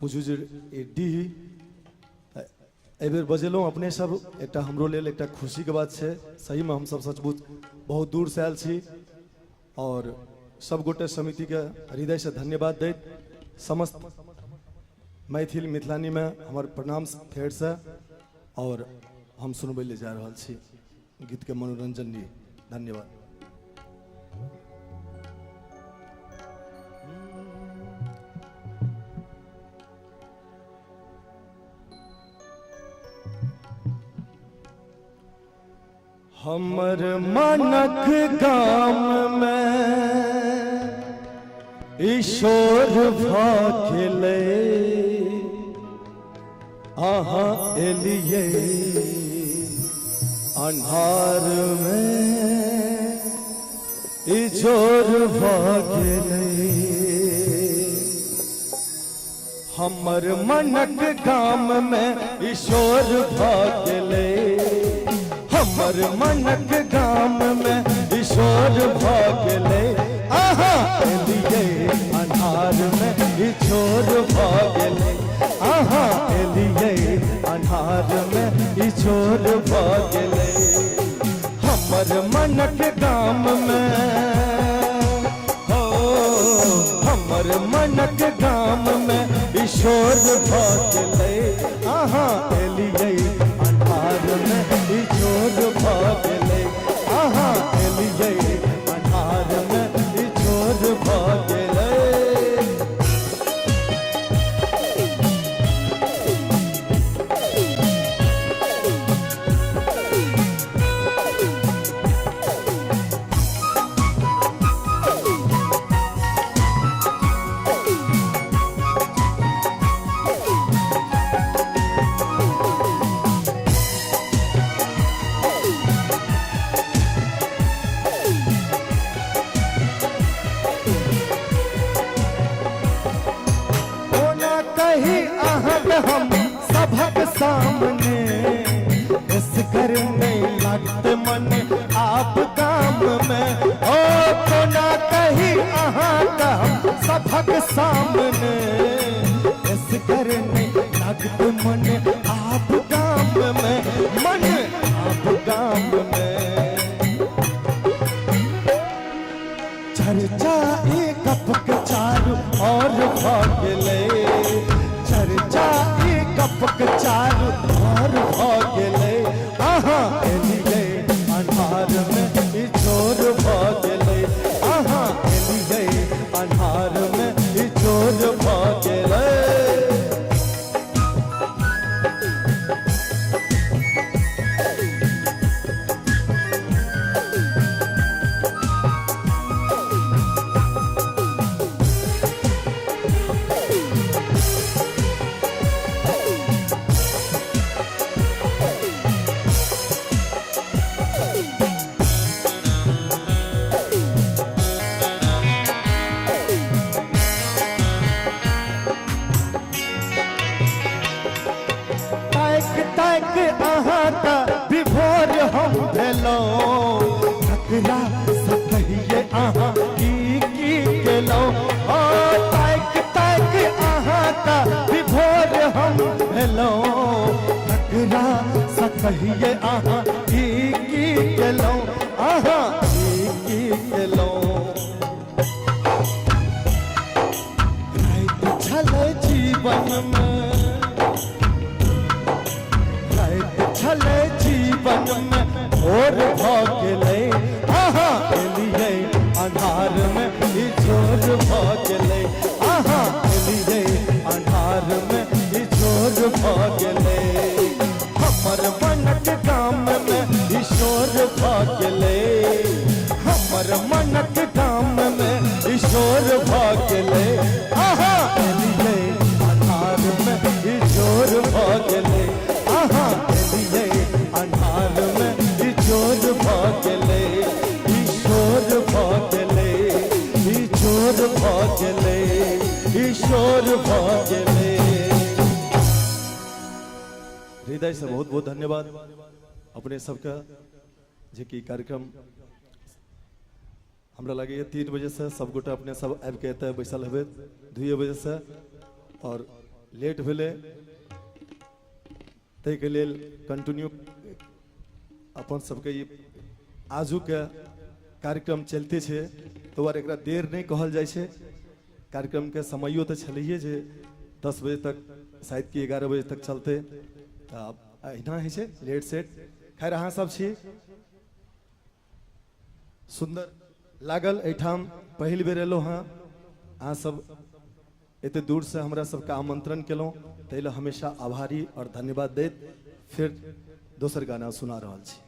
बुझू जे ई डीह एहिबेर बजेलहुँ अपने सब, एकटा हमरो लेल एकटा खुशीके बात छै। सहीमे हमसब सचमुच बहुत दूरसँ आयल छी और सब गोटे समितिके हृदयसँ धन्यवाद दैत समस्त मैथिल मिथिलानीमे हमर प्रणाम फेरसँ, और हम सुनबै लए जा रहल छी गीतके मनोरंजन लिए। धन्यवाद। हमर मनक गाम में ईश्वर भऽ अहाँ एलियै अन्हार में इजोर भऽ गेलै। हमर मनक गाम में ईश्वर भऽ गेलै, हमर मनक गाम में ईश्वर भऽ गेलै। अहाँ एलियै अन्हार में इजोर भऽ गेलै, अहाँ एलियै अन्हार में इजोर भऽ गेलै। हमर मनक गाम में हो, हमर मन मनक गाम में ईश्वर भऽ गेलै। अहाँ एलियै अन्हार में ईश्वर भऽ गेलै। अहाँ एलियै अन्हार में ईश्वर भऽ गेलै। कोना कही अहाँके हम सभक सामने, एसगर नहीं लगत मन आप गाम में। ओ कोना कही अहाँके हम सभक सामने, एसगर नहीं लगत मन आप गाम में, मन आप गाम में। चर्चा ई गप के चारू और भऽ गेलै। चर्चा ई गप के चारू और भऽ गेलै। अहाँ एलियै अन्हार में इजोर भऽ गेलै। अहाँ एलियै अन्हार में इजोर भऽ गेलै। ताक ताक अहाँके विभोर हम भेलहुँ, ककरा से कहिए अहाँ की की केलहुँ। ओ ताक ताक अहाँके विभोर हम भेलहुँ, ककरा से कहिए अहाँ की की केलहुँ। अहाँ की की केलहुँ। राति छलै जीवन में, राति छलै जीवन में भोर भऽ गेलै। अहाँ एलियै अन्हार में इजोर भऽ गेलै। अहाँ एलियै अन्हार में इजोर भऽ गेलै। हमर मनक गाम में ईश्वर भऽ गेलै। हमर मनक गाम में ईश्वर भऽ गेलै। अहाँ एलियै अन्हार में इजोर भऽ गेलै। अहाँ एलियै अन्हार में इजोर भऽ गेलै। ईश्वर भऽ गेलै, इजोर भऽ गेलै, ईश्वर भऽ गेलै। हृदय से बहुत बहुत धन्यवाद अपने सबके, जे कि कार्यक्रम हमरा लगैए 3 बजे से सबगोटा अपने सब आबिके एतऽ बैसल हेबै 2 बजे से, और लेट भेलै ताहिके लेल कंटिन्यू अपन सबके ई आजुके कार्यक्रम चलिते छै, ताहि दुआरे एकरा देर नहि कहल जाइ छै। कार्यक्रमके समयो तऽ छलैहे जे 10 बजे तक, शायद कि 11 बजे तक चलतै, तऽ आब अहिना होइ छै लेट सेट। खैर अहाँ सब छी, सुन्दर लागल एहिठाम पहिल बेर एलहुँ हँ। अहाँ सब एते दूर से हमरा सबके आमंत्रण केलहुँ, ताहि लए हमेशा आभारी और धन्यवाद दैत फिर दोसर गाना सुना रहल छी।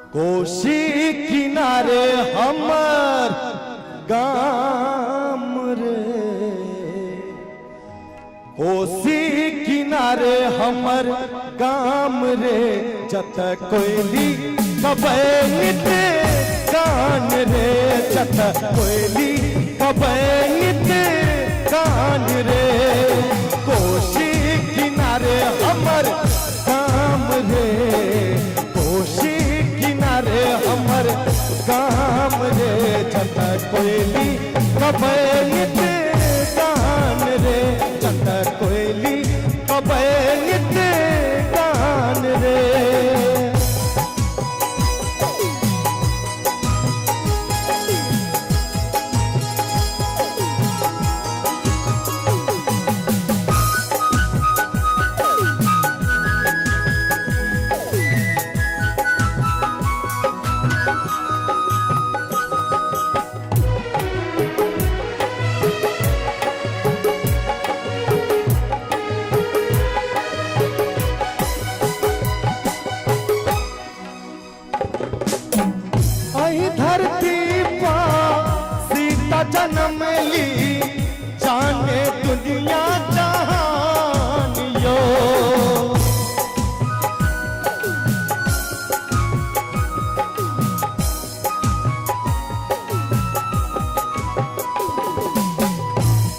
कोसी किनारे हमर गाम रे, कोसी किनारे हमर गाम रे, जत कोयली कबै नित गान रे, जत कोयली कबै नित गान रे, कोसी किनारे हमर गाम रे, कोसी किनारे हमर गाम रे, जत कोयली कबै नित गान रे, जत कोयली कबै नित गान रे। अहि धरती पा सीता जन्म ली, जाने दुनिया जहान यो।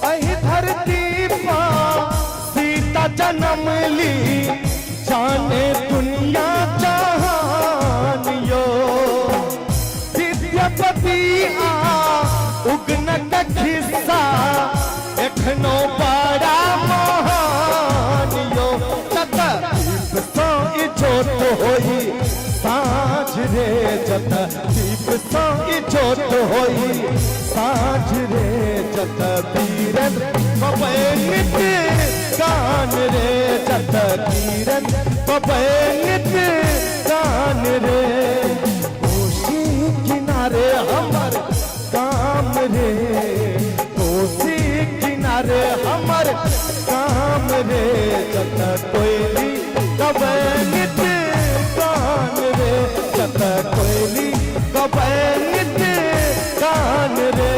अहि धरती पा सीता जन्म ली, जाने दुनिया जहान यो। विद्यापति आ उगनक खिस्सा एखनो बड़ा महान यो। जत दीप सँ इजोत होई साँझ रे, जत दीप सँ इजोत होई साँझ रे, जत वीरेंद्र गबै नित गान रे, जत वीरेंद्र गबै नित गान रे, कोसी किनारे हमर गाम रे, कोसी किनारे हमर गाम रे, जत कोयली गबै नित गान रे, जत कोयली गबै नित गान रे।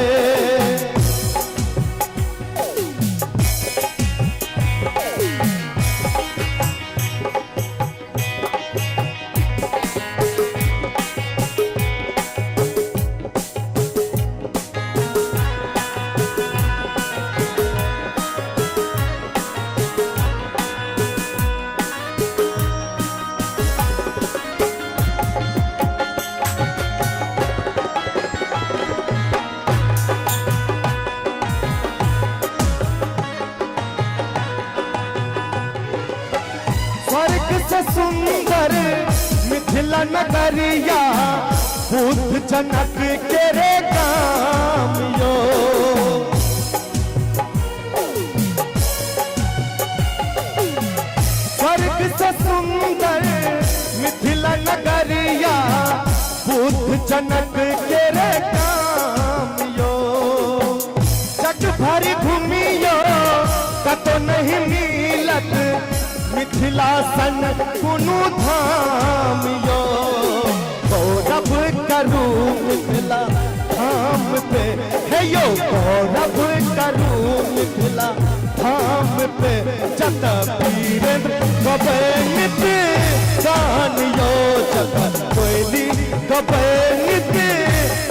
स्वर्ग से सुंदर मिथिला नगरिया, बुद्ध जनक के रे गाम यो। स्वर्ग से सुंदर मिथिला नगरिया, बुद्ध जनक के रे गाम यो। जग भर घूमियो कतो नहीं मिलत मिथिला सन कुनु धाम यो। गौरव करू मिथिला धाम पे हे यो, गौरव करू मिथिला धाम पे, जत वीरेंद्र गबै नित गान यो, जत कोयली गबै नित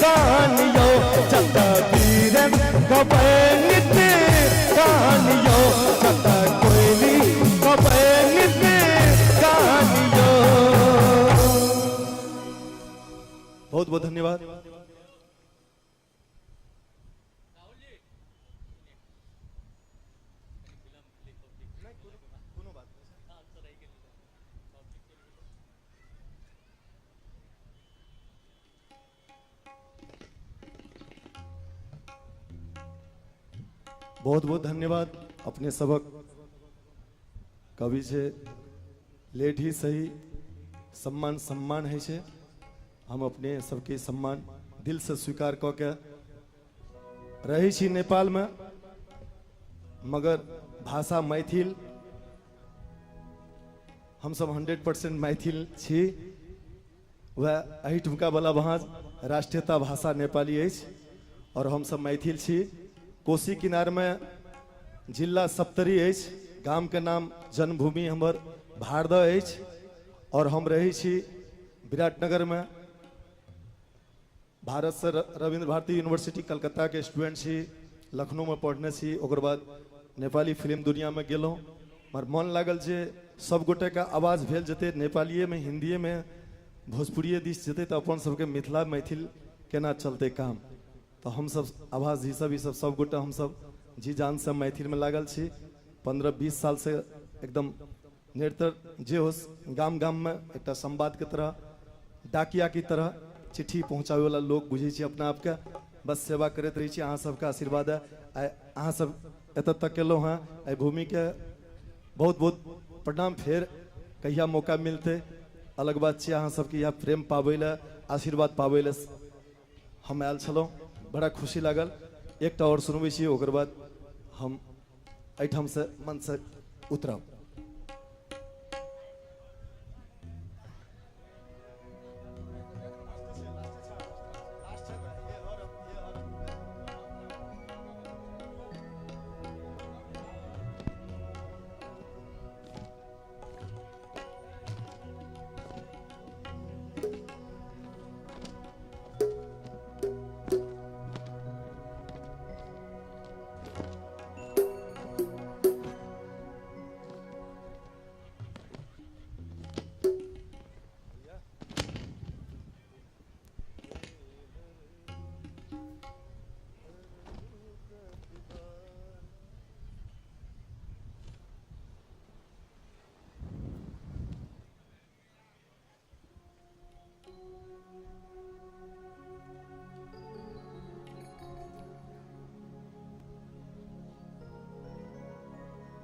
गान यो, जत वीरेंद्र गबै नित गान यो, जत कोयली गबै नित गान यो। बहुत बहुत धन्यवाद। बहुत बहुत धन्यवाद अपने सबक कवि छे लेट ही सही सम्मान सम्मान है छे, हम अपने सबके सम्मान दिल से स्वीकार क के रही छी नेपाल में, मगर भाषा मैथिल, हम सब 100% मैथिल छी। वह एहिठुमका वाला भाँज राष्ट्रीयता भाषा नेपाली अछि और हमसब मैथिल छी। कोसी किनारमे जिला सप्तरी अछि, गामके नाम जन्मभूमि हमर भारदह अछि और हम रहै छी विराटनगरमे। भारतसँ रविन्द्र भारती यूनिवर्सिटी कलकत्ताके स्टूडेंट छी, लखनऊमे पढ़ने छी। ओकर बाद नेपाली फिल्म दुनियामे गेलहुँ, मगर मन लागल जे सब गोटेके आवाज भेल जेतै नेपालिएमे, हिन्दीएमे, भोजपुरिए दिस जेतै तऽ अपन सबके मिथिला मैथिल केना चलतै काम। तऽ हमसब आभास जी सब ईसब सब गोटे हमसब जी जानसँ मैथिलमे लागल छी। 15-20 सालसँ एकदम निरंतर जे हो गाम गाममे एकटा संवादके तरह, डाकिया की तरह चिट्ठी पहुँचाबैवला लोक बुझै छी अपना आपके। बस सेवा करैत रहै छी। अहाँ सबके आशीर्वाद है, आइ अहाँ सब एतऽ तक केलहुँ हँ। एहि भूमिके बहुत बहुत प्रणाम। फेर कहिया मौका मिलतै अलग बात छै। अहाँ सबके इएह प्रेम पाबै लए, आशीर्वाद पाबै लए हम आयल छलहुँ, बड़ा खुशी लागल। एकटा आओर सुनबै छी, ओकर बाद हम एहिठामसँ मनसँ उतरब।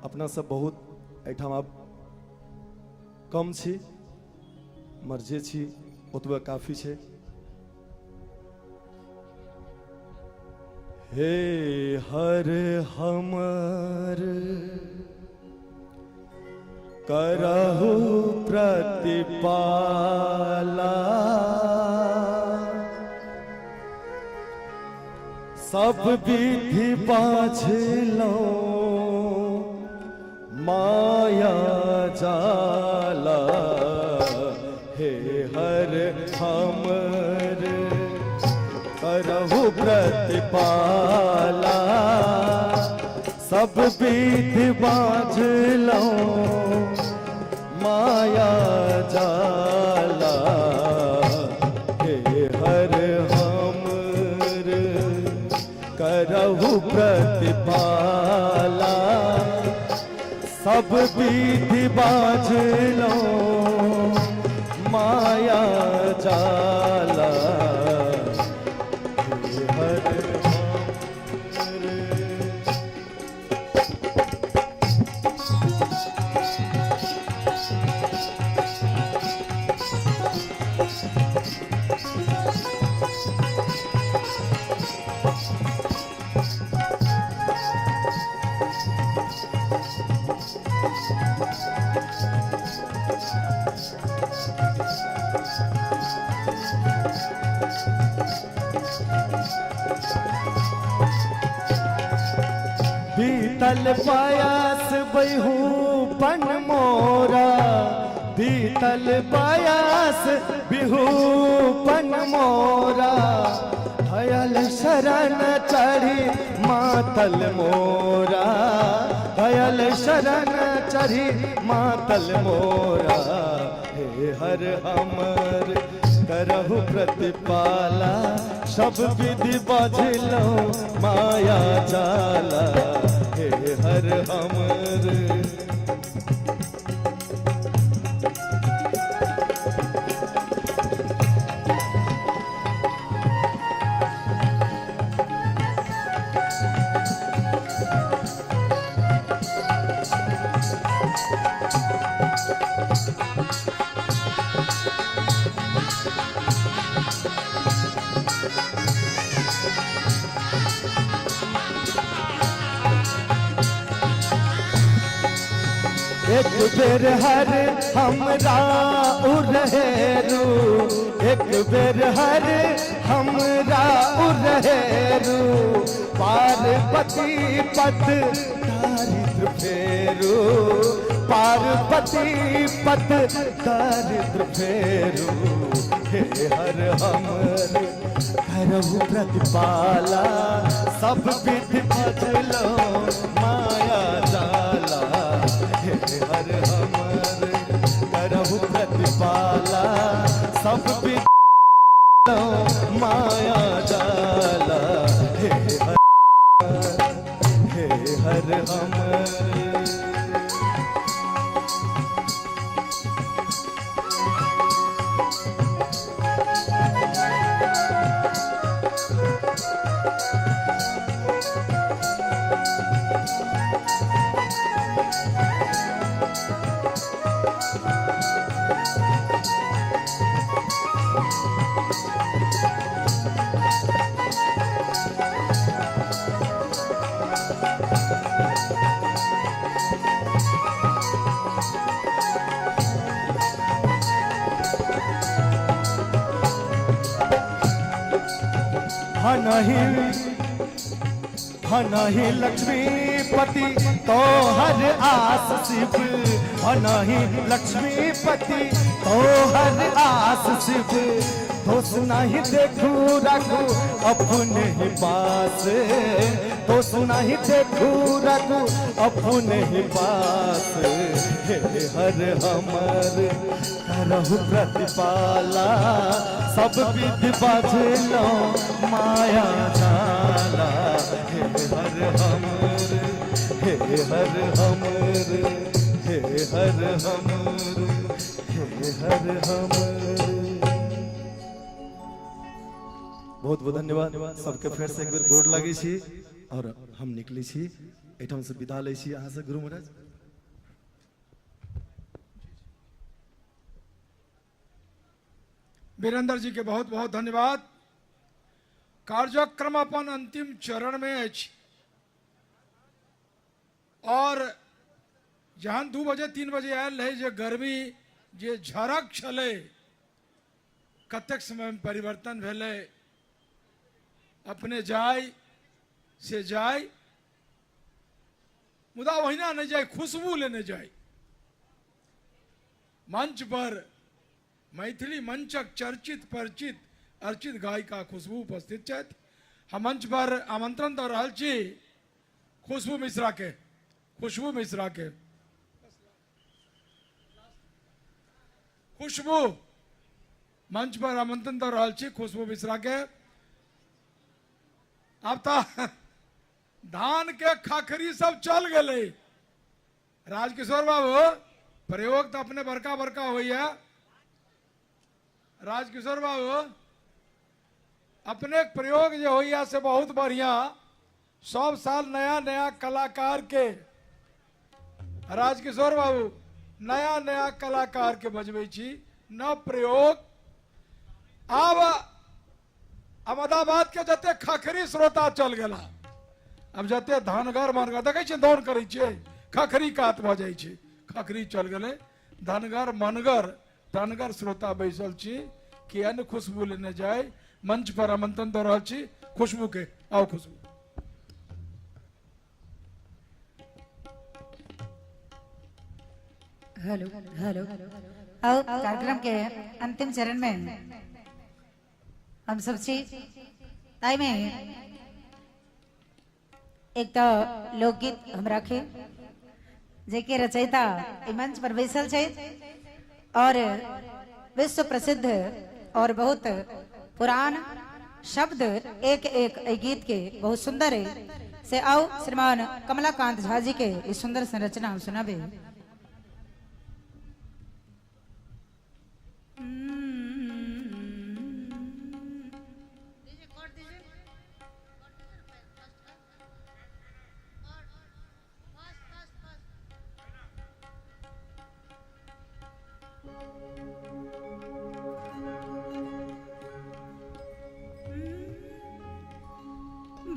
अपना सब बहुत एहिठाम आब कम छी, मगर जे छी ओतबे काफी छै। हे हर हमर करहु प्रतिपाला, सब विधि बाझलो माया जाला। हे हर हमर करहु प्रतिपाला, सब विधि बाझलो माया जाला। हे हर हमर करहु प्रतिपाला, सब विधि बाझलो माया जाला। हे हर बीतल पायास बहू पन मोरा, बीतल पायास बिहू पन मोरा। भयल शरण चढ़ी मातल मोरा, भयल शरण चढ़ी मातल मोरा। हे हर हमर करहु प्रतिपाला, सब विधि बझलो माया जाला। हे हर हमर एक बेर हर हमरा उरहेरू, एक बेर हर हमरा उरहेरू, पार्वती पत दारिद्र फेरू, पार्वती पत दारिद्र फेरू, हे हर हमर करहु प्रतिपाला, सब विधि भजलो माया जाला, हे हर हमर करहु प्रतिपाला, सब विधि माया जाला, हे हर, हे हर हमर। हनहि लक्ष्मीपति तो हर आस शिव, हनहि लक्ष्मीपति तो हर आस शिव, दोष नहीं देखू रखू अपने ही पास, दोष नहीं देखू रखू अपने ही पास, हे हर हमर करहु प्रतिपाला, सब विधि बाजलो माया जाला, हे हर हमर, हे हर हमर, हे हर हमर, हे हर हमर। बहुत बहुत धन्यवाद सबके, फेर से एक बेर गोर लगै छी और हम निकलै छी एहिठाम से, विदा लै छी अहाँ से गुरु महाराज। वीरेंद्र जी के बहुत बहुत धन्यवाद। कार्यक्रम अपन अंतिम चरण में अछि और जहन 2 बजे 3 बजे आयल रहे जे गर्मी जे झड़क छलै, कतेक समय में परिवर्तन भेलै। अपने जाय से जाय, मुदा ओहिना नहि जाय, खुशबू लेने जाय। मंच पर मैथिली मंचक चर्चित परिचित अर्चित गायिका खुशबू उपस्थित छथि। हम मंच पर आमंत्रण दऽ रहल छी खुशबू मिश्रा के, खुशबू मिश्रा के, खुशबू मंच पर आमंत्रण दऽ रहल छी खुशबू मिश्रा के। आब तऽ धान के खखरी सब चल गेलै। राजकिशोर बाबू, प्रयोग तऽ अपने बड़का बड़का होइया। राजकिशोर बाबू, अपने प्रयोग जे होइया से बहुत बढ़िया। सब साल नया नया कलाकार के, राजकिशोर बाबू नया नया कलाकार के बजबै छी, नव प्रयोग। आब अहमदाबाद के जते खखरी श्रोता चल गेला, अब जते धनगर मनगर देखै छियै दौड़ करै छियै, खखरी कात भऽ जाइ छै, खखरी चल गेलै। धनगर मनगर धनगर श्रोता बैसल छी, किया ने खुशबू लेने जाय। मंच पर आमंत्रण दऽ रहल छी खुशबू के, आउ खुशबू। हेलो हेलो, और कार्यक्रम के अंतिम चरण में हम सब छी। ताहि में एक तो लोकगीत हम राखे जेके रचयिता एहि मंच पर बैसल छै और विश्व प्रसिद्ध और बहुत पुरान शब्द एक एक एहि गीत के बहुत सुंदर है से आओ श्रीमान कमलाकांत झा जी के ई सुंदर संरचना हम सुनाबे।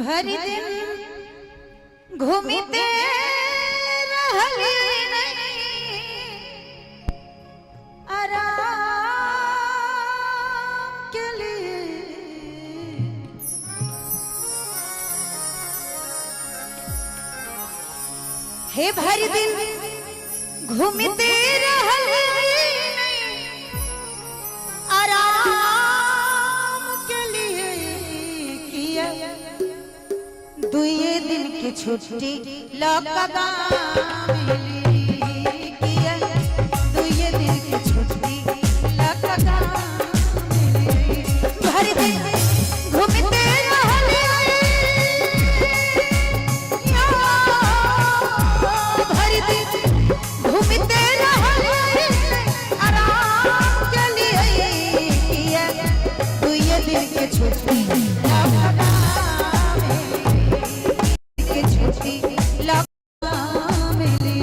भरि दिन घूमिते रहली नहीं। के लिए। हे भर दिन घूमते रहल आराम के लिए किया, दुए दिन की छुट्टी लगा किया, दुए दिन की छुट्टी लगा। भर दिन घूमते रहल, भर दिन घूमते रहल आराम के लिए किया, दुए दिन की छुट्टी लगा के छुट्टी लगा मिली।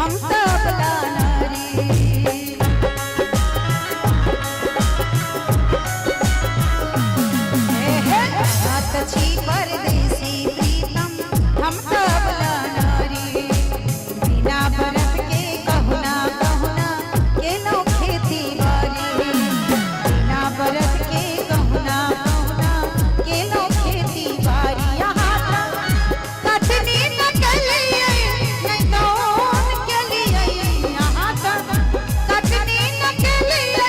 हम तबला नारी, हे हे हाथ छी परदेसी प्रीतम हम तबला नारी, बिना बरत के कहुना कहुना केनो खेती बारी, बिना बरत के कहुना कहुना केनो खेती बारी। यहाँ कटनी न कलिए नहीं दौन के लिए, यहाँ कटनी न कलिए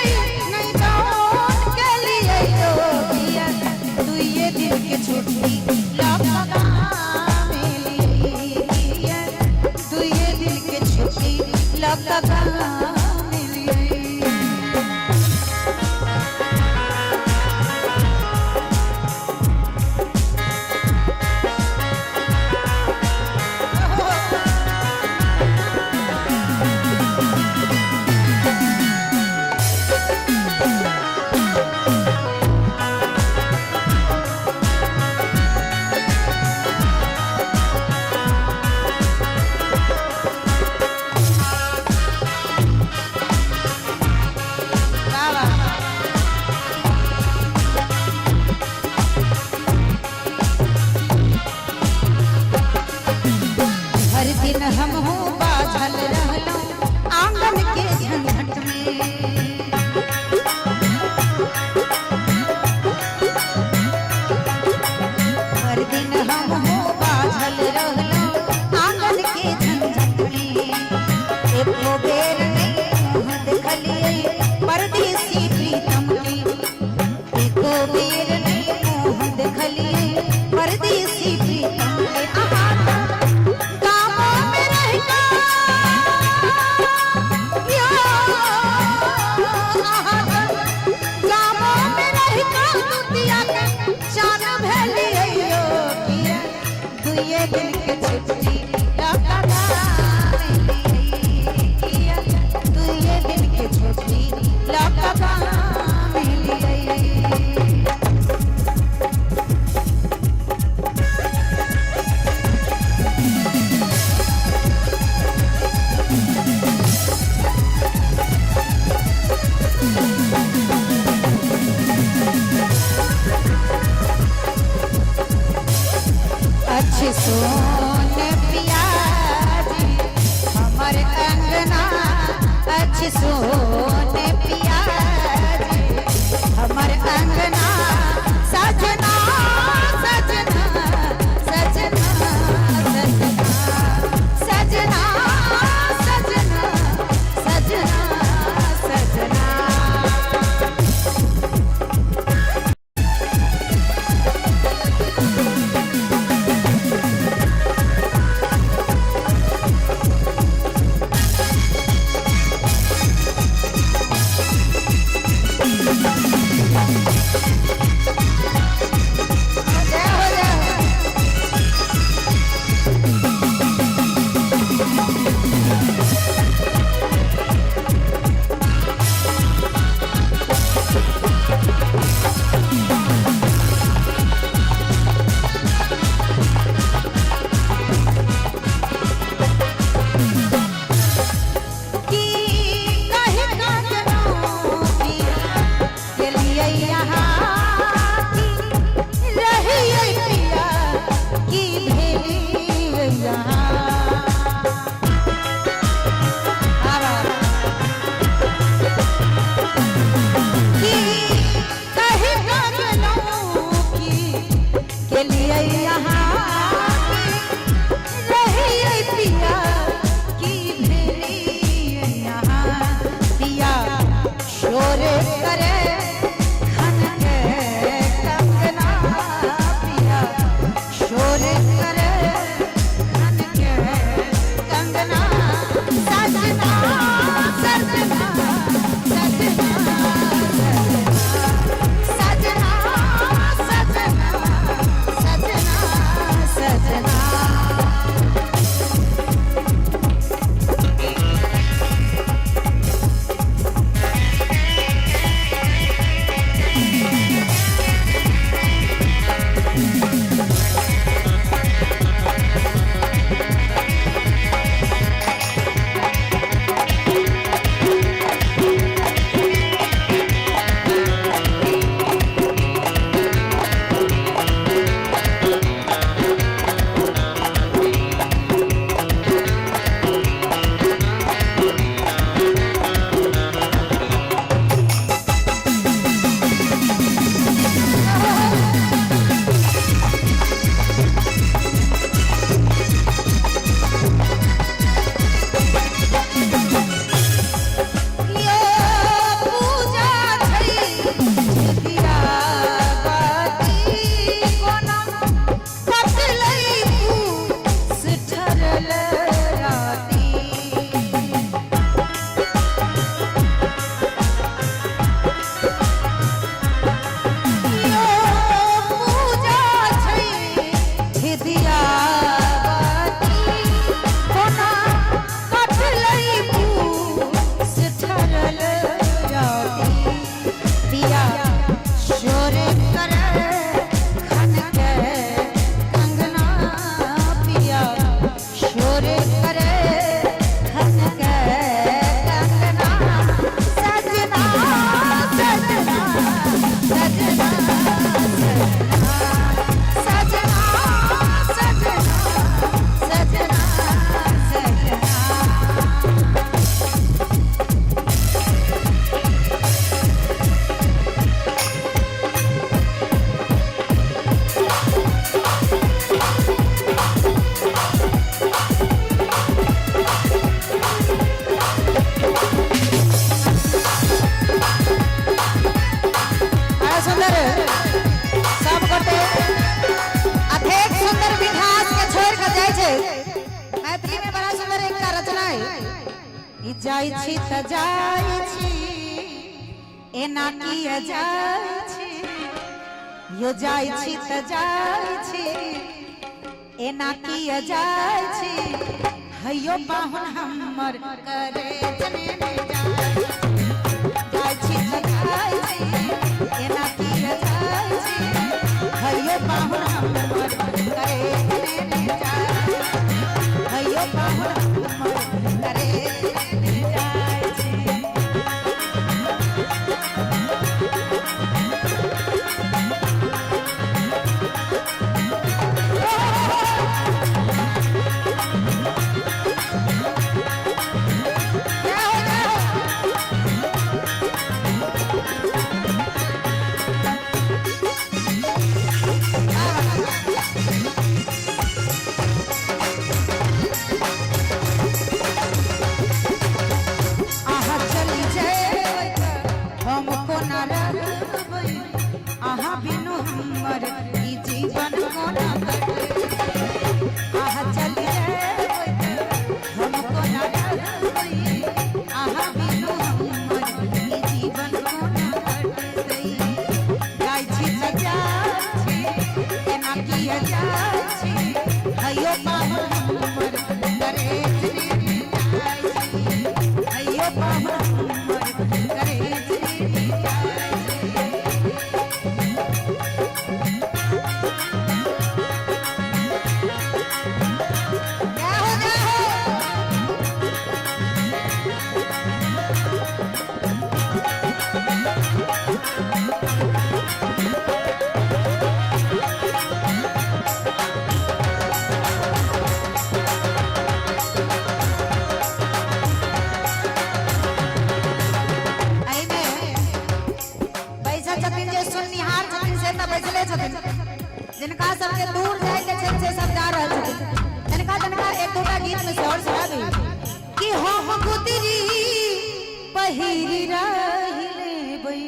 नहीं दौन के लिए। ओ पिया दुए दिन के छुट्टी लगा मिली किया, दुए दिन के छुट्टी लगा मिली। वाह वाह। हर दिन हम हो बाझल रहलौं आंगन के झंझट में, हर दिन हम हो बाझल रहलौं आंगन के झंझट में, एको बेर नहीं मुँह देखलियै परदेसी प्रीतम के, एको बेर नहीं मुँह देखलियै परदेसी प्रीतम के। आहा गामों में रहिका यो, आहा गामों में रहिका दुतिया के चान भेलियै। ओ किया दुए दिन के छुट्टी लगा मिली किया, दुए दिन के छुट्टी लगा मिली। अच्छे सोन पियाजी हमर अंगना, अच्छे सोन पियाजी हमर अंगना, सजना सजना सजना सजना सजना सजना सजना सजना। भेलियै अहाँ रहियै पिया की भेलियै अहाँ पिया शोर करे खन के कंगना पिया शोर करे खन के कंगना सजना सजना सजना सजना सजना सजना सजना। यो पूजा छै दिया बाती कोना कटलै पूस ठरल राती। यो पूजा छै दिया बाती कोना कटलै पूस ठरल राती। पिया शोर करे खन के कंगना पिया शोर करे खन के कंगना सजना सजना सजना सजना सजना सजना सजना। बड़ा सुंदर सब गोटे अथेक सुंदर मिठास के छोड़ के जाइ छै। मैथिली में बड़ा सुंदर एकटा रचना है ई जाइ छी त जाइ छी एना किया जाइ छी यो जाइ छी त जाइ छी एना किया जाइ छी हैयो पाहुन हमर करे जने ने जाइ जाइ छी त जाइ छी एना किया जाइ छी हैयो पाहुन हमर करे जने ने जाइ हैयो पाहुन हमर करे जने ने जाइ छी। जय हो जय हो। पहिरी रही लेबै,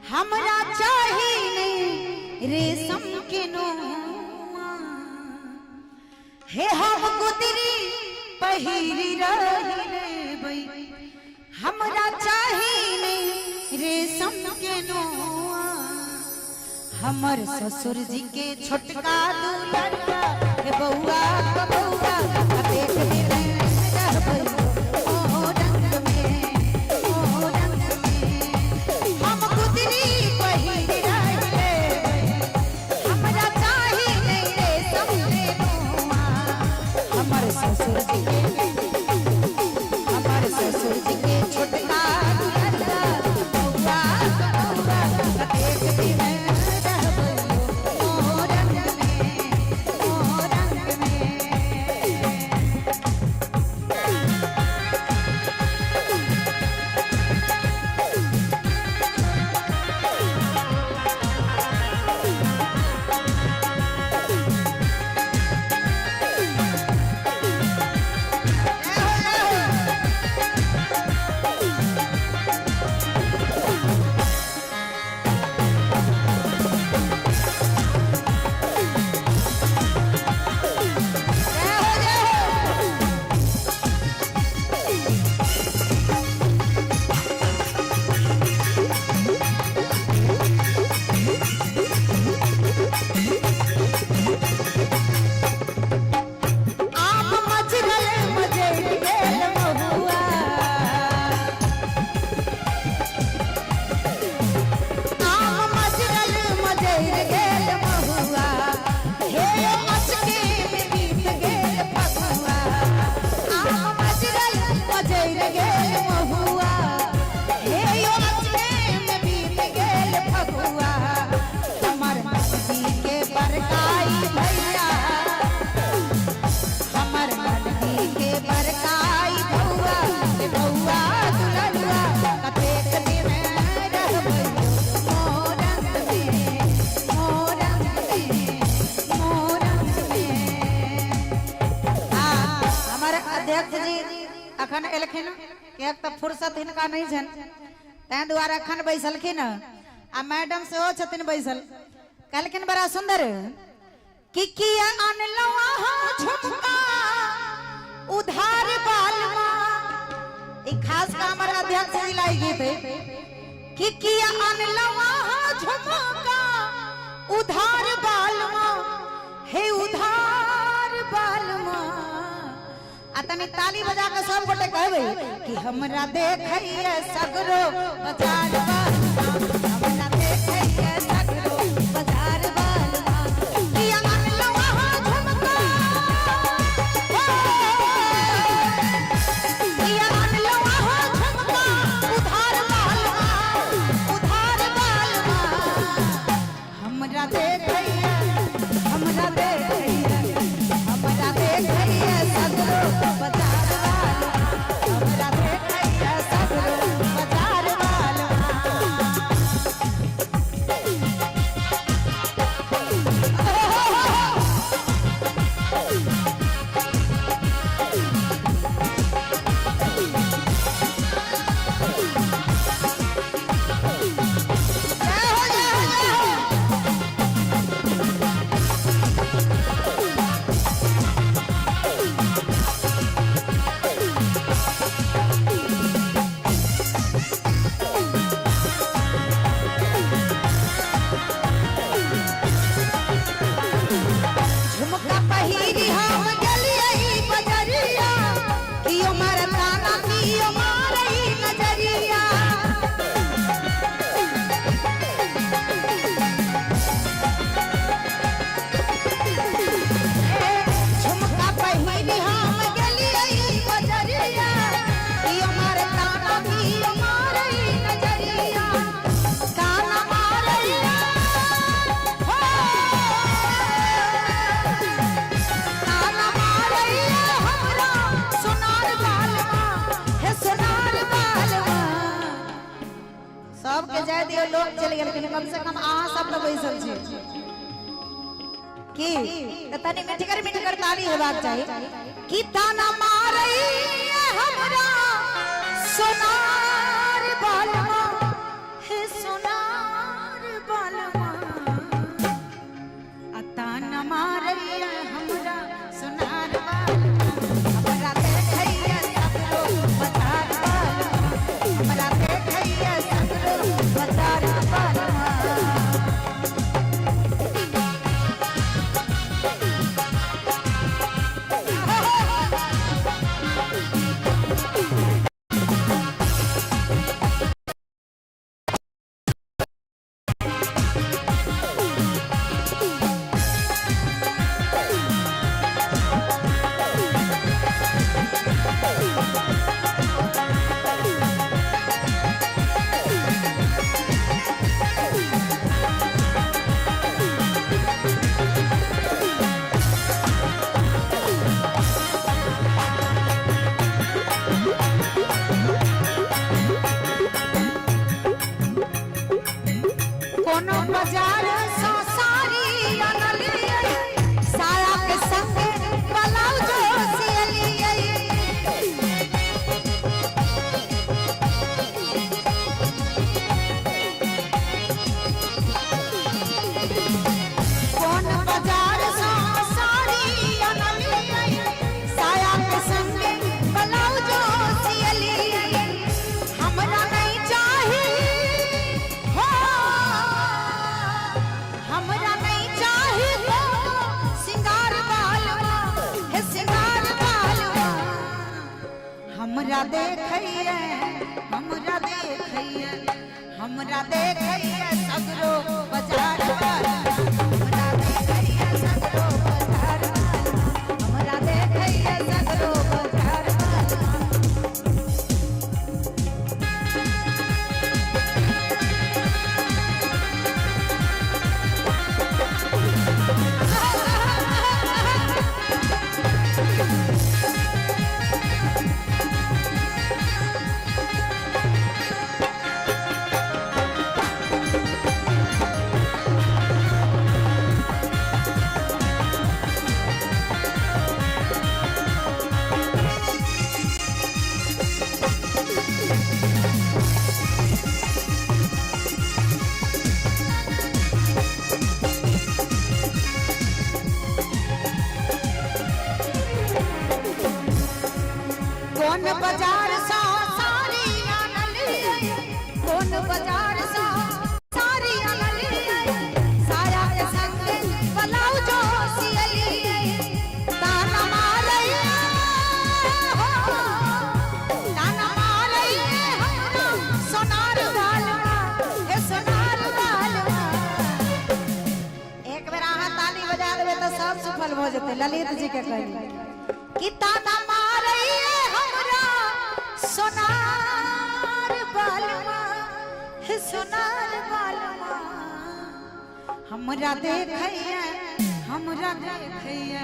हमरा चाही नहीं रेशम के नोआ। हे हम गुदरी पहिरी रही लेबै, हमरा चाही नहीं रेशम के नोआ। हमर ससुर जी के छोटका दुलरवा, हे बउआ बउआ कतेक दिन रहबै ओ रंग में, ओ रंग में। हम गुदरी पहिरी रही लेबै, हमरा चाही नहीं रेशम के नोआ। हमर ससुर जी के, हमर ससुर जी के छोटका दुलरवा, बउआ बउआ कतेक दिन रहबै ओ रंग में, ओ रंग में। आम मजरल मजर गेल महुआ, आम मजरल मजर गेल महुआ, हे मचके में बीत गेल फगुआ। आम मजरल मजर गेल महुआ, हे मचके में बीत गेल फगुआ। हमर नदी के बरकाई भैया, हमर नदी के बरकाई बउआ, हे बउआ दुलरुआ कतेक दिन रहबै मोरंग में, मोरंग में, मोरंग में। आ हमर अध्यक्ष जी अखन एलखिन, किएक तऽ फुर्सत हिनका नहि छनि, ताहि दुआरे अखन बैसलखिन। आ मैडम सेहो छथिन बैसल। कहलखिन बड़ा सुंदर कि किया अनलहुँ अहाँ झुमका उधार बालमा। ई खास का हमर अध्यक्ष जी लाई गीत है कि किया अनलहुँ अहाँ झुमका उधार बालमा, हे उधार बालमा। आ तनी ताली बजा के सब गोटे कहबै कि हमरा देखैया सगरो बाजार बालमा, हमरा देखैया सगरो बाजार बालमा। किया अनलहुँ अहाँ झुमका, किया अनलहुँ अहाँ झुमका उधार बालमा, उधार बालमा। हमरा देखैया, हमरा देखैया, हमरा देखैया सगरो बाजार बालमा, हमरा देखैया सगरो बाजार बालमा। झुमका पहिरी हम गेलियै बजरिया, कियो मारता ना कियो मारई नजरिया। झुमका पहिरी हम गेलियै बजरिया, कियो मारता ना कियो मारई नजरिया। ताना मारैया, हो ताना मारैया हमरा सोनार बालमा, हे सोनार बालमा। सबके जाय दियौ, लोग चलि गेलखिन, कम से कम अहाँ सब तऽ बैसल छी की तऽ तनी मिठगर मिठगर ताली हेबाक चाही कि ताना मारैया हमरा सोनार हमरा देखैया, हमरा देखैया, हमरा देखैया सगरो बाजार वाला, हमरा देखैया सगरो बाजार वाला, हमरा देखैया सगरो बाजार वाला। कौन बाजार सा सारी आनली, कौन बाजार सा सारी आनली, साया के संग ब्लाउज सियली, ताना मारैया हो, ताना मारैया हमरा सोनार बालवा, हे सोनार बालवा। एक बेर अहाँ ताली बजा देबै तऽ सब सफल भऽ जेतै। ललित जी के कहली कि ताना मारैया हमरा सोनार बालवा, हे सोनार बालवा, हमरा देखैया, हमरा देखैया,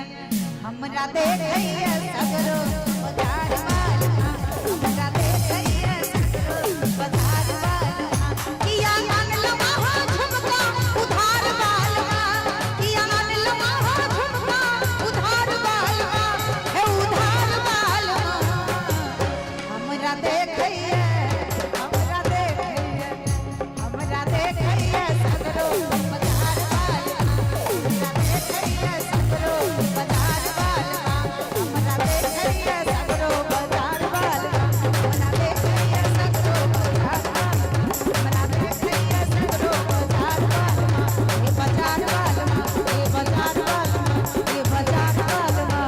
हमरा देखैया सगरो बाजार बालवा, हमरा देखैया सगरो बाजार बालवा। किया आनलवा हो झुमका उधार बालवा, किया आनलवा हो झुमका उधार बालवा, हे उधार बालवा, हमरा देखैया, हमरा देखैया, हमरा देखैया सगरो बाजार बालवा, हमरा देखैया सगरो बाजार बालवा, हमरा देखैया सगरो बाजार बालवा, हमरा देखैया सगरो बाजार बालवा, हमरा देखैया सगरो बाजार बालवा, हे बाजार बालवा, हे बाजार बालवा, हे बाजार बालवा।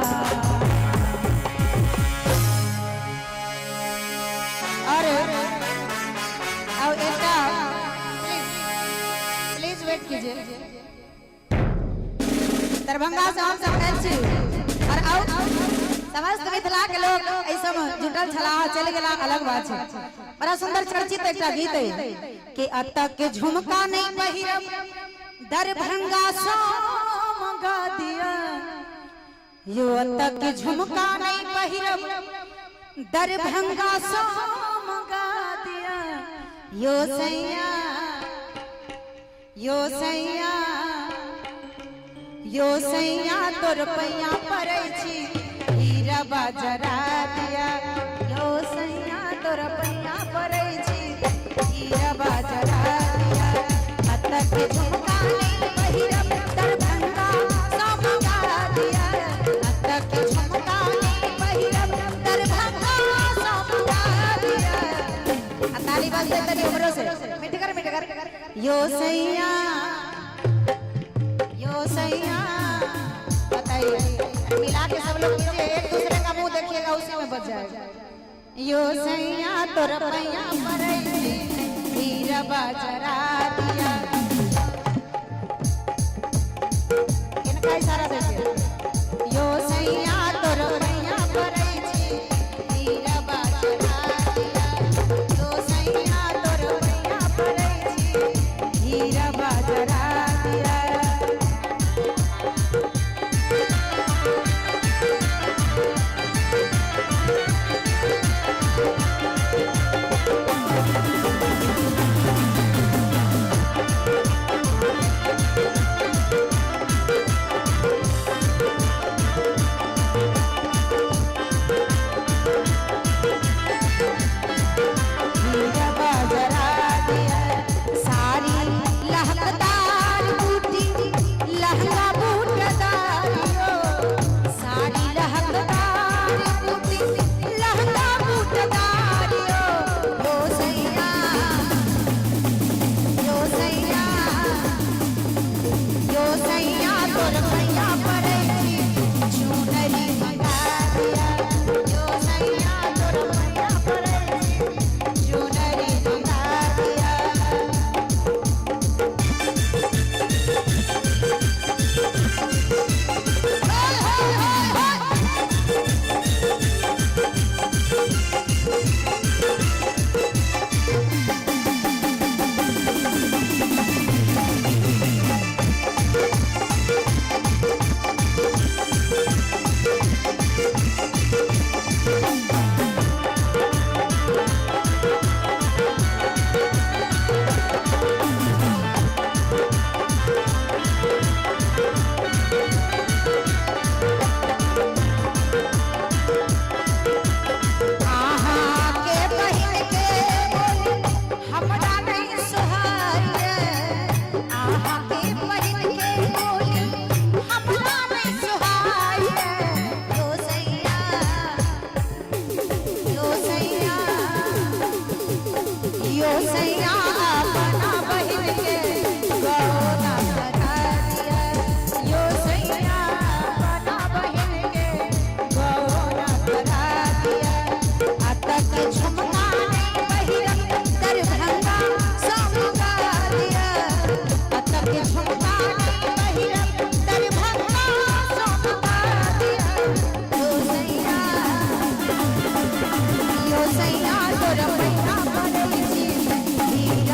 और और एकटा प्लीज प्लीज वेट कीजिए। दरभंगा से हम सब आयल छी और आउ समस्त मिथिला के लोग एहि सब जुटल छलाह, चलि गेला अलग बात छै। बड़ा सुंदर चर्चित एकटा गीत है कि अतक के झुमका नहीं पहिरब दरभंगा सो मंगा दिया, यो अतक के झुमका नहीं पहिरब दरभंगा सो मंगा दिया, यो सैया, यो सैया, यो सैया तोर पैया पड़ै छी हीरा बाजरा दिया, यो सैया तोर पैया पड़ै छी हीरा बाजरा दिया, अतक के झुमका नहीं पहिरब दरभंगा सो मंगा दिया, अतक के झुमका नहीं पहिरब दरभंगा सो मंगा दिया। आ ताली बजतै तनी उमरो से मिटगर मिटगर। यो सैया, यो सैया, बताइए मिला के सब लोग कीजिए, एक दूसरे का मुंह देखिएगा उसी में बच जाएगा। यो सैया तोर पैया पड़ै छी हीरा बाजरा दिया, इनका इशारा देखिए। यो सैया तोर पैया पड़ै छी हीरा बाजरा दिया, यो सैया तोर पैया पड़ै छी हीरा बाजरा दिया।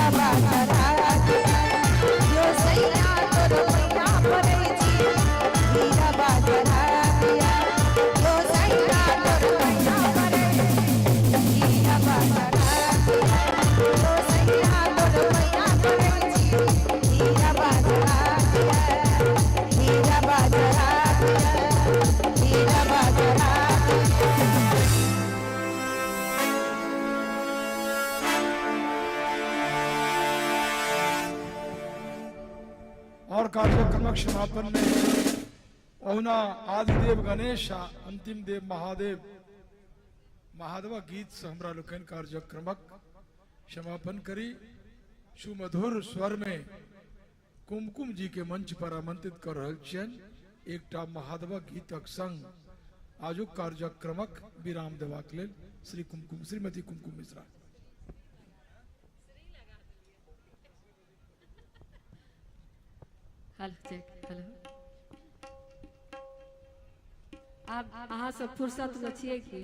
हीरा बाजरा दिया। यो सैया तोर पैया पड़ै छी हीरा बाजरा दिया। यो सैया तोर पैया पड़ै छी हीरा बाजरा दिया। यो सैया तोर पैया पड़ै छी हीरा बाजरा दिया। हीरा बाजरा दिया। हीरा बाजरा दिया। और कार्यक्रमक समापन में ओहुना आदिदेव गणेश आ अंतिम देव महादेव महादेवक गीत से हमरा लोकनि कार्यक्रमक समापन करी। सुमधुर स्वर में कुमकुम जी के मंच पर आमंत्रित कर रहल छियनि एकटा महादेवक गीतक संग आजुक कार्यक्रमक विराम देबाक लेल श्री कुमकुम श्रीमती कुमकुम मिश्रा। हेलो चेक हेलो, आब अहाँ सब फुर्सतमे छियै की?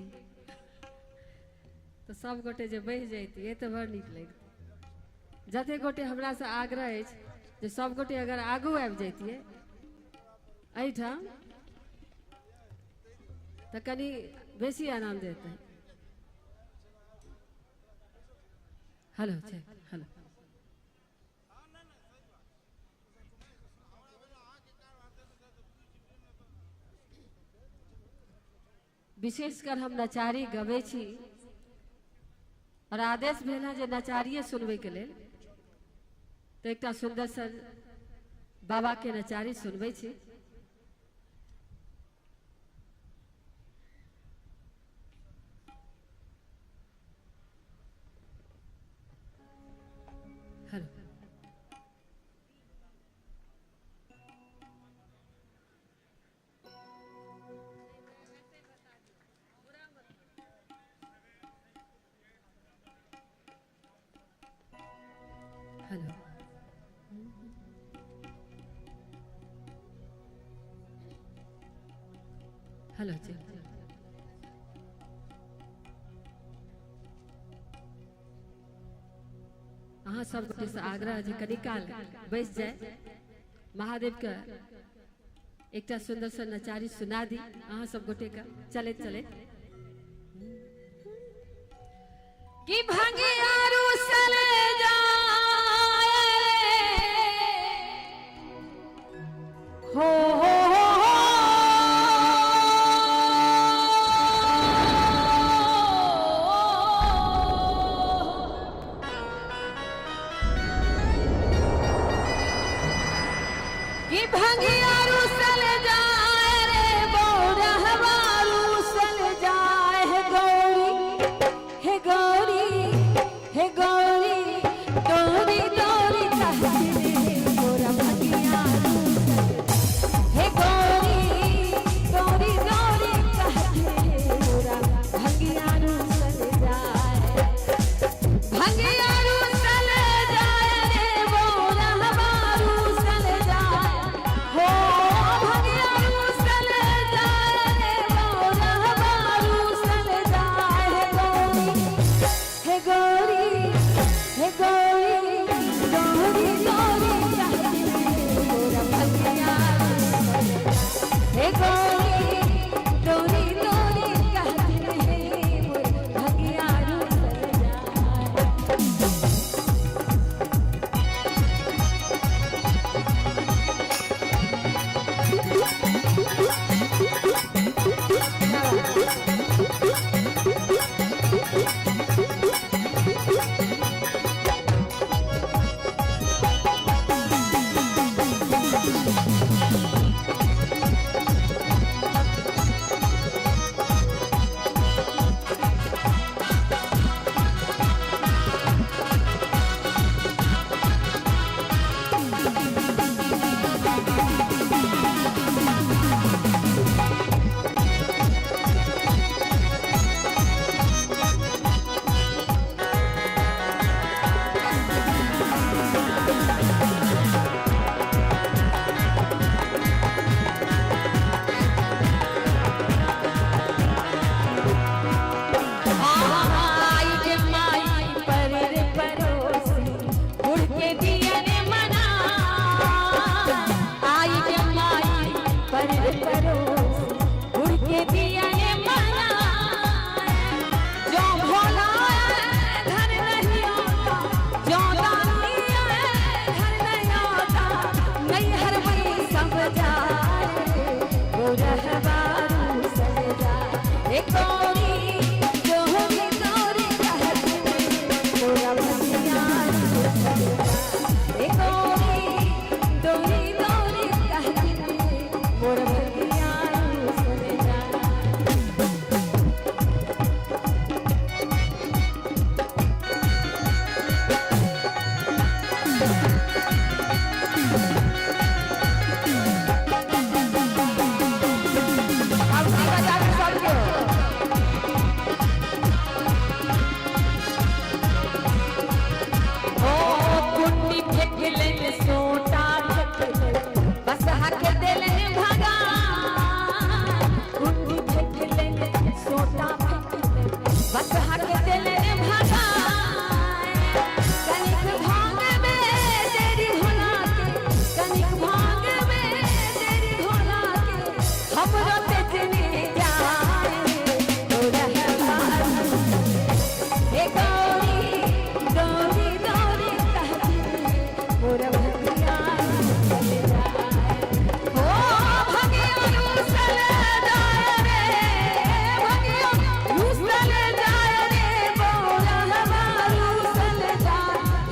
तऽ सब गोटे जे बहि जैतियै तऽ बड़ नीक लगितै। जते गोटे हमरासँ आग्रह अछि जे सब गोटे अगर आगू आबि जैतियै एहिठाम तऽ कनि बेसी आनन्द एतै। हेलो चेक हेलो, विशेषकर हम नचारी गबै छी और आदेश भेल हँ जे नचारिए सुनबैके लेल, तऽ एकटा सुन्दर सन बाबाके नचारी सुनबै छी। हेलो हेलो, हेलो जी, अहाँ सब गोटेसँ आग्रह जे कनि काल बैस जाय, महादेवके एकटा सुन्दर सन नचारी सुना दी अहाँ सब गोटेके चलैत चलैत। कि भंगिया रूसल जाए हो हो हो हो, कि भंगिया रूसल जाए रे बौरहवा रूसल जाए। हे गौरी हे गौरी हे गौरी गौरी गौरी कहती रे मोरा भंगिया रूसल। हे गौरी गौरी गौरी कहती रे मोरा भंगिया रूसल जाए। भंगिया रूसल जाए रे बौरहवा रूसल जाए। हो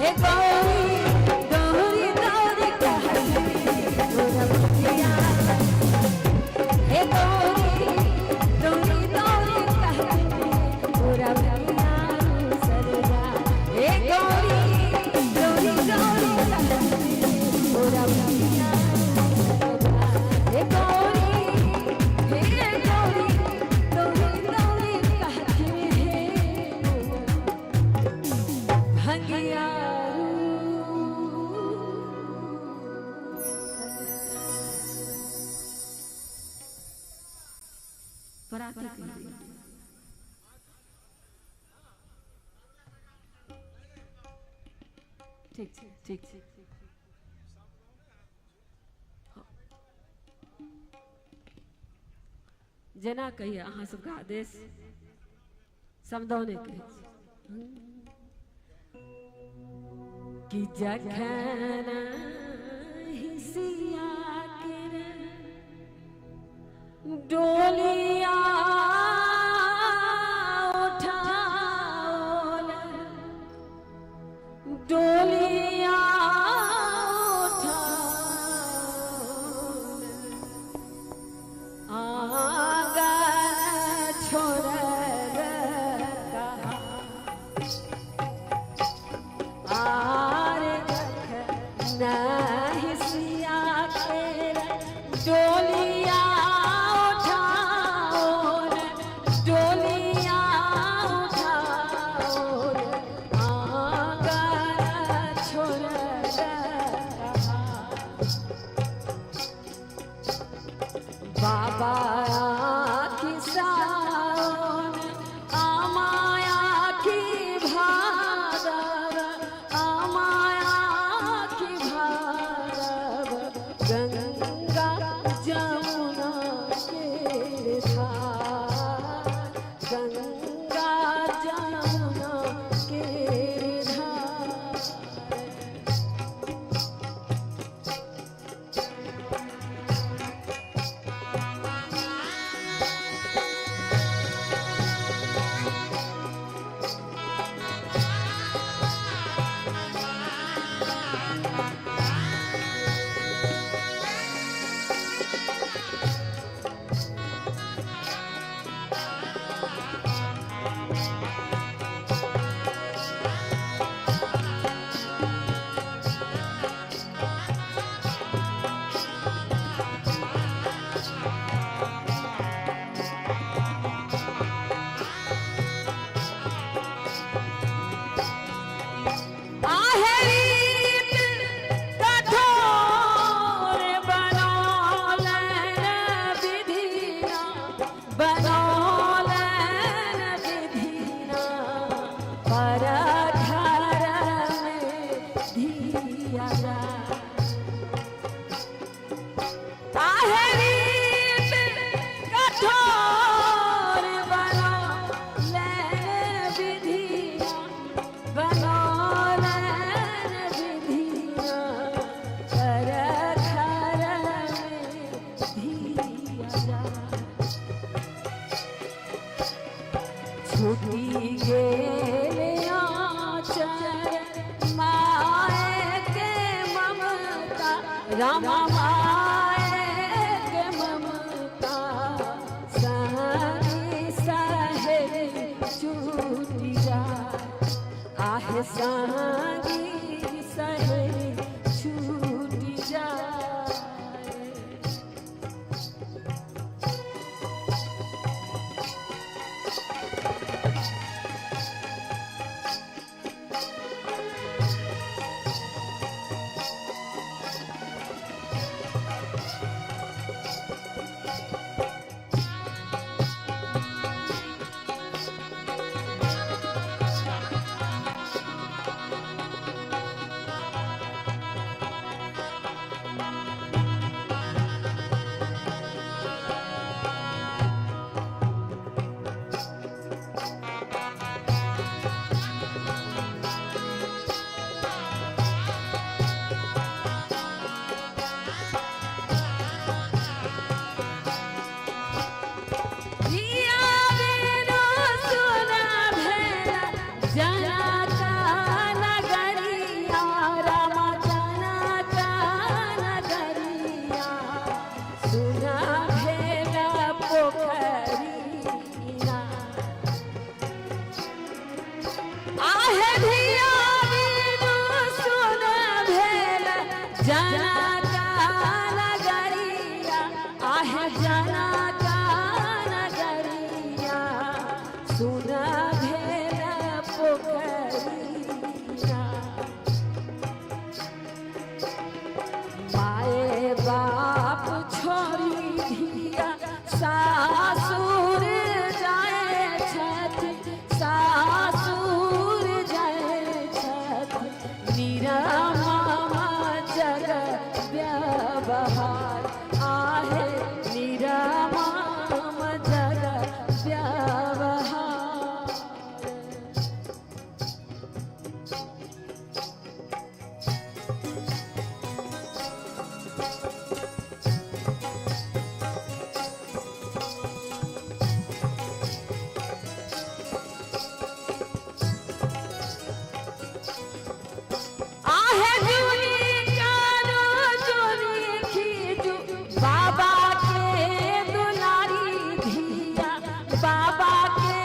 हे गौरी गौरी गौरी कहती तोरा भंगिया। हे गौरी गौरी गौरी कहती तोरा भंगिया सरदा। हे गौरी गौरी गौरी कहती तोरा भंगिया सरदा। हे गौरी हे गौरी गौरी गौरी कहती हे भंगिया। पराते कह दिया। ठीक छै, ठीक छै। हँ। जेना कहिए अहाँ सबके आदेश समदाउने कहै छी कि जखन हिसिया के डोलिया उठाओल, डोलिया उठाओल, आंगन छोड़ल कहाँ, आर जखन हिसिया के डोलिया उठाओल, डोलिया उठाओल, आंगन छोड़ल कहाँ। बाबा की सावन आमाया की भादव, आमाया की भादव, गंगा जमुना के धार, गंगा जमुना के धार। आहेरीत कठोर बनौलन विधिना, बनौलन विधिना, पर घर में धिया जा। आहेरीत कठोर बनौलन विधिना, बनौलन विधिना, पर घर में धिया जा। छूटी गेल आचर माय के ममता, रामा माय के ममता, संगी सहेली छूटी जा। आहे संगी सहेली छूटी जा। आहे धिया बिनु सुन भेल जनका नगरिया, आहे जनका नगरिया, सुन भेल पोखरिया। माए बाप छोड़ी धिया सासुर जाए छथि, सासुर जाए छथि, निरमामा जग व्यवहार, आहे निरमाम जग व्यवहार। आहे जुनी कानो जुनी खीजू बाबा के दुलारी धिया, बाबा के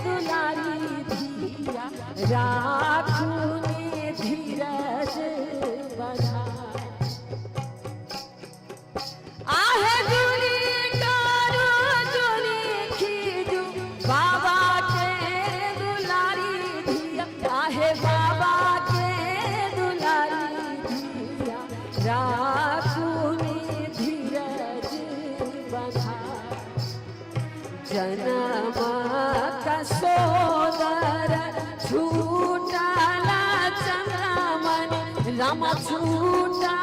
दुलारी धिया, राखू ने धीरज बना। आहे जुनी कानो जुनी खीजू बाबा के दुलारी धिया, आहे बाबा के दुलारी धिया, राखू ने धीरज बना। जनम का सोदर छूटला चंद्रमणि, राम छूटला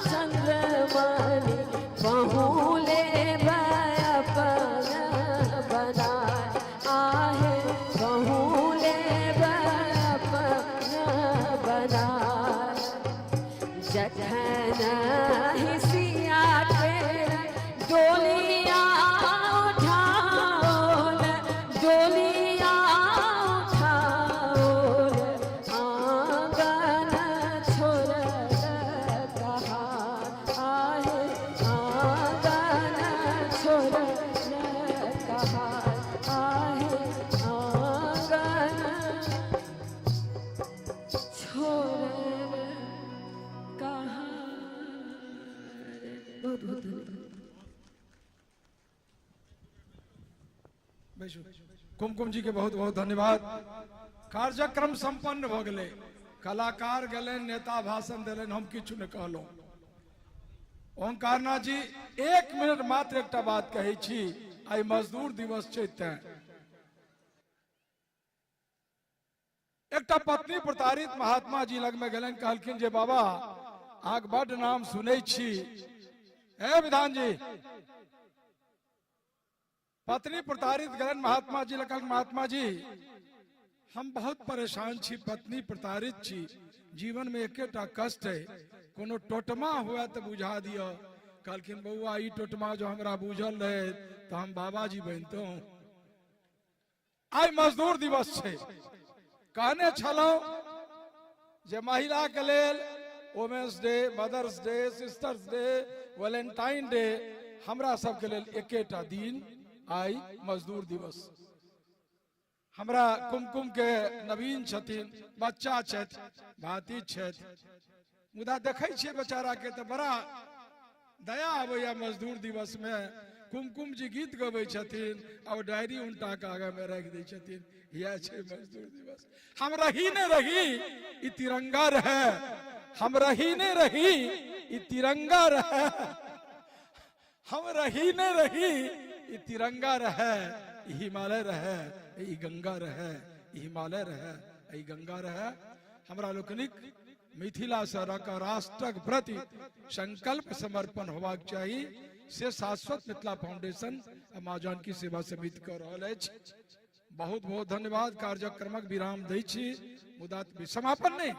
चंद्रमणि, पहुले अपन बनाय, आहे पहुले अपन बनाय। जखन ही सिया के डोलिया उठाओल, डोलिया उठाओल, आंगन छोड़ल कहार, आहे आंगन छोड़ल कहार, आहे आंगन छोड़ल कहार। बहुत बहुत धन्यवाद। बैसू। कुमकुम जी के बहुत बहुत धन्यवाद। कार्यक्रम संपन्न भ गेलै, कलाकार गेलनि, नेता भाषण देलनि, हम किछु नहि कहलहुँ। ओंकारनाथ जी 1 मिनट मात्र एकटा बात कहै छी, आइ मजदूर दिवस छै तैं। एकटा पत्नी प्रताड़ित महात्मा जी लगमे गेलनि, कहलखिन जे बाबा अहाँके बड्ड नाम सुनै छी। हे विधान जी, पत्नी प्रताड़ित गेलनि महात्मा जी लग, कहलखिन महात्मा जी हम बहुत परेशान छी, पत्नी प्रताड़ित छी, जीवन में एकेटा कष्ट है, कोनो टोटमा हुए तो बुझा दिअ। कहलखिन बौआ ई टोटमा जो हमरा बुझल रहे तो हम बाबाजी बनितहुँ। आइ मजदूर दिवस छै, कहने छलहुँ जे महिला के लेल women's day, mother's day, sisters day, Valentine day, हमरा सबके लेल एकेटा दिन आइ मजदूर दिवस। हमरा कुमकुम के नवीन छथिन, बच्चा छथि, भातिज छथि, मुदा देखै छियै बेचारा के तऽ बड़ा दया आबैया। मजदूर दिवस में कुमकुम जी गीत गबै छथिन आ ओ डायरी उल्टा के आगे में राखि दै छथिन। इएह छै मजदूर दिवस। हम रही ने रही ई तिरंगा रहे, हम रही ने रही ई तिरंगा रहे, हम रही ने रही ई तिरंगा रहे, ई हिमालय रहे, ई गंगा रहे, ई हिमालय रहे, ई गंगा रहे। हमरा लोकनिक मिथिला से लऽ कऽ राष्ट्रक प्रति संकल्प समर्पण होबाक चाही, से शाश्वत मिथिला फाउंडेशन आ माँ जानकी सेवा समिति कऽ रहल अछि। बहुत बहुत धन्यवाद। कार्यक्रमक विराम दै छी, मुदा समापन नहि,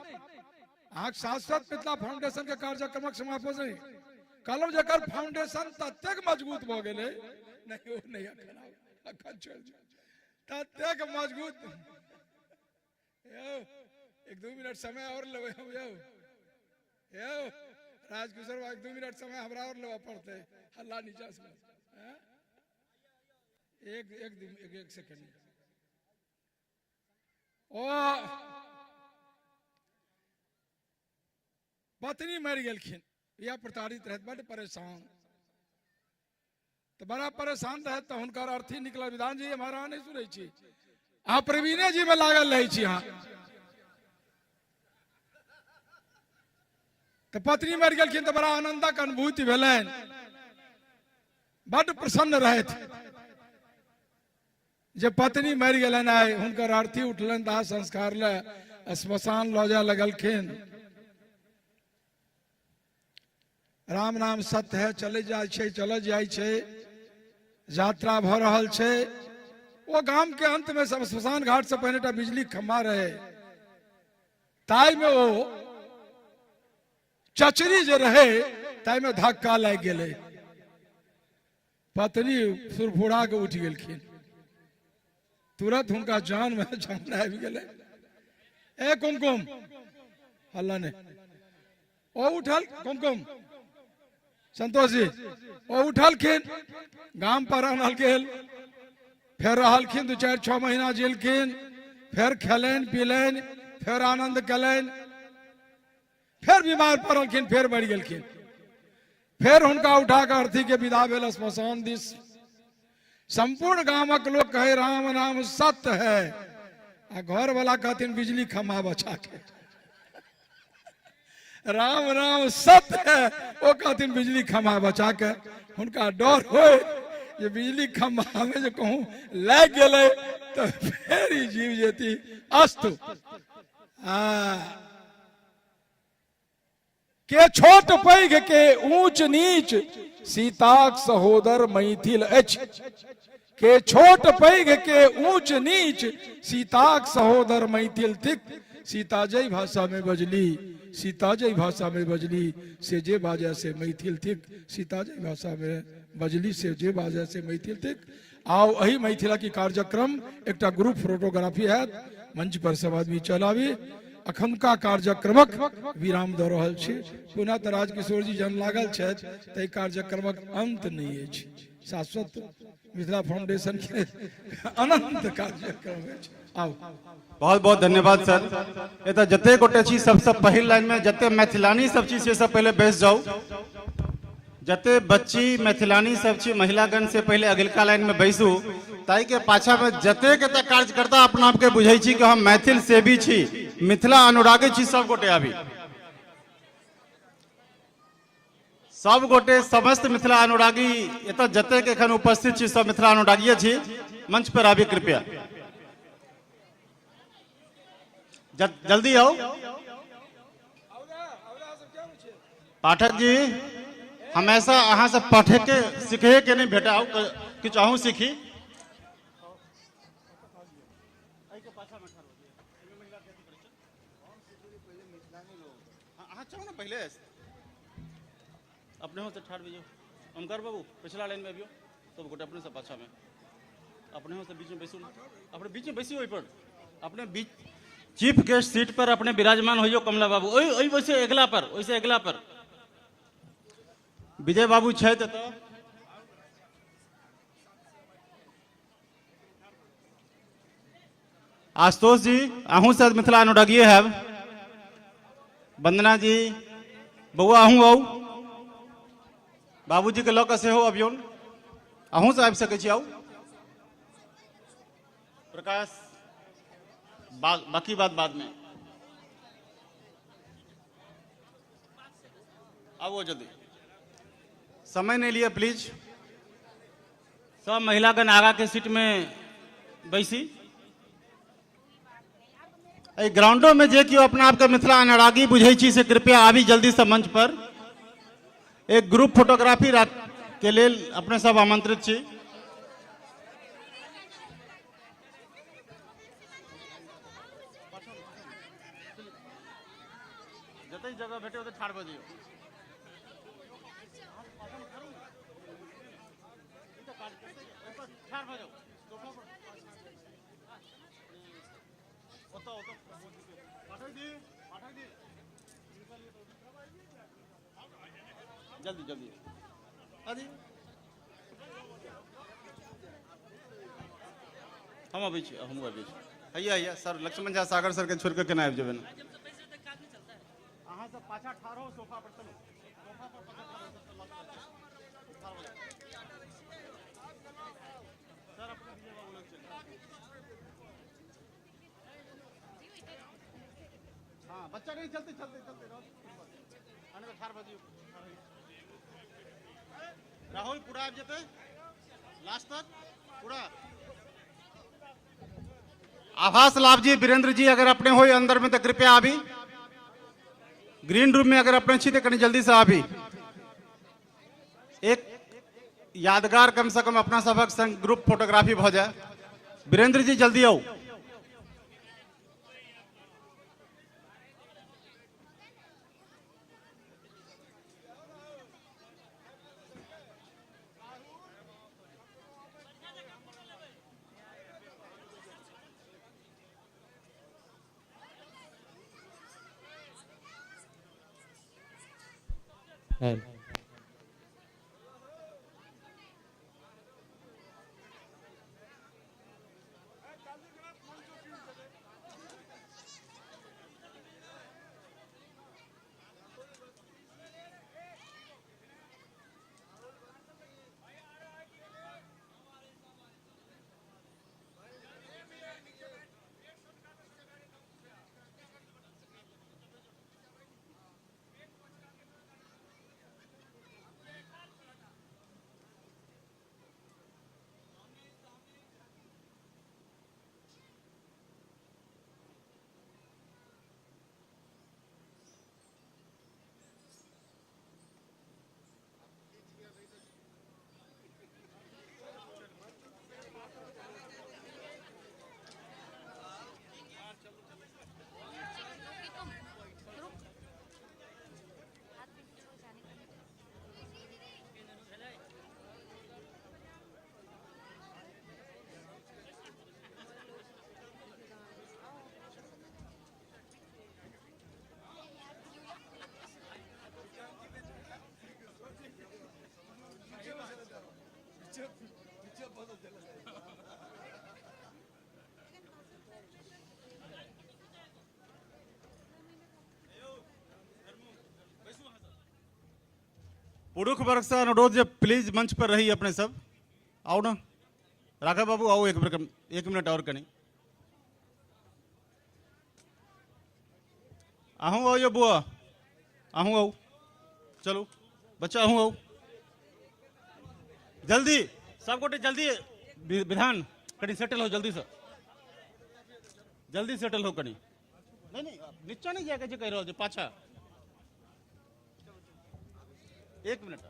अहाँके शाश्वत मिथिला फाउंडेशन के कार्यक्रमक समापन नहि कहलहुँ, जकर फाउंडेशन ततेक मजबूत भऽ गेलै, नहि ओ नहि, अखन आउ, अखन छोड़ि दियौ, ततेक मजबूत। यौ 1-2 मिनट समय और लेबै हम। यौ यौ राजकिशोर बाबू, 1-2 मिनट समय हमरा और लेबऽ पड़तै, हल्ला नीचा से। हैं? एक एक एक, एक सेकेंड। ओ पत्नी मरि गेलखिन, इएह प्रताड़ित रहथि, बड्ड परेशान। तऽ बड़ा परेशान रहथि तऽ हुनकर अर्थी निकलल, विधान जी हमारा अहाँ नहि सुनै छी, अहाँ प्रवीणे जी में लागल रहै छी अहाँ। तऽ पत्नी मरि गेलखिन तऽ बड़ा आनंदक अनुभूति भेलनि, बड्ड प्रसन्न रहथि जे पत्नी मरि गेलनि। आइ हुनकर अर्थी उठलनि, दाह संस्कार लए श्मशान लऽ जाय लगलखिन। राम नाम सत्य है, चले जाइ छै, चल जाइ छै, यात्रा भऽ रहल छै। ओ गाम के अंत में सब श्मशान घाट से पहिने एकटा बिजली खम्भा रहे, ताहिमे ओ चचरी जे रहे ताहिमे धक्का लागि गेलै। पत्नी सुरफुरा के उठि गेलखिन, तुरंत हुनका जान में जान आबि गेलै। ए कुमकुम हल्ला नहि, ओ उठल कुमकुम संतोष जी, ओ उठलखिन, गाम पर आनल गेल, फेर रहलखिन 2-4 6 महीना जिलखिन, फेर खेलनि पीलनि, फेर आनंद केलनि, फेर बीमार पड़लखिन, फेर मरि गेलखिन। फेर हुनका उठा कऽ अर्थी के विदा भेल श्मशान दिस। संपूर्ण गामक लोक कहे राम नाम सत्य है, आ घर वाला कहथिन बिजली खम्भा बचा के। राम राम सत्य है, ओ कहथिन बिजली खम्भा बचा के। हुनका डर हो जे बिजली खम्भा में जे कहूँ लागि गेलै तऽ फेर ई जीव जेती। अस्तु। आ के छोट पैघ के ऊंच नीच सीताक सहोदर मैथिल अछि, के छोट पैघ के ऊंच नीच सीताक सहोदर मैथिल थिक। सीता जै भाषा में बजली, सीता जै भाषा में बजली से जे बाजय से मैथिल थिक। सीता जै भाषा में बजली से जे बाजय से मैथिल थिक। आउ एहि मैथिला की कार्यक्रम एकटा ग्रुप फोटोग्राफी हैत, मंच पर सब आदमी चल आबी। अखनका कार्यक्रमक विराम दऽ रहल छी। पुनः तऽ राजकिशोर जी जहन लागल छथि तऽ एहि कार्यक्रमक अंत नहि अछि। शाश्वत मिथिला फाउंडेशन के अनंत कार्यक्रम अछि। आउ। बहुत बहुत धन्यवाद सर। एतऽ जते गोटे छी सबसँ पहिल लाइन में जते मैथिलानी सब छी से सब पहिले बैस जाउ। जते बच्ची मैथिलानी सब छी महिलागण से पहिले अगिलका लाइन में बैसू। ताहि के पाछा में जतेक एतऽ कार्यकर्ता अपना आपके बुझै छी कि हम मैथिल सेवी छी, मिथिला अनुरागी छी, सब गोटे आबी। सब गोटे समस्त मिथिला अनुरागी एतऽ जतेक एखन उपस्थित छी सब मिथिला अनुरागिये छी, मंच पर आबी कृपया। जल्दी आओ। पाठक जी हमेशा अहाँ से पढ़े के सीखे के नहीं भेटा, आओ किछु अहूँ सीखी। अहाँ चलू ने पहले अपने हो से ठाढ़ भइयो। ओमकार बाबू पिछला लाइन में अबियो, सब गोटे अपने से पाछा में, अपने हो से बीच में बैसू, अपने बीच में बैसी, ओहि पर अपने बीच चीफ गेस्ट सीट पर अपने विराजमान होइयो। कमला बाबू ओहि ओहि वैसे अगला पर, ओहिसे अगला पर विजय बाबू छथि एतऽ। आशुतोष जी अहूँ शायद मिथिला अनुरागिए हैब। वंदना जी बौआ अहूँ आउ, बाबूजी के लऽ कऽ सेहो अबियौन, अहूँ से आबि सकै छी, आउ। प्रकाश बाकी बात बाद में, आबो जल्दी, समय नहीं लिया प्लीज। सब महिलागण आगा के सीट में बैसी। एहि ग्राउंडो में जे केओ अपना आपके मिथिला अनुरागी बुझै छी से कृपया आबी जल्दी से मंच पर। एक ग्रुप फोटोग्राफी के लेल अपने सब आमंत्रित छी। जतै जगह भेटे ओतै ठाढ़ भऽ जइयौ। जल्दी जल्दी अरे हम अबै छी, हमहूँ अबै छी। हैया हैया सर, लक्ष्मण झा सागर सर के छोड़ के केना आबि जेबै ने। अहाँ सब पाछा ठाढ़ हो सोफा पर, चलू सोफा पर पाछा ठाढ़ हो। सर अपने विजय बाबू लग चलू। हाँ बच्चा नहीं, चलते चलते चलते रहो। आने ठाढ़ भऽ जइयौ। राहुल पूरा आबि जेतै लास्ट तक पूरा। आभास लाभ जी, वीरेंद्र जी अगर अपने हो अंदर में तो कृपया आबी। ग्रीन रूम में अगर अपने छी तो कनी जल्दी से आबी। एक यादगार कम से कम अपना सबक संग ग्रुप फोटोग्राफी भ जाए। वीरेंद्र जी जल्दी आओ। पुरुष वर्ग से अनुरोध जे प्लीज मंच पर रही अपने सब। आओ ना राघव बाबू आओ, एक एक मिनट और कनी आहू आओ यो बुआ, आहू आओ, चलो बच्चा आहू आओ जल्दी, सब गोटे जल्दी विधान कनी सेटल हो जल्दी से, जल्दी सेटल हो कनी। नहीं नहीं नीचा नहीं जाके जे कह रहल छै पाछा। एक मिनट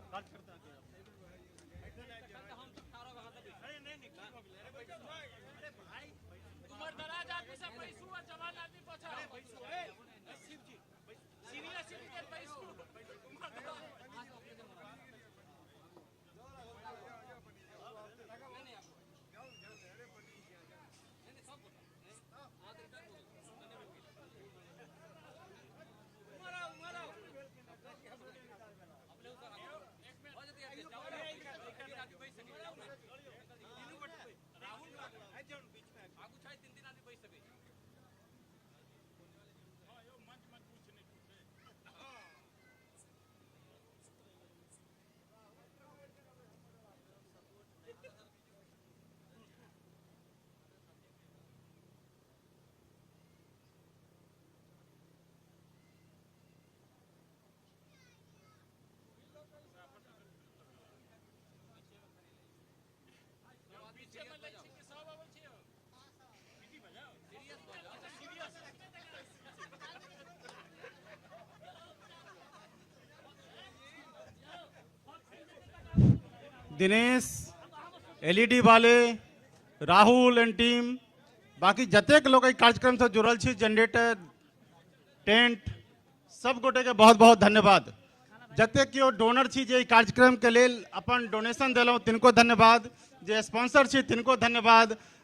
दिनेश, एलईडी वाले, राहुल एंड टीम, बाकी जतेक लोग एहि कार्यक्रम से जुड़ल छी, जनरेटर, टेंट, सब गोटे के बहुत बहुत धन्यवाद। जतेक केओ डोनर छी जे एहि कार्यक्रम के लेल अपन डोनेशन देलहुँ तिनको धन्यवाद, जे स्पॉन्सर छी तिनको धन्यवाद।